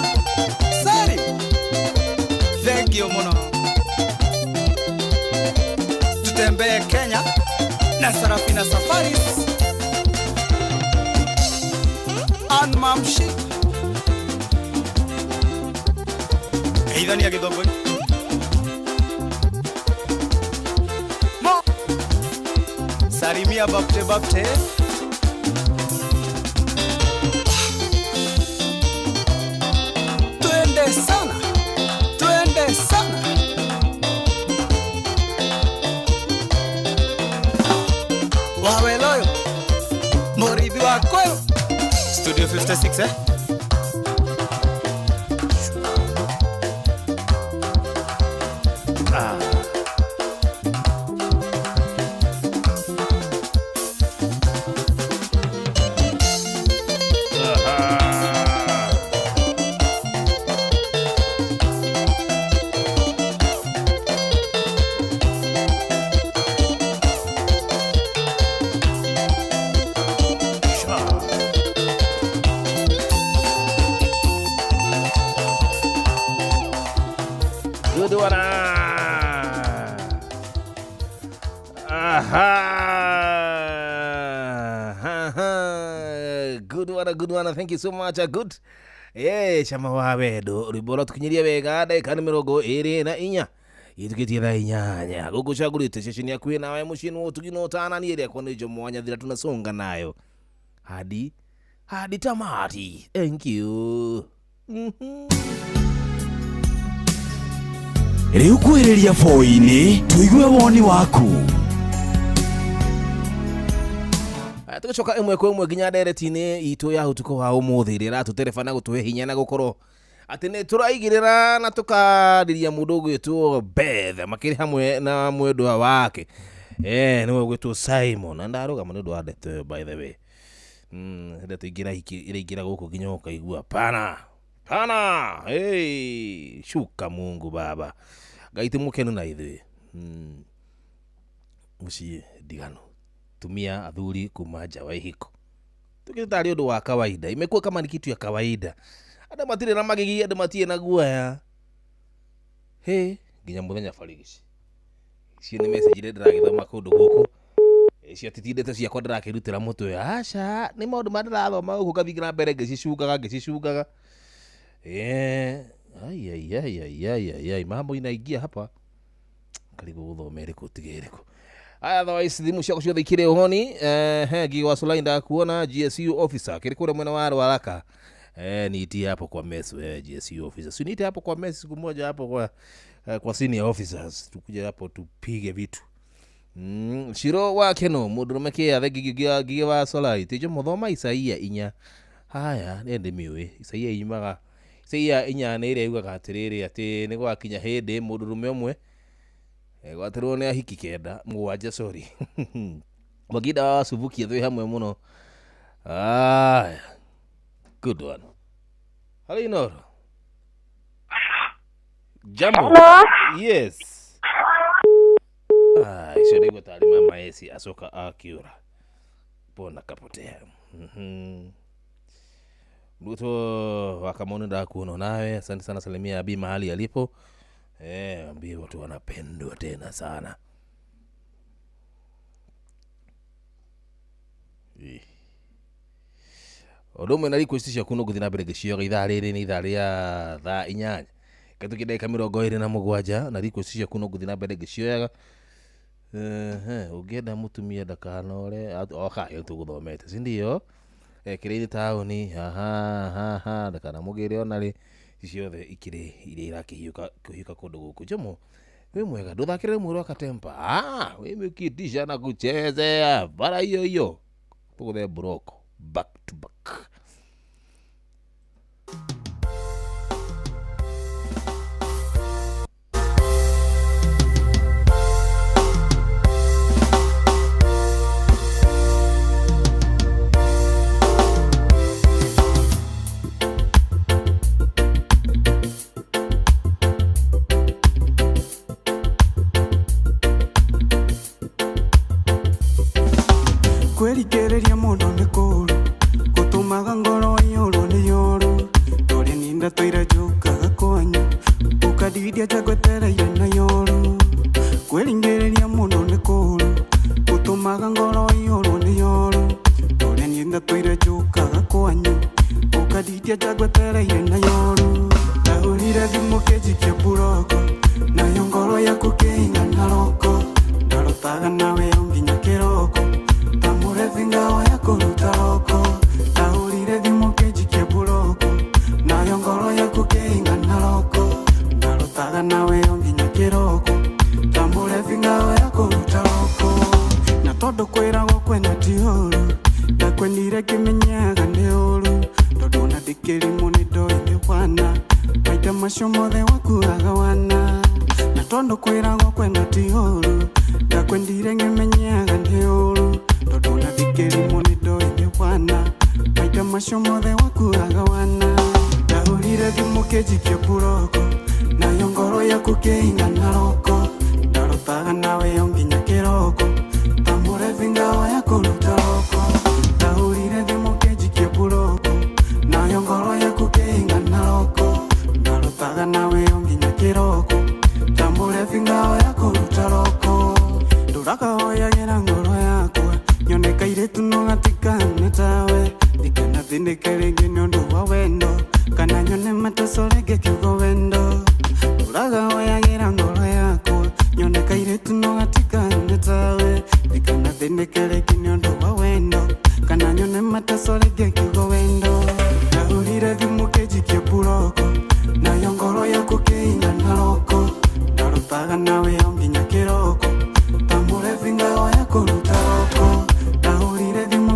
Sari thank you mũno. Tutembee Kenya na Sarafina Safaris and Mamshi Geithania gĩthũngũ. Mo salimia bapte bapte. Twende sana, twende sana. Waweloyo murithi wa kweru Studio 56 eh? Good one. Aha. Good one, good one. Thank you so much. Good. Eh, chama wa wendo rwimbo rwatukinyiria wega ndagĩka nĩ 24 itukitie thaa 8 gũkũ cagũrĩte ceceni yaku nawe mũciĩ nĩ ũtugi na ũtana niĩ rĩakwa nĩ Jomo wa Nyathira tunasonga nayo hadi hadi tamati. Thank you. Rĩu kwĩrĩria boi-inĩ tũigue woni waku. Tũgĩcoka ĩmwe kwa ĩmwe nginya ndereti-inĩ itũ ya ũtukũ wa ũmũthĩ ĩrĩa ĩratũtereba na gũtũhe hinya na gũkorwo atĩ nĩ tũraigĩrĩra na tũkarĩria mũndũ ũgwĩtwo Beth makĩrĩ hamwe na mwendwa wake nĩwe ũgwĩtwo Simon, na ndarũgama nĩ ũndũ wa ndeto ĩyo by the way. Ndeto ingĩ iraingĩra gũkũ nginya ũkaigua pana pana, hey, shuka Mungu baba, Ngai ti mũkenu na ithuĩ. Mũciĩ ndigano, tumia athuri kuma nja wa ihiko tukĩte tarĩ ũndũ wa kawaida, imekuwa kama ni kitu ya kawaida. Andũ matirĩ na magigi, andũ matirĩ na guoya, he nginya mũthenya barigici. Icio nĩ message iria ndĩragĩthoma kũndũ gũkũ, icio ti ndeto ciakwa ndĩrakĩrutĩra mũtwe, aca nĩ maũndũ marĩa ndĩrathoma gũkũ ngathiĩ na mbere ngĩcicungaga. Ai ai ai ai ai ai ai, mambo inaingia hapa, karibu gũthoma ĩrĩkũ tiga ĩrĩkũ. Aya, otherwise thimũ ciakwa ciothe ikĩrĩ ũhoni. Ngigwa Solai ndakuona, GSU officer kĩrĩ kũrĩa mwena wa Rwaraka. Niitie hapo kwa mess wewe, GSU officer. Si niite hapo kwa mess siku moja hapo kwa senior officers, tukuje hapo tupige vitu. Shiro wa Keno mũndũrũme kĩathe ngigĩ wa Solai tijo mũthoma Isaia 4. Haya, nĩ ndĩmĩũĩ Isaia yumaga Isaia 4 nĩ ĩrĩa yugaga atĩrĩrĩ atĩ nĩ gwakinya hĩndĩ mũndũrũme ũmwe gwatirwo nĩ ahiki 9 7, sorry. Maginda wa Subukia twĩ hamwe mũno. Aya, good one. Hello Inoro. Jambo. Hello. Yes. Icio nĩguo tarĩ mama eci acoka akiũra pona kapotea. Mruto wa Kamoni ndakuona nawe, asante sana, salimia Abi mahali alipo. Ambie watu wanapendwa tena sana. Ũndũ ũmwe na request ciaku no ngũthiĩ na mbere ngĩcioga ithaa rĩrĩ nĩ ithaa rĩa thaa 8 katũki ndagĩka 27, na request ciaku no ngũthiĩ na mbere ngĩcioyaga. Ũngĩenda mũtumia ndakanore oka ĩyo tũgũthomete, si ndio? Kĩrĩire taũni, haha ndakanamũgĩre ona rĩ, ciothe ikĩrĩ iria irakĩhiũka kũhiũka kũndũ gũkũ. Jomo wĩ mwega, ndũthakĩre rũmwe rwa Katempa. Wĩ mĩkitisha na kuchezea bara hiyo hiyo, tũgũthe buroko back to back. Kwĩrikĩrĩria mũndũ nĩ kũũru, gũtũmaga ngoro ĩiyũrwo nĩ ũũru. Ndũrĩ ninda tũire njũkaga kwanyu, ũkandidia njagwetereire na yoru. Kwĩringĩrĩria mũndũ nĩ kũũru, gũtũmaga ngoro ĩiyũrwo nĩ ũũru. Ndũrĩ ninda tũire njũkaga kwanyu, ũkandidia njagwetereire na yoru. Ndahũrire thimũ kĩnjikia mburoko, nayo ngoro yaku kĩingana roko. Ndarotaga nawe o nginya kĩroko, Vinga ya kuruta roko. Ndahũrire thimũ kĩnjikia mburoko, nayo ngoro yaku kĩingana roko. Ndarotaga nawe o nginya kĩroko, tambũre vinga ya kũruta roko. Na tondũ kwĩragwo kwenda ti ũũru, ndakwendire ngĩmenyaga nĩ ũũru. Tondũ ona ndĩkĩrimũ nĩ ndoĩ nĩ wana, maita macio mothe wakuaga wana. Na tondũ kwĩragwo kwenda ti ũũru, ndakwendire ngĩmenyaga nĩ ũũru. Tondũ ona ndĩkĩrimũ nĩ ndoĩ nĩ wana, maita macio mothe wakuaga wana. Ndahũrire thimũ kĩnjikia mburoko, nayo ngoro yaku kĩingana roko. Ndarotaga nawe o nginya kĩroko, tambũre vinga ya kũruta roko. Ndahũrire thimũ kĩnjikia mburoko, nayo ngoro yaku kĩingana roko. Ndarotaga nawe o nginya kĩroko, tambũre vinga ya kũruta roko. Ndũrakahoyagĩra ngoro yakwa, nyone kairĩtu no gatikane tawe. Ndikanathĩnĩke rĩngĩ nĩ ũndũ wa wendo, kana nyone mateso rĩngĩ kiugo wendo. Ndũrakahoyagĩra ngoro yakwa, nyone kairĩtu no gatikane tawe. Ndikanathĩnĩke rĩngĩ nĩ ũndũ wa wendo, kana nyone mateso rĩngĩ kiugo wendo. Ndahũrire thimũ kĩnjikia mburoko, nayo ngoro yaku kĩingana roko. Ndarotaga nawe o nginya kĩroko, tambũre vinga ya kũruta roko. Ndahũrire thimũ.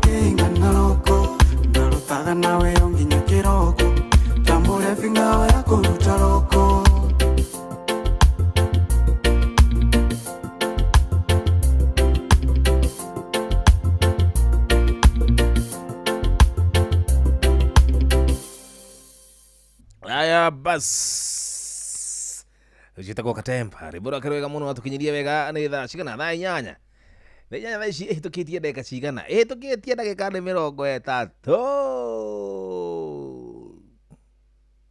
Ũkĩingana roko ndarutaga nawe o nginya kĩroko ta mũrebi ngao ya kũruta roko. Aya bas njĩtagwo Katempa, rwĩmbo rwake rwega mũno atũkinyirie wega. Nĩ thaa cigana? Thaa 8, thaa 8 thaa ici ĩhĩtũkĩtie ndagĩka cigana? Ĩhĩtũkĩtie ndagĩka nĩ 30.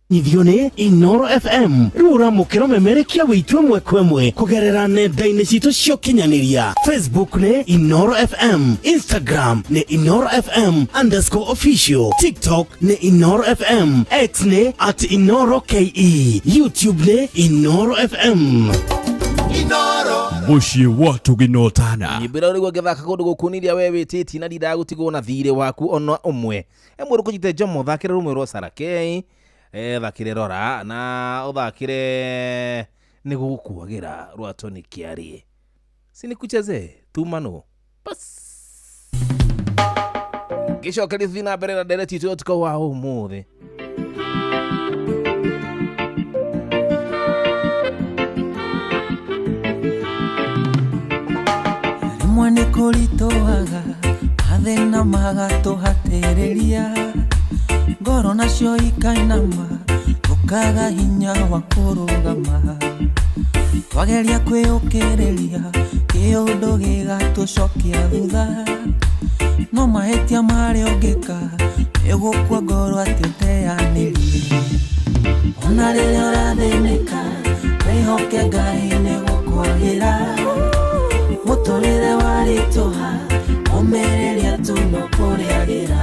Nyithio nĩ Inoro FM. Rĩu ũramũkĩra ũmemerekia wĩitũ ĩmwe kwa ĩmwe kũgerera nenda-inĩ citũ cia ũkinyanĩria. Facebook nĩ Inoro FM, Instagram nĩ Inoro FM underscore official, TikTok nĩ Inoro FM, X nĩ at Inoro KE, YouTube nĩ Inoro FM. Mũciĩ wa tũginotana. Nyĩmbo ĩrĩa ũrĩgua ngĩthaka kũndũ gũkũ nĩ iria we wĩtĩtie na ndindaga gũtigwo na thirĩ waku ona ũmwe. E mũndũ kũnyite njomo, thakĩre rũmwe rwa Sarakei, thakĩre Rora na ũthakĩre nĩ gũgũkuagĩra rwa Tony Kĩarie sinikucheze tumano. Bas, ngĩcokeria tũthiĩ na mbere na ndereti itũ ya ũtukũ wa ũmũthĩ. Rĩmwe nĩ kũritũhaga, mathĩna magatũhatĩrĩria, ngoro nacio ikainama, tũkaga hinya wa kũrũgama. Twageria kwĩyũkĩrĩria, kĩũndũ gĩgatũcokia thutha, no mahĩtia marĩa ũngĩka nĩgũkua ngoro atĩ ũteanĩrie. Ona rĩrĩa ũrathĩnĩka, wĩhoke Ngai nĩgũkwagĩra. Mũtũrĩre warĩtũha, ũmĩrĩria tu no kũrĩagĩra.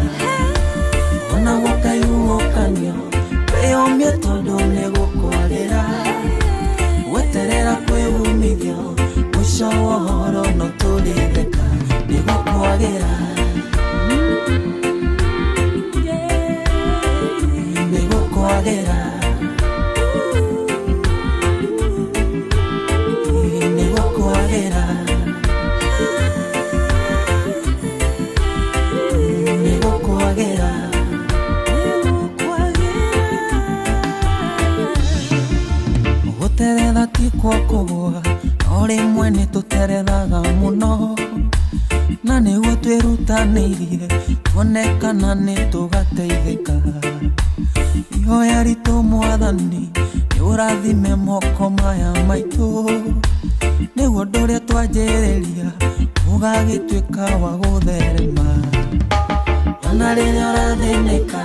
Ona gũkaihuhũkanio, wĩyũmie tondũ nĩgũkwagĩra. Weterera kwĩ umithio, mũico wa ũhoro no tũrĩtheka, nĩgũkwagĩra. Nĩgũkwagĩra. Nĩgũkwagĩra. Nĩgũkwagĩra. Gũteretha ti kwa kũgũa, no rĩmwe nĩ tũterethaga mũno, na nĩguo twĩrutanĩirie tuone kana nĩ tũgateithĩka. Ihoya ritũ Mwathani nĩ ũrathime moko maya maitũ, nĩguo ũndũ ũrĩa twanjĩrĩria ũgagĩtuĩka wa gũtherema. Ona rĩrĩa ũrathĩnĩka,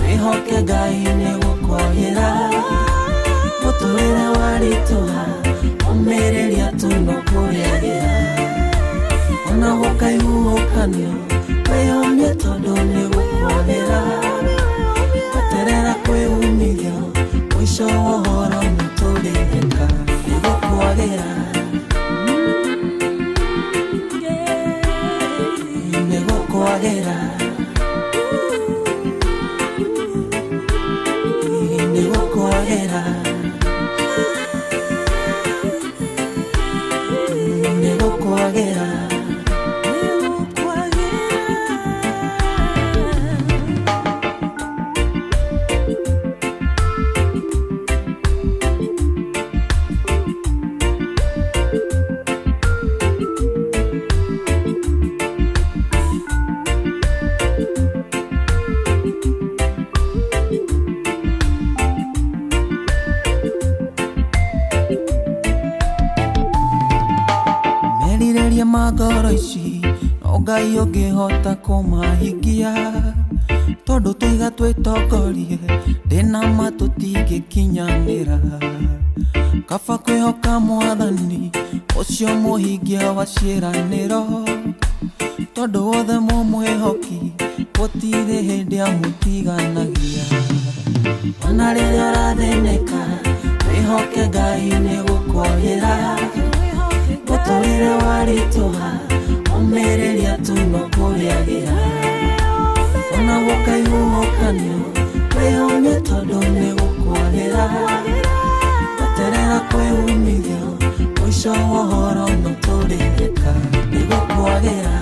wĩhoke Ngai nĩgũkwagĩra. Mũtũrĩre warĩtũha, ũmĩrĩria tu no kũrĩagĩra. Ona gũkaihuhũkanio, wĩyũmie tondũ nĩgũkwagĩra. Weterera kwĩ umithio, mũico wa ũhoro nĩ tũrĩtheka, nĩgũkwagĩra. Nĩgũkwagĩra. Nĩgũkwagĩra. Nĩgũkwagĩra. Merirĩria ma ngoro ici no Ngai ũngĩhota kũmahingia, tondũ tũiga twĩtongorie ndĩna ma tũtingĩkinyanĩra. Kaba kwĩhoka Mwathani ũcio mũhingia wa ciĩranĩro, tondũ wothe mũmwĩhoki gũtirĩ hĩndĩ amũtiganagia. Ona rĩrĩa ũrathĩnĩka, wĩhoke Ngai nĩgũkwagĩra. Mũtũrĩre warĩtũha, ũmĩrĩria tu no kũrĩagĩra. Ona gũkaihuhũkanio, wĩyũmie tondũ nĩgũkwagĩra. Weterera kwĩ umithio, mũico wa ũhoro no tũrĩtheka, nĩgũkwagĩra.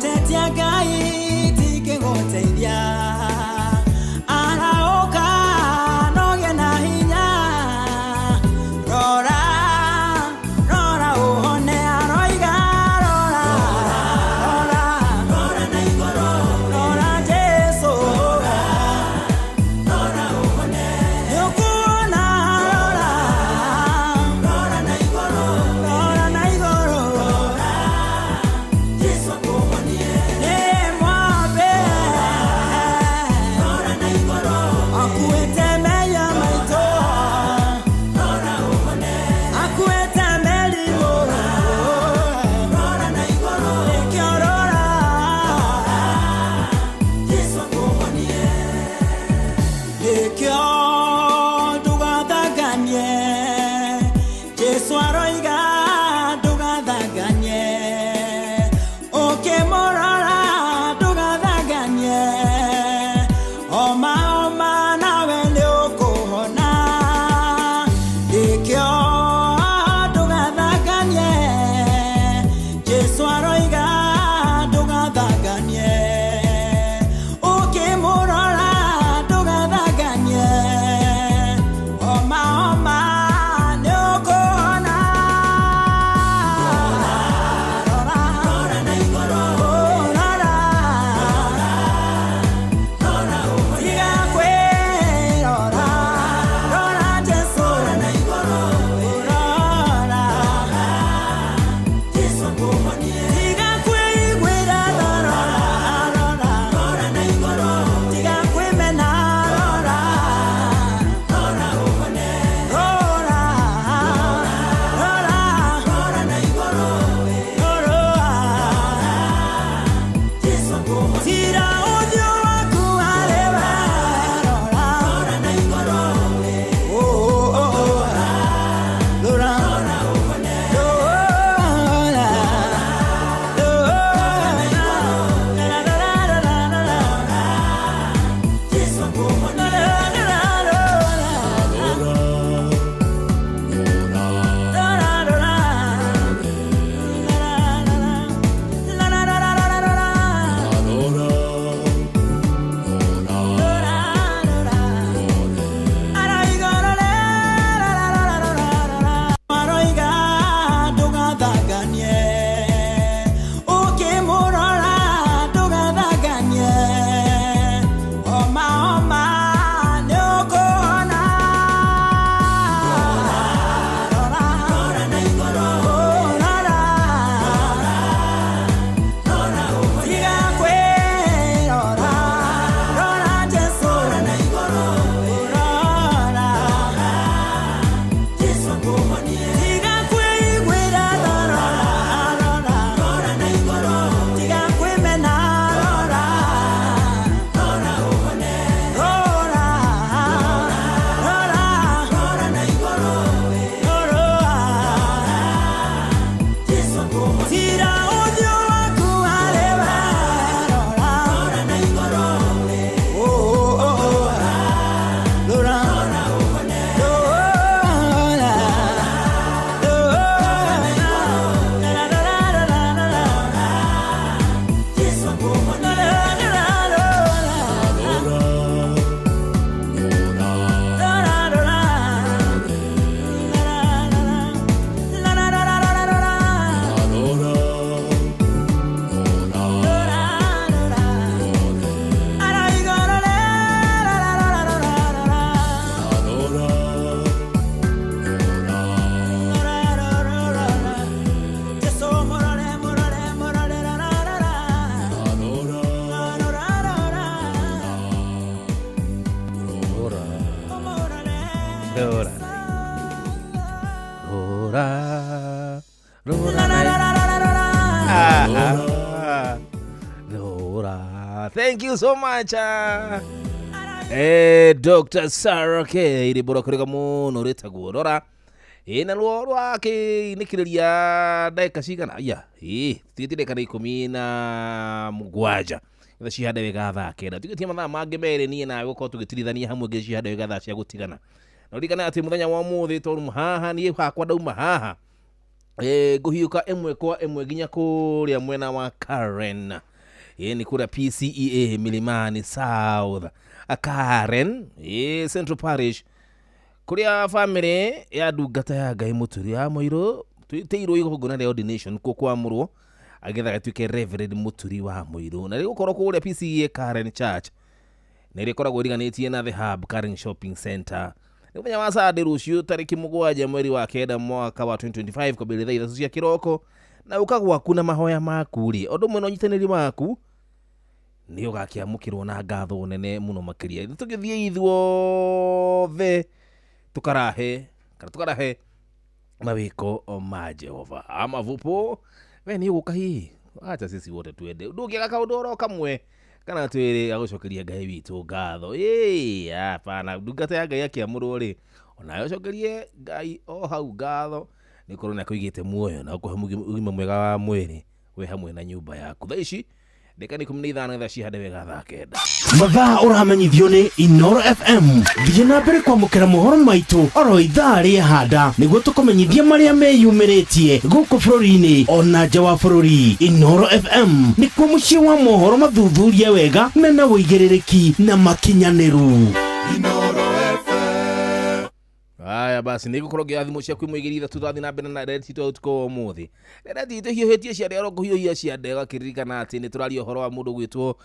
Gũtetia Ngai tingĩgũteithia. Arahũka nogĩe na hinya. Rora, rora ũhone, aroiga rora, rora, rora na igũrũ, rora Jesu, rora ũhone, nĩũkuona, rora, rora na igũrũ, rora na igũrũ, rora Jesu akũhonie, nĩ mwambe, rora na igũrũ, akuĩte mehia maitũ, rora ũhone, akuĩte mĩrimũ, rora na igũrũ, nĩkĩo rora, Jesu akũhonie, nĩkĩo ndũgathanganie, Jesu aroiga ndũgathanganie, ũkĩmũrora ndũgathanganie, oma oma nawe nĩũkũhona, nĩkĩo ndũgathanganie, Jesu aroiga ndũgathanganie, ũkĩmũrora ndũgathanganie, oma oma nĩũkũhona. Rora, rora na igũrũ, rora, rora ũhone, tiga kwĩrora, rora Jesu, rora na igũrũ, rora Jesu akũhonie, tiga kwĩiguĩra tha, rora, rora, rora na igũrũ, tiga kwĩmena, rora, rora ũhone, rora, rora, rora na igũrũ, rora Jesu akũhonie, tira ũthiũ waku harĩ we, rora, rora na igũrũ, oh, oh, oh, rora, rora ũhone, rora, Jesu akũhonie, aroiga ndũgathanganie, ũkĩmũrora ndũgathanganie, oma oma nĩũkũhona. Rora, rora na igũrũ, rora, rora ũhone, tiga kwĩrora, rora Jesu, rora na igũrũ, rora Jesu akũhonie, tiga kwĩiguĩra tha, rora, rora, rora na igũrũ, tiga kwĩmena, rora, rora ũhone, rora, rora, rora na igũrũ, rora Jesu akũhonie, tira ũthiũ waku harĩ we, rora, rora na igũrũ, oh, oh, oh, rora, rora ũhone, rora, Jesu akũhonie, Rora. Rora. Rora. Ah, Rora. Thank you so much. Dr. Sarah K. Ribora kurega muno ritagwo rora. Na ruo rwake nikiriria ndagika cigana ya tigĩtie ndagika 17 thaa cihande wega thaa 9 tigĩtie mathaa mangĩ merĩ niĩ nawe gũkorwo tũgĩtirithania hamwe nginya cihande wega thaa cia gũtigana. Na ũririkane atĩ mũthenya wa ũmũthĩ tondũ haha niĩ hakwa ndauma haha ngũhiũka ĩmwe kwa ĩmwe nginya kũrĩa mwena wa Karen. Ĩ nĩ kũrĩa PCEA Milimani South Karen, ĩ Central Parish, kũrĩa bamĩrĩ ya ndungata ya Ngai Mũturi wa Mũirũ twĩtĩirwo igongona rĩa ordination kuo kwamũrwo agetha gatuĩke Reverend Mũturi wa Mũirũ, na rĩgũkorwo kũrĩa PCEA Karen Church, na ĩrĩkoragwo ĩriganĩtie na The Hub Karen Shopping Center. Nĩ mũthenya wa Sunday rũciũ tarĩki 7 mweri wa 9 mwaka wa 2025 kwambĩrĩria thaa 3 cia kĩroko, na ũka gwaku na mahoya maku rĩ, ũndũ ũmwe na ũnyitanĩri waku nĩ ũgakĩamũkĩrwo na ngatho nene mũno makĩria. Nĩ tũgĩthiĩ ithuothe tũkarahe kana tũkarahe mawĩko ma Jehova. Amavupo we nĩ ũgũka hihi? Acha sisi wote twende, ndũngĩaga kaũndũ oro kamwe kana twĩrĩ gagũcokeria Ngai witũ ngatho. Ĩĩ hapana, ndungata ya Ngai akĩamũrwo rĩ, onawe ũcokerie Ngai o hau ngatho nĩ ũkorwo nĩ akũigĩte muoyo na ũkũhe ũgima mwega wa mwĩrĩ we hamwe na nyũmba yaku. Thaa ici ndagĩka nĩ 15 thaa cihande wega thaa 9. Mathaa ũramenyithio nĩ Inoro FM. Thiĩ na mbere kwamũkĩra mohoro maitũ oro ithaa rĩehanda nĩguo tũkũmenyithie marĩa meyumĩrĩtie gũkũ bũrũri-inĩ ona nja wa bũrũri. Inoro FM nĩkuo mũciĩ wa mohoro mathuthurie wega mena ũigĩrĩrĩki na makinyanĩru. Haya basi, nĩ ngũkorwo ngĩoya thimũ ciaku imwe igĩrĩ ithatũ tũrathiĩ na mbere na ndereti itũ ya ũtukũ wa ũmũthĩ. Ndereti itũ hiũhĩtie ciande oro kũhiũhia ciande, ũgakĩririkana atĩ nĩ tũraria ũhoro wa mũndũ gwĩtwo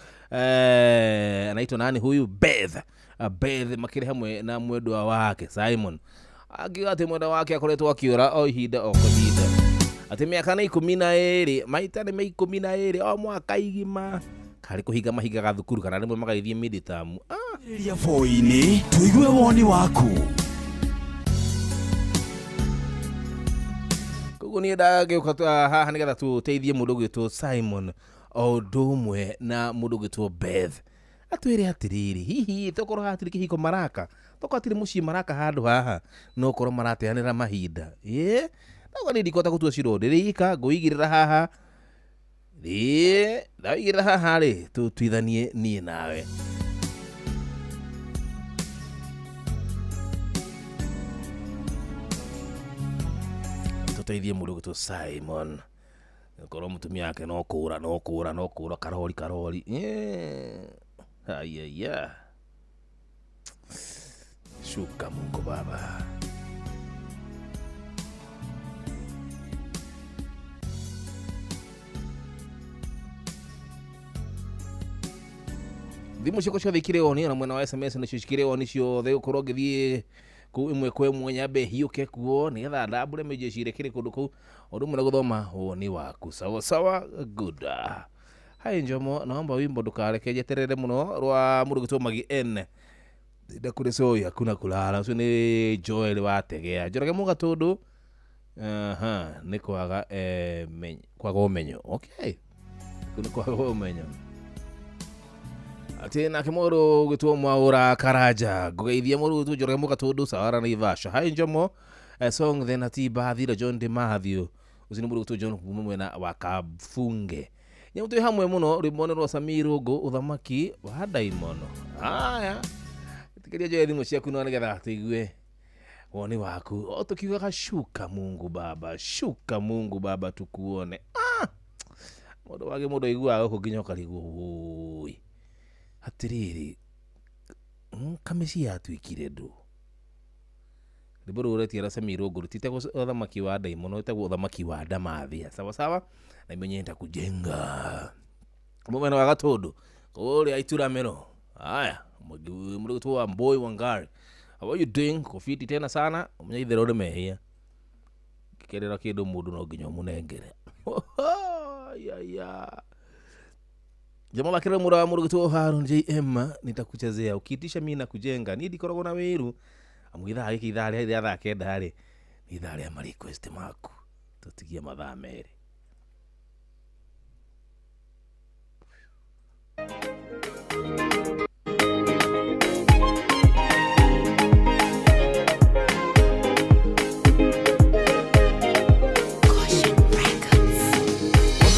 anaitwa nani huyu Beth. Beth makĩrĩ hamwe na mwendwa wake Simon. Akiuga atĩ mwendwa wake akoretwo akĩũra o ihinda o kahinda, atĩ mĩaka nĩ 12, maita nĩ 12 o mwaka igima, karĩ kũhinga mahingaga thukuru kana rĩmwe magagĩthiĩ midterm. Rĩria boi-inĩ tũigue woni waku. Koguo niĩ ndagĩũka haha nĩgetha tũteithie mũndũ ũgwĩtwo Simon o ũndũ ũmwe na mũndũ ũgwĩtwo Beth, atwĩre atĩrĩrĩ, hihi tokorwo hatirĩ kĩhiko maraka, tokorwo hatirĩ mũciĩ maraka handũ haha, no korwo marateanĩra mahinda. Ĩĩ tokorwo niĩ ndikũhota gũtua cira ũndũ ndĩrĩika, ngũigĩrĩra haha, ĩĩ ndaigĩrĩra haha rĩ, tũtuithanie niĩ nawe. Tũteithie mũndũ ũgwĩtwo Simon, korwo mũtumia wake no kũra no kũra no kũra karori karori. Ayaya, shuka Mungu Baba. Thimũ ciakwa ciothe ikĩrĩ on, ona mwena wa SMS nacio cikĩrĩ on ciothe, gũkorwo ngĩthiĩ kũu ĩmwe kwa ĩmwe nyambe hiũke kuo nĩgetha ndambũre mĩnjeci ĩrĩa ĩkĩrĩ kũndũ kũu, ũndũ ũmwe na gũthoma woni waku. Sawa sawa, good. Hai Njomo, naomba wimbo ndukareke njeterere mũno rwa mũndũ gwĩtwo Magi N ndakũrĩ soi hakuna kulala. Ũcio nĩ Joel wategea Njoroge Mũgatũndũ. Aha, nĩ kwaga kwaga ũmenyo. Okay, nĩ kwaga ũmenyo. Atĩ nake mũndũ gwĩtwo Mwaũra Karanja, ngũgeithia mũndũ gwĩtwo Njoroge Mũgatũndũ Sawara Naivasha. Hai Njomo, song then ati Bathira John de Matthew. Ũcio nĩ mũndũ gwĩtwo John kuma mwena wa Kafunge. Nyamũ twĩ hamwe mũno, rwĩmbo nĩ rwa Samir Ũngũ, ũthamaki wa ndaimono. Haya, ĩtĩkĩria njoe thimũ ciaku no nĩgetha tũigue woni waku. O tũkiugaga shuka Mungu Baba, shuka Mungu Baba tukuone. Mũndũ wage mũndũ aiguaga gũkũ nginya ũkarigwo wũi. Atĩrĩrĩ, kamĩciĩ yatuĩkire ndũ. Rwĩmbo rũrũ rũretia rwa Samir Ũngũ rũtitagwo ũthamaki wa ndaimono, rwĩtagwo ũthamaki wa ndamathia. Sawa sawa, na imenye nitakujenga. Mwena wa Gatũndũ kũrĩa Ituramĩro. Haya, mũndũ gwĩtwo Wambui Wangari, how are you doing? Kũbiti tena sana, ũmenye itherũ nĩ mehia. Ngĩkerera kĩndũ mũndũ no nginya ũmũnengere. Ayaya. Jamaa bakira mura wa mũndũ gwĩtwo Harun JM, nitakuchezea ukiitisha mimi nakujenga. Niĩ ndikoragwo na wĩru, amu ithaa gĩkĩ ithaa rĩa thaa 9 rĩ, nĩ ithaa rĩa ma request maku. Tũtigie mathaa 2.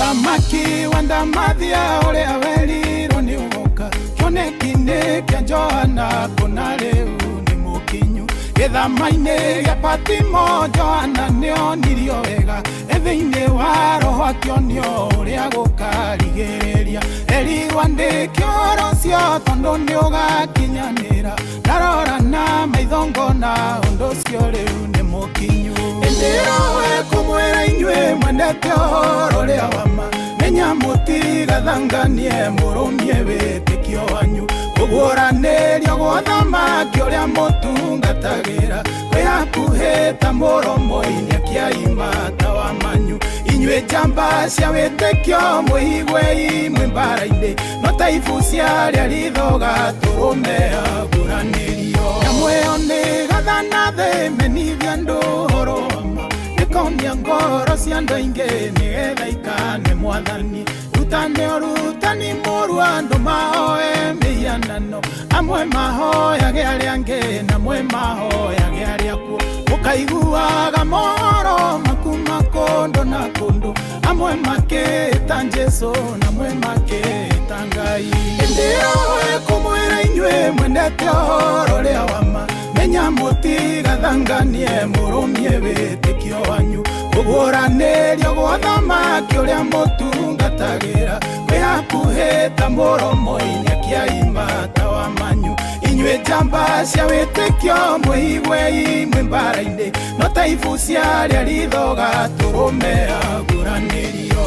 Mũthamaki wa ndamathia ũrĩa werirwo nĩ ũgoka, kĩoneki-inĩ kĩa Johana kũna rĩu nĩ mũkinyu. Gĩthama-inĩ gĩa Patimo Johana nĩonirio wega, e thĩinĩ wa roho akĩonio ũrĩa gũkarigĩrĩria. Ũguũranĩria erirwo andĩke ũhoro ũcio tondũ nĩ ũgakinyanĩra. Ndarora na maitho ngona ũndũ ũcio rĩu nĩ mũkinyu. Ĩndĩ we kũmwĩra inyuĩ mwendete ũhoro ũrĩa wa ma, menya mũtigathanganie mũrũmie wĩtĩkio wanyu. Kũguũranĩrio gwa thamaki ũrĩa mũtungatagĩra kwĩ hakuhĩ ta mũromo-inĩ akĩaima tawa manyu. Inyuĩ njamba cia wĩtĩkio mwĩiguei mwĩ mbara-inĩ, no ta ibu cia arĩa ritho gatũrũme aguũranĩrio. Nyamũ ĩyo nĩ gathana thĩ menithia andũ ũhoro wa ma, ĩkomia ngoro cia andũ aingĩ nĩgetha ikane mwathani. Rutane ũrutani mũru andũ mahoe mĩhianano, amwe mahoyage arĩa angĩ na amwe mahoyage arĩa akuũ. Ũkaiguaga mohoro makuma kũndũ na kũndũ, amwe makĩĩta Jesũ na amwe makĩĩta Ngai. Ĩndĩ we kũmwĩra inyuĩ mwendete ũhoro ũrĩa wa ma, menya mũtigathanganie mũrũmie wĩtĩkio wanyu. Kũguũranĩrio gwa thamaki ũrĩa mũtungatagĩra kwĩ hakuhĩ ta mũromo-inĩ akĩaima tawa manyu. Inyuĩ njamba cia wĩtĩkio mwĩiguei mwĩ mbara-inĩ, no ta ibu cia arĩa ritho gatũrũme aguũranĩrio.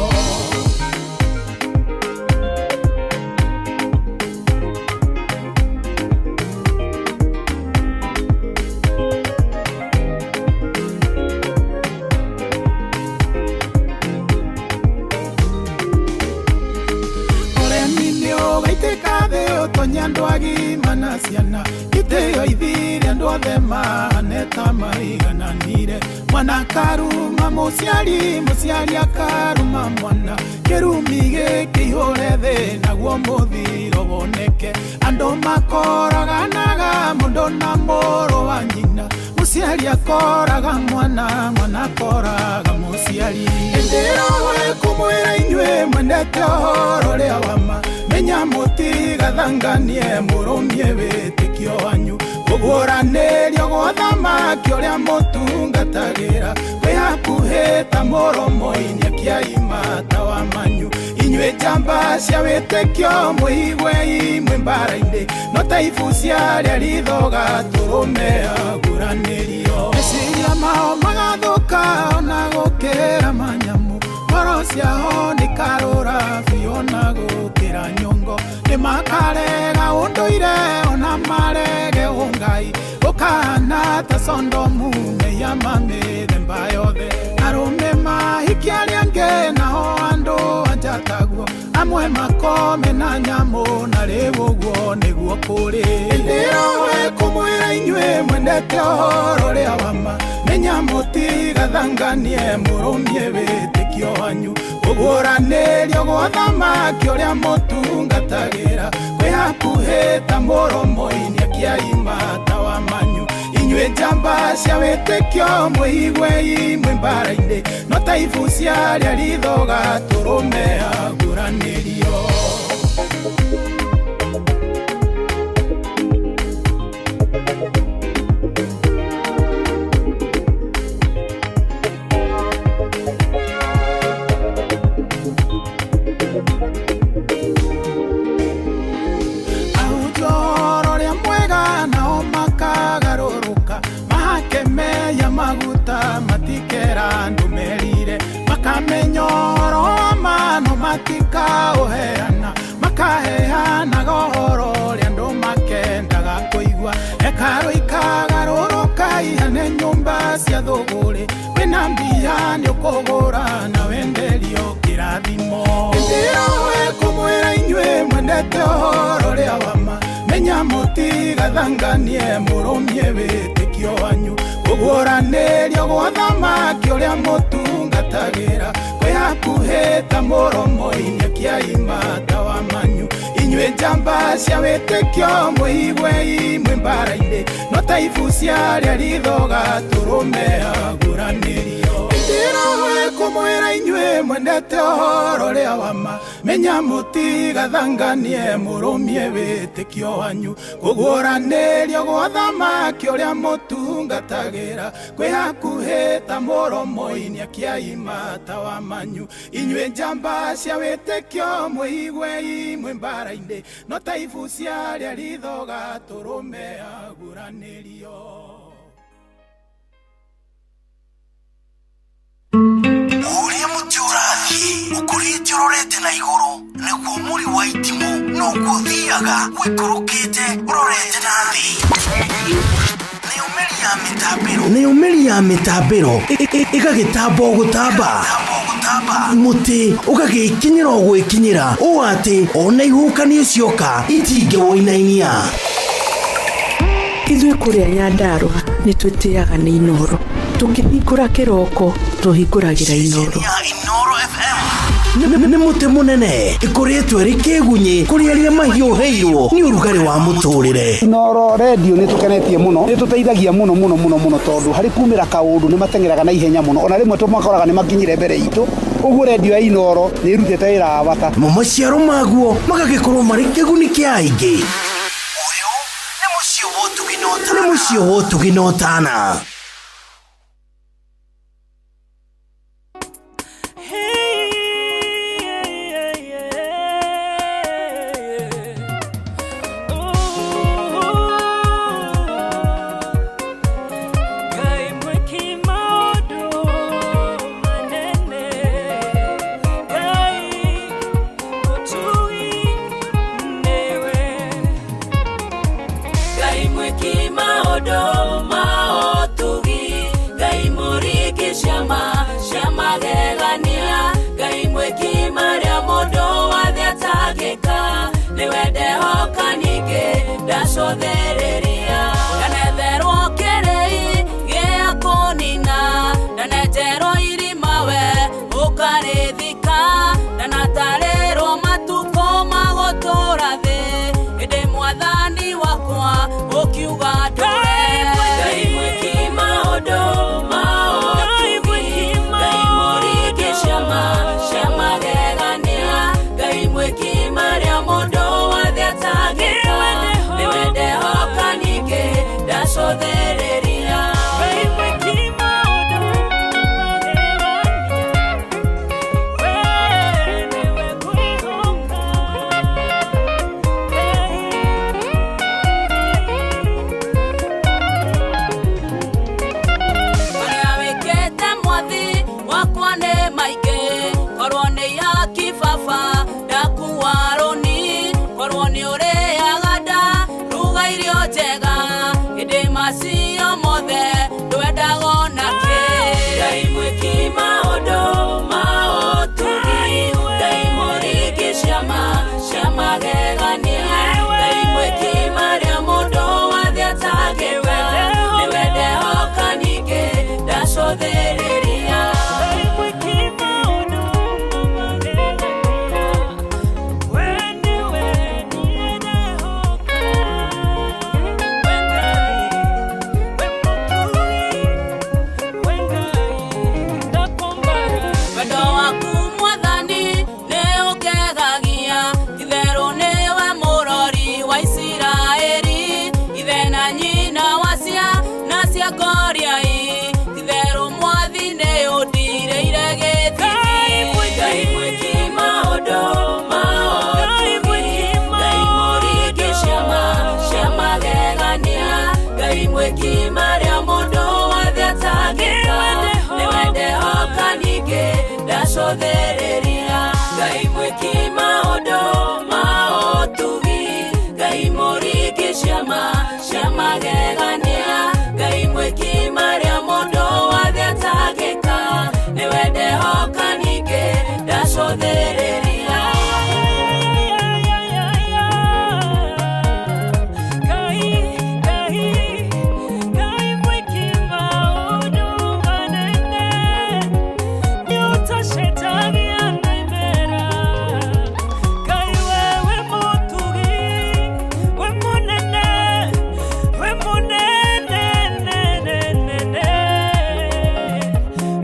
Ũremi nĩ ũgaitĩka thĩ ũtonye andũ agima na ciana, itĩo ithire andũ othe mahane ta maigananire. Mwana akaruma mũciari, mũciari akaruma mwana, kĩrumi gĩkĩihũre thĩ naguo mũthiro woneke. Andũ makoraganaga mũndũ na mũrũ wa nyina, mũciari akoraga mwana, mwana akoraga mũciari. Ĩndĩ we kũmwĩra inyuĩ mwendete ũhoro ũrĩa wa ma, menya mũtigathanganie mũrũmie wĩtĩkio wanyu. Kũguũranĩrio gwa thamaki ũrĩa mũtungatagĩra kwĩ hakuhĩ ta mũromo-inĩ akĩaima tawa manyu. Inyuĩ njamba cia wĩtĩkio mwĩiguei mwĩ mbara-inĩ, no ta ibu cia arĩa ritho gatũrũme aguũranĩrio. Meciria mao magathũka ona gũkĩra manyamũ, ngoro ciao nĩ karũra biũ ona gũkĩra nyongo. Nĩ makarega ũndũire ona marege ũngai, gũkahana ta Sondomu mehia ma mĩthemba yothe. Arũme mahikie arĩa angĩ nao andũ anja taguo, amwe makome na nyamũ na rĩu ũguo nĩguo kũrĩ. Ĩndĩ we kũmwĩra inyuĩ mwendete ũhoro ũrĩa wa ma, menya mũtigathanganie mũrũmie wĩtĩkio wanyu. Kũguũranĩrio gwa thamaki ũrĩa mũtungatagĩra kwĩ hakuhĩ ta mũromo-inĩ akĩaima tawa manyu. Inyuĩ njamba cia wĩtĩkio mwĩiguei mwĩ mbara-inĩ, no ta ibu cia arĩa ritho gatũrũme aguũranĩrio. Ahunjia ũhoro ũrĩa mwega nao makagarũrũka, mahake meya maguta matikera andũ merire. Makamenya ũhoro wa ma no matikaũheana, makaheanaga ũhoro ũrĩa andũ makendaga kũigua. Hekarũ ikagarũrũka ihane nyũmba cia thũgũrĩ, wĩna mbia nĩ ũkũgũra na wenderio kĩrathimo. Ĩndĩ we kũmwĩra inyuĩ mwendete ũhoro ũrĩa wa ma, menya mũtigathanganie mũrũmie wĩtĩkio wanyu. Kũguũranĩrio gwa thamaki ũrĩa mũtungatagĩra kwĩ hakuhĩ ta mũromo-inĩ akĩaima tawa manyu. Inyuĩ njamba cia wĩtĩkio mwĩiguei mwĩ mbara-inĩ, no ta ibu cia arĩa ritho gatũrũme aguũranĩrio. Ĩndĩ we Ngũmwĩra inyuĩ mwendete ũhoro ũrĩa wa ma, menya mũtigathanganie mũrũmie wĩtĩkio wanyu. Kũguũranĩrio gwa thamaki ũrĩa mũtungatagĩra kwĩ hakuhĩ ta mũromo-inĩ akĩaima tawa manyu. Inyuĩ njamba cia wĩtĩkio mwĩigwei mwĩ mbara-inĩ, no ta ibu cia arĩa ritho gatũrũme aguranĩrio. Ũrĩa mũtĩ ũrathiĩ ũkũrĩte ũrorete na igũrũ nĩguo mũri wa itimũ noguo ũthiaga ũikũrũkĩte ũrorete na thĩ. Nayo mĩri ya mĩtambĩro ĩgagĩtamba o gũtamba, mũtĩ ũgagĩkinyĩra o gwĩkinyĩra ũũ atĩ ona ihuhũkanio cioka itingĩwũinainia. Ithuĩ kũrĩa Nyandarũa nĩ twĩtĩaga nĩ Inooro. Tũkĩhingũra kĩroko tũhingũragĩra Inooro. Nĩ mũtĩ mũnene ĩkũrĩtwo ĩrĩ kĩgunyĩ kũrĩ arĩa mahiũhĩirwo nĩ ũrugarĩ wa mũtũrĩre. Inooro redio nĩ tũkenetie mũno, nĩ tũteithagia mũno mũno mũno mũno, tondũ harĩ kumĩra kaũndũ nĩ mateng'eraga na ihenya mũno, ona rĩmwe tũmakoraga nĩ makinyire mbere itũ. Ũguo redio ya Inooro nĩ ĩrutĩte wĩra wa bata. Namo maciaro maguo magagĩkorwo marĩ kĩguni kĩa aingĩ. Ũyũ nĩ mũciĩ wa ũtugi na ũtana.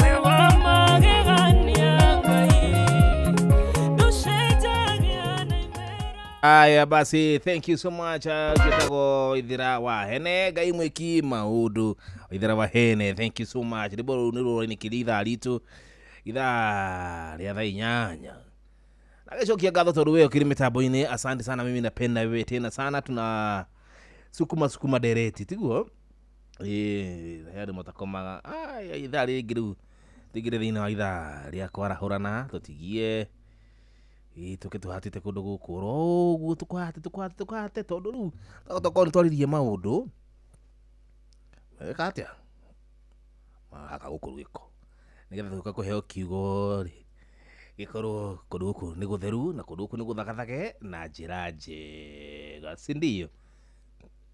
We wa magegania. Aya basi, thank you so much. Gĩtagwo Ithira wa Hene, Ngai mwĩki maũndũ. Ithira wa Hene, thank you so much. Rwĩmbo rũu nĩ rũrainĩkĩria ithaa ritũ, ithaa rĩa thaa 8. Nagĩcokia ngatho tondũ we ũkĩrĩ mĩtambo-inĩ. Asante sana, mimi napenda wewe tena sana. Tuna sukuma sukuma dereti, tiguo? Ĩĩ, he andũ matakomaga. Aya, ithaa rĩngĩ rĩu tũingĩre thĩinĩ wa ithaa rĩa kwarahũrana, tũtigie ĩĩ tũke tũhatĩte kũndũ gũkũ oro ũguo, tũkũhate tũkũhate tũkũhate, tondũ rĩu tokorwo nĩ twaririe maũndũ eka atĩa haka gũkũ rwĩko, nĩgetha tũka kũheo kiugo rĩ gĩkorwo kũndũ gũkũ nĩ gũtheru na kũndũ gũkũ nĩ gũthagathage na njĩra njega, si ndio?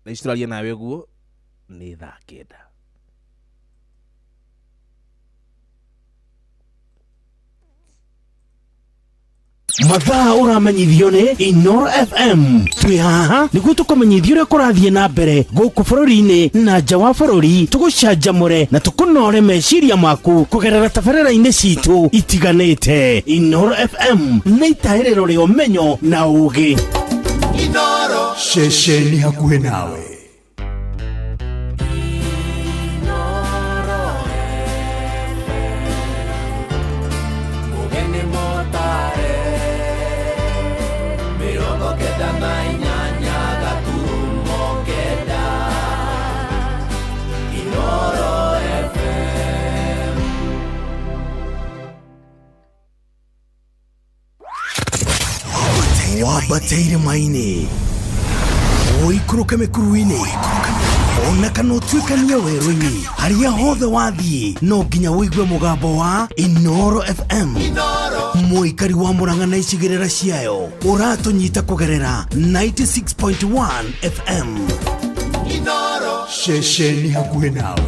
Na ici tũraria nawe ũguo nĩ thaa 9. Mathaa ũramenyithio nĩ Inoro FM. Twĩ haha nĩguo tũkũmenyithie ũrĩa kũrathiĩ na mbere gũkũ bũrũri-inĩ na nja wa bũrũri, tũgũcanjamũre na tũkũnore meciria maku kũgerera tabarĩra-inĩ citũ itiganĩte. Inoro FM nĩ itahĩrĩro rĩa ũmenyo na ũũgĩ. Inoro ceceni hakuhĩ nawe. Wambateire maini, ũikũrũke mĩkuru-inĩ, ona kana ũtuĩkanie werũ-inĩ, harĩa hothe wathiĩ no nginya ũigue mũgambo wa Inoro FM. Mũikari wa Murang'a na icigĩrĩra ciayo ũratũnyita kũgerera 96.1 FM. Inoro ceceni hakuhĩ nawe.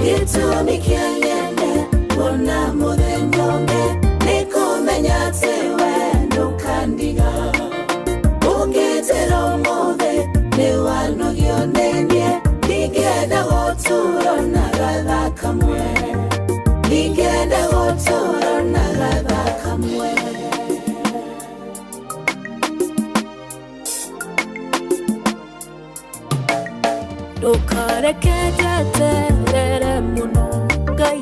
Gĩtũmi kĩa nyende kuona mũthenya ũngĩ nĩ kũmenya atĩ we Mũtũũro na gatha kamwe. Ndũkareke njeterere mũno Ngai,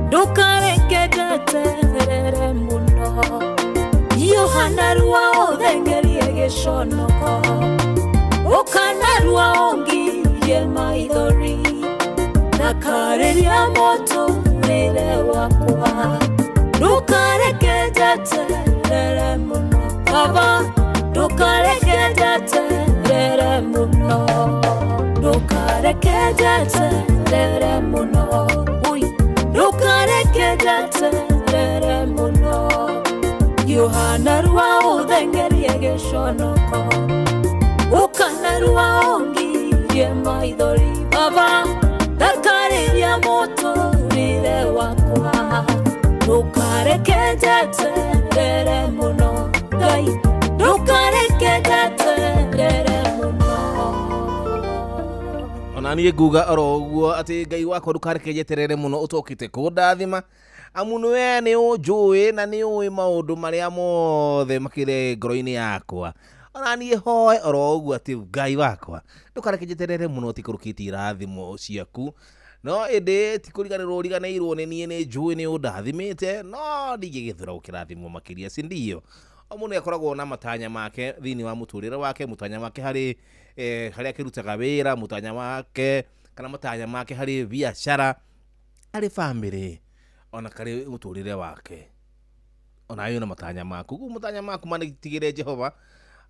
ndũkareke njeterere mũno. Yohana rua ũthengerie gĩconoko, ũkanarua ũngirie maithori, thakarĩria mũtũrĩre wakwa. Ndũkareke njeterere mũno Baba, ndũkareke njeterere mũno. Ndũkareke njeterere mũno, ui, ndũkareke njeterere mũno. Yohana rua ũthengerie gĩconoko, ũkanarua ũngirie maithori, Baba, thakarĩria mũtũrĩre wakwa. Ndũkareke njeterere mũno Ngai, ndũkareke njeterere mũno. Ona niĩ nguga oro ũguo atĩ Ngai wakwa ndũkareke njeterere mũno ũtokĩte kũndathima, amu nĩwe nĩ ũnjũĩ na nĩ ũĩ maũndũ marĩa mothe makĩrĩ ngoro-inĩ yakwa. Ona niĩ hoe oro ũguo atĩ Ngai wakwa ndũkareke njeterere mũno ũtikũrũkĩtie irathimo ciaku, no ĩndĩ ti kũriganĩrwo ũriganĩirwo nĩ niĩ, nĩ njũĩ nĩ ũndathimĩte, no ndingĩgĩthũra gũkĩrathimwo makĩria, si ndio? O mũndũ nĩakoragwo na matanya make thĩinĩ wa mũtũrĩre wake, mũtanya wake harĩ harĩa akĩrutaga wĩra, mũtanya wake kana matanya make harĩ biacara, harĩ bamĩrĩ, ona karĩ mũtũrĩre wake. Ona wĩ na matanya maku, koguo matanya maku manitigĩre Jehova,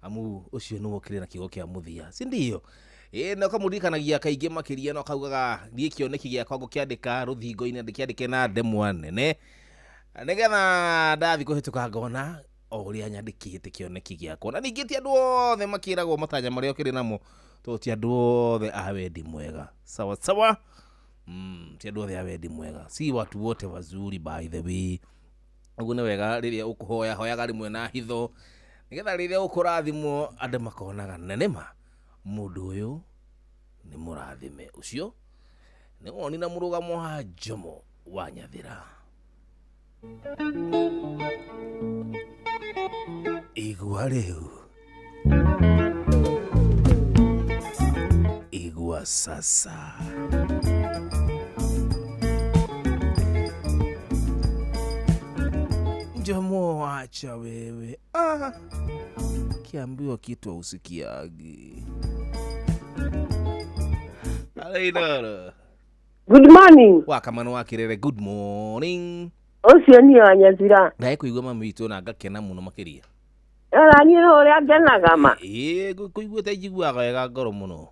amu ũcio nĩwe ũkĩrĩ na kiugo kĩa mũthia, si ndio? Ĩĩ, na ũkamũririkanagia kaingĩ makĩria, na ũkaugaga niĩ kĩoneki gĩakwa ngũkĩandĩka rũthingo-inĩ, ndĩkĩandĩke na ndemwa nene, nĩgetha ndathiĩ kũhĩtũka ngona o ũrĩa nyandĩkĩte kĩoneki gĩakwa. Na ningĩ ti andũ othe makĩragwo matanya marĩa ũkĩrĩ namo, tondũ ti andũ othe a wendi mwega. Sawa sawa? Ti andũ othe a wendi mwega, si watu wote wazuri by the way. Ũguo nĩ wega rĩrĩa ũkũhoya, hoyaga rĩmwe na hitho, nĩgetha rĩrĩa ũkũrathimwo andũ makonaga na nĩma mũndũ ũyũ nĩ mũrathime. Ũcio nĩ woni na mũrũgamo wa Jomo wa Nyathira. Igua rĩu, igua sasa. Jomo, acha wewe. Kiambiwa kitu hausikiagi. Hello. Good morning. Wakamano wa Kirere, good morning. Ũcio niĩ wa Nyathira. Ndaĩ kũigua mami witũ na ngakena mũno makĩria. Ona niĩ nĩ ũrĩa ngenaga ma. Ĩĩ, kũiguĩte njiguaga wega ngoro mũno.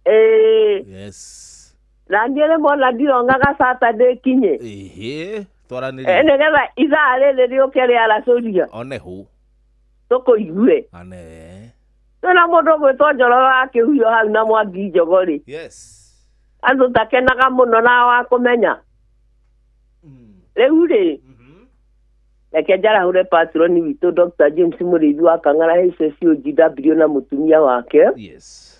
Ĩĩ. Yes. Na niĩ rĩmwe ona ndirongaga Saturday kinye. Ĩhĩ, twaranĩrie. Nĩgetha ithaa rĩrĩ rĩũke rĩaracũria. One hũ. Tũkũigue. Ane. Twĩna mũndũ ũgwĩtwo Njoroge wa Kĩhuyo hau na Mwangi Njogorĩ. Yes. Andũ takenaga mũno na wa kũmenya. Rĩu rĩ, reke njarahũre patroni witũ Dr. James Mũrĩithi wa Kang'ara HSOGW na mũtumia wake. Yes.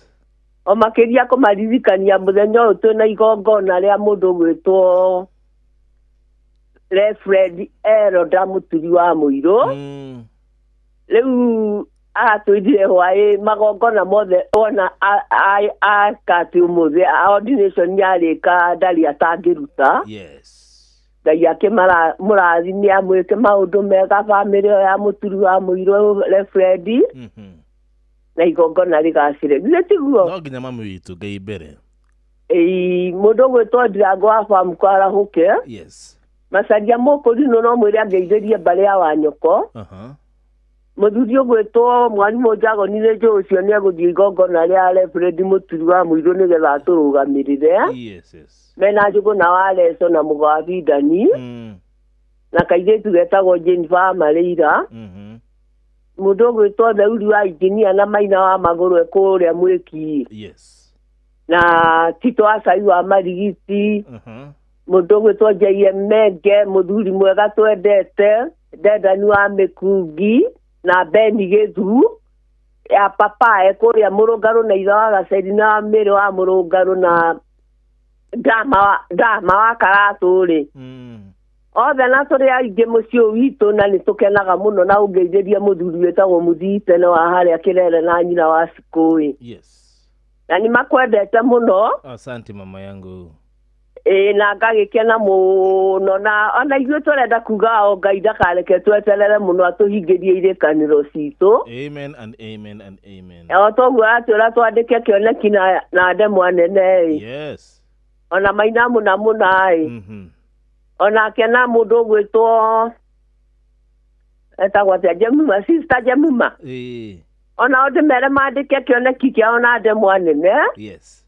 O makĩria kũmaririkania mũthenya ũyũ twĩna igongona rĩa mũndũ ũgwĩtwo Reverend Eroda Mũturi wa Mũirũ. Rĩu aratwĩrire hwaĩ magongona mothe ona akati ũmũthĩ ordination yarĩka ndarĩ atangĩruta. Yes. Ngai akĩmũrathime amwĩke maũndũ mega bamĩrĩ ĩyo ya Mũturi wa Mũirũ Reverend, na igongona rĩgacĩre. Githĩ tiguo? No nginya mami witũ Ngai mbere. Ĩĩ, mũndũ ũgwĩtwo Ndirango wa Famu kwarahũke. Yes. Macaria mũkũrinũ no mwĩre angeithĩrie mbarĩ ya Wanyũko. Mũthuri ũgwĩtwo mwarimũ Njagoni nĩ njũĩ ũcio nĩ egũthiĩ igongona rĩa Reverend Mũturi wa Mũirũ nĩgetha atũrũgamĩrĩre. Yes, yes. Mena Njũgũna wa Leso na Mũgo Bindani. Na kairĩtu getagwo Jennifer wa Marĩira. Mũndũ ũgwĩtwo Theuri wa injinia na Maina wa Magũrũ e kũrĩa Mwĩki. Yes. Na Tito Acai wa Marigiti. Mũndũ ũgwĩtwo J.M. Menge, mũthuri mwega twendete, Ndendani wa Mĩkungi na Beni Gĩthu ya papa e kũrĩa Mũrũngarũ na ithe wa Gaceri na Mĩrĩ wa Mũrũngarũ na Ndama wa Karatũ rĩ. Othe na tũrĩ aingĩ mũciĩ ũyũ witũ na nĩ tũkenaga mũno na ũngeithĩrie mũthuri wĩtagwo mũthii tene wa harĩa kĩrere na nyina wa Cikũĩ. Yes. Na nĩ makwendete mũno. Asante mama yangu. Ĩĩ na ngagĩkena mũno na ona ithuĩ tũrenda kuga o Ngai ndakareke tweterere mũno atũhingĩrie irĩkanĩro citũ. Amen and amen and amen. O toguo atwĩra twandĩke kĩoneki na ndemwa nene ĩ. Yes. Ona maina mũna mũna ĩ. Onake na mũndũ ũgwĩtwo etagwo atĩa Jemima, sister Jemima. Ĩĩ. Onao ndĩmere mandĩke kĩoneki kĩao na ndemwa nene. Yes.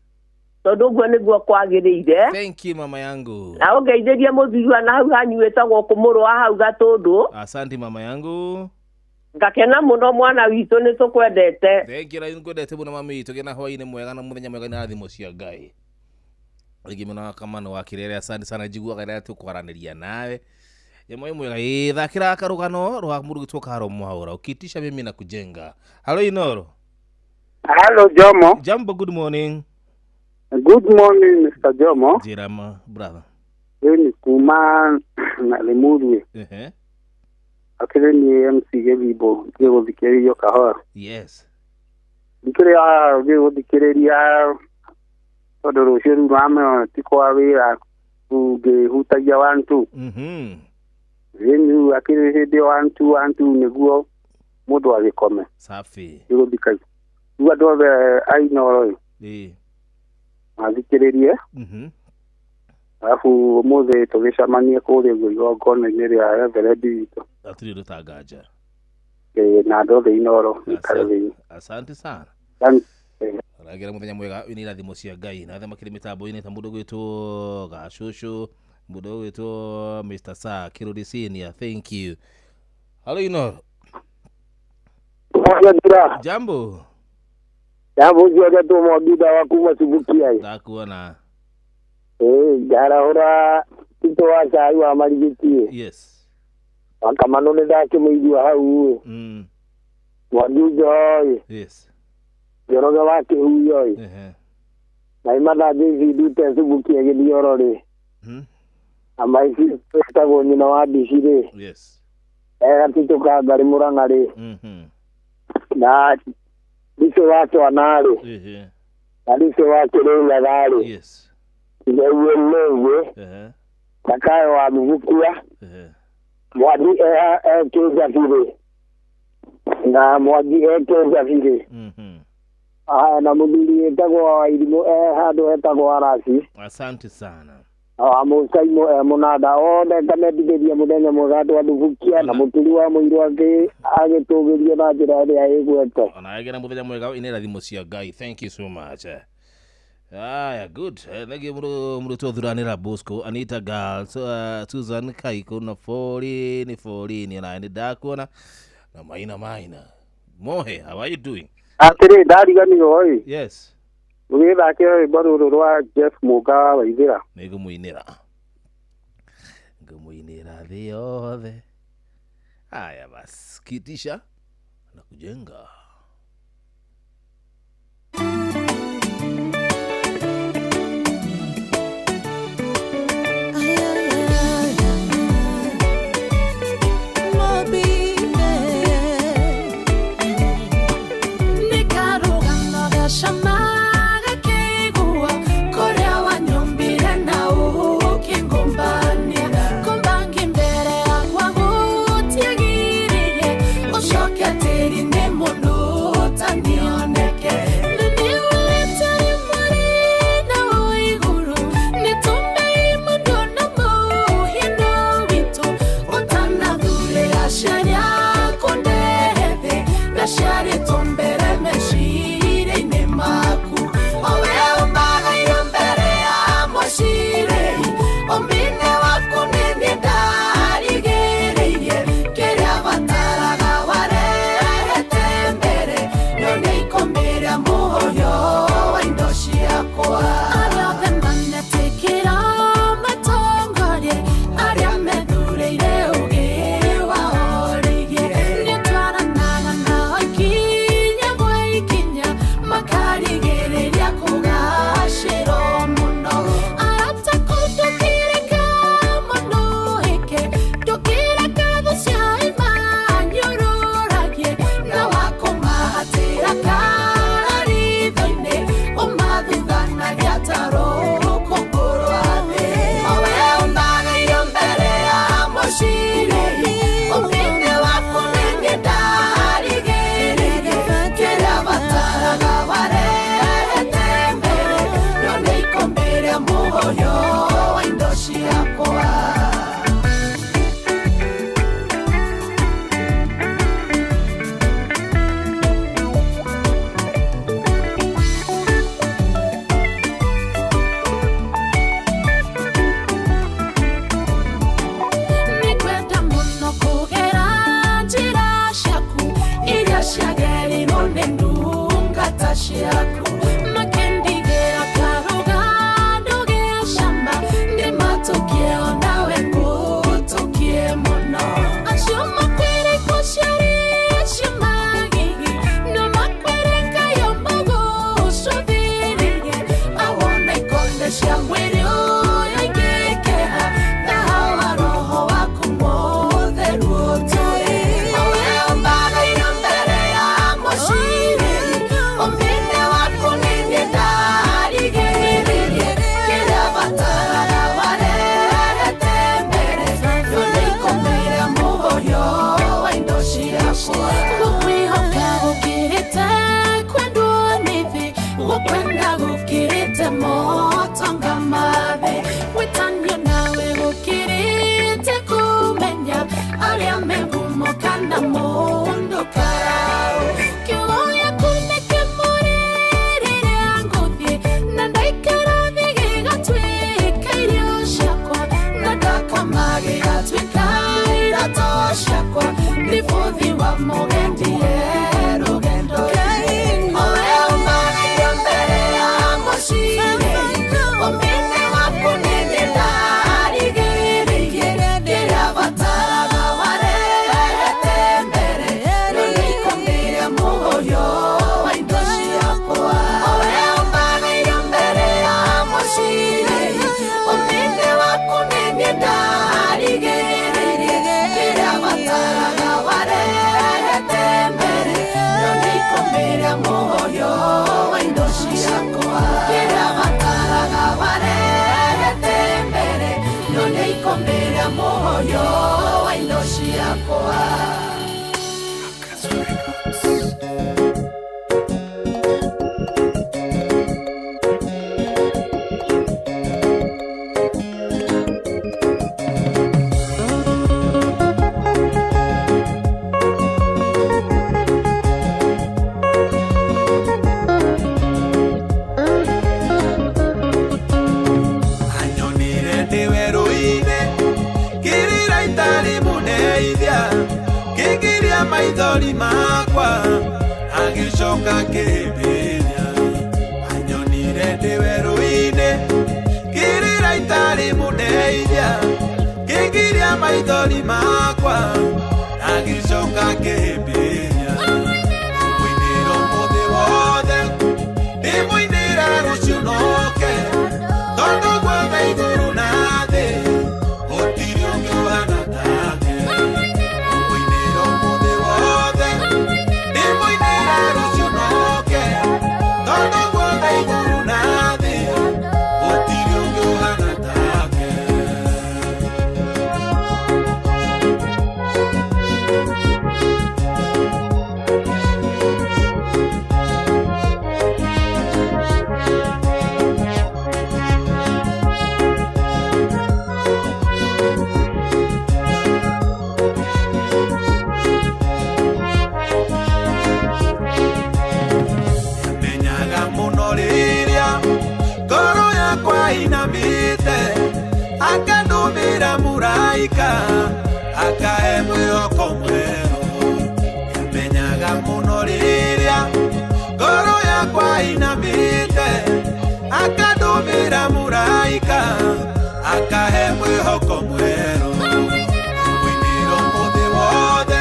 Tondũ ũguo nĩguo kwagĩrĩire. Thank you mama yangu. Na ũngeithĩrie mũthuri wa na hau hanyu wĩtagwo kũmũrũ wa hau Gatũndũ. Asante mama yangu. Ngakena mũno mwana witũ nĩ tũkwendete. Thank you na ngwendete mũno mami witũ gĩna hwainĩ mwega na mũthenya mwega na thimũ cia Ngai. Rĩngĩ mũno wa Kamano wa Kĩrere, asante sana njiguaga rĩrĩa tũkwaranĩria nawe. Ĩmwe mwega ĩ thakĩra karũgano rwa mũndũ gwĩtwo Karo Mwaũra ukiitisha mimi na kujenga. Halo Inoro. Hello Jomo. Jambo, good morning. Good morning Mr. Jomo. Jirama brother. Rĩu nĩ kuma na Limuru. Ehe. Akĩrĩ nĩ MC Gĩthimbo ngĩgũthikĩrĩrio kahora. Yes. Ndikĩrĩ haha ngĩgũthikĩrĩria tondũ rũciũ rĩu ramenya ti kwa wĩra ngĩhutagia 1 2. Rĩu akĩrĩ hĩndĩ 1 2 1 2 nĩguo mũndũ agĩkome. Safi. Ngĩgũthikagia. Rĩu andũ othe a Inooro ĩ. Mathikĩrĩrie. Alafu ũmũthĩ tũgĩcemanie kũrĩa ũguo igongona-inĩ rĩa reverendi witũ. Hatirĩ ũndũ tanganja. Na andũ othe Inooro ikare thĩinĩ. Asante sana. Ragira muthenya mwega wĩna irathimo cia Ngai na arĩa makĩrĩ mĩtambo-inĩ ta mũndũ ũgwĩtwo Gacũcũ, mũndũ ũgwĩtwo Mr. Sa Kĩrũri Senior, thank you. Halo Inooro. Jambo. Jambo ciothe mwambitha wa kuma Subukia. Ndakuona. Njarahũra Tito wa cai wa marigiti. Yes. Wakamano nĩ ndakĩmũigua hau. Mwangi Njohi. Yes. Njoroge wa Kĩhuyo. Na imatha David Ndute Subukia Gĩthioro rĩ. Amaici wĩtagwo nyina wa Mbici rĩ. Yes. Gatitũ ka Ngarĩ Mũrang'a rĩ. Na Ndicio wa Twana rĩ. Na Ndicio wa Kĩrĩnyaga rĩ. Yes. Ngeue Mũngĩ. Takayo wa Thubukia. Mwangi e Kĩnjabi rĩ. Na Mwangi e Kĩnjabi rĩ. Na mũthuri wĩtagwo wa Irimũ e handũ hetagwo Araci. Asante sana. Wa Mũcaimũ e Mũnanda othe ngamendithĩria mũthenya mwega andũ a Thubukia na mũturi wa mũirũ agĩtũgĩrio na njĩra ĩrĩa ĩgwete. Ona agĩra mũthenya mwega wĩna irathimo cia Ngai. Thank you so much. Aya, good. Thank you mũrutwo thuranĩra Bosco, Anita Girl, Susan Kaiko na Folini na nĩ ndakuona na Maina. Mohe, how are you doing? Atĩrĩ ndariganirwo ĩ. Yes. Ũgĩthake rwĩmbo rũrũ rwa Jeff Mũnga wa Waithĩra. Nĩngũmũinĩra. Ngũmũinĩra thĩ yothe. Haya basi, kitisha na kujenga. Ucoke atĩrĩ nĩ mũndũ. me ngumo kana mũndũ karau kiugo gĩaku nĩ kĩmũrĩ rĩrĩa ngũthiĩ na ndaikara thĩ gĩgatuĩka irio ciakwa na ndakoma gĩgatuĩka iratũ ciakwa nĩ bũthi wa mũgendi e rũgendo ũrĩa umagĩrio mbere ya mũciĩ ũmĩne waku nĩ niĩ ndarigĩrĩirie kĩrĩa bataraga warehete mbere rĩu nĩikũmĩria mũhũyũ wa indo ciakwa ũrĩa umagĩrio mbere ya mũciĩ ũmĩne waku nĩ niĩ ndarigĩrĩirie kĩrĩa bataraga warehete mbere rĩu nĩikũmĩria mũhũyũ wa indo ciakwa kĩrĩa bataraga warehete mbere rĩu nĩikũmĩria mũhũyũ wa indo ciakwa. Anyonire ndĩ werũ-inĩ ngĩrĩra itarĩ mũndeithia ngĩgiria maithori makwa agĩcoka akĩhĩmbĩria. Anyonire ndĩ werũ-inĩ ngĩrĩra itarĩ mũndeithia ngĩgiria maithori makwa agĩcoka akĩhĩmbĩria. Mũinĩra ũmũthĩ wothe ndĩmũinĩra rũciũ noke tondũ guothe igũrũ na thĩ gũtirĩ ũngĩ ũhana take. Mũinĩra ũmũthĩ wothe ndĩmũinĩra rũciũ noke tondũ guothe igũrũ na thĩ gũtirĩ ũngĩ ũhana take. Menyaga mũno rĩrĩa ngoro yakwa inamĩte akandũmĩra mũraika akahe mwĩhoko mwerũ. Menyaga mũno rĩrĩa ngoro yakwa inamĩte akandũmĩra mũraika akahe mwĩhoko mwerũ. Mũinĩra ũmũthĩ wothe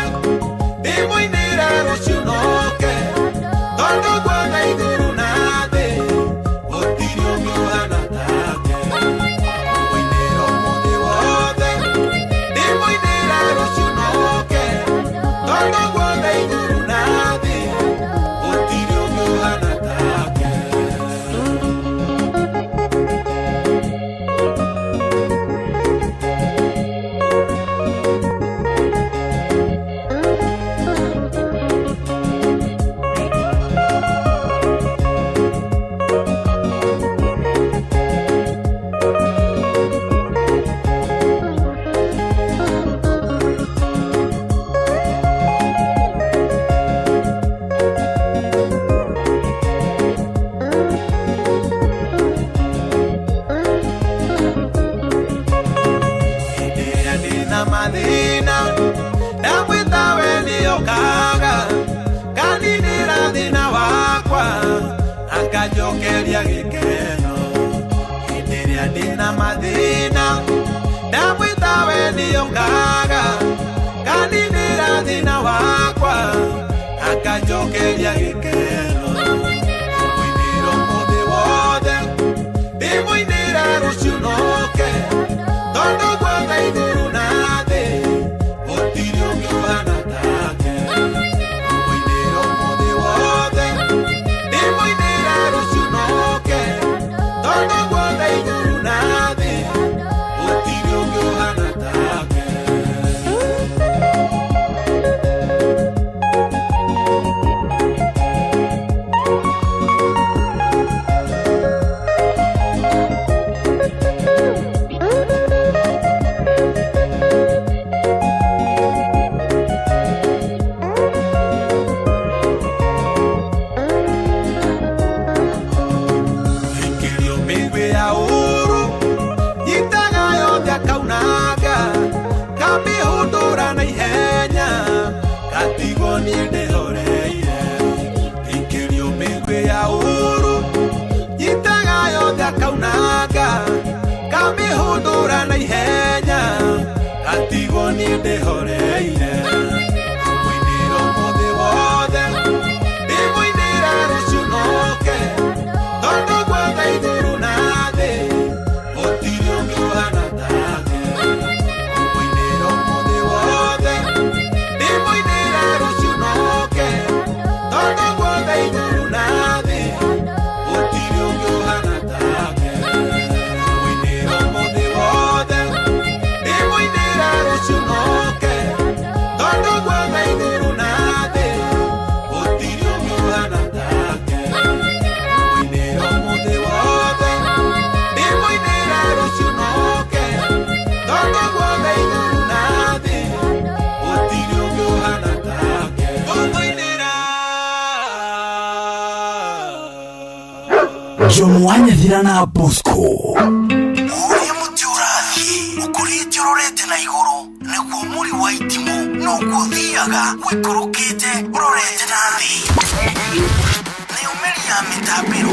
ndĩmũinĩra rũciũ noke tondũ guothe igũrũ na thĩ gũtirĩ ũngĩ ũhana take. Mũinĩra ũmũthĩ wothe ndĩmũinĩra rũciũ noke tondũ guothe igũrũ na thĩ gũtirĩ ũngĩ ũhana take. Hĩndĩ ĩrĩa ndĩna mathĩna ndamwĩta we nĩokaga kaninĩra thĩna wakwa akanjokeria gĩkeno. Hĩndĩ ĩrĩa ndĩna mathĩna ndamwĩta we nĩokaga kaninĩra thĩna wakwa akanjokeria gĩkeno. Mũinĩra ũmũthĩ wothe ndĩmũinĩra rũciũ noke tondũ guothe igũrũ na thĩ gũtirĩ ũngĩ ũhana take. Mũinĩra ũmũthĩ wothe ndĩmũinĩra rũciũ noke tondũ guothe igũrũ na thĩ gũtirĩ ũngĩ ũhana take. Jomo wa Nyathira na Bosco. Ũrĩa mũtĩ ũrathiĩ ũkũrĩte ũrorete na igũrũ nĩguo mũri wa itimũ noguo ũthiaga ũikũrũkĩte ũrorete na thĩ.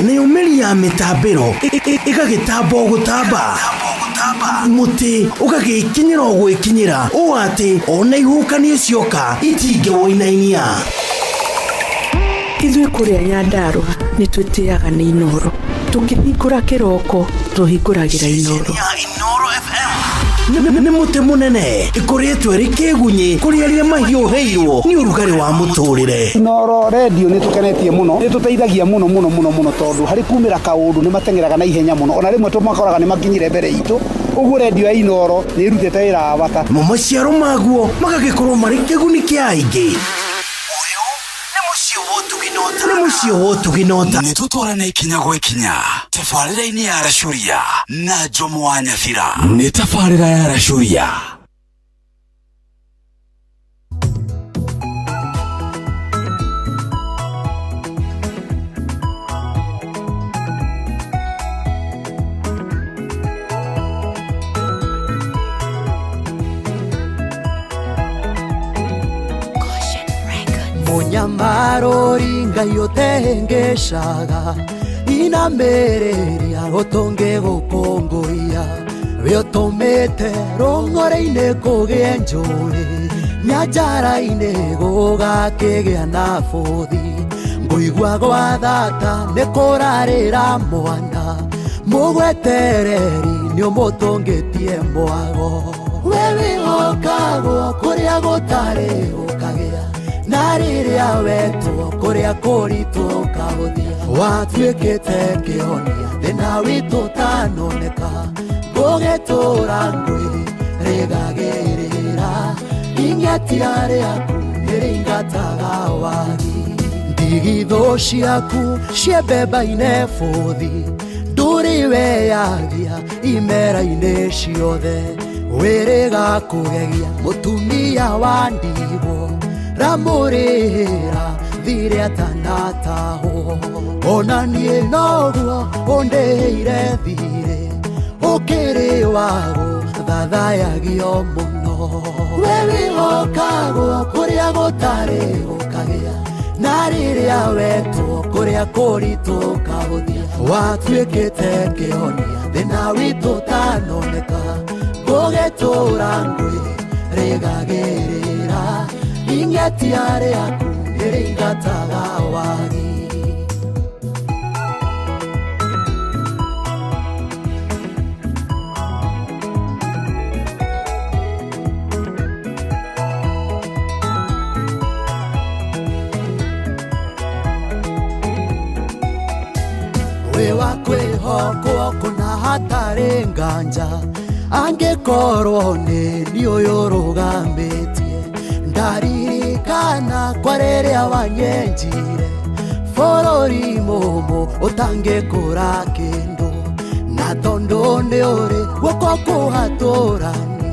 Nayo mĩri ya mĩtambĩro ĩgagĩtamba o gũtamba, mũtĩ ũgagĩkinyĩra o gwĩkinyĩra ũũ atĩ ona ihuhũkanio cioka itingĩwũinainia. Ithuĩ kũrĩa Nyandarũa nĩ twĩtĩaga nĩ Inooro. Tũkĩhingũra kĩroko tũhingũragĩra Inooro. Nĩ mũtĩ mũnene ĩkũrĩtwo ĩrĩ kĩgunyĩ kũrĩ arĩa mahiũhĩirwo nĩ ũrugarĩ wa mũtũrĩre. Inooro redio nĩ tũkenetie mũno, nĩ tũteithagia mũno mũno mũno mũno tondũ harĩ kumĩra kaũndũ nĩ mateng'eraga na ihenya mũno, ona rĩmwe tũmakoraga nĩ makinyire mbere itũ, ũguo redio ya Inooro nĩ ĩrutĩte wĩra wa bata. Namo maciaro maguo magagĩkorwo marĩ kĩguni kĩa aingĩ. Nĩ mũciĩ wa ũtugi na ũta. Nĩ tũtwarane ikinya gwa ikinya tabarĩra-inĩ ya Aracũria na Jomo wa Nyathira. Nĩ tabarĩra ya Aracũria. Mũnyamarũri Ngai ũtehengeshaga inamĩrĩria ũtũngĩgũkũngũiya we ũtũmĩte rũng'ore-inĩ kũgĩe njũĩ nyanjara-inĩ gũgakĩgĩa na bũthi ngũigua gwa thata nĩ kũrarĩra mwana mũgwetereri nĩ ũmũtũngĩtie mwago we wĩhokagwo kũrĩa gũtarĩ gũkagĩa na rĩrĩa wetwo kũrĩa kũritũ ũkahũthia watuĩkĩte kĩhonia thĩna witũ ũtanoneka ngũgĩtũra ngwĩrĩ rĩgagĩrĩra ing'etia rĩaku nĩrĩingataga wagi ndigithũ ciaku ciembemba-inĩ bũthi ndũrĩ weyagia imera-inĩ ciothe wĩrĩga kũgegia mũtumia wa ndigwo ramũrĩra thirĩ atanatahwo ona niĩ noguo ũndĩhĩire thirĩ ũkĩrĩ wago thathayagio mũno we wĩhokagwo kũrĩa gũtarĩ gũkagĩa na rĩrĩa wetwo kũrĩa kũritũ ũkahũthia watuĩkĩte kĩhonia thĩna witũ ũtanoneka ngũgĩtũra ngwĩ rĩgagĩrĩra ing'etia rĩaku nĩrĩingataga wagi. Wĩ wa kwĩhokwo kũna hatarĩ nganja angĩkorwo nĩ niĩ ũyũ ũrũgamĩtie ndaririkana kwa rĩrĩa wanyenjire bũrũri mũmũ ũtangĩkũra kĩndũ na tondũ nĩ ũrĩ guoko kũhatũrani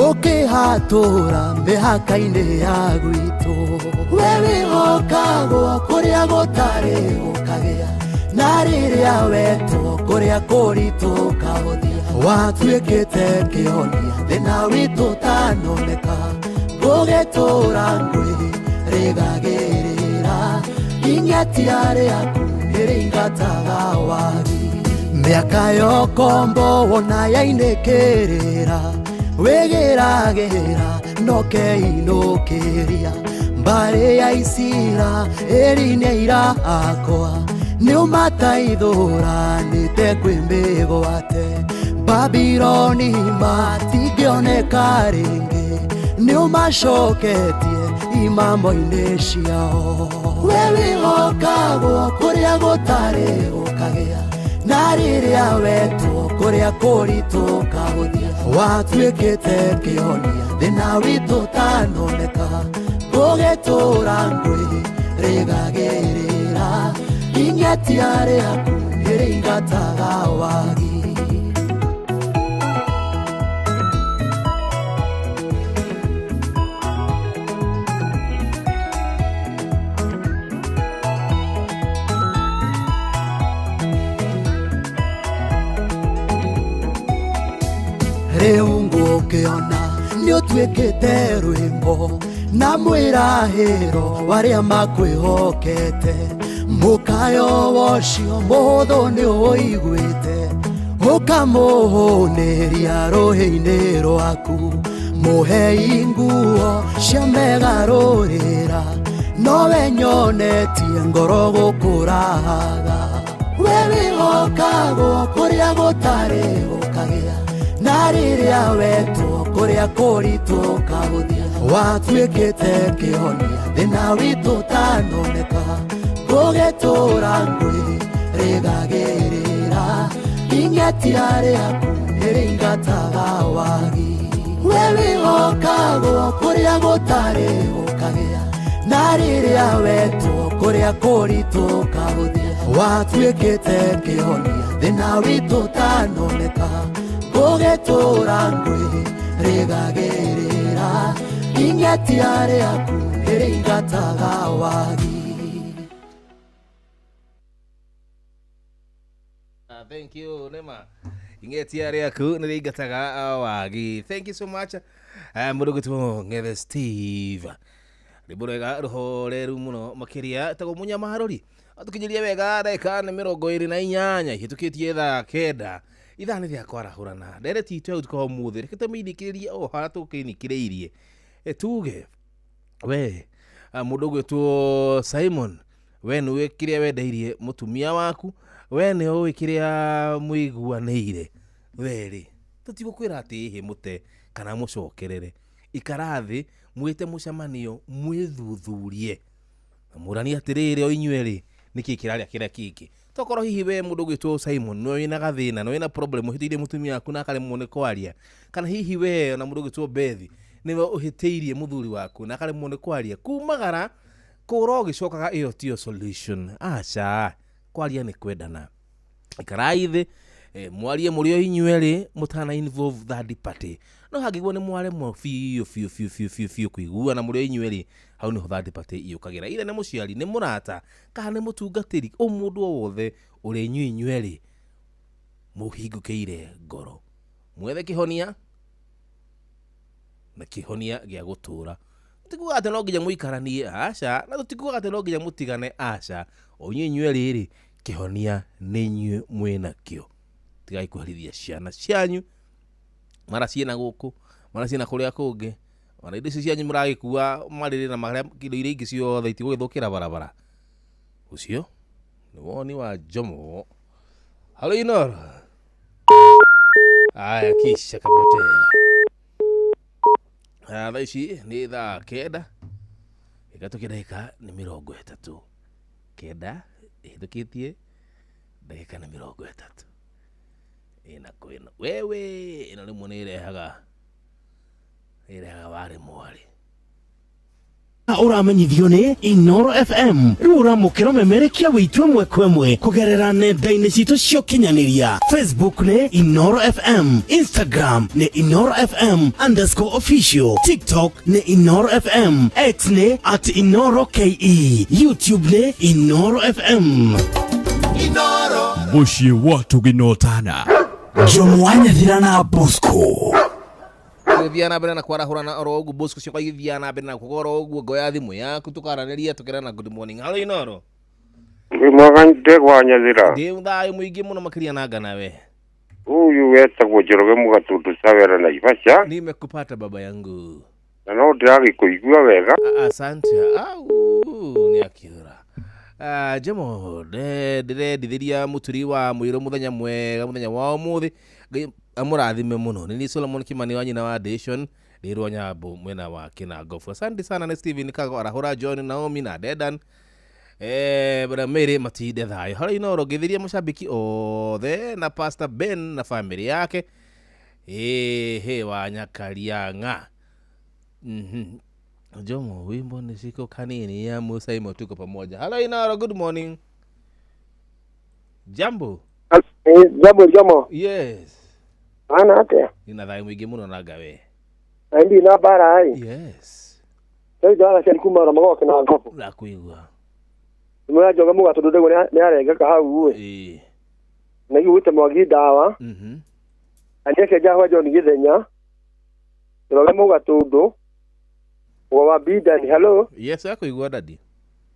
ũkĩhatũra mĩhaka-inĩ ya gwitũ we wĩhokagwo kũrĩa gũtarĩ gũkagĩa na rĩrĩa wetwo kũrĩa kũritũ ũkahũthia watuĩkĩte kĩhonia thĩna witũ ũtanoneka ngũgĩtũra ngwĩ rĩgagĩrĩra ing'etia rĩaku nĩrĩingataga wagi mĩaka ya ũkombo wona yainĩkĩrĩra wĩgĩragĩra nokeinũkĩria mbarĩ ya Isira ĩri nĩ aira akwa nĩ ũmataithũranĩte kwĩ mĩgwate Babiloni matingĩoneka rĩngĩ nĩ ũmacoketie imamo-inĩ ciao we wĩhokagwo kũrĩa gũtarĩ gũkagĩa na rĩrĩa wetwo kũrĩa kũritũ ũkahũthia watuĩkĩte kĩhonia thĩna witũ ũtanoneka ngũgĩtũra ngwĩ rĩgagĩrĩra ing'etia rĩaku nĩrĩingataga wagi. Watuĩkĩte rwĩmbo na mwĩrahĩro warĩa makwĩhokete. Mũkayo wocio mũhũthũ nĩ ũiguĩte, ũkamũhũnĩria rũhĩ-inĩ rwaku. Mũhei nguo cia megarũrĩra, nowe nyonetie ngoro gũkũraga. We wĩhokagwo kũrĩa gũtarĩ gũkagĩa, na rĩrĩa wetwo kũrĩa kũritũ ũkahũthia. Watuĩkĩte kĩhonia thĩna witũ ũtanoneka, gũgĩtũra ngũĩ rĩgagĩrĩra. Ing'etia rĩaku nĩrĩingataga wagi. We wĩhokagwo kũrĩa gũtarĩ gũkagĩa, na rĩrĩa wetwo kũrĩa kũritũ ũkahũthia. Watuĩkĩte kĩhonia thĩna witũ ũtanoneka, gũgĩtũra ngũĩ rĩgagĩrĩra. Ing'etia rĩaku nĩrĩingataga wagi. Thank you Nema. Ing'etia rĩaku nĩrĩingataga wagi. Thank you so much. Mũndũ gwĩtwo Ngethe Steve. Rwĩmbo rwega rũhoreru mũno makĩria tagwo mũnyamarũri. Atũkinyĩria wega ndagĩka nĩ 28 ihĩtũkĩtie thaa 9. Ithaa nĩ rĩa kwarahũrana. Ndereti itũ ya ũtukũ wa ũmũthĩ reke tũmĩinĩkĩrĩrie o harĩa tũkĩinĩkĩrĩirie. Tuge we mũndũ ũgwĩtwo Simon, we nĩũĩ kĩrĩa wendeirie mũtumia waku, we nĩ ũĩ kĩrĩa mũiguanĩire. We rĩ, tũtigũkwĩra atĩ ĩhĩ mũte kana mũcokerere. Ikara thĩ mwĩte mũcemanio mwĩthuthurie na mũranie atĩrĩrĩ o inyuĩ rĩ, nĩkĩ kĩrarĩa kĩrĩa kĩngĩ. Tokorwo hihi we mũndũ ũgwĩtwo Simon nĩwe wĩna gathĩna, nĩwe wĩna problem ũhĩtĩirie mũtumia waku na akaremwo nĩ kwaria, kana hihi we na mũndũ ũgwĩtwo Bethi nĩwe ũhĩtĩirie mũthuri waku na akaremwo nĩ kwaria, kumagara kũra ũgĩcokaga ĩyo tiyo solution. Aca, kwaria nĩ kwendana. Ikarai thĩ mwarie mũrĩ o inyuĩ rĩ, mũtana involve third party. No hangĩguo nĩ mwaremwo biũ biũ biũ biũ biũ biũ kũiguana mũrĩ o inyuĩ rĩ, hau nĩho third party yũkagĩra. Either nĩ mũciari, nĩ mũrata, kana nĩ mũtungatĩri, o mũndũ o wothe ũrĩa inyuĩ inyuĩ rĩ mũhingũkĩire ngoro. Mwethe kĩhonia na kĩhonia gĩa gũtũra. Tũtikuga atĩ no nginya mũikaranie, aca, na tũtikuga atĩ no nginya mũtigane, aca. O inyuĩ inyuĩ rĩ, kĩhonia nĩ inyuĩ mwĩnakĩo. Tigai kũherithia ciana cianyu, mara ciĩna gũkũ, mara ciĩna kũrĩa kũngĩ, ona indo icio cianyu mũragĩkua marĩrĩ na marĩa indo iria ingĩ ciothe itigũgĩthũkĩra barabara. Ũcio nĩ woni wa Jomo. Halo Inoro. Aya, kisha kapotea. Thaa ici nĩ thaa 9 ĩgatũkia ndagĩka nĩ 30. 9 ĩhĩtũkĩtie ndagĩka nĩ 30. Ĩna kwĩna wewe ĩno rĩmwe nĩ ĩrehaga warĩ mwarĩ. Ũramenyithio nĩ Inoro FM. Rĩu ũramũkĩra ũmemerekia witũ ĩmwe kwa ĩmwe kũgerera nenda-inĩ citũ cia ũkinyanĩria. Facebook nĩ Inoro FM, Instagram nĩ Inoro FM _official, TikTok nĩ Inoro FM, X nĩ @InoroKE, YouTube nĩ Inoro FM. Inoro mũciĩ wa tũginotana. Jomo wa Nyathira na Bosco. Tũgĩthiĩ na mbere na kwarahũrana oro ũguo, Bosco ciakwa igĩthiĩ na mbere na kuga oro ũguo, ngoya thimũ yaku tũkaranĩria tũkerana good morning. Halo Inoro. Wĩ mwega ndegwa Nyathira. Ndĩ thayũ mũingĩ mũno makĩria na ngana we. Huyu wetagwo Njoroge Mũgatundu Sawera Naivasha. Nimekupata baba yangu. Na no ndĩragĩkũigua wega. Asante. Au nĩ akĩũra. Jomo, ndĩrendithĩria mũturi wa mũirũ mũthenya mwega mũthenya wa ũmũthĩ. Ngai amũrathime mũno. Nĩ niĩ Solomon Kimani wa nyina wa Dation, ndĩ Nyambo mwena wa Kĩnangobu. Asante sana nĩ Steven Kago arahũra John Naomi na Dedan. Bwana Mary matinde thayũ. Harĩa Inoro ngĩthirie mũcambiki othe na Pastor Ben na family yake. He wa Nyakariang'a. Jomo, wimbo ni siko kanini ya Musa imo, tuko pamoja. Hello Inoro, good morning. Jambo. Jambo Jomo. Yes. Ana atia? Nina thayũ mũingĩ mũno na ngawe. Na ndi na bara ai. Yes. Rĩu ndara cia kuma na magoke na ngobo. Ndakuigua. Mwana njoga muga tondu ndego ni arengeka hau ĩ. Na igũte mwagi ndawa. Andeke jahwa John Githenya. Njoroge Mũgatũndũ wa Bidani. Hello. Yes, akũigua dadi.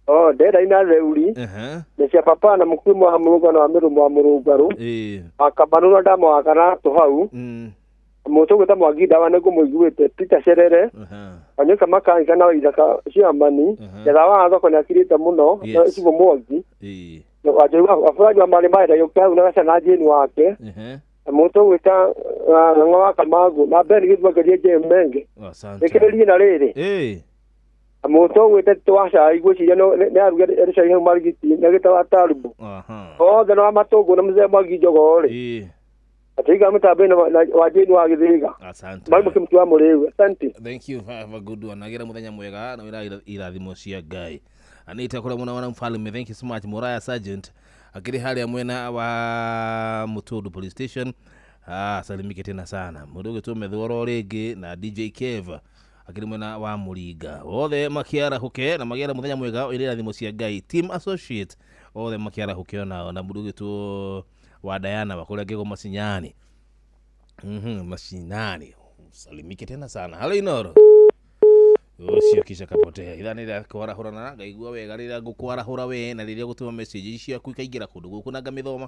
Oh, ndenda ina Theuri. Ehe. Nĩ cia papa na mũkuru mwa mũrũngano wa mĩrũmo wa mũrũngarũ. Ĩĩ. Akamanũra ndama wa karatũ hau. Mũtũ gwĩta Mwangi Ndawa nĩ ngũmũiguĩte Peter Cerere. Wanyũka Makanika na Ithaka Ciamani. Ngetha wa thoko nĩ akirĩte mũno. Yes. Na Cibũ Mwangi. Ĩĩ. Wanjũri wa Furaji wa marĩ maenda gĩũka hau na gacana Jane wake. Ehe. Na mũtũ gwĩta Ng'ang'a wa Kamangũ na Ben Gĩthwangĩrie James Menge. Asante. Rĩkĩrĩrie na rĩrĩ. Ĩĩ. Mũtũ gwĩta Tito wa cai ngwĩciria nĩ aruga cai hau Marigiti na gĩta Tarubu. Aha. Othe na wa Matũngũ na mũzee Mwangi Njogoo rĩ. Ĩĩ. Atiga mĩtambo-inĩ wa Jane wa Gĩthĩga. Asante. Marĩ mũkĩmtu wa Mũrĩu. Asante. Thank you. Have a good one. Agira muthenya mwega na wira irathimo cia Ngai. Anita kula mwana wana mfalme. Thank you so much Muraya Sergeant. Akiri hali ya mwena wa Mutundu Police Station. Ah, salimike tena sana. Muruge tu methoro rĩngĩ na DJ Kev. Akiri mwena wa Mũringa. Othe makiarahuke na magiara muthenya mwega ira irathimo cia Ngai. Team Associate othe makiarahuke onao na muruge tu wa Diana wa kũrĩa Ngĩgo Macinyani. Mashinani. Salimike tena sana. Halo Inoro. Ucio kisha kapotea. Ithaa nĩ rĩa kwarahũrana ngaigua wega rĩrĩa ngũkwarahũra we na rĩrĩa gũtũma message ciaku ikaingĩra kũndũ gũkũ na ngamĩthoma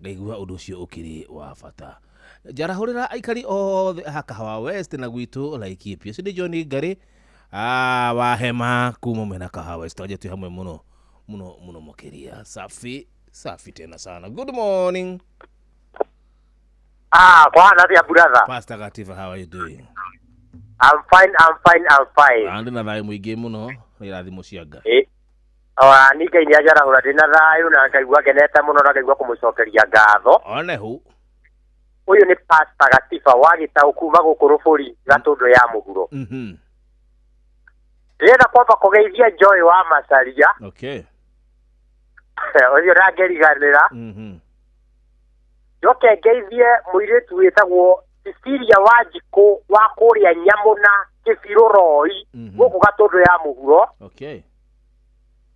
ngaigua ũndũ ũcio ũkĩrĩ wa bata. Njarahũrĩra aikari othe a Kahawa West na gwitũ Laikipia. Ũcio nĩ John Ngari wa hema kuma mwena Kahawa West. Waje twĩ hamwe mũno mũno mũno makĩria. Safi safi tena sana. Good morning. Ah, bwana ya brother. Pastor Gativa, how are you doing? I'm fine, I'm fine, I'm fine. Andi na thayũ mũingĩ mũno nĩ irathimo cia Ngai. Ora ni Ngai nĩanjarahũra ndĩ na thayũ na ngaigua ngenete mũno na ngaigua kũmũcokeria ngatho. One hu. Ũyũ nĩ Pastor Gatiba wa Gĩtaũ kuma gũkũ Rũbũri Gatũndũ ya mũhuro. Ndĩrenda kwamba kũgeithia Joy wa Macaria. Okay. Ũcio ndangĩriganĩra. Njoke ngeithie mũirĩtu wĩtagwo Cecilia Wanjikũ wa kũrĩa Nyamũna Kĩbirũ-Roi gũkũ Gatũndũ ya mũhuro. Okay.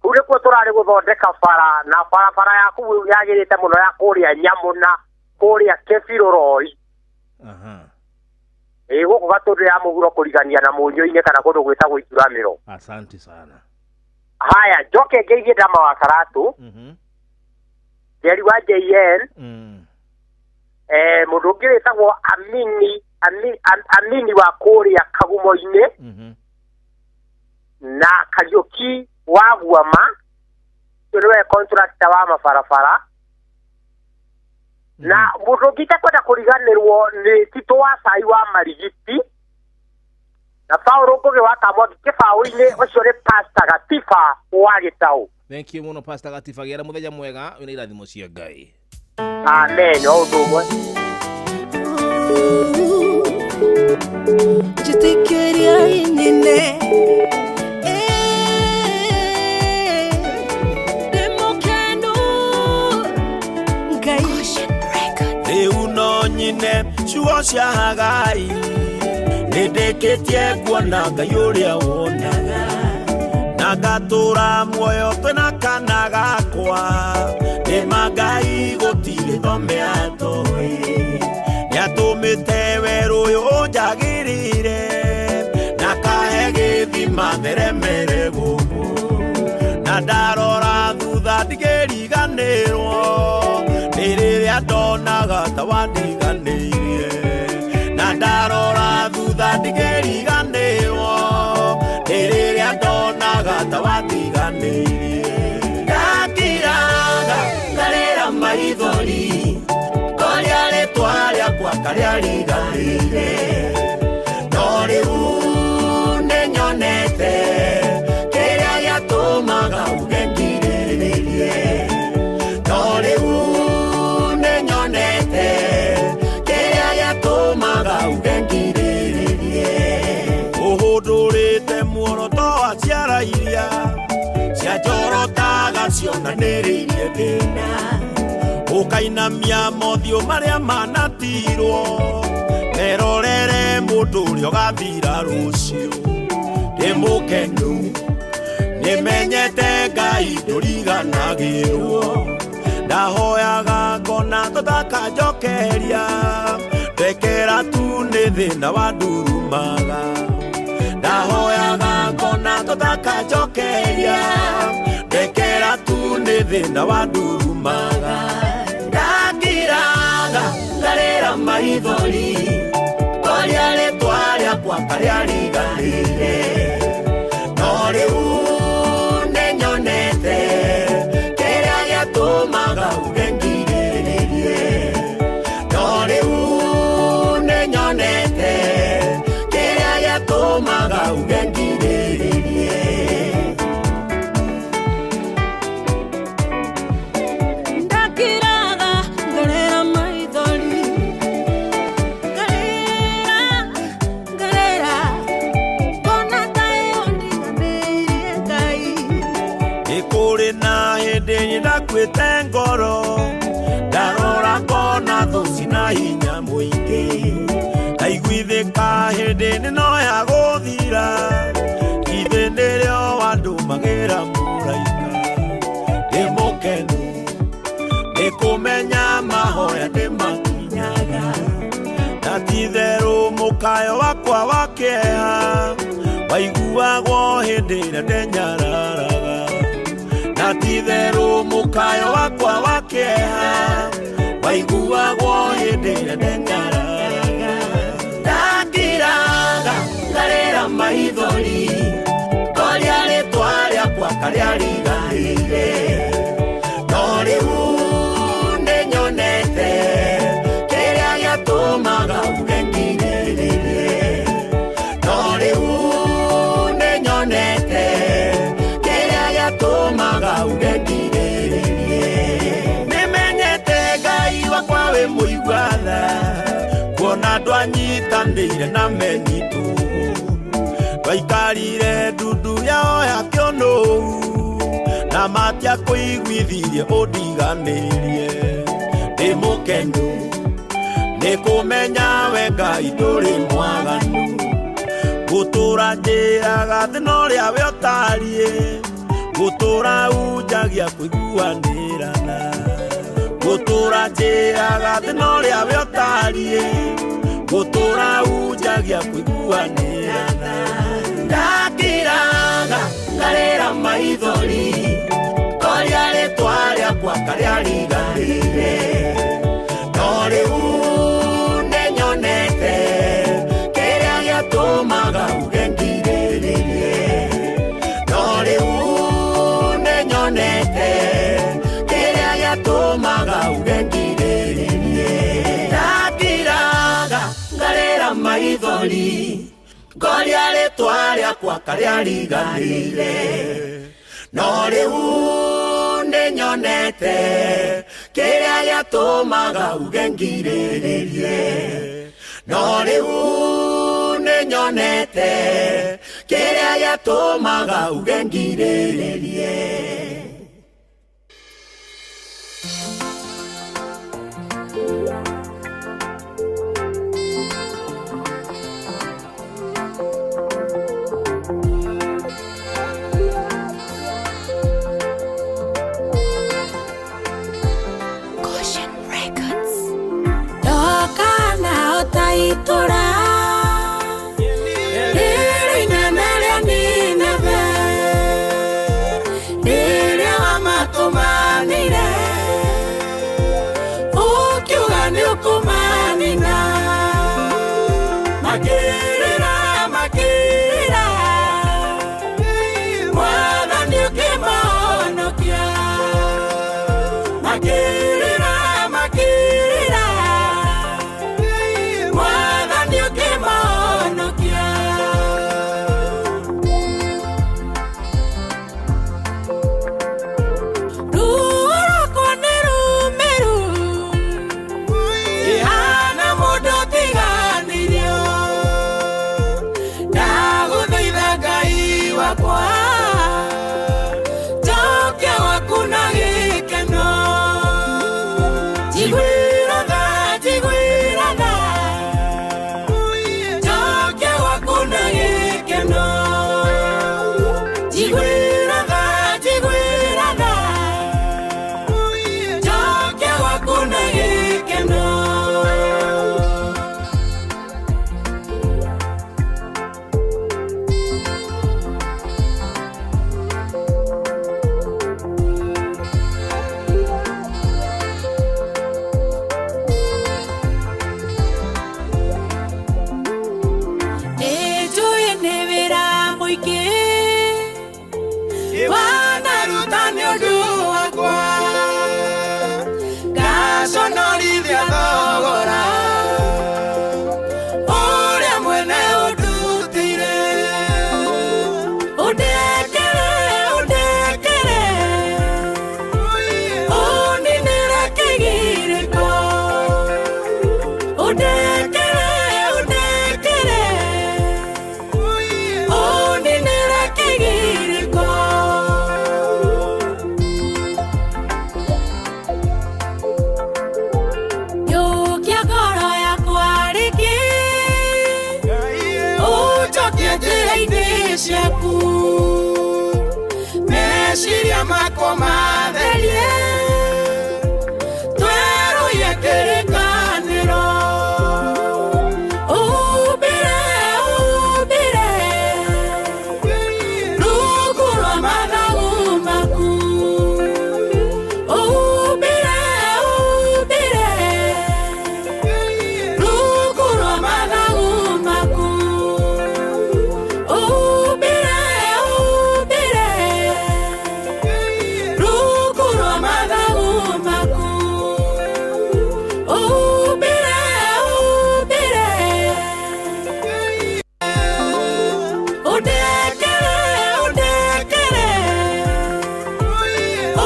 Kũu nĩkuo tũrarĩ gũthondeka bara na barabara ya kũu yagĩrĩte mũno ya kũrĩa Nyamũna kũrĩa Kĩbirũ-Roi. Aha. Ĩ gũkũ Gatũndũ ya mũhuro kũrigania na Mũnyũ-inĩ kana kũndũ gwĩtagwo Ituramĩro. Asante sana. Haya, njoke ngeithie Ndama wa Karatũ. Njeri wa JN. Mũndũ ũngĩ wĩtagwo Amini wa kũrĩa Kagumo-inĩ. Na Kariũki wa Guama ũcio nĩwe contractor wa mabarabara. Na mũndũ ũngĩ itekwenda kũriganĩrwo nĩ Tito wa Cai wa Marigiti na Paul Ngũgĩ wa Kamwangi Kĩbaũ-inĩ, ũcio nĩ Pastor Gatiba wa Gĩtaũ. Thank you mũno Pastor Gatiba, gĩra mũthenya mwega wĩna irathimo cia Ngai. Amen, o ũndũ ũmwe. Njĩtĩkĩria inyine ndĩ mũkenu Ngai. Rĩu no nyine ciugo cia Hagai nĩndĩkĩtie kuona Ngai ũrĩa wonaga na ngatũra muoyo twĩna kana gakwa nĩma Ngai gũtirĩ thome atoĩ nĩatũmĩte werũ ũyũ ũnjagĩrĩire na kahe gĩthima theremere gũkũ na ndarora thutha ndigĩriganĩrwo nĩ rĩrĩa ndonaga ta wandiganĩirie na ndarora thutha ndigĩriganĩrwo nĩ rĩrĩa ndonaga ta wandiganĩirie ndakiraga ngarĩra maithori koria rĩtwa rĩakwa karĩa riganĩire no rĩu nĩnyonete kĩrĩa gĩatũmaga uge ngirĩrĩrie no rĩu nĩnyonete kĩrĩa gĩatũmaga uge ngirĩrĩrie ũhũndũrĩte muoroto wa ciara iria cianjorotaga cionanĩrĩirie thĩna ũkainamia mothiũ marĩa manatirwo merorere mũndũ ũrĩa ũgathira rũciũ ndĩ mũkenu nĩmenyete Ngai ndũriganagĩrwo ndahoyaga ngona tũtakanjokeria Ndekera tu nĩ thĩna wa ndurumaga. Ndahoyaga ngona tũtakanjokeria. Ndekera tu nĩ thĩna wa ndurumaga. Ndakiraga ngarĩra maithori. Ngoria rĩtwa rĩakwa karĩa riganĩire. No rĩu nĩnyonete kĩrĩa gĩatũmaga uge ngirĩrĩrie. No rĩu nĩnyonete kĩrĩa gĩatũmaga uge ngirĩrĩrie. Ndakiraga ngarĩra maithori. Ngarĩra, ngarĩra, ngona ta ĩyo ndiganĩirie Ngai. Nĩ kũrĩ na hĩndĩ ndakuĩte ngoro. Ndarora ngona thũ cina hinya mũingĩ. Ndaiguithĩka hĩndĩ nĩno ya gũthira. Ithe nĩrĩo wandũmagĩra mũraika. Ndĩ mũkenu nĩ kũmenya mahoya nĩmakinyaga. Na ti-itherũ mũkayo wakwa wa kĩeha waiguagwo hĩndĩ ĩrĩa ndenyararaga. Na ti-itherũ mũkayo wakwa wa kĩeha waiguagwo hĩndĩ ĩrĩa ndenyararaga. Ndakiraga ngarĩra maithori. Ngoria rĩtwa rĩakwa karĩa riganĩire. No rĩu nĩnyonete kĩrĩa gĩatũmaga uge ngirĩrĩrie. No rĩu nĩnyonete kĩrĩa gĩatũmaga uge ngirĩrĩrie. Nĩmenyete Ngai wakwa wĩ mũigua tha. Kuona ndwanyitanĩire na menyitũ. Twaikarire ndundu yao ya kĩũnũhu. Na matiakũiguithirie ũndiganĩrie. Ndĩ mũkenu nĩ kũmenya we Ngai ndũrĩ mwaganu. Gũtũra njĩraga thĩna ũrĩa we ũtariĩ. Gũtũra unjagia kũiguanĩra na. Gũtũra njĩraga thĩna ũrĩa we ũtariĩ. Gũtũra unjagia kũiguanĩra na. Ndakiraga ngarĩra maithori. Ngoria rĩtwa rĩakwa karĩa riganĩire. No rĩu nĩnyonete kĩrĩa gĩatũmaga uge ngirĩrĩrie. No rĩu nĩnyonete kĩrĩa gĩatũmaga uge ngirĩrĩrie. Ndakiraga ngarĩra maithori. Ngoria rĩtwa rĩakwa karĩa riganĩire. No rĩu nĩnyonete kĩrĩa gĩatũmaga uge ngirĩrĩrie. No rĩu nĩnyonete kĩrĩa gĩatũmaga uge ngirĩrĩrie. Caution Records. Ndoka na ũtaitura. Rĩrĩ inene rĩa Nineve. Rĩrĩ Meciria makwa matherie Tweruye kĩrĩkanĩro Umbire, umbire Rungu rwa mathagu maku Umbire, umbire Rungu rwa mathagu maku Umbire, umbire Rungu rwa mathagu maku Umbire, umbire Undekere, undekere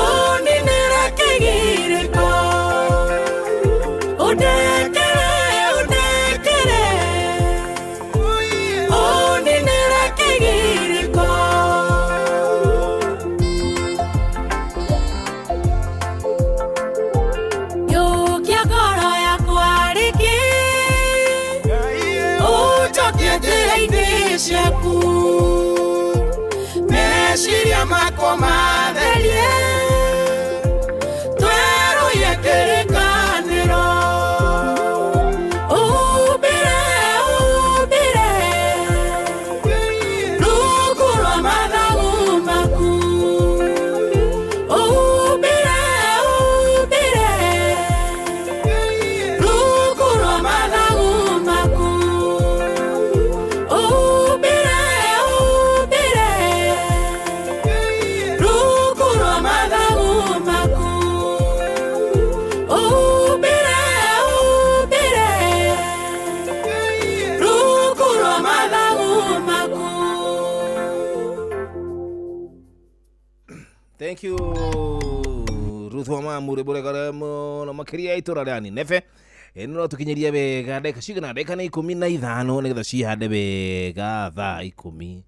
Uninĩre kĩgirĩko Undekere, undekere Uninĩre kĩgirĩko Yũkia ngoro yakwa rĩngĩ Ũnjokie njĩra-inĩ ciaku Meciria makwa matherie Tweruye kĩrĩkanĩro Umbire, umbire Rungu rwa mathagu maku Umbire, umbire Rungu rwa mathagu maku Umbire, umbire Rungu rwa mathagu maku Umbire, umbire Rungu rwa mathagu maku Thank you Ruth wa Mamure bore mũno makĩria itũra rĩa Nineve no tũkinyeria wega ndagĩka cigana ndagĩka nĩ 15 nĩgetha cihande wega thaa 10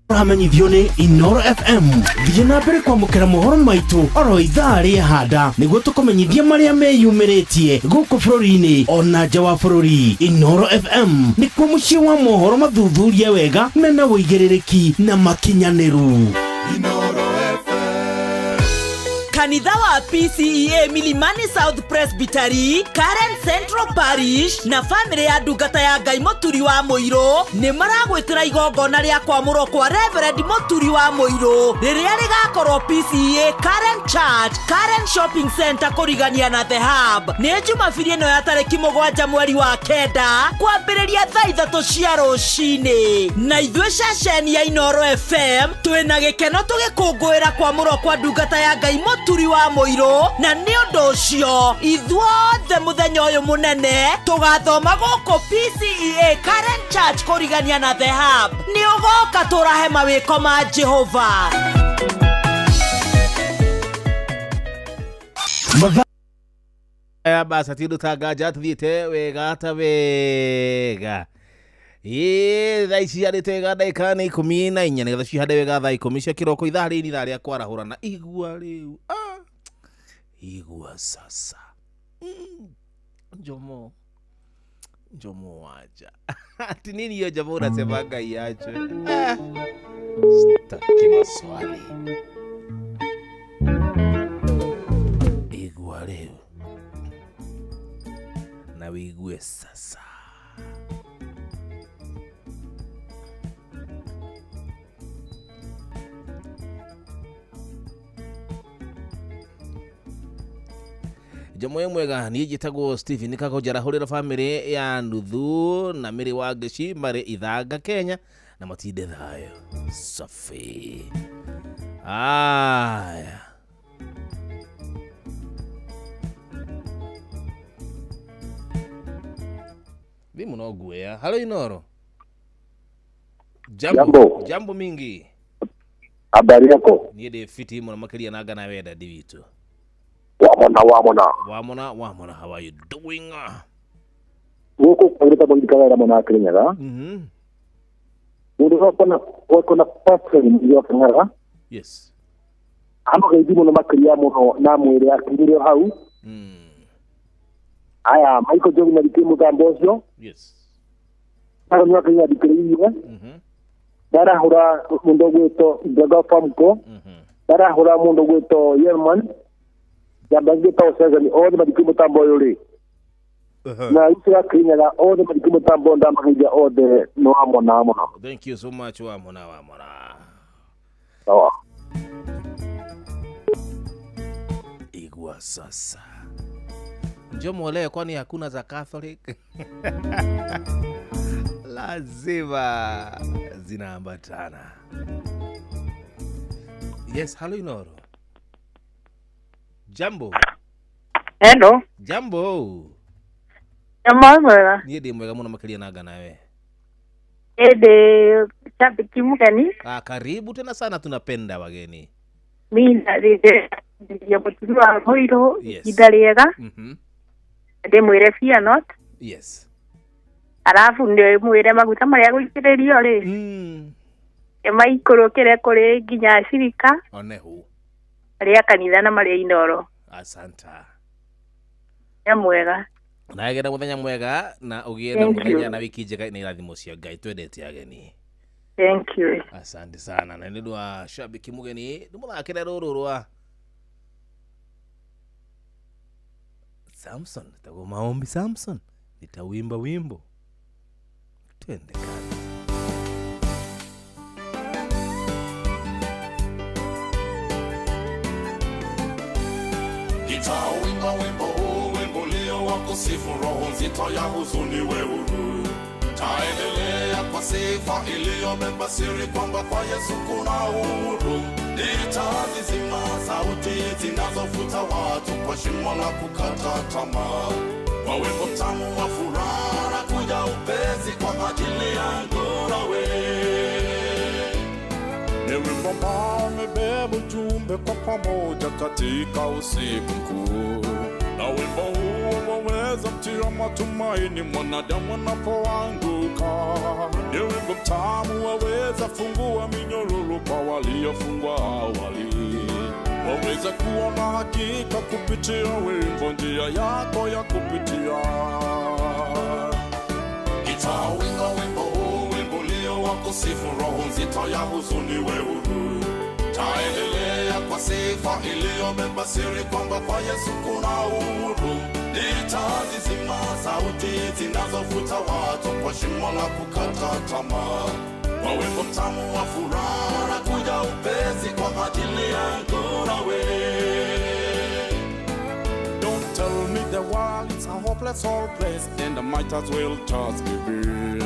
Ũramenyithio nĩ Inoro FM. Thiĩ na mbere kwamũkĩra mohoro maitũ oro ithaa rĩahanda nĩguo tũkũmenyithie marĩa meyumĩrĩtie gũkũ bũrũri-inĩ ona nja wa bũrũri. Inoro FM nĩkuo mũciĩ wa mohoro mathuthurie wega mena ũigĩrĩrĩki na makinyanĩru. Kanitha wa PCEA Milimani South Presbytery, Karen Central Parish na famĩlĩ ya ndungata ya Ngai Mũturi wa Mũirũ nĩ maragwĩtĩra igongona rĩa kwamũrwo kwa Reverend Mũturi wa Mũirũ rĩrĩa rĩgakorwo PCEA Karen Church, Karen Shopping Center kũrigania na The Hub. Nĩ Jumabiri ĩno ya tarĩki 7 mweri wa 9 kwambĩrĩria thaa 3 cia rũcinĩ. Na ithuĩ ceceni ya Inoro FM twĩna gĩkeno tũgĩkũngũĩra kwamũrwo kwa ndungata ya Ngai Mũturi wa Mũirũ na nĩ ũndũ ũcio ithuothe mũthenya ũyũ mũnene tũgathoma gũkũ PCEA Karen Church kũrigania na The Hub. Nĩ ũgoka tũrahe mawĩko ma Jehova. Aya basa tindu tanganja tuthiĩte wega ta wega ĩĩ thaa ici ciarĩte wega ndagĩka nĩ 14 nĩgetha cihande wega thaa 10 cia kĩroko ithaa rĩrĩ ithaa rĩa kwarahũrana igua rĩu igua sasa Njomo Njomo waja ati nini hiyo jamaa unasema Ngai ache sitaki maswali igua rĩu na wigue sasa. Njomo mwega niĩ njĩtagwo Stephen Kagonjara hũrĩra famĩlĩ ya nuthu na mĩrĩ wa Ngeci marĩ Ithanga Kenya na matinde thayũ safi. Aya thimu no nguoya. Halo Inoro. Jambo. Jambo. Jambo mingi. Habari yako? Niĩ ndĩ fiti mũno makĩria na ngana wenda ndi witũ. Wamona wamona. Wamona wamona, how are you doing? Gũkũ kwagĩrĩte mũndikagera mũno Kirinyaga. Mũndũ wakona pastor yo Kang'ara. Yes. Amũgeithie mũno makĩria mũno na mwĩrĩ akinyire hau. Aya Michael Jogi na thikĩ mũtambo ũcio. Yes. Ago nĩ wakĩnya thikĩrĩirie. Ndarahũra mũndũ ũgwĩtwo Njoga Famco. Ndarahũra mũndũ gwĩtwo Yerman njamba ngĩtagwo Cezani othe mathikĩ mũtambo ũyũ rĩ na icio akinyaga othe mathikĩ mũtambo ndamageithia othe nĩ wamona mũno. Thank you so much wamona wamona. Sawa. Igwa sasa. Njomo leo kwani hakuna za Catholic? Lazima zinaambatana. Yes, hello Inoro. Jambo. Hello. Jambo. Jambo mwega. Niĩ ndĩ mwega mũno makĩria na anga nawe. Ede shabiki mgeni. Ah, karibu tena sana, tunapenda wageni. Mimi na mũturi wa Mũirũ ihinda rĩega. Ndĩmwĩre fear not. Yes. Arabu ndĩmwĩre maguta marĩa gũitĩrĩrio rĩ. Maikũrũkĩre kũrĩ nginya cirika. Onehu. Arĩa kanitha na marĩa Inoro. Asanta. Ya mwega. Na agenda muthenya mwega na ugie na muthenya na wiki njega na irathimo cia Ngai twendete ageni. Thank you. Asante sana. Na nĩ wa shabiki mugeni ndĩmũthakĩre rũrũ rwa Samson, tago maombi Samson, nitawimba wimbo. Twende kazi. Nitawimba wimbo huu, wimbo leo wa kusifu roho nzito ya huzuni we huru. Taendelea kwa sifa iliyobeba siri kwamba kwa Yesu kuna uhuru. Nitazizima sauti zinazofuta watu kwa shimo la kukata tamaa. Kwa wimbo mtamu wa furaha na kuja upesi kwa ajili yangu nawe. Ni wimbo ambao umebeba ujumbe kwa pamoja katika usiku mkuu. Na wimbo huo waweza mtia matumaini mwanadamu anapoanguka. Ni wimbo mtamu waweza fungua minyororo kwa waliofungwa awali. Waweza kuona hakika kupitia wimbo njia yako ya kupitia. Nitawimba wimbo huu, wimbo leo wa kusifu roho nzito ya huzuni we huru. Taendelea kwa sifa iliyobeba siri kwamba kwa Yesu kuna uhuru. Nitazizima sauti zinazofuta watu kwa shimo la kukata tamaa. Kwa wimbo mtamu wa furaha na kuja upesi kwa ajili yangu nawe. Don't tell me the world is a hopeless old place, and I might as well just give in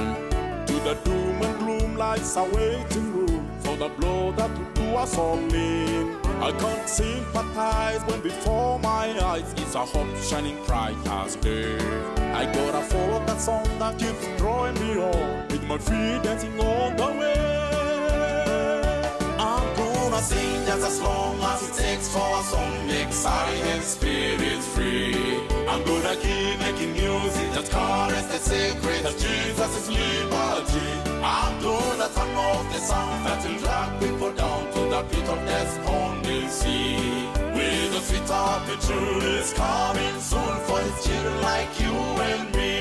to the doom and gloom lies a waiting room for the blow that will do us all in. I can't sympathize when before my eyes is a hope shining bright as day. I gotta follow that song that keeps drawing me on, with my feet dancing on the way. I'm gonna sing just as long as it takes for a song exciting and spirit free. I'm gonna keep making music that carries the secret of Jesus' liberty. I'm gonna turn off the sound that will drag people down to the pit of despondency. With the sweet opportunity is coming soon for his children like you and me.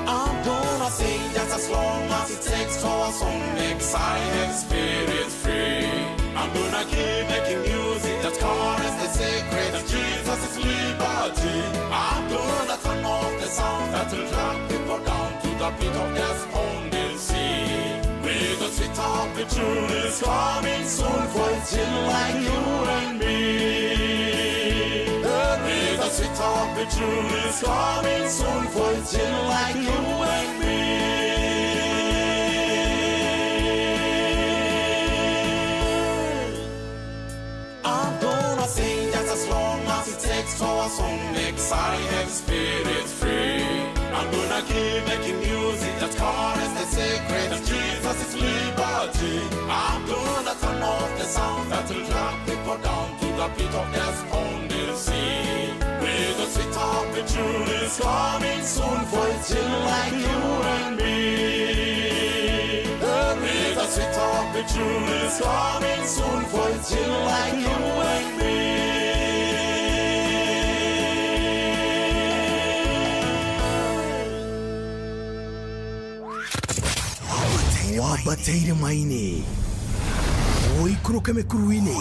I'm gonna sing just as long as it takes for a song exciting and spirit free. I'm gonna keep making music that carries the secret of Jesus' liberty. I'm gonna turn off the sound that will drag people down to the pit of despondency. With the sweet opportunity is coming soon for his children like you and me. With the sweet opportunity is coming soon for his children like you and me. I'm gonna sing just as long as it takes for a song exciting and spirit free. I'm gonna keep making music that carries the secret of Jesus' liberty. I'm gonna turn off the sound that will drag people down to the pit of despondency. With the sweet opportunity is coming soon for his children like you and me. With the sweet opportunity is coming soon for his children like you and me. Wambateire maini Ũikũrũke mĩkuru-inĩ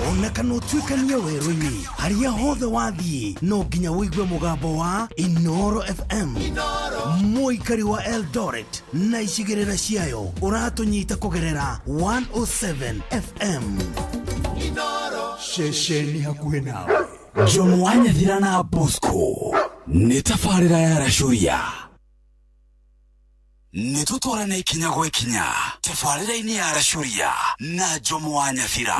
ona kana ũtuĩkanie werũ-inĩ, harĩa hothe wathiĩ no nginya ũigue mũgambo wa Inoro FM. Mũikari wa Eldoret na icigĩrĩra ciayo ũratũnyita kũgerera 107 FM. Ceceni hakuhĩ nawe. Jomo wa Nyathira na Bosco nĩ tabarĩra ya Racuria. Nĩ tũtwarane ikinya gwa ikinya tabarĩra-inĩ ya Racuria na Jomo wa Nyathira.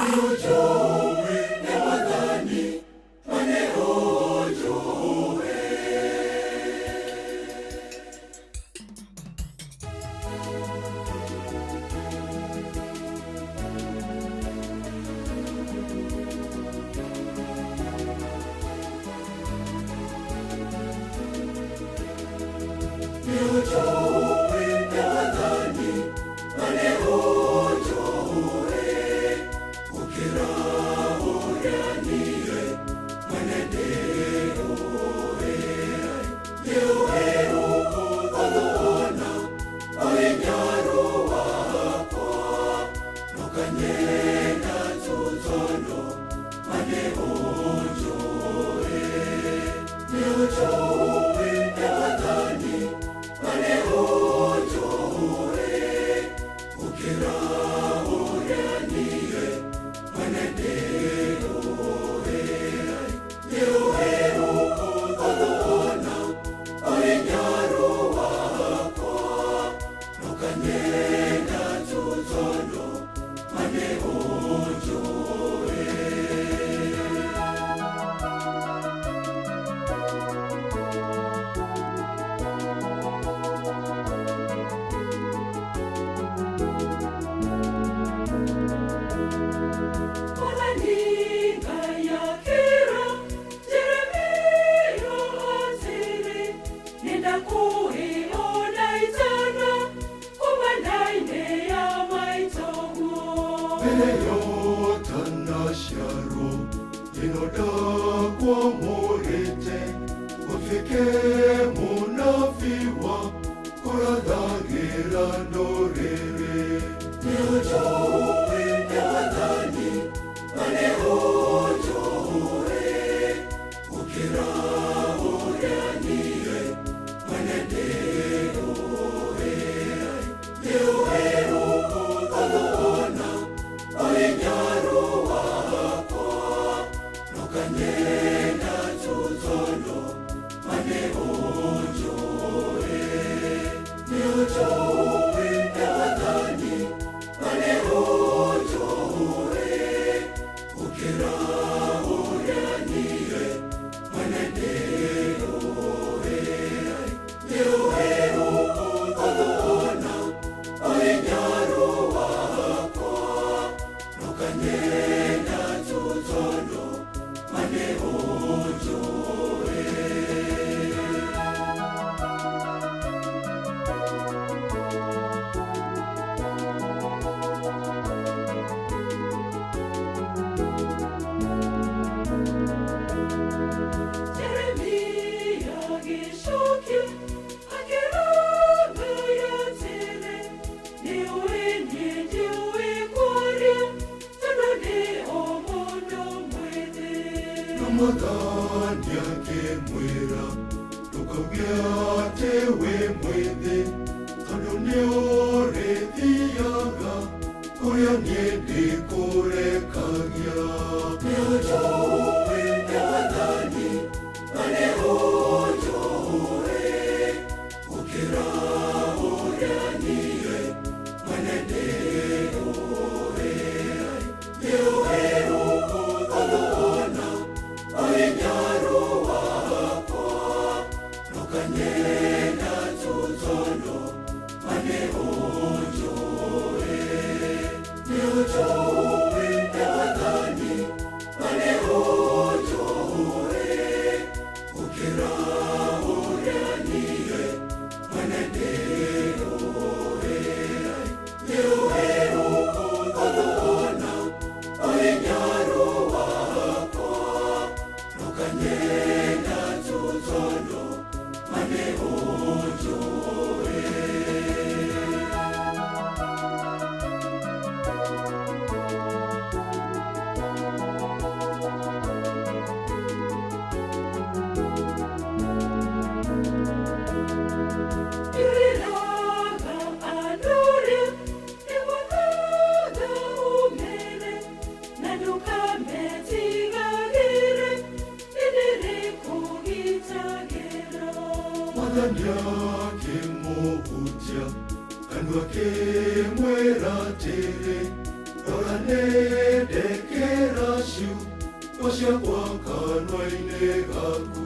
Ndũkanendekera ciugo ciakwa kanua-inĩ gaku.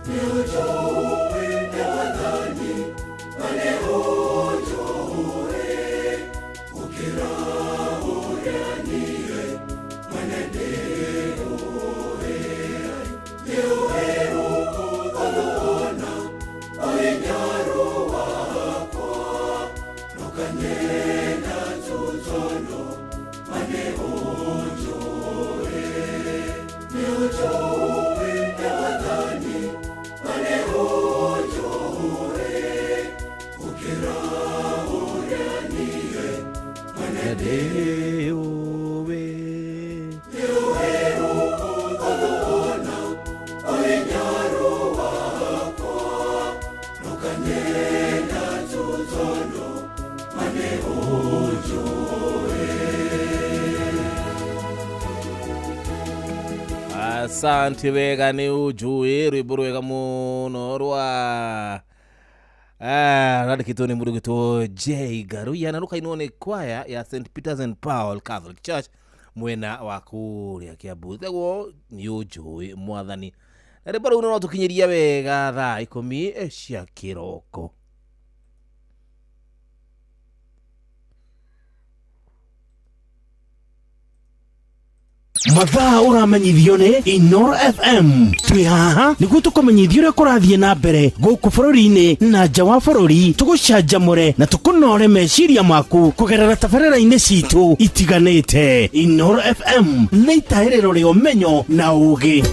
Nĩũnjũĩ Mwathani, na nĩũnjũĩ gũkĩra ũrĩa niĩ mwene ndĩũĩ. Nĩũĩ ũhũthũ ũhinyaro wakwa, ndũkanyenda tũtono mane ũnjũĩ. Nĩũnjũĩ Mwathani, na nĩũnjũĩ gũkĩra ũrĩa niĩ mwene ndĩũĩ. Nĩũĩ ũhũthũ ũhinyaro wakwa, ndũkanyenda tũtono mane ũnjũĩ. Asante wega nĩ ũnjũĩ rwĩmbo rwega mũno rwa rwandĩkĩtwo nĩ mũndũ ũgwĩtwo J Ngaruiya na rũkainwo nĩ kwaya ya St Peters and Paul Catholic Church mwena wa kũrĩa Kiambu. Teguo nĩ ũnjũĩ Mwathani. Na rwĩmbo rũu no tũkinyĩria wega thaa 10 cia kĩroko. Mathaa ũramenyithio nĩ Inoro FM. Twĩ haha nĩguo tũkũmenyithie ũrĩa kũrathiĩ na mbere gũkũ bũrũri-inĩ na nja wa bũrũri, tũgũcanjamũre na tũkũnore meciria maku kũgerera tabarĩra-inĩ citũ itiganĩte. Inoro FM nĩ itahĩrĩro rĩa ũmenyo na ũũgĩ.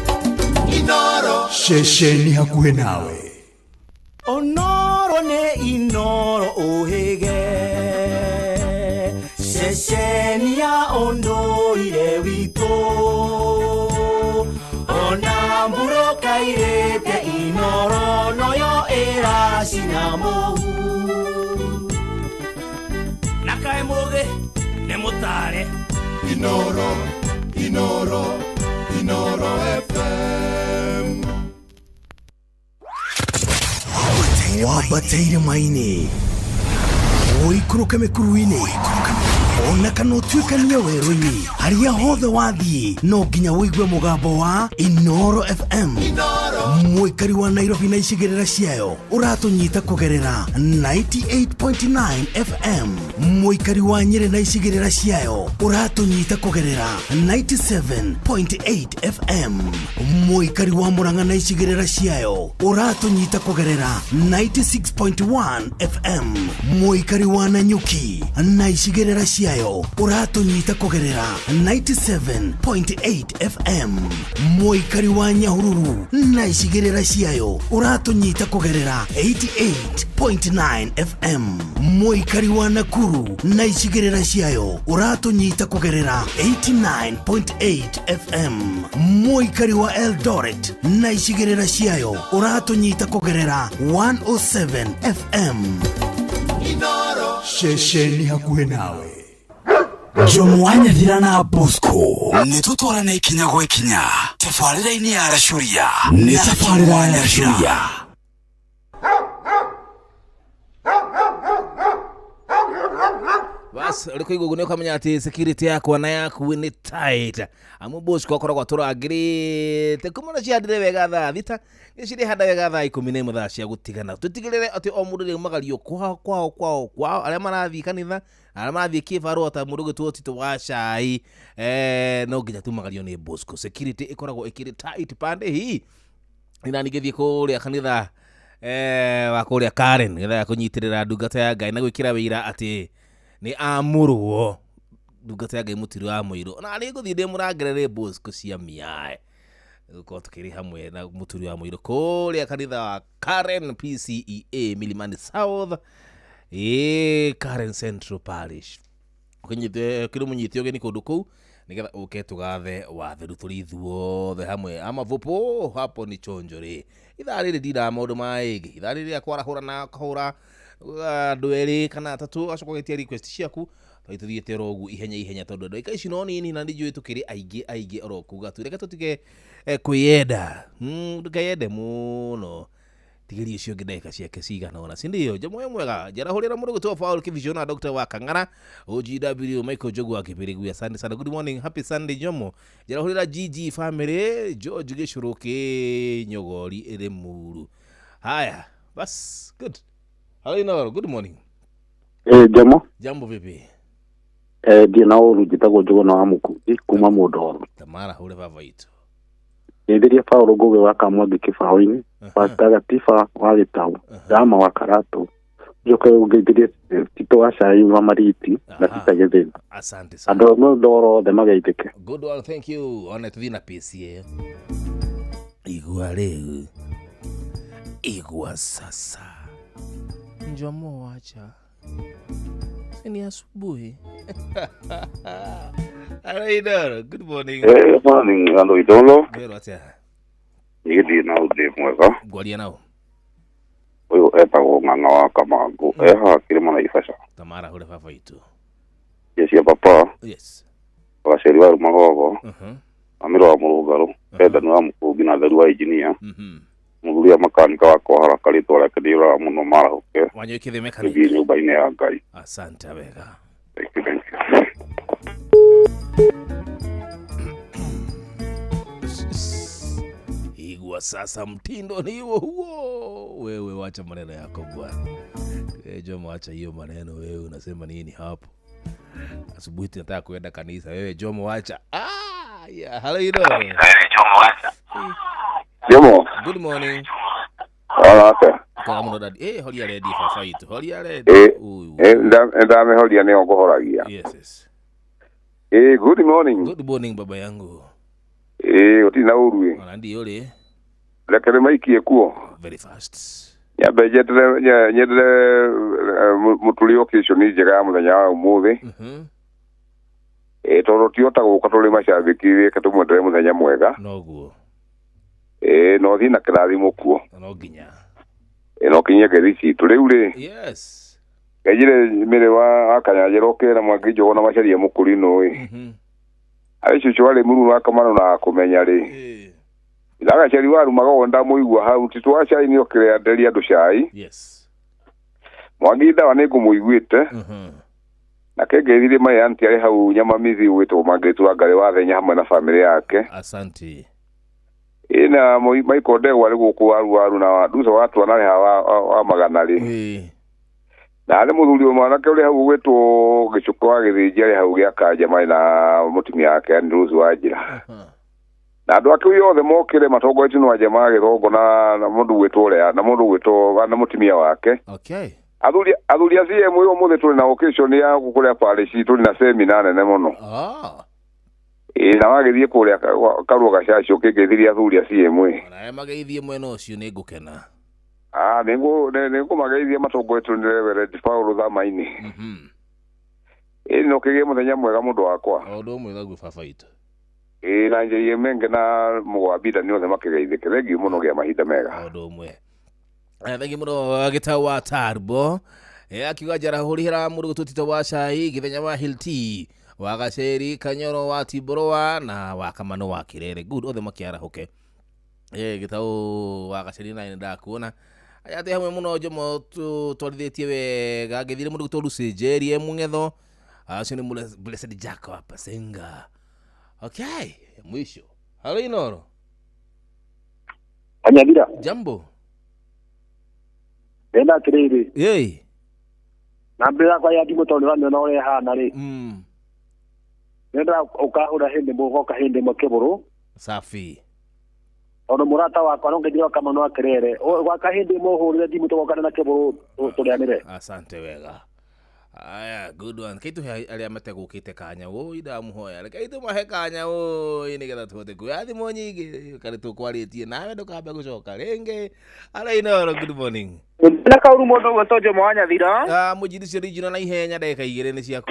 Inoro ceceni hakuhĩ nawe. Onoro nĩ Inoro ũhĩge, ceceni ya ũndũire witũ. Ona mburũka irĩte Inoro noyo ĩracina mũhu. Na kaĩ mũgĩ nĩ mũtare. Inoro, Inoro, Inoro FM. Wambate irĩma-inĩ, ũikũrũke mĩkuru-inĩ, ona kana ũtuĩkanie werũ-inĩ, harĩa hothe wathiĩ no nginya ũigue mũgambo wa Inoro FM. Mũikari wa Nairobi na icigĩrĩra ciayo ũratũnyita kũgerera 98.9 FM. Mũikari wa Nyĩrĩ na icigĩrĩra ciayo ũratũnyita kũgerera 97.8 FM. Mũikari wa Murang'a na icigĩrĩra ciayo ũratũnyita kũgerera 96.1 FM. Mũikari wa Nanyuki na icigĩrĩra ciayo ũratũnyita kũgerera 97.8 FM. Mũikari wa Nyahururu na icigĩrĩra ciayo ũratũnyita kũgerera 88.9 FM. Mũikari wa Nakuru na icigĩrĩra ciayo ũratũnyita kũgerera 89.8 FM. Mũikari wa Eldoret na icigĩrĩra ciayo ũratũnyita kũgerera 107 FM. Inoro ceceni hakuhĩ nawe. Jomo wa Nyathira na Bosco nĩ tũtwarane ikinya gwa ikinya tabarĩra-inĩ ya Aracũria. Nĩ tabarĩra ya Aracũria. Bas rĩkũ igũgũ nĩ ũkamenya atĩ security yakwa na yaku nĩ tight. Amu Bosco akoragwo atũrangĩrĩte kuma na cihandire wega thaa 6 nĩcirĩhanda wega thaa 11 thaa cia gũtigana. Tũtigĩrĩre atĩ o mũndũ nĩaumagario kwao kwao kwao kwao, arĩa marathiĩ kanitha, arĩa marathiĩ kĩbarũa ta mũndũ ũgwĩtwo Tito wa cai, no nginya tumagario nĩ Bosco. Security ĩkoragwo ĩkĩrĩ tight pande hii. Nina ningĩthiĩ kũrĩa kanitha wa kũrĩa Karen nĩgetha kũnyitĩrĩra ndungata ya Ngai na gwĩkĩra wĩira atĩ nĩ amũrwo ndungata ya Ngai mũtiri wa mũirũ. Na nĩ ngũthiĩ ndĩmũrangĩre Bosco cia miae gũkorwo tũkĩrĩ hamwe na mũturi wa mũirũ kũrĩa kanitha wa Karen PCEA Milimani South, Karen Central Parish. Ũkĩnyite mũnyite ũgeni kũndũ kũu nĩgetha ũke tũgathe watheru tũrĩ ithuothe hamwe. Ama vopo hapo ni chonjo rĩ. Ithaa rĩrĩ ndindaga maũndũ maingĩ. Ithaa rĩrĩ rĩa kwarahũra na kũhũra andũ erĩ kana atatũ acoka ũgetia request ciaku tũthiĩte oro ũguo ihenya ihenya tondũ ndagĩka ici no nini na nĩ njũĩ tũkĩrĩ aingĩ aingĩ oro kuga tu. Reke tũtige kwĩyenda, ndũkeyende mũno. Tigerie ũcio ũngĩ ndagĩka ciake cigana ũna, si ndio? Jomo wĩ mwega, njarahũrĩra mũndũ gwĩtwo Paul Kivision na Dr. wa Kang'ara, OGW Michael Njogu wa Kĩbĩrĩgu. Asante sana. Good morning, happy Sunday Jomo. Njarahũrĩra GG family, George Gĩcũrũkĩ Nyogori ĩrĩ Muru. Haya, bas, good. Hello Inoro, good morning. Jomo. Jambo vipi? Ndiĩ na ũru, njĩtagwo Njũgũna wa Mũkundi kuma Mũndoro. Tamara hũre baba itũ. Ngeithirie Paul Ngũgĩ wa Kamwangi kĩbaũ-inĩ, Pastor Gatiba wa Gĩtau, Dama wa Karatũ, njoke ngeithirie Tito wa Cai wa Mariti na Peter Gĩthĩna. Asante sana. Andũ a Mũndoro othe mageithĩke. Good one, thank you. Ona tuthiĩ na pace ĩyo. Igua rĩu. Igua sasa. Njomo wacha. Si ni asubuhi. Hello Inoro, good morning. Morning andũ Idolo. Wero atĩa? Nĩgĩthiĩ na ũthĩ mwega. Ngwaria nao. Ũyũ etagwo Ng'ang'a wa Kamangũ. Ehaha kĩrĩma na Ibaca. Tamara hũre baba itũ. Jeshi ya papa. Yes. Waceri wa Magogo. Amiro wa Mũrũngarũ. Bendani wa Mũkũngi na Theru wa Engineer. Mũthuri wa makanika wa Kwahara karĩtwa rĩake ndĩũraga mũno marahũke. Wanyoike the mechanic. Tũthiĩ nyũmba-inĩ ya Ngai. Asante wega. Thank you, thank you. Igua sasa, mtindo ni huo huo. Wewe wacha maneno yako bwana. Jomo wacha hiyo maneno, wewe unasema nini hapo? Asubuhi tunataka kuenda kanisa, wewe Jomo wacha. Yeah, hello Inoro. Jomo wacha. Jomo. Good morning. Hola ate. Kwa muno dadi. Horia ready fafa itu. Horia ready. Ndamehoria nĩo ngũhoragia. Yes, yes. Good morning. Good morning baba yangu. Ũtirĩ na ũru. Ona ndiĩ ũrĩ. Reke nĩmaikie kuo. Very fast. Nyambe nyendere mũturi occasion njega ya mũthenya wa ũmũthĩ. Tondũ ti ota gũka tũrĩ macambĩki reke tũmwendere mũthenya mwega. Noguo. No thiĩ na kĩrathimo kuo. No nginya. No kinyie ngeithi citũ rĩu rĩ. Yes. Ngeithire mĩrĩ wa Kanyanjĩra ũkĩra Mwangi Njũgũ na Macharia Mũkũrinũ ĩ. Harĩ cũcũ arĩ mũruru wa Kamano na kũmenya rĩ. Ndagaceri wa Rumagogo ndamũigua hau Tito wa cai nĩ okĩre enderia andũ cai. Yes. Mwangi ndawa nĩ ngũmũiguĩte. Nake ngeithire my auntie arĩ hau Nyamamithi ũgwĩtwo Margaret Wangari wa Thenya hamwe na famĩlĩ yake. Asante. Ina Michael Ndegwa arĩ gũkũ waru waru na Nduca wa Twana arĩ haha wa magana rĩ. Na harĩ mũthuri ũmwe mwanake ũrĩ hau ũgwĩtwo Gĩcũkũ wa Gĩthĩnji arĩ hau gĩa Kanja marĩ na mũtumia wake Andrews wa Njĩra. Na andũ ake othe mokĩre matongoretio nĩ Wanjama wa Gĩthongo na mũndũ ũgwĩtwo ũrĩa na mũndũ ũgwĩtwo na mũtumia wake. Okay. Athuri a CM ũyũ ũmũthĩ tũrĩ na occasion ya kũrĩa parish tũrĩ na seminar nene mũno. Na wagĩthiĩ kũrĩa Karua Gacaca ũkĩngeithirie athuri a CM. Ona mageithie mwena ũcio nĩ ngũkena. Nĩngũmageithia matongoretio nĩ Reverend Paul Thamaini. No kĩgĩe mũthenya mwega mũndũ wakwa. O ũndũ ũmwe thaguo baba itũ. Na njĩrie menge na mũgwambinda nĩ othe makĩgeithĩke. Thengiũ mũno gĩa mahinda mega. O ũndũ ũmwe. Thengiũ mũno Gĩtau wa Tarbo. Akiuga njarahũrĩra mũndũ gwĩtwo Tito wa Cai, Gĩthenya wa Hilti, wa Gaceri, Kanyoro wa Timboroa na wa Kamano wa Kirere. Good, othe makĩarahũke. Gĩtau wa Gaceri na nĩndakuona. Aya hamwe mũno Jomo twarithĩtie wega. Ngĩthire mũndũ gwĩtwo Lucy Njeri Mũng'etho. Acio nĩ Blessed Jack wa Pasenga. Okay, mwisho. Hello Inoro. Anyabira. Jambo. Ndenda atĩrĩrĩ. Yei. Na mbere yakwa ya thimũ tondũ nĩũramĩona ũrĩa ĩhana rĩ. Ndenda ũkahũra hĩndĩ ĩmwe ũgoka hĩndĩ ĩmwe kĩbũrũ. Safi. Tondũ mũrata wakwa no ngeithire Kamano wa Kerere. Gwaka hĩndĩ ĩmwe ũhũrĩre thimũ tũgokane na kĩbũrũ tũrĩanĩre. Asante wega. Aya, good one. Kaitu he arĩa mategũkĩte kanya woi ndamuhoya. Reke tũmahe kanya woi nĩgetha tũhote kuoya thimũ nyingĩ karĩ tũkwarĩtie nawe ndũkambe gũcoka rĩngĩ. Hello Inoro, good morning. Na kauru mũndũ ũgwĩtwo Jomo wa Nyathira. Mũnjiri ũcio original na ihenya ndagĩka igĩrĩ nĩ ciaku.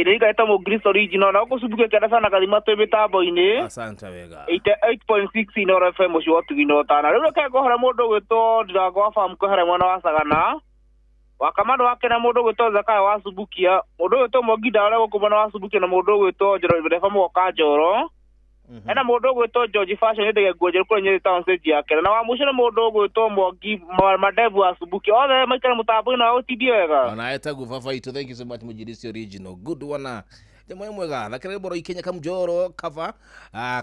Rĩu ngaĩtwo Mũkristo original na gũkũ kĩanda sana gathima twĩ mĩtambo-inĩ. Asante wega. 88.6 Inoro FM mũciĩ wa ũtugi na ũtana. Rĩu reke ngũhore mũndũ ũgwĩtwo Ndirango wa Farm kwehere mwena wa Sagana. Wakamano wake na mũndũ ũgwĩtwo Zakayo wa Subukia, mũndũ ũgwĩtwo Mwangi Ndawa ũrĩa gũkũ mwena wa Subukia na mũndũ ũgwĩtwo Njoro Ndereba Mũgoka Njoro. Ena mũndũ ũgwĩtwo George Fashion ndege nguo njerũ kũrĩa Nyeri town stage yake na wa mũico nĩ mũndũ ũgwĩtwo Mwangi Madevu wa Subuki othe maikare mũtambo-inĩ wa ũtindie wega. Ona etagu baba itũ, thank you so much mujirisi original good one. Jamwe mwega thakĩra rwĩmbo rwa Ikenya Kamjoro cover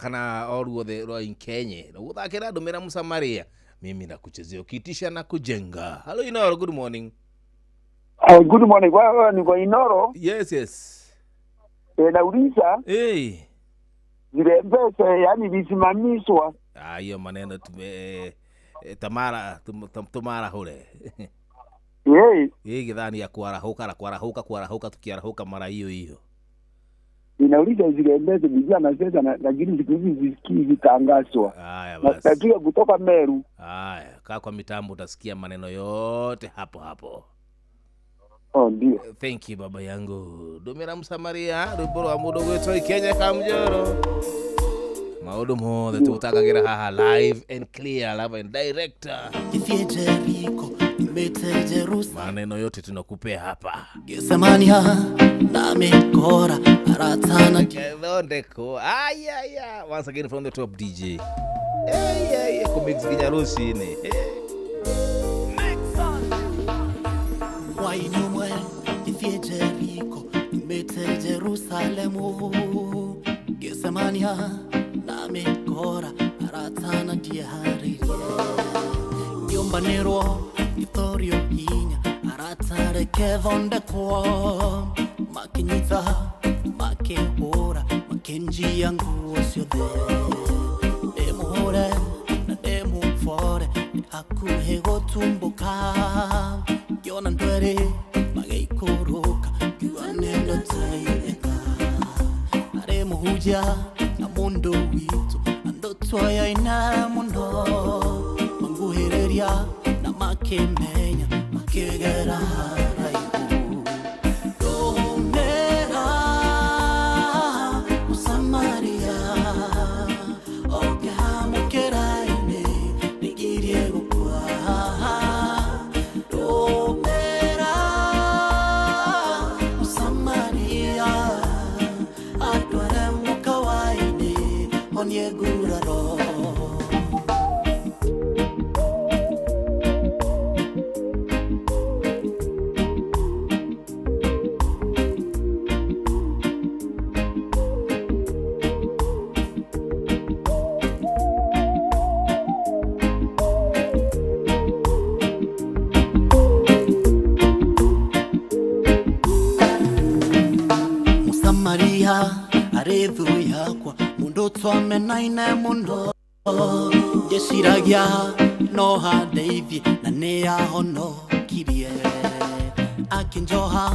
kana o ruothe rwa Ikenye gũthakĩra ndũmĩra Msamaria mimi nakuchezea ukiitisha na kujenga. Hello Inoro, good morning. Oh, good morning. Wewe ni kwa Inoro? Yes, yes. Nauliza zile pesa yani visimamishwa. Hiyo maneno tume Tamara tumara hule. Hii githani ya kuarahuka kuarahuka kuarahuka tukiarahuka mara hiyo hiyo. Ninauliza zile pesa bijia na sasa lakini siku hizi zisikii zitangazwa. Haya basi. Natakiwa kutoka Meru. Haya, kaa kwa mitambo utasikia maneno yote hapo hapo. Oh, ndio. Thank you baba yangu. Dumira Msamaria, rwimbo rwa mundu gwitwo Ikenya Kamjoro. Maundu mothe tugutakagira haha live and clear, live and direct. Maneno yote tunakupea hapa. Gesemania na mikora aratana kethondeko. Aya ya, once again from the top DJ. Hey kumix kinyarusi ni. Wainumwe ithie Jericho imete Jerusalemu Gesemania na mikora aratana diaharirie Nyumbanirwo itorio hinya aratare kethondekwo makinyita makihura makinjia nguo ciothe ndimuhure na ndimubore hakuhi gutumbuka ngiona ndwere magĩikũrũka ngiuga nĩndateithĩka arĩ mũhunjia na mũndũ witũ andũ twoyaine mũno manguhĩrĩria na makĩmenya makĩgera haraihu ndũmĩra Mũsamaria oke hamũkĩra-inĩ nĩngirie gũkua ndũmĩra Mũsamaria atware mũkawa-inĩ honie nguraro. Musamaria arĩ thũ yakwa mũndũ twamenaine mũno ngĩciragia no handeithie na nĩahonokirie akĩnjoha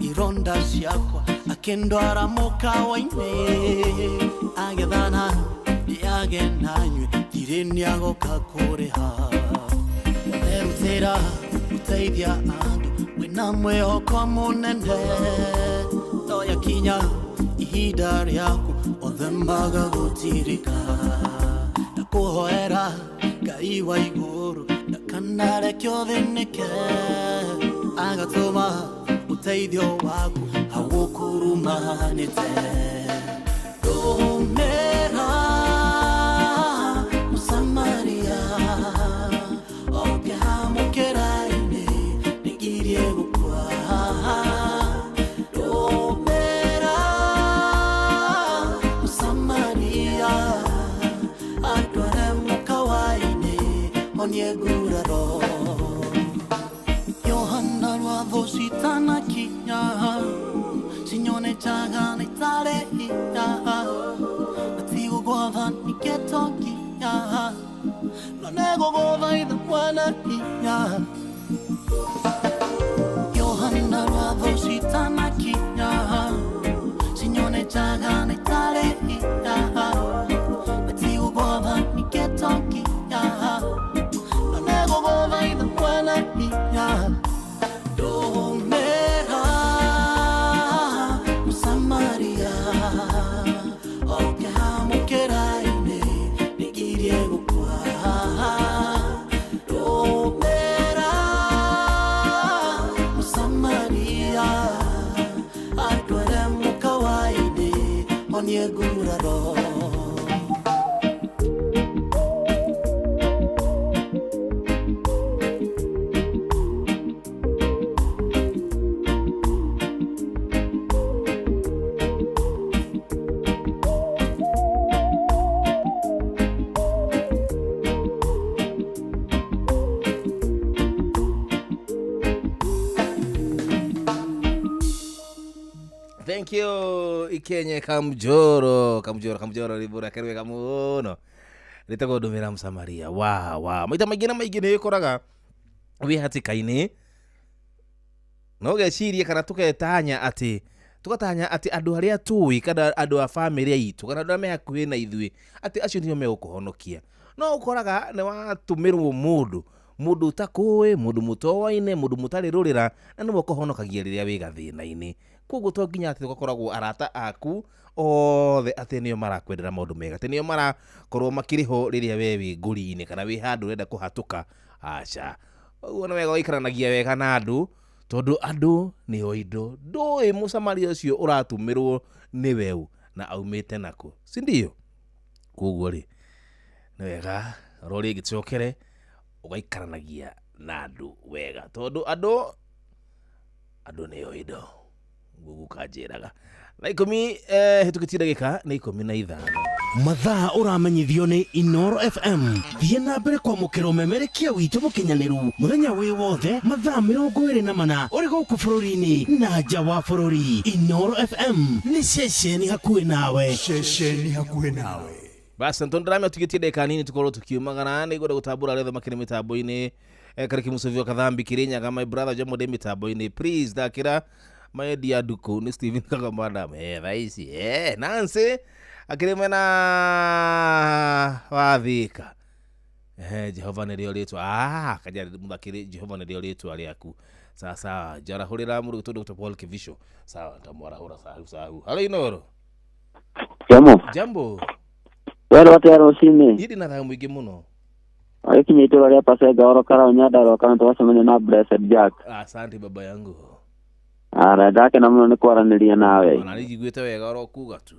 ironda ciakwa akĩndwara mũkawa-inĩ agethana ndĩage nanyue ndirĩ nĩagoka kũrĩha erutĩra gũteithia andũ wĩna mwĩhoko mũnene toyakinya ihinda rĩaku othe magagũtirika ndakũhoera Ngai wa igũrũ ndakanareke ũthĩnĩke agatũma ũteithio waku hagũkurumanĩte ndũmĩra Mũsamaria oke hamũkĩra-inĩ nĩngirie gũkua ndũmĩra Mũsamaria atware mũkawa-inĩ honie nguraro Yohana rwatho citanakinya cinyone njaga na itarĩ hinya na tigũgwatha nĩkĩto nginya no nĩngũgũthaitha mwene hinya Yohana rwatho citanakinya cinyone njaga na itarĩ hinya na tigũgwatha nĩkĩto nginya no nĩngũgũthaitha mwene hinya ndũmĩra Mũsamaria oke hamũkĩra-inĩ nĩngirie gũkua ndũmĩra Mũsamaria atware mũkawa-inĩ honie nguraro. Thank you ikenye kamjoro kamjoro kamjoro rwĩmbo rwake rwega mũno rĩtagwo ndũmĩra msamaria. Wa wa maita maingĩ na maingĩ nĩ wĩkoraga wĩ hatĩka-inĩ no ũgeciria kana tũgetanya atĩ tũgatanya atĩ andũ arĩa tũĩ kana andũ a bamĩrĩ itũ kana andũ arĩa me hakuhĩ na ithuĩ atĩ acio nĩo megũkũhonokia, no ũkoraga nĩ watũmĩrwo mũndũ mũndũ ũtakũĩ, mũndũ mũtoaine, mũndũ mũtarĩ rũrĩra, na nĩwe ũkũhonokagia rĩrĩa wĩ gathĩna-inĩ. Koguo to nginya atĩ ũgakoragwo arata aku othe atĩ nĩo marakwendera maũndũ mega, atĩ nĩo marakorwo makĩrĩ ho rĩrĩa we wĩ ngũri-inĩ kana wĩ handũ ũrenda kũhatũka. Aca, ũguo nĩ wega ũikaranagia wega na andũ tondũ andũ nĩo indo. Ndũĩ mũsamaria ũcio ũratũmĩrwo nĩwe ũ na aumĩte nakũ, si ndio? Koguo rĩ nĩ wega oro rĩngĩ tũcokere ũgaikaranagia na andũ wega tondũ andũ andũ nĩo indo. Gugu kanjĩraga thaa 10 hĩtũkĩtie ndagĩka nĩ 15. Mathaa ũramenyithio nĩ Inoro FM. Thiĩ na mbere kwamũkĩra ũmemerekia witũ mũkinyanĩru mũthenya wĩ wothe mathaa 24 ũrĩ gũkũ bũrũri-inĩ na nja wa bũrũri. Inoro FM nĩ ceceni hakuhĩ nawe. Ceceni hakuhĩ nawe. Basi ntondũ ndĩramenya tũtigĩtie ndagĩka nini tũkorwo tũkiumagara, nĩ ngwenda gũtambũra arĩa othe makĩrĩ mĩtambo-inĩ. Karĩki Mũcũbio Kathambi Kĩrĩnyaga, my brother Jomo ndĩ mĩtambo-inĩ, please thakĩra maendia nduku nĩ Steven Kagomanda thaa ici Nancy akĩrĩ mwena wa Thika. Jehova nĩrĩo rĩtwa kaja mũthakĩrĩ Jehova nĩrĩo rĩtwa rĩaku. Sawa sawa, njarahũrĩra mũndũ ũgwĩtwo Dr. Paul Kivisho. Sawa, ndamwarahũra sahu sahu. Halo Inoro. Jambo. Jambo. Wero atĩa rũcinĩ? Niĩ ndĩna thayũ mũingĩ mũno. Agĩkinya itũũra rĩa Pasenga oro Karau Nyandarua kaunti twacemania na Blessed Jack. Asante baba yangu. Ara ndakena mũno nĩ kwaranĩria nawe. Ona nĩ njiguĩte wega oro kuga tu.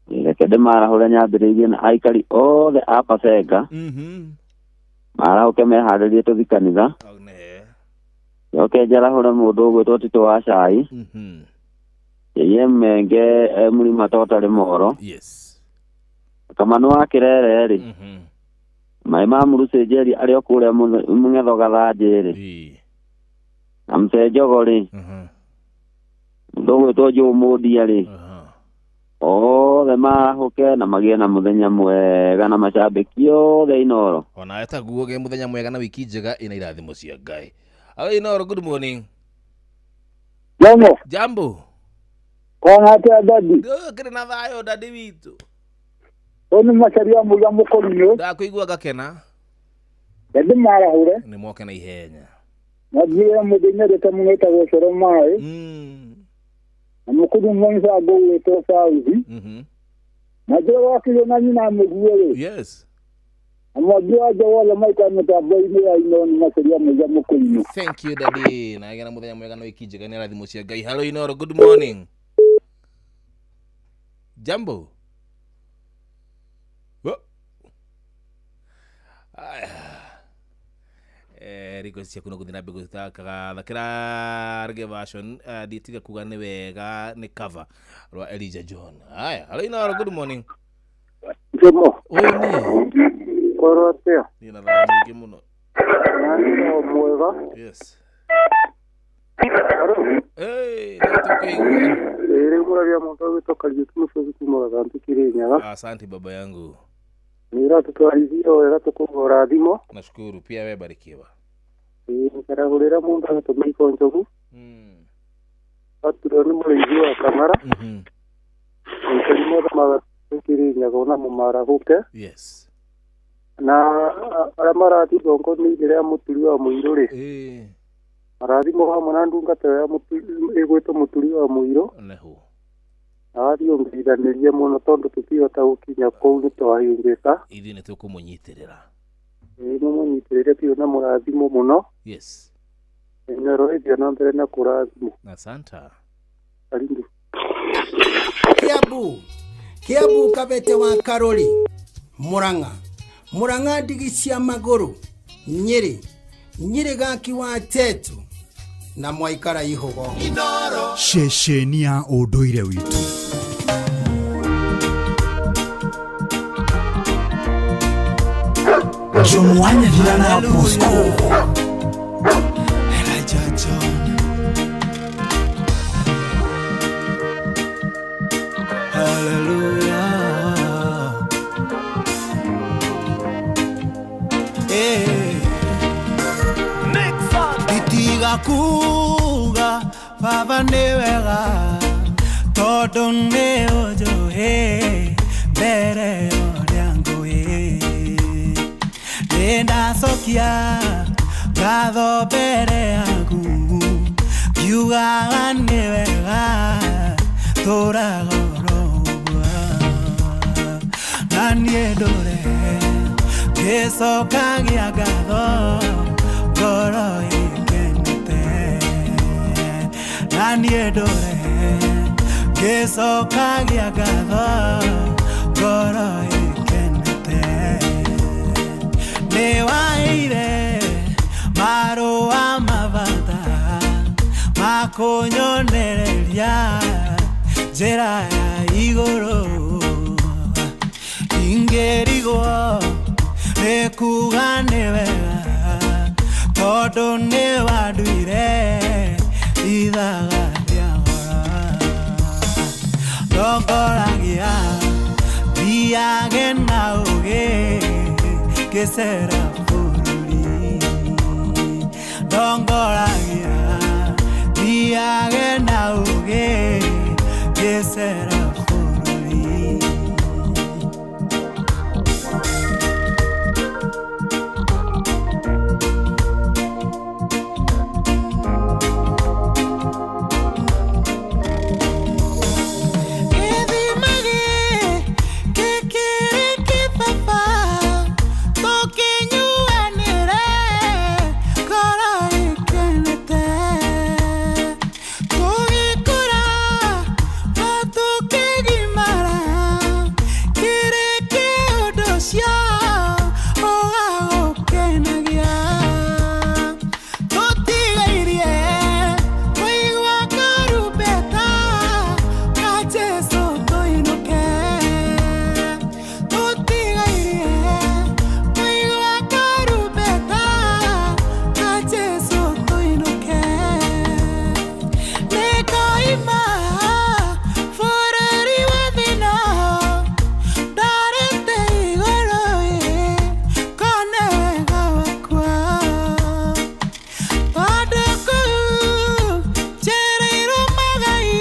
Reke ndĩmarahũre nyambĩrĩirie na aikari othe a Pasenga. Marahũke meharĩrie tũthi kanitha. Njoke njarahũre mũndũ ũgwĩtwo Tito wa Cai. Yeye Menge mũrima totarĩ mohoro. Yes. Kamanu wa Kĩrere rĩ. Maĩ ma Mũrucĩnjeri arĩ o kũrĩa mũng'etho Gathanjĩ rĩ. Na Mzee Njogo rĩ. Mũndũ ũgwĩtwo Joe Mũndia rĩ. Othe marahũke na magĩe na mũthenya mwega na macambĩki othe Inoro. Ona etaguo ge mũthenya mwega na wiki njega ĩna irathimo cia Ngai. Halo Inoro, good morning. Jambo. Jambo. Kwana atĩa dadi? Kĩrĩ na thayũ dadi witũ. Ũyũ nĩ Macharia Mũiga Mũkũrinũ. Ndakũigua ngakena. Ndĩ marahũre. Nĩ moke na ihenya. Na njĩra mũndũ nyendete mũno ĩtagwo Coro Maĩ. Na mũkũrinũ mwanza ũgwĩtwo Sauthi. Na njĩra wakirio na nyina mũguo rĩ. Yes. Na mwangi wa nja wothe maikara mĩtambo-inĩ ya Inoro nĩ Macharia Mũiga Mũkũrinũ. Thank you daddy. Na gĩa na mũthenya mwega na wiki njega nĩ irathimo cia Ngai. Hello Inoro, good morning. Jambo. Request ciaku no gũthiĩ na mbere gũthakaga thakĩra reggae version nditiga kuga nĩ wega nĩ cover rwa Elijah John. Haya, hello Inoro, good morning. Jomo. Ũyũ nĩ Koro atĩa? Niĩ na thayũ mũingĩ mũno. Nani mwega? Yes. Hey, nĩtũkũigua. Rĩu mũraria mũndũ ũgwĩtwo Kariũki Mũcũthi kuma Gathambi Kĩrĩnyaga. Asante baba yangu. Nĩũratũtwarithia wega tũkũgũra thimũ. Nashukuru pia wewe barikiwa. Nĩkarahũrĩra mũndũ agĩtwo Michael Njogu. Aturwo nĩ mũrĩithi wa Kamara. Aikari mothe Kĩrĩnyaga ona mũmarahũke. Yes. Na arĩa marathiĩ igongona-inĩ rĩa mũturi wa mũirũ rĩ. Marathimwo hamwe na ndungata ĩyo ĩgwĩtwo mũturi wa mũirũ. Nehu. Arathiĩ ũngĩithanĩrie mũno tondũ tũtihota gũkinya kũu nĩ twahĩngĩka. Ithuĩ nĩ tũkũmũnyitĩrĩra. Ĩĩ mũmũnyitĩrĩre biũ na mũrathimwo mũno. Yes. Inoro ĩthiĩ na mbere na kũrathimwo. Asante. Karibu. Kiambu. Kiambu Kabete wa Karori. Murang'a. Murang'a ndigi cia magũrũ. Nyĩrĩ. Nyĩrĩ gaki wa Tetu. Na mwaikara ihogo. Inoro. Ceceni ya ũndũire witũ. Jomo wa Nyathira na Bosco. Elijah John. Hallelujah. Nditiga kuga Baba nĩ wega tondũ nĩ ũnjũĩ mbere ya ũrĩa ngũĩ. Nĩndacokia ngatho mbere yaku ngiugaga nĩ wega tũraga oro ũguo. Na niĩ ndũre ngĩcokagia ngatho ngoro ĩkenete. Na niĩ ndũre ngĩcokagia ngatho ngoro ĩkenete. Nĩwaheire marũa mabata makũnyonereria njĩra ya igũrũ. Ingĩrigwo nĩ kuga nĩ wega tondũ nĩ wanduire ithaga rĩa goro. Ndongoragia thiage na ũũgĩ ngĩcera bũrũri. Ndongoragia thiage na ũũgĩ ngĩcera bũrũri. Gĩthima gĩkĩ kĩrĩ kĩbaba tũkĩnyuanĩre ngoro ĩkenete. Tũgĩkũra na tũkĩgimara kĩrĩ kĩũndũ ũcio ũgagũkenagia. Tũtigairie kũigua karumbeta ka Jesũ tũinũke. Tũtigairie kũigua karumbeta ka Jesũ tũinũke. Nĩngoima bũrũri wa thĩna ndarĩte igũrũ ĩ ngone wega wakwa. Tondũ kũu njereirwo magai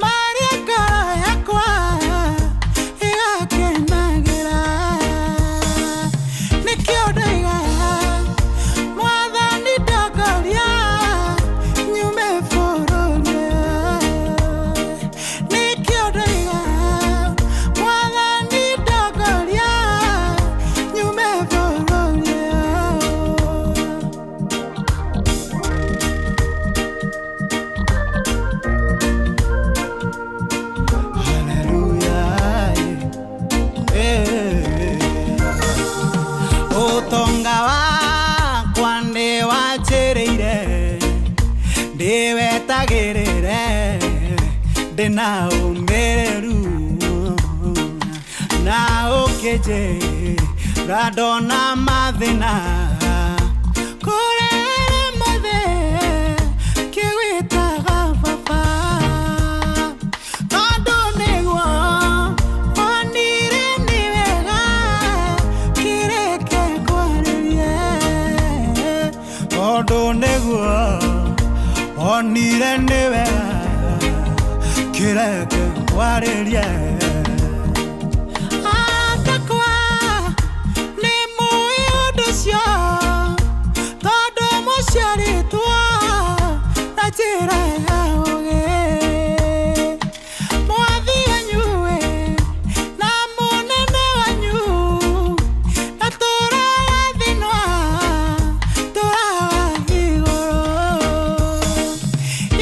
marĩa ngoro yakwa ĩgakenagĩra. Nĩkĩo ndoiga Mwathani ndongoria nyume bũrũri ũyũ. Nĩkĩo ndoiga Mwathani ndongoria nyume bũrũri ũyũ. Hallelujah. Ũtonga wakwa nĩwanjĩrĩire ndĩwetagĩrĩre ndĩna ũmĩrĩru na ũkĩnjĩra ndona mathĩna kũrĩa mothe kĩgwĩtaga baba. Tondũ nĩguo onire nĩ wega kĩreke ngwarĩrie. Tondũ nĩguo onire nĩ wega kĩreke ngwarĩrie. Atakwa nĩ mũĩ ũndũ ũcio tondũ mũciarĩtwo na njĩra ya ũũgĩ. Mwathi wanyu ĩ na mũnene wanyu na tũraga thĩinĩ tũraga igũrũ.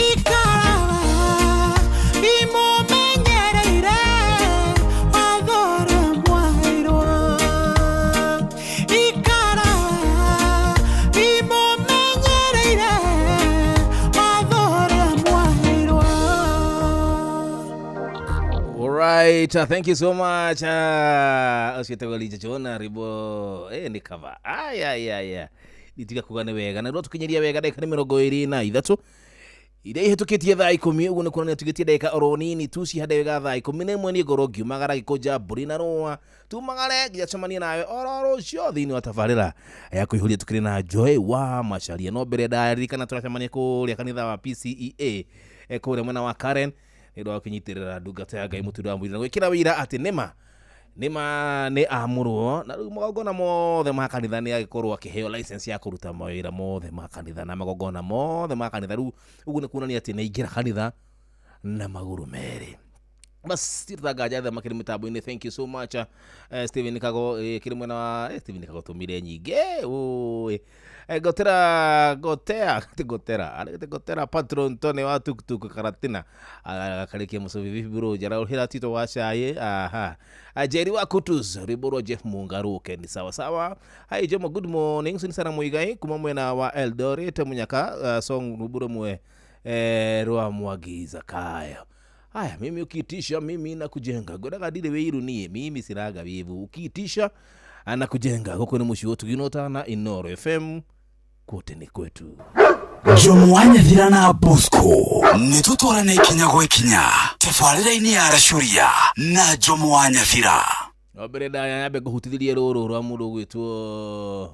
Ikaraga imũmenyereire watho ũrĩa mwaheirwo. Ikaraga imũmenyereire watho ũrĩa mwaheirwo. All right, thank you so much. Ũcio tagwo Elijah Jona rwĩmbo nĩ cover. Aya aya aya. Nditiga kuga nĩ wega na rĩu tũkinyiria wega ndagĩka nĩ 23. Iria ihĩtũkĩtie thaa 10 ũguo nĩ kuonania tugĩtie ndagĩka oro nini tu cihande wega thaa 11 niĩ ngorwo ngiumagara gĩkũnja mbũri na rũa tumagare nginya cemanie nawe oro rũcio thĩinĩ wa tabarĩra ya kũihũria tukĩrĩ na Joy wa Macharia. No mbere ndaririkana tũracemania kũrĩa kanitha wa PCEA kũrĩa mwena wa Karen nĩ ũndũ wa kũnyitĩrĩra ndungata ya Ngai mũturi wa mũira na gwĩkĩra wĩira atĩ nĩma nĩ amũrwo na rĩu magongona mothe ma kanitha nĩ agĩkorwo akĩheo license ya kũruta mawĩra mothe ma kanitha na magongona mothe ma kanitha. Rĩu ũguo nĩ kuonania atĩ nĩ aingĩra kanitha na magũrũ merĩ. Bas tirtagaja tha makiri mitambo-inĩ. Thank you so much Steven Kago kiri mwena wa Steven Kago tumire nyingĩ oi gotera gotea gotera arete gotera patron tone wa tuktuk karatina akarikia musobi vipi bro jara hira tito wa shaye aha Jerry wa Kutus riboro Jeff Mungaruke ni sawa sawa. Hi Jomo, good morning sini sana muigai kuma mwena wa Eldoret Munyaka song ruburo mwe rwa mwagiza kayo. Haya, mimi ukiitisha mimi nakujenga. Godaga dile weiru nie, mimi siraga wivu. Ukiitisha anakujenga. Huko ni mushi wotu ginota na Inoro FM kote ni kwetu. Jomo wa Nyathira na Bosco nĩtũtwarane ikinya gwa ikinya tabarĩra-inĩ ya Arashuria na Jomo wa Nyathira. Mbere ndaya nyambe ngũhutithĩrie rũrũ rwa mũndũ ũgwĩtwo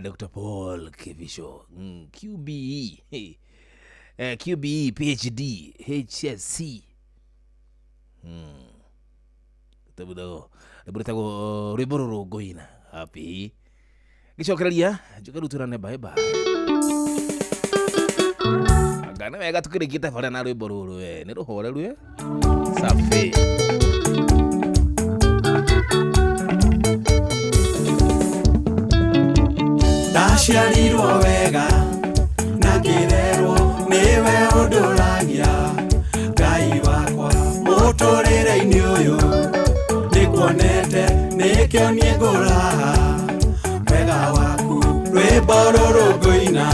Dr. Paul Kivisho QBE QBE PhD HSC rwĩtagwo rwĩmbo rũrũ ngũina happy gĩcokereria njoke rĩu twĩrane bye bye. Anga nĩ wega tũkĩrĩkie tabarĩra na rwĩmbo rũrũ we nĩ rũhoreru safi. Ndaciarirwo wega na ngĩrerwo nĩwe ũndũragia Ngai wakwa mũtũrĩre-inĩ ũyũ nĩkuonete nĩkĩo niĩ ngũraha wega waku rwĩmbo rũrũ ngũina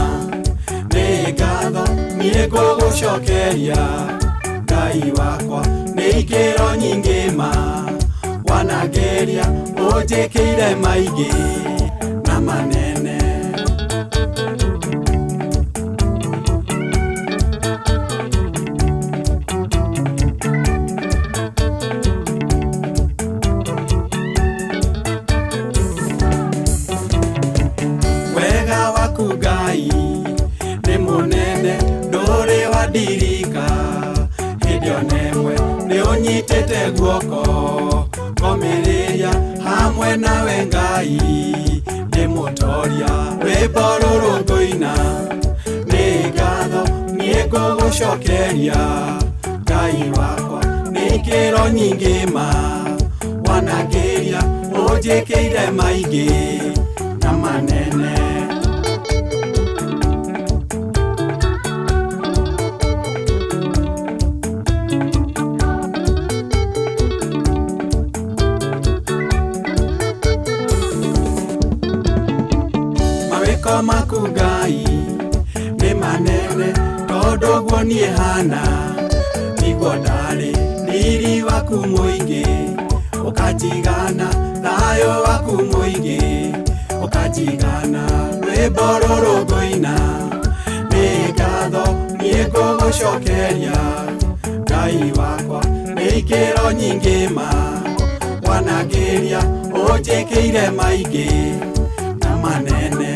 nĩ ngatho niĩ ngũgũcokeria Ngai wakwa nĩ ikĩro nyingĩ ma wanangeria ũnjĩkĩire maingĩ na manene. Wega waku Ngai nĩ mũnene ndũrĩ wandirika hĩndĩ ona ĩmwe nĩ ũnyitĩte guoko ngomĩrĩria hamwe nawe Ngai ndĩ mũtoria rwĩmbo rũrũ ngũina nĩ ngatho niĩ ngũgũcokeria Ngai wakwa nĩ ikĩro nyingĩ ma wanangĩria ũnjĩkĩire maingĩ na manene. Mawĩko maku Ngai nĩ manene tondũ guo niĩ hana tiguo ndarĩ riri waku mũingĩ ũkanjigana thayũ waku mũingĩ ũkanjigana rwĩmbo rũrũ ngũina nĩ ngatho niĩ ngũgũcokeria Ngai wakwa nĩ ikĩro nyingĩ ma wanangĩria ũnjĩkĩire maingĩ na manene.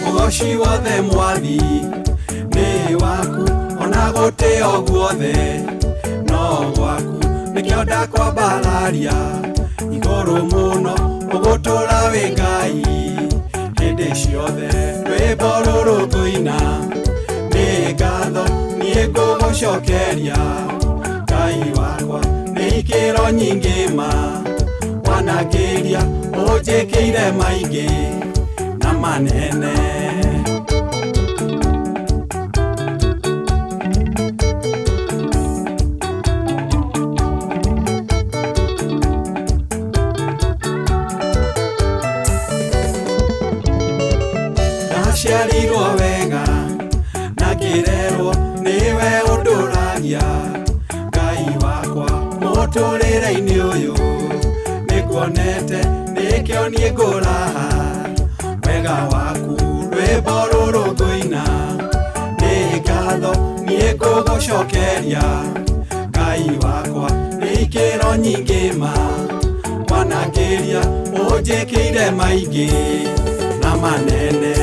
Ũgoci wothe mwathi nĩ waku ona gũtĩo guothe no gwaku nĩkĩo ndakwambararia igũrũ mũno ũgũtũra wĩ Ngai hĩndĩ ciothe rwĩmbo rũrũ ngũina nĩ ngatho niĩ ngũgũcokeria Ngai wakwa nĩ ikĩro nyingĩ ma wanangĩria ũnjĩkĩire maingĩ na manene. Ndaciarirwo wega na ngĩrerwo nĩwe Mũtũrĩre-inĩ ũyũ nĩnguonete nĩkĩo niĩ ngũraha wega waku rwĩmbo rũrũ ngũina nĩ ngatho niĩ ngũgũcokeria Ngai wakwa nĩ ikĩro nyingĩ ma wanangĩria ũnjĩkĩire maingĩ na manene.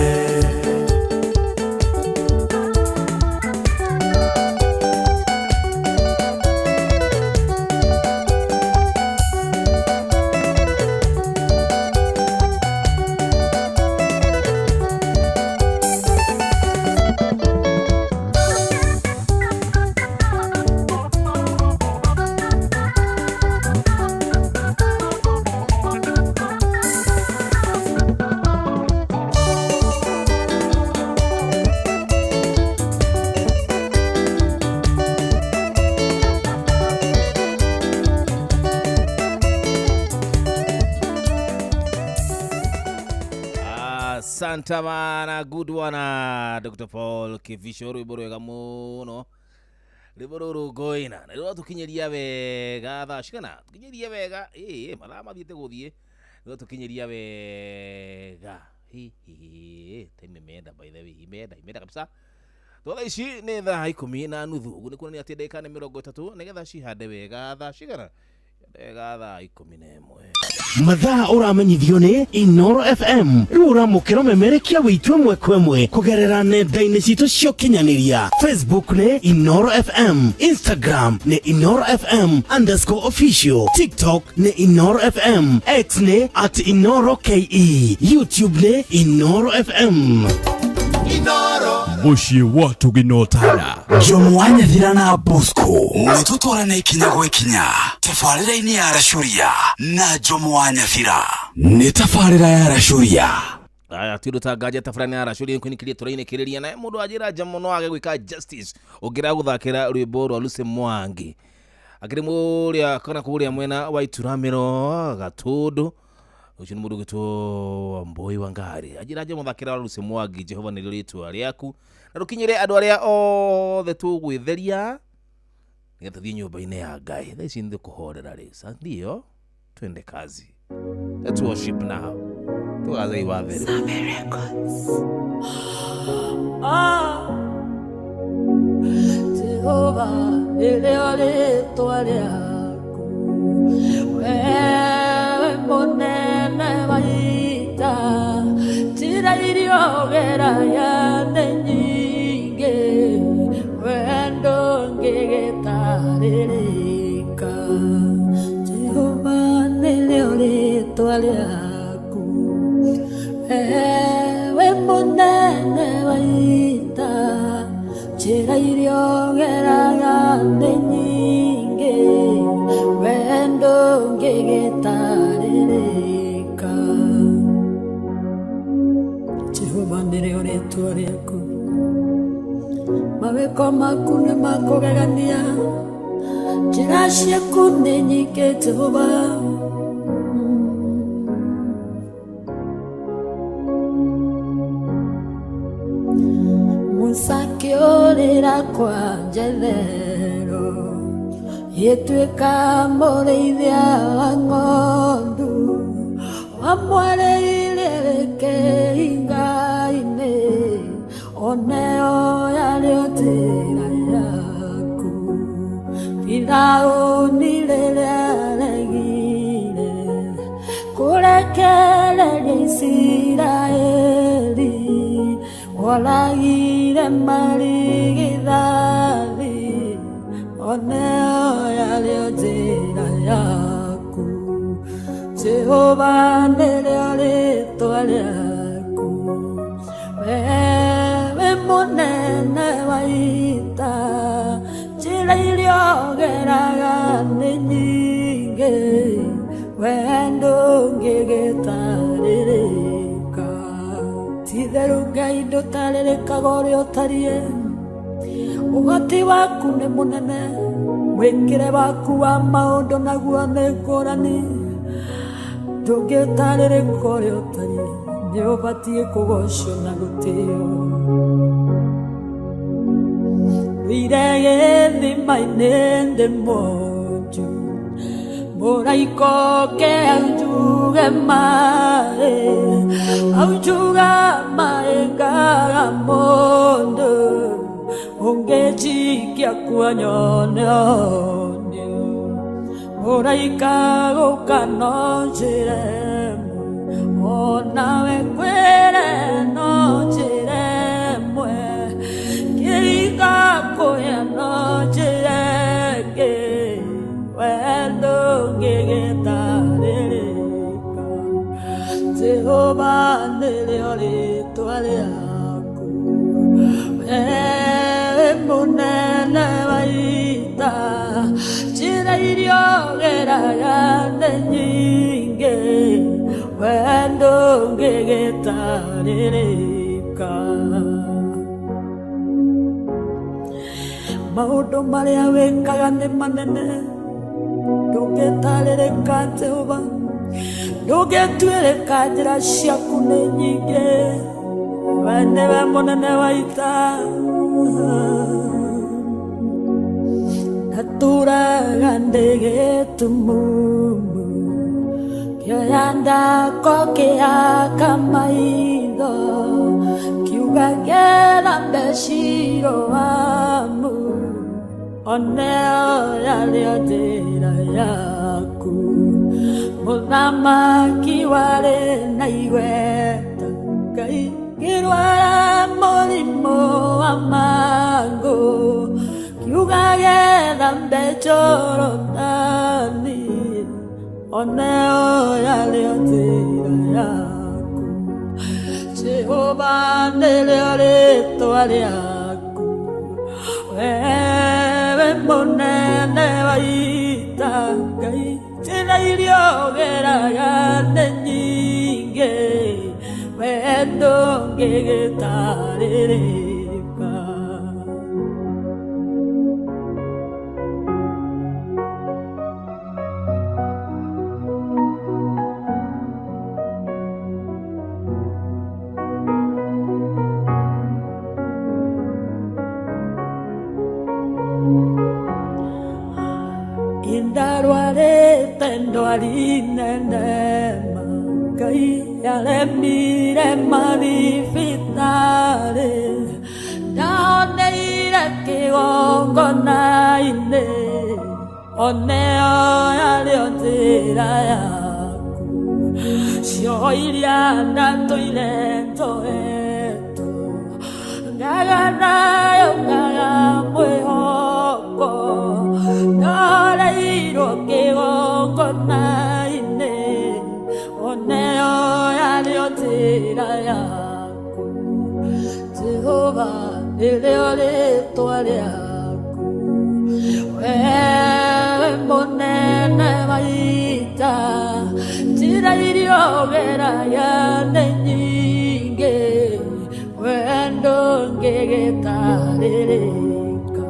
Santa bana, good one, Dr. Paul Kivisho rwĩmbo rwega mũno rwĩmbo rũrũ ngũina na rĩu tũkinyeria wega thaa cigana tũkinyeria wega ĩĩ mathaa mathiĩte gũthiĩ rĩu tũkinyeria wega hi time imeenda by the way imeenda kabisa. Thaa ici nĩ thaa 10:30 ũguo nĩ kuonania atĩ ndagĩka nĩ 30 nĩgetha cihande wega thaa cigana wega thaa 11. Mathaa ũramenyithio nĩ Inoro FM rĩu ũramũkĩra memerekia witũ ĩmwe kwa ĩmwe kũgerera nenda-inĩ citũ cia ũkinyanĩria. Facebook nĩ Inoro FM, Instagram nĩ Inoro FM _official, TikTok nĩ Inoro FM, X nĩ @InoroKE, YouTube nĩ Inoro FM. Inoro Mũciĩ wa Tũginotana Jomo wa Nyathira na Bosco nĩtũtwarane ikinya gwa ikinya tabarĩra-inĩ ya Racuria na Jomo wa Nyathira nĩ tabarĩra ya Racuria. Aya ti ũndũ ta nganja tabarĩra ya Racuria nĩkwĩnĩkĩria tũrainĩkĩrĩria na mũndũ anjĩra Jomo no age gwĩka justice ũngĩra gũthakĩra rwĩmbo rwa Lucy Mwangi akĩrĩ mũrĩa kana kũrĩa mwena wa Ituramĩro Gatũndũ ũcio nĩ mũndũ ũgĩtwo Mbui wa Ngari anjĩra Jomo thakĩra Lucy Mwangi Jehova nĩrĩo rĩtwa rĩaku na rũkinyĩre andũ arĩa othe tũgwĩtheria nĩgetha tũthiĩ nyũmba-inĩ ya Ngai. Thaa ici nĩ kũhorera rĩ sa ndio twende kazi. Let's worship now. Tugathei wathere. Jehova nĩrĩo rĩtwa rĩaku wewe mũnene wa ita njĩra iria ũgeragia nĩ nyingĩ wendo ngĩgĩtarĩrĩka. Jehova nĩrĩo rĩtwa rĩaku wewe mũnene wa ita njĩra iria ũgeragia nĩ nyingĩ wendo ngĩgĩtarĩrĩka. Jehova nĩrĩo rĩtwa rĩaku mawĩko maku nĩ makũgegania njĩra ciaku nĩ nyingĩ Jehova. Musa akĩũrĩra kwa Jethero gĩtuĩka mũrĩithia wa ng'ondu wamwarĩire kĩhinga-inĩ oneo yarĩo njĩra yaku. Firaũni rĩrĩa aregire kũrekereria Isiraeli oragire marigithathi oneo yarĩo njĩra yaku. Jehova nĩrĩo rĩtwa rĩaku wewe mũnene wa ita njĩra iria ũgeraga nĩ nyingĩ wendo ngĩgĩtarĩrĩka. Ti-itherũ Ngai ndũtarĩrĩkaga ũrĩa ũtariĩ ũhoti waku nĩ mũnene mwĩkĩre waku wa maũndũ naguo nĩ ngũrani ndũngĩtarĩrĩka ũrĩa ũtariĩ nĩ ũbatiĩ kũgocwo na gũtĩo. Ndũire gĩthima-inĩ ndĩ mwonju Mũraika oke aunjuge maĩ, aunjuga maĩ ngaga mũndũ ũngĩnjikia kuo nyone ũhonio. Mũraika gũka no njĩra ĩmwe, onawe ngwĩre no njĩra ĩmwe, kĩringa kũhĩa no njĩra ĩngĩ, we ndũngĩgĩtarĩrĩka. Jehova nĩrĩo rĩtwa rĩaku, we wĩ mũnene wa ita, njĩra iria ũgeraga nĩ nyingĩ, we ndũngĩgĩtarĩrĩka. Maũndũ marĩa wĩkaga nĩ manene, ndũngĩtarĩrĩka Jehova, ndũngĩtuĩrĩka, njĩra ciaku nĩ nyingĩ, we nĩwe mũnene wa ita. Ndatũraga ndĩ gĩtumumu, kĩoya ndako kĩhaka maitho, kiuga ngethambe Shiloamu, oneo yarĩo njĩra yaku. Mũthamaki warĩ na igweta, Ngai ngĩrwara mũrimũ wa mangũ, kiuga gethambe Jorodani, oneo yarĩo njĩra yaku. Jehova nĩrĩo rĩtwa rĩaku, we wĩ mũnene wa ita, Ngai njĩra iria ũgeraga nĩ nyingĩ, we ndũngĩgĩtarĩrĩka. Indarwarĩte ndwari nene ma, Ngai yaremire mathibitarĩ, ndahoneire kĩgongona-inĩ, oneo yarĩo njĩra yaku. Cioho iria ndatũire njohetwo, ngaga nayo ngaga mwĩhoko, ndahoreirwo kĩgongona-inĩ, oneo yarĩo njĩra yaku. Jehova nĩrĩo rĩtwa rĩaku, we wĩ mũnene wa ita, njĩra iria ũgeraga nĩ nyingĩ, we ndũngĩgĩtarĩrĩka.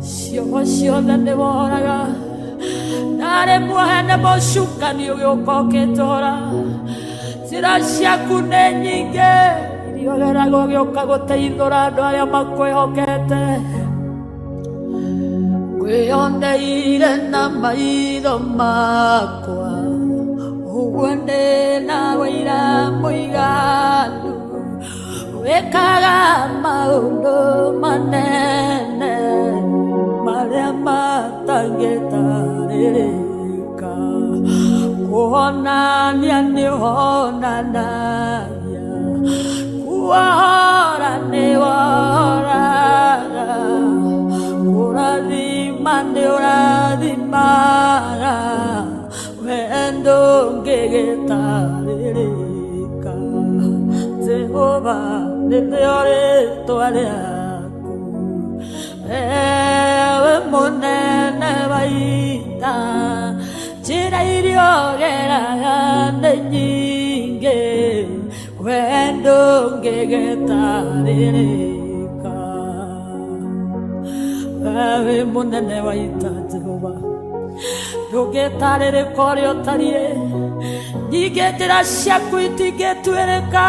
Cioho ciothe nĩ woraga, ndarĩ muohe nĩ mũcukani ũgĩũka ũkĩnjohora. Njĩra ciaku nĩ nyingĩ, iria ũgeraga ũgĩũka gũteithũra andũ arĩa makwĩhokete. Ngwĩyoneire na maitho makwa, ũguo ndĩ na ũira mũiganu, wĩkaga maũndũ manene marĩa matangĩtarĩrĩka. Kũhonania nĩ ũhonanagia, kuohora nĩ wohoraga, kũrathima nĩ ũrathimaga, we ndũngĩgĩtarĩrĩka. Jehova nĩrĩo rĩtwa rĩaku, we mũnene wa ita, njĩra iria ũgeraga nĩ nyingĩ, we ndũngĩgĩtarĩrĩka. We wĩ mũnene wa ita Jehova, ndũngĩtarĩrĩka ũrĩa ũtariĩ, nyingĩ njĩra ciaku itingĩtuĩrĩka.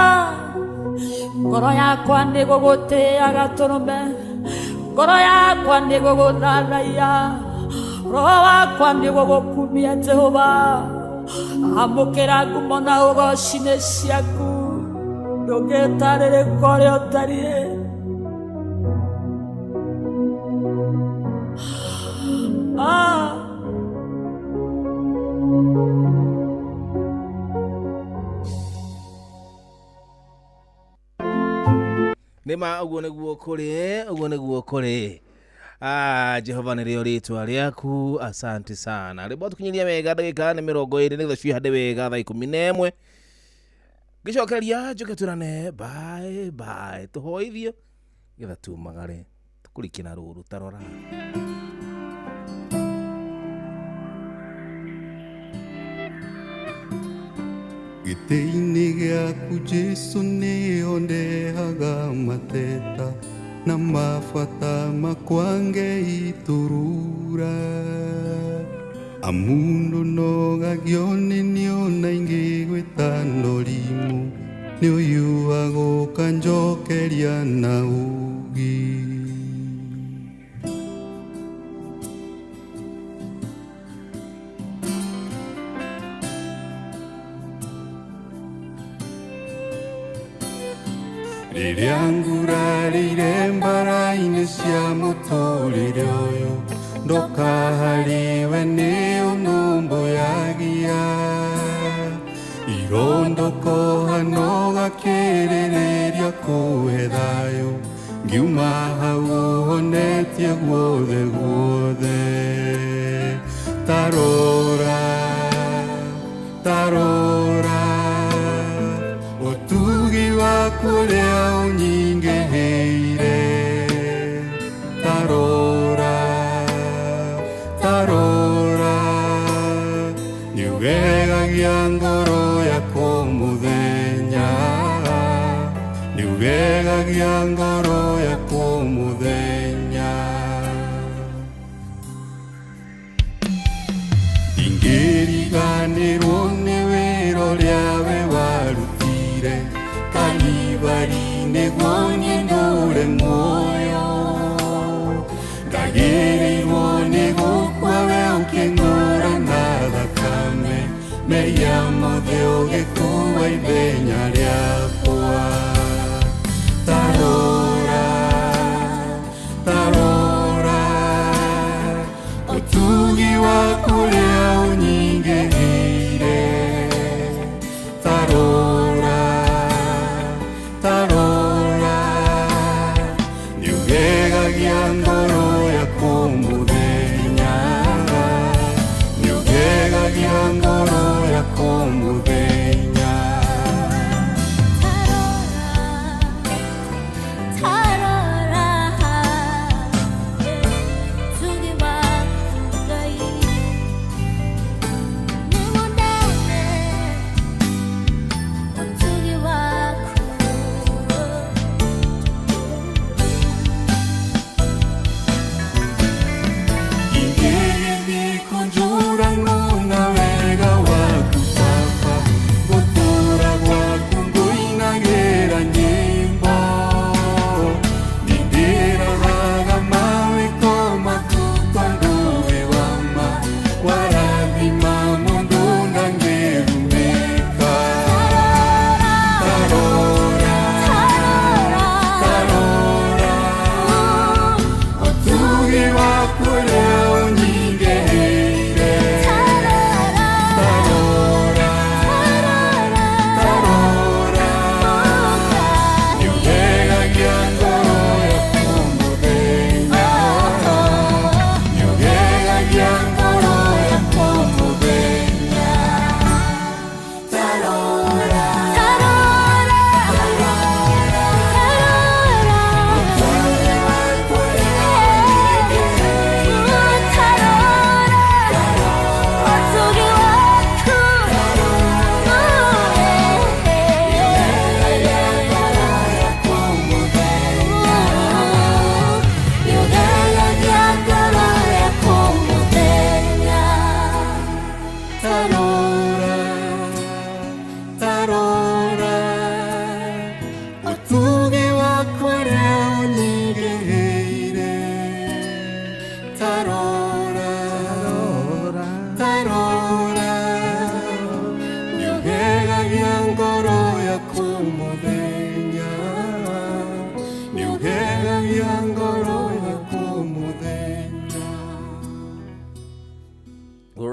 Ngoro yakwa nĩ gũgũtĩaga tũrũme, Ngoro yakwa nĩ gũgũthathaiya, roho wakwa nĩ gũgũkumia Jehova. Amũkĩra ngumo na ũgoci nĩ ciaku, ndũngĩtarĩrĩka ũrĩa ũtariĩ. Ah. Nĩma ũguo nĩguo kũrĩ, ũguo nĩguo kũrĩ. Ah, Jehova nĩrĩo rĩtwa rĩaku, asante sana. Rĩmbo tũkinyĩria wega ndagĩka nĩ 20 nĩgetha ciĩhande wega thaa 11. Ngĩcokeria njoke twĩrane bye bye, tũhoithio nĩgetha tumagare tũkũrikie na rũru tarora. Gĩtĩ-inĩ gĩaku Jesũ nĩho ndehaga mateta na mabata makwa ngeitũrũra. Amu ndũnogagio nĩ niona ingĩgwĩta norimũ, nĩ ũyuaga ũkanjokeria na ũũgĩ. Rĩrĩa ngurarĩire mbara-inĩ cia mũtũrĩre ũyũ, ndoka harĩwe nĩ ũnũmbũyagia. Irondokoha no gakĩrĩrĩria kũhe thayũ, ngiuma hau ũhonetie guothe guothe. Tarora, tarora, ũtugi waku ũrĩa ũnyingĩhĩire. Tarora, tarora, nĩũgegagia ngoro yakwa mũthenya, nĩũgegagia ngoro yakwa mũthenya. Ingĩriganĩrwo nĩ wĩra ũrĩa we warutire Kalivari nĩguo niĩ ndũre muoyo. Ndagĩrĩirwo nĩ gũkua we ũkĩng'ũra na thakame, mehia mothe ũgĩkua ithenya rĩakwa. Tarora, tarora, ũtugi waku ũrĩa ũnyingĩhĩire. Tarora, tarora, nĩũgegagia ngoro yakwa mũthenya, nĩũgegagia ngoro yakwa mũthenya.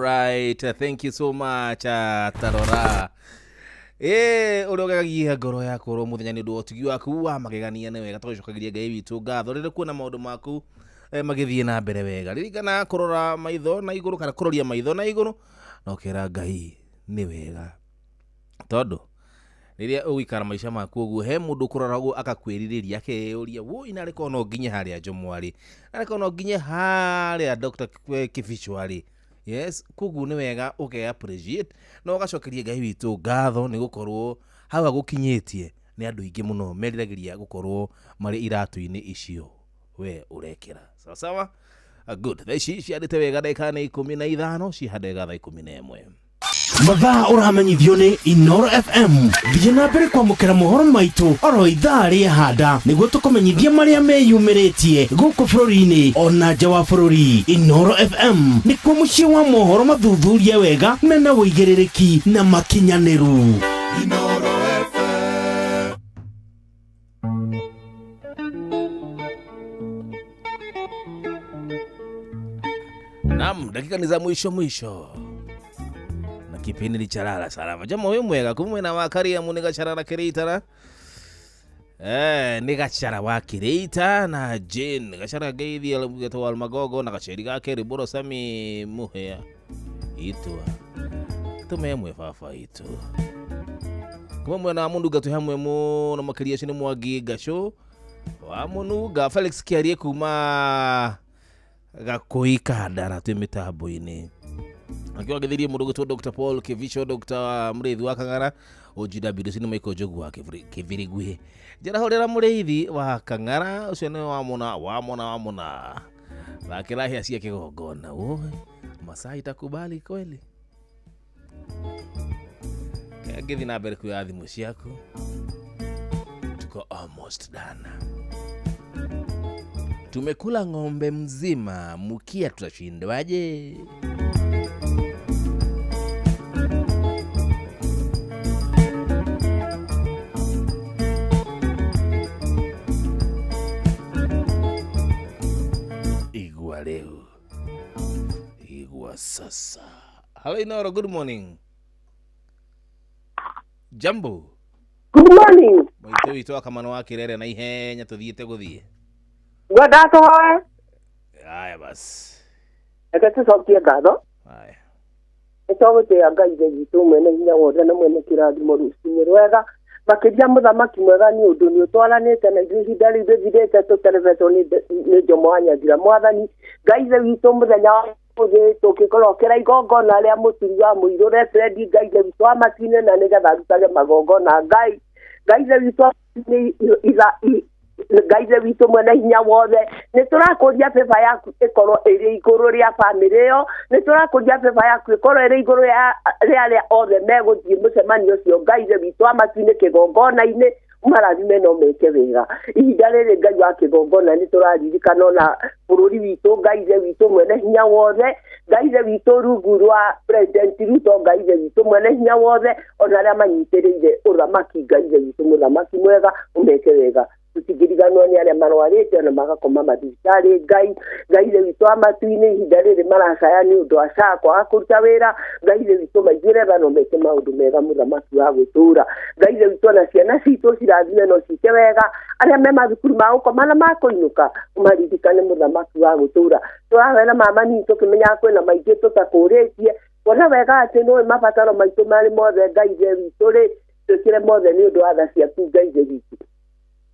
Alright, thank you so much, Tarora. Ĩ ũrĩa ũgegagia ngoro yakwa oro mũthenya nĩ ũndũ wa ũtugi waku wa magegania nĩ wega tũgĩcokagiria Ngai witũ ngatho rĩrĩa kuona maũndũ maku magĩthiĩ na mbere wega. Ririkana kũrora maitho na igũrũ kana kũroria maitho na igũrũ na ũkera Ngai nĩ wega, tondũ rĩrĩa ũgũikara maica maku ũguo he mũndũ ũkũrora ũguo akakwĩrirĩria akeyũria woi narĩ korwo no nginye harĩa Njomo arĩ, narĩ korwo no nginye harĩa Dr. Kibicho arĩ. Yes, koguo nĩ wega ũke appreciate na ũgacokeria Ngai witũ ngatho nĩ gũkorwo hau agũkinyĩtie nĩ andũ aingĩ mũno meriragĩria gũkorwo marĩ iratũ-inĩ icio we ũrekĩra. Sawa sawa? Good. Thaa ici ciandĩte wega ndagĩka nĩ 15 ciĩ ndagĩka thaa 11. Mathaa ũramenyithio nĩ Inoro FM. Thiĩ na mbere kwamũkĩra mohoro maitũ oro ithaa rĩahanda nĩguo tũkũmenyithie marĩa meyumĩrĩtie gũkũ bũrũri-inĩ ona nja wa bũrũri. Inoro FM nĩkuo mũciĩ wa mohoro mathuthurie wega mena ũigĩrĩrĩki na makinyanĩru. Inoro FM. Naam, dakika ni za mwisho mwisho na kipindi ni Charara Salama. Jama uyu mwega kumwe na wakariamu ni gacharara kiritara. Ni gachara wa kirita na Jane gachara geithi almugeto wa Almagogo na gacheri gake riboro sami muhea itwa tumemwe fafa itu kumwe na mundu gatu hamwe mu na makiria cini mwangi gaco wa munuga Felix Kiarie kuma gakui kandara twi mitambo-inĩ akiwa githirie mundu gwitwo Dr. Paul Kivicho, Dr. Muriithi wa Kang'ara, OGWC ni Michael Njogu wa Kibirigwi. Njĩra Muriithi wa Kang'ara ucio nĩ wamona wamona wamona thakĩra hĩa cia kĩgongona. Woi, Masai itakubali kweli? Ngĩthiĩ na mbere kuoya thimũ ciaku, tuko almost done. Tumekula ng'ombe mzima, mkia tutashindwaje? Igua leo, igua sasa. Hello Inoro, good morning. Jambo. Good morning. Maitũ witũ akamano wa Kirere na ihenya tuthiĩte gũthiĩ. Ngwenda tũhoe. Haya basi. Reke tũcokie ngatho. Haya. Nĩ tũgũtĩĩa Ngai ithe witũ mwene hinya wothe na mwene kĩrathimo rũcinĩ rwega makĩria mũthamaki mwega nĩ ũndũ nĩ ũtwaranĩte na ithuĩ ihinda rĩu rĩthirĩte tũterebetwo nĩ Jomo wa Nyanjira. Mwathani Ngai ithe witũ mũthenya wa ũmũthĩ tũkĩkorokera igongona rĩa mũturi wa mũirũ Reverend Ngai ithe witũ wa Matine na nĩgetha arutage magongona Ngai Ngai ithe witũ Ngai ithe witũ mwene hinya wothe nĩ tũrakũria beba yaku ĩkorwo ĩrĩ igũrũ rĩa bamĩrĩ ĩyo, nĩ tũrakũria beba yaku ĩkorwo ĩrĩ igũrũ rĩa arĩa othe megũthiĩ mũcemanio ũcio Ngai ithe witũ wa matu-inĩ kĩgongona-inĩ marathime no meke wega. Ihinda rĩrĩ Ngai wa kĩgongona nĩ tũraririkana ona bũrũri witũ Ngai ithe witũ mwene hinya wothe Ngai ithe witũ rungu rwa President Ruto Ngai ithe witũ mwene hinya wothe ona arĩa manyitĩrĩire ũthamaki Ngai ithe witũ mũthamaki mwega ũmeke wega. Tũtingĩriganwo nĩ arĩa marwarĩte ona magakoma mathibitarĩ Ngai Ngai ithe witũ wa matu-inĩ ihinda rĩrĩ maracaya nĩ ũndũ wa SHA kwaga kũruta wĩra Ngai ithe witũ maiguĩre tha no meke maũndũ mega mũthamaki wa gũtũũra Ngai ithe witũ ona ciana citũ cirathime no ciike wega arĩa me mathukuru ma gũkoma na ma kũinũka ũmaririkane mũthamaki wa gũtũũra. Tũrawera mama nini tũkĩmenyaga kwĩna maingĩ tũtakũrĩtie kuona wega atĩ nĩũĩ mabataro maitũ marĩ mothe Ngai ithe witũ rĩ twĩkĩre mothe nĩ ũndũ wa tha ciaku Ngai ithe witũ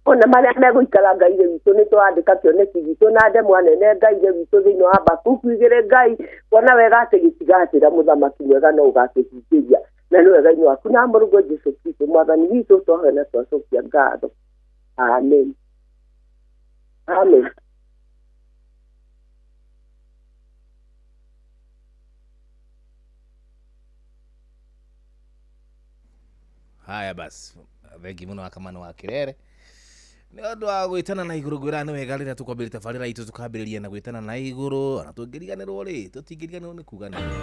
ona marĩa megũikara Ngai ithe witũ nĩ tũrandĩka kĩoneki gitũ na ndemwa nene Ngai ithe witũ thĩinĩ wa Habakuku igĩrĩ Ngai kuona wega atĩ gĩtigacĩra mũthamaki mwega no ũgakĩhingĩria na nĩ wega-inĩ waku na mũrũguo Jesũ Kristũ mwathani witũ twahoya na twacokia ngatho. Amen. Amen. Haya basi, thengi mũno akamano wa Kirere nĩ ũndũ wa gwĩtana na igũrũ. Ngwĩra nĩ wega rĩrĩa tũkwambĩrĩria tabarĩra itũ tũkambĩrĩria na gwĩtana na igũrũ ona tũngĩriganĩrwo rĩ tũtingĩriganĩrwo nĩ kuga nĩ wega.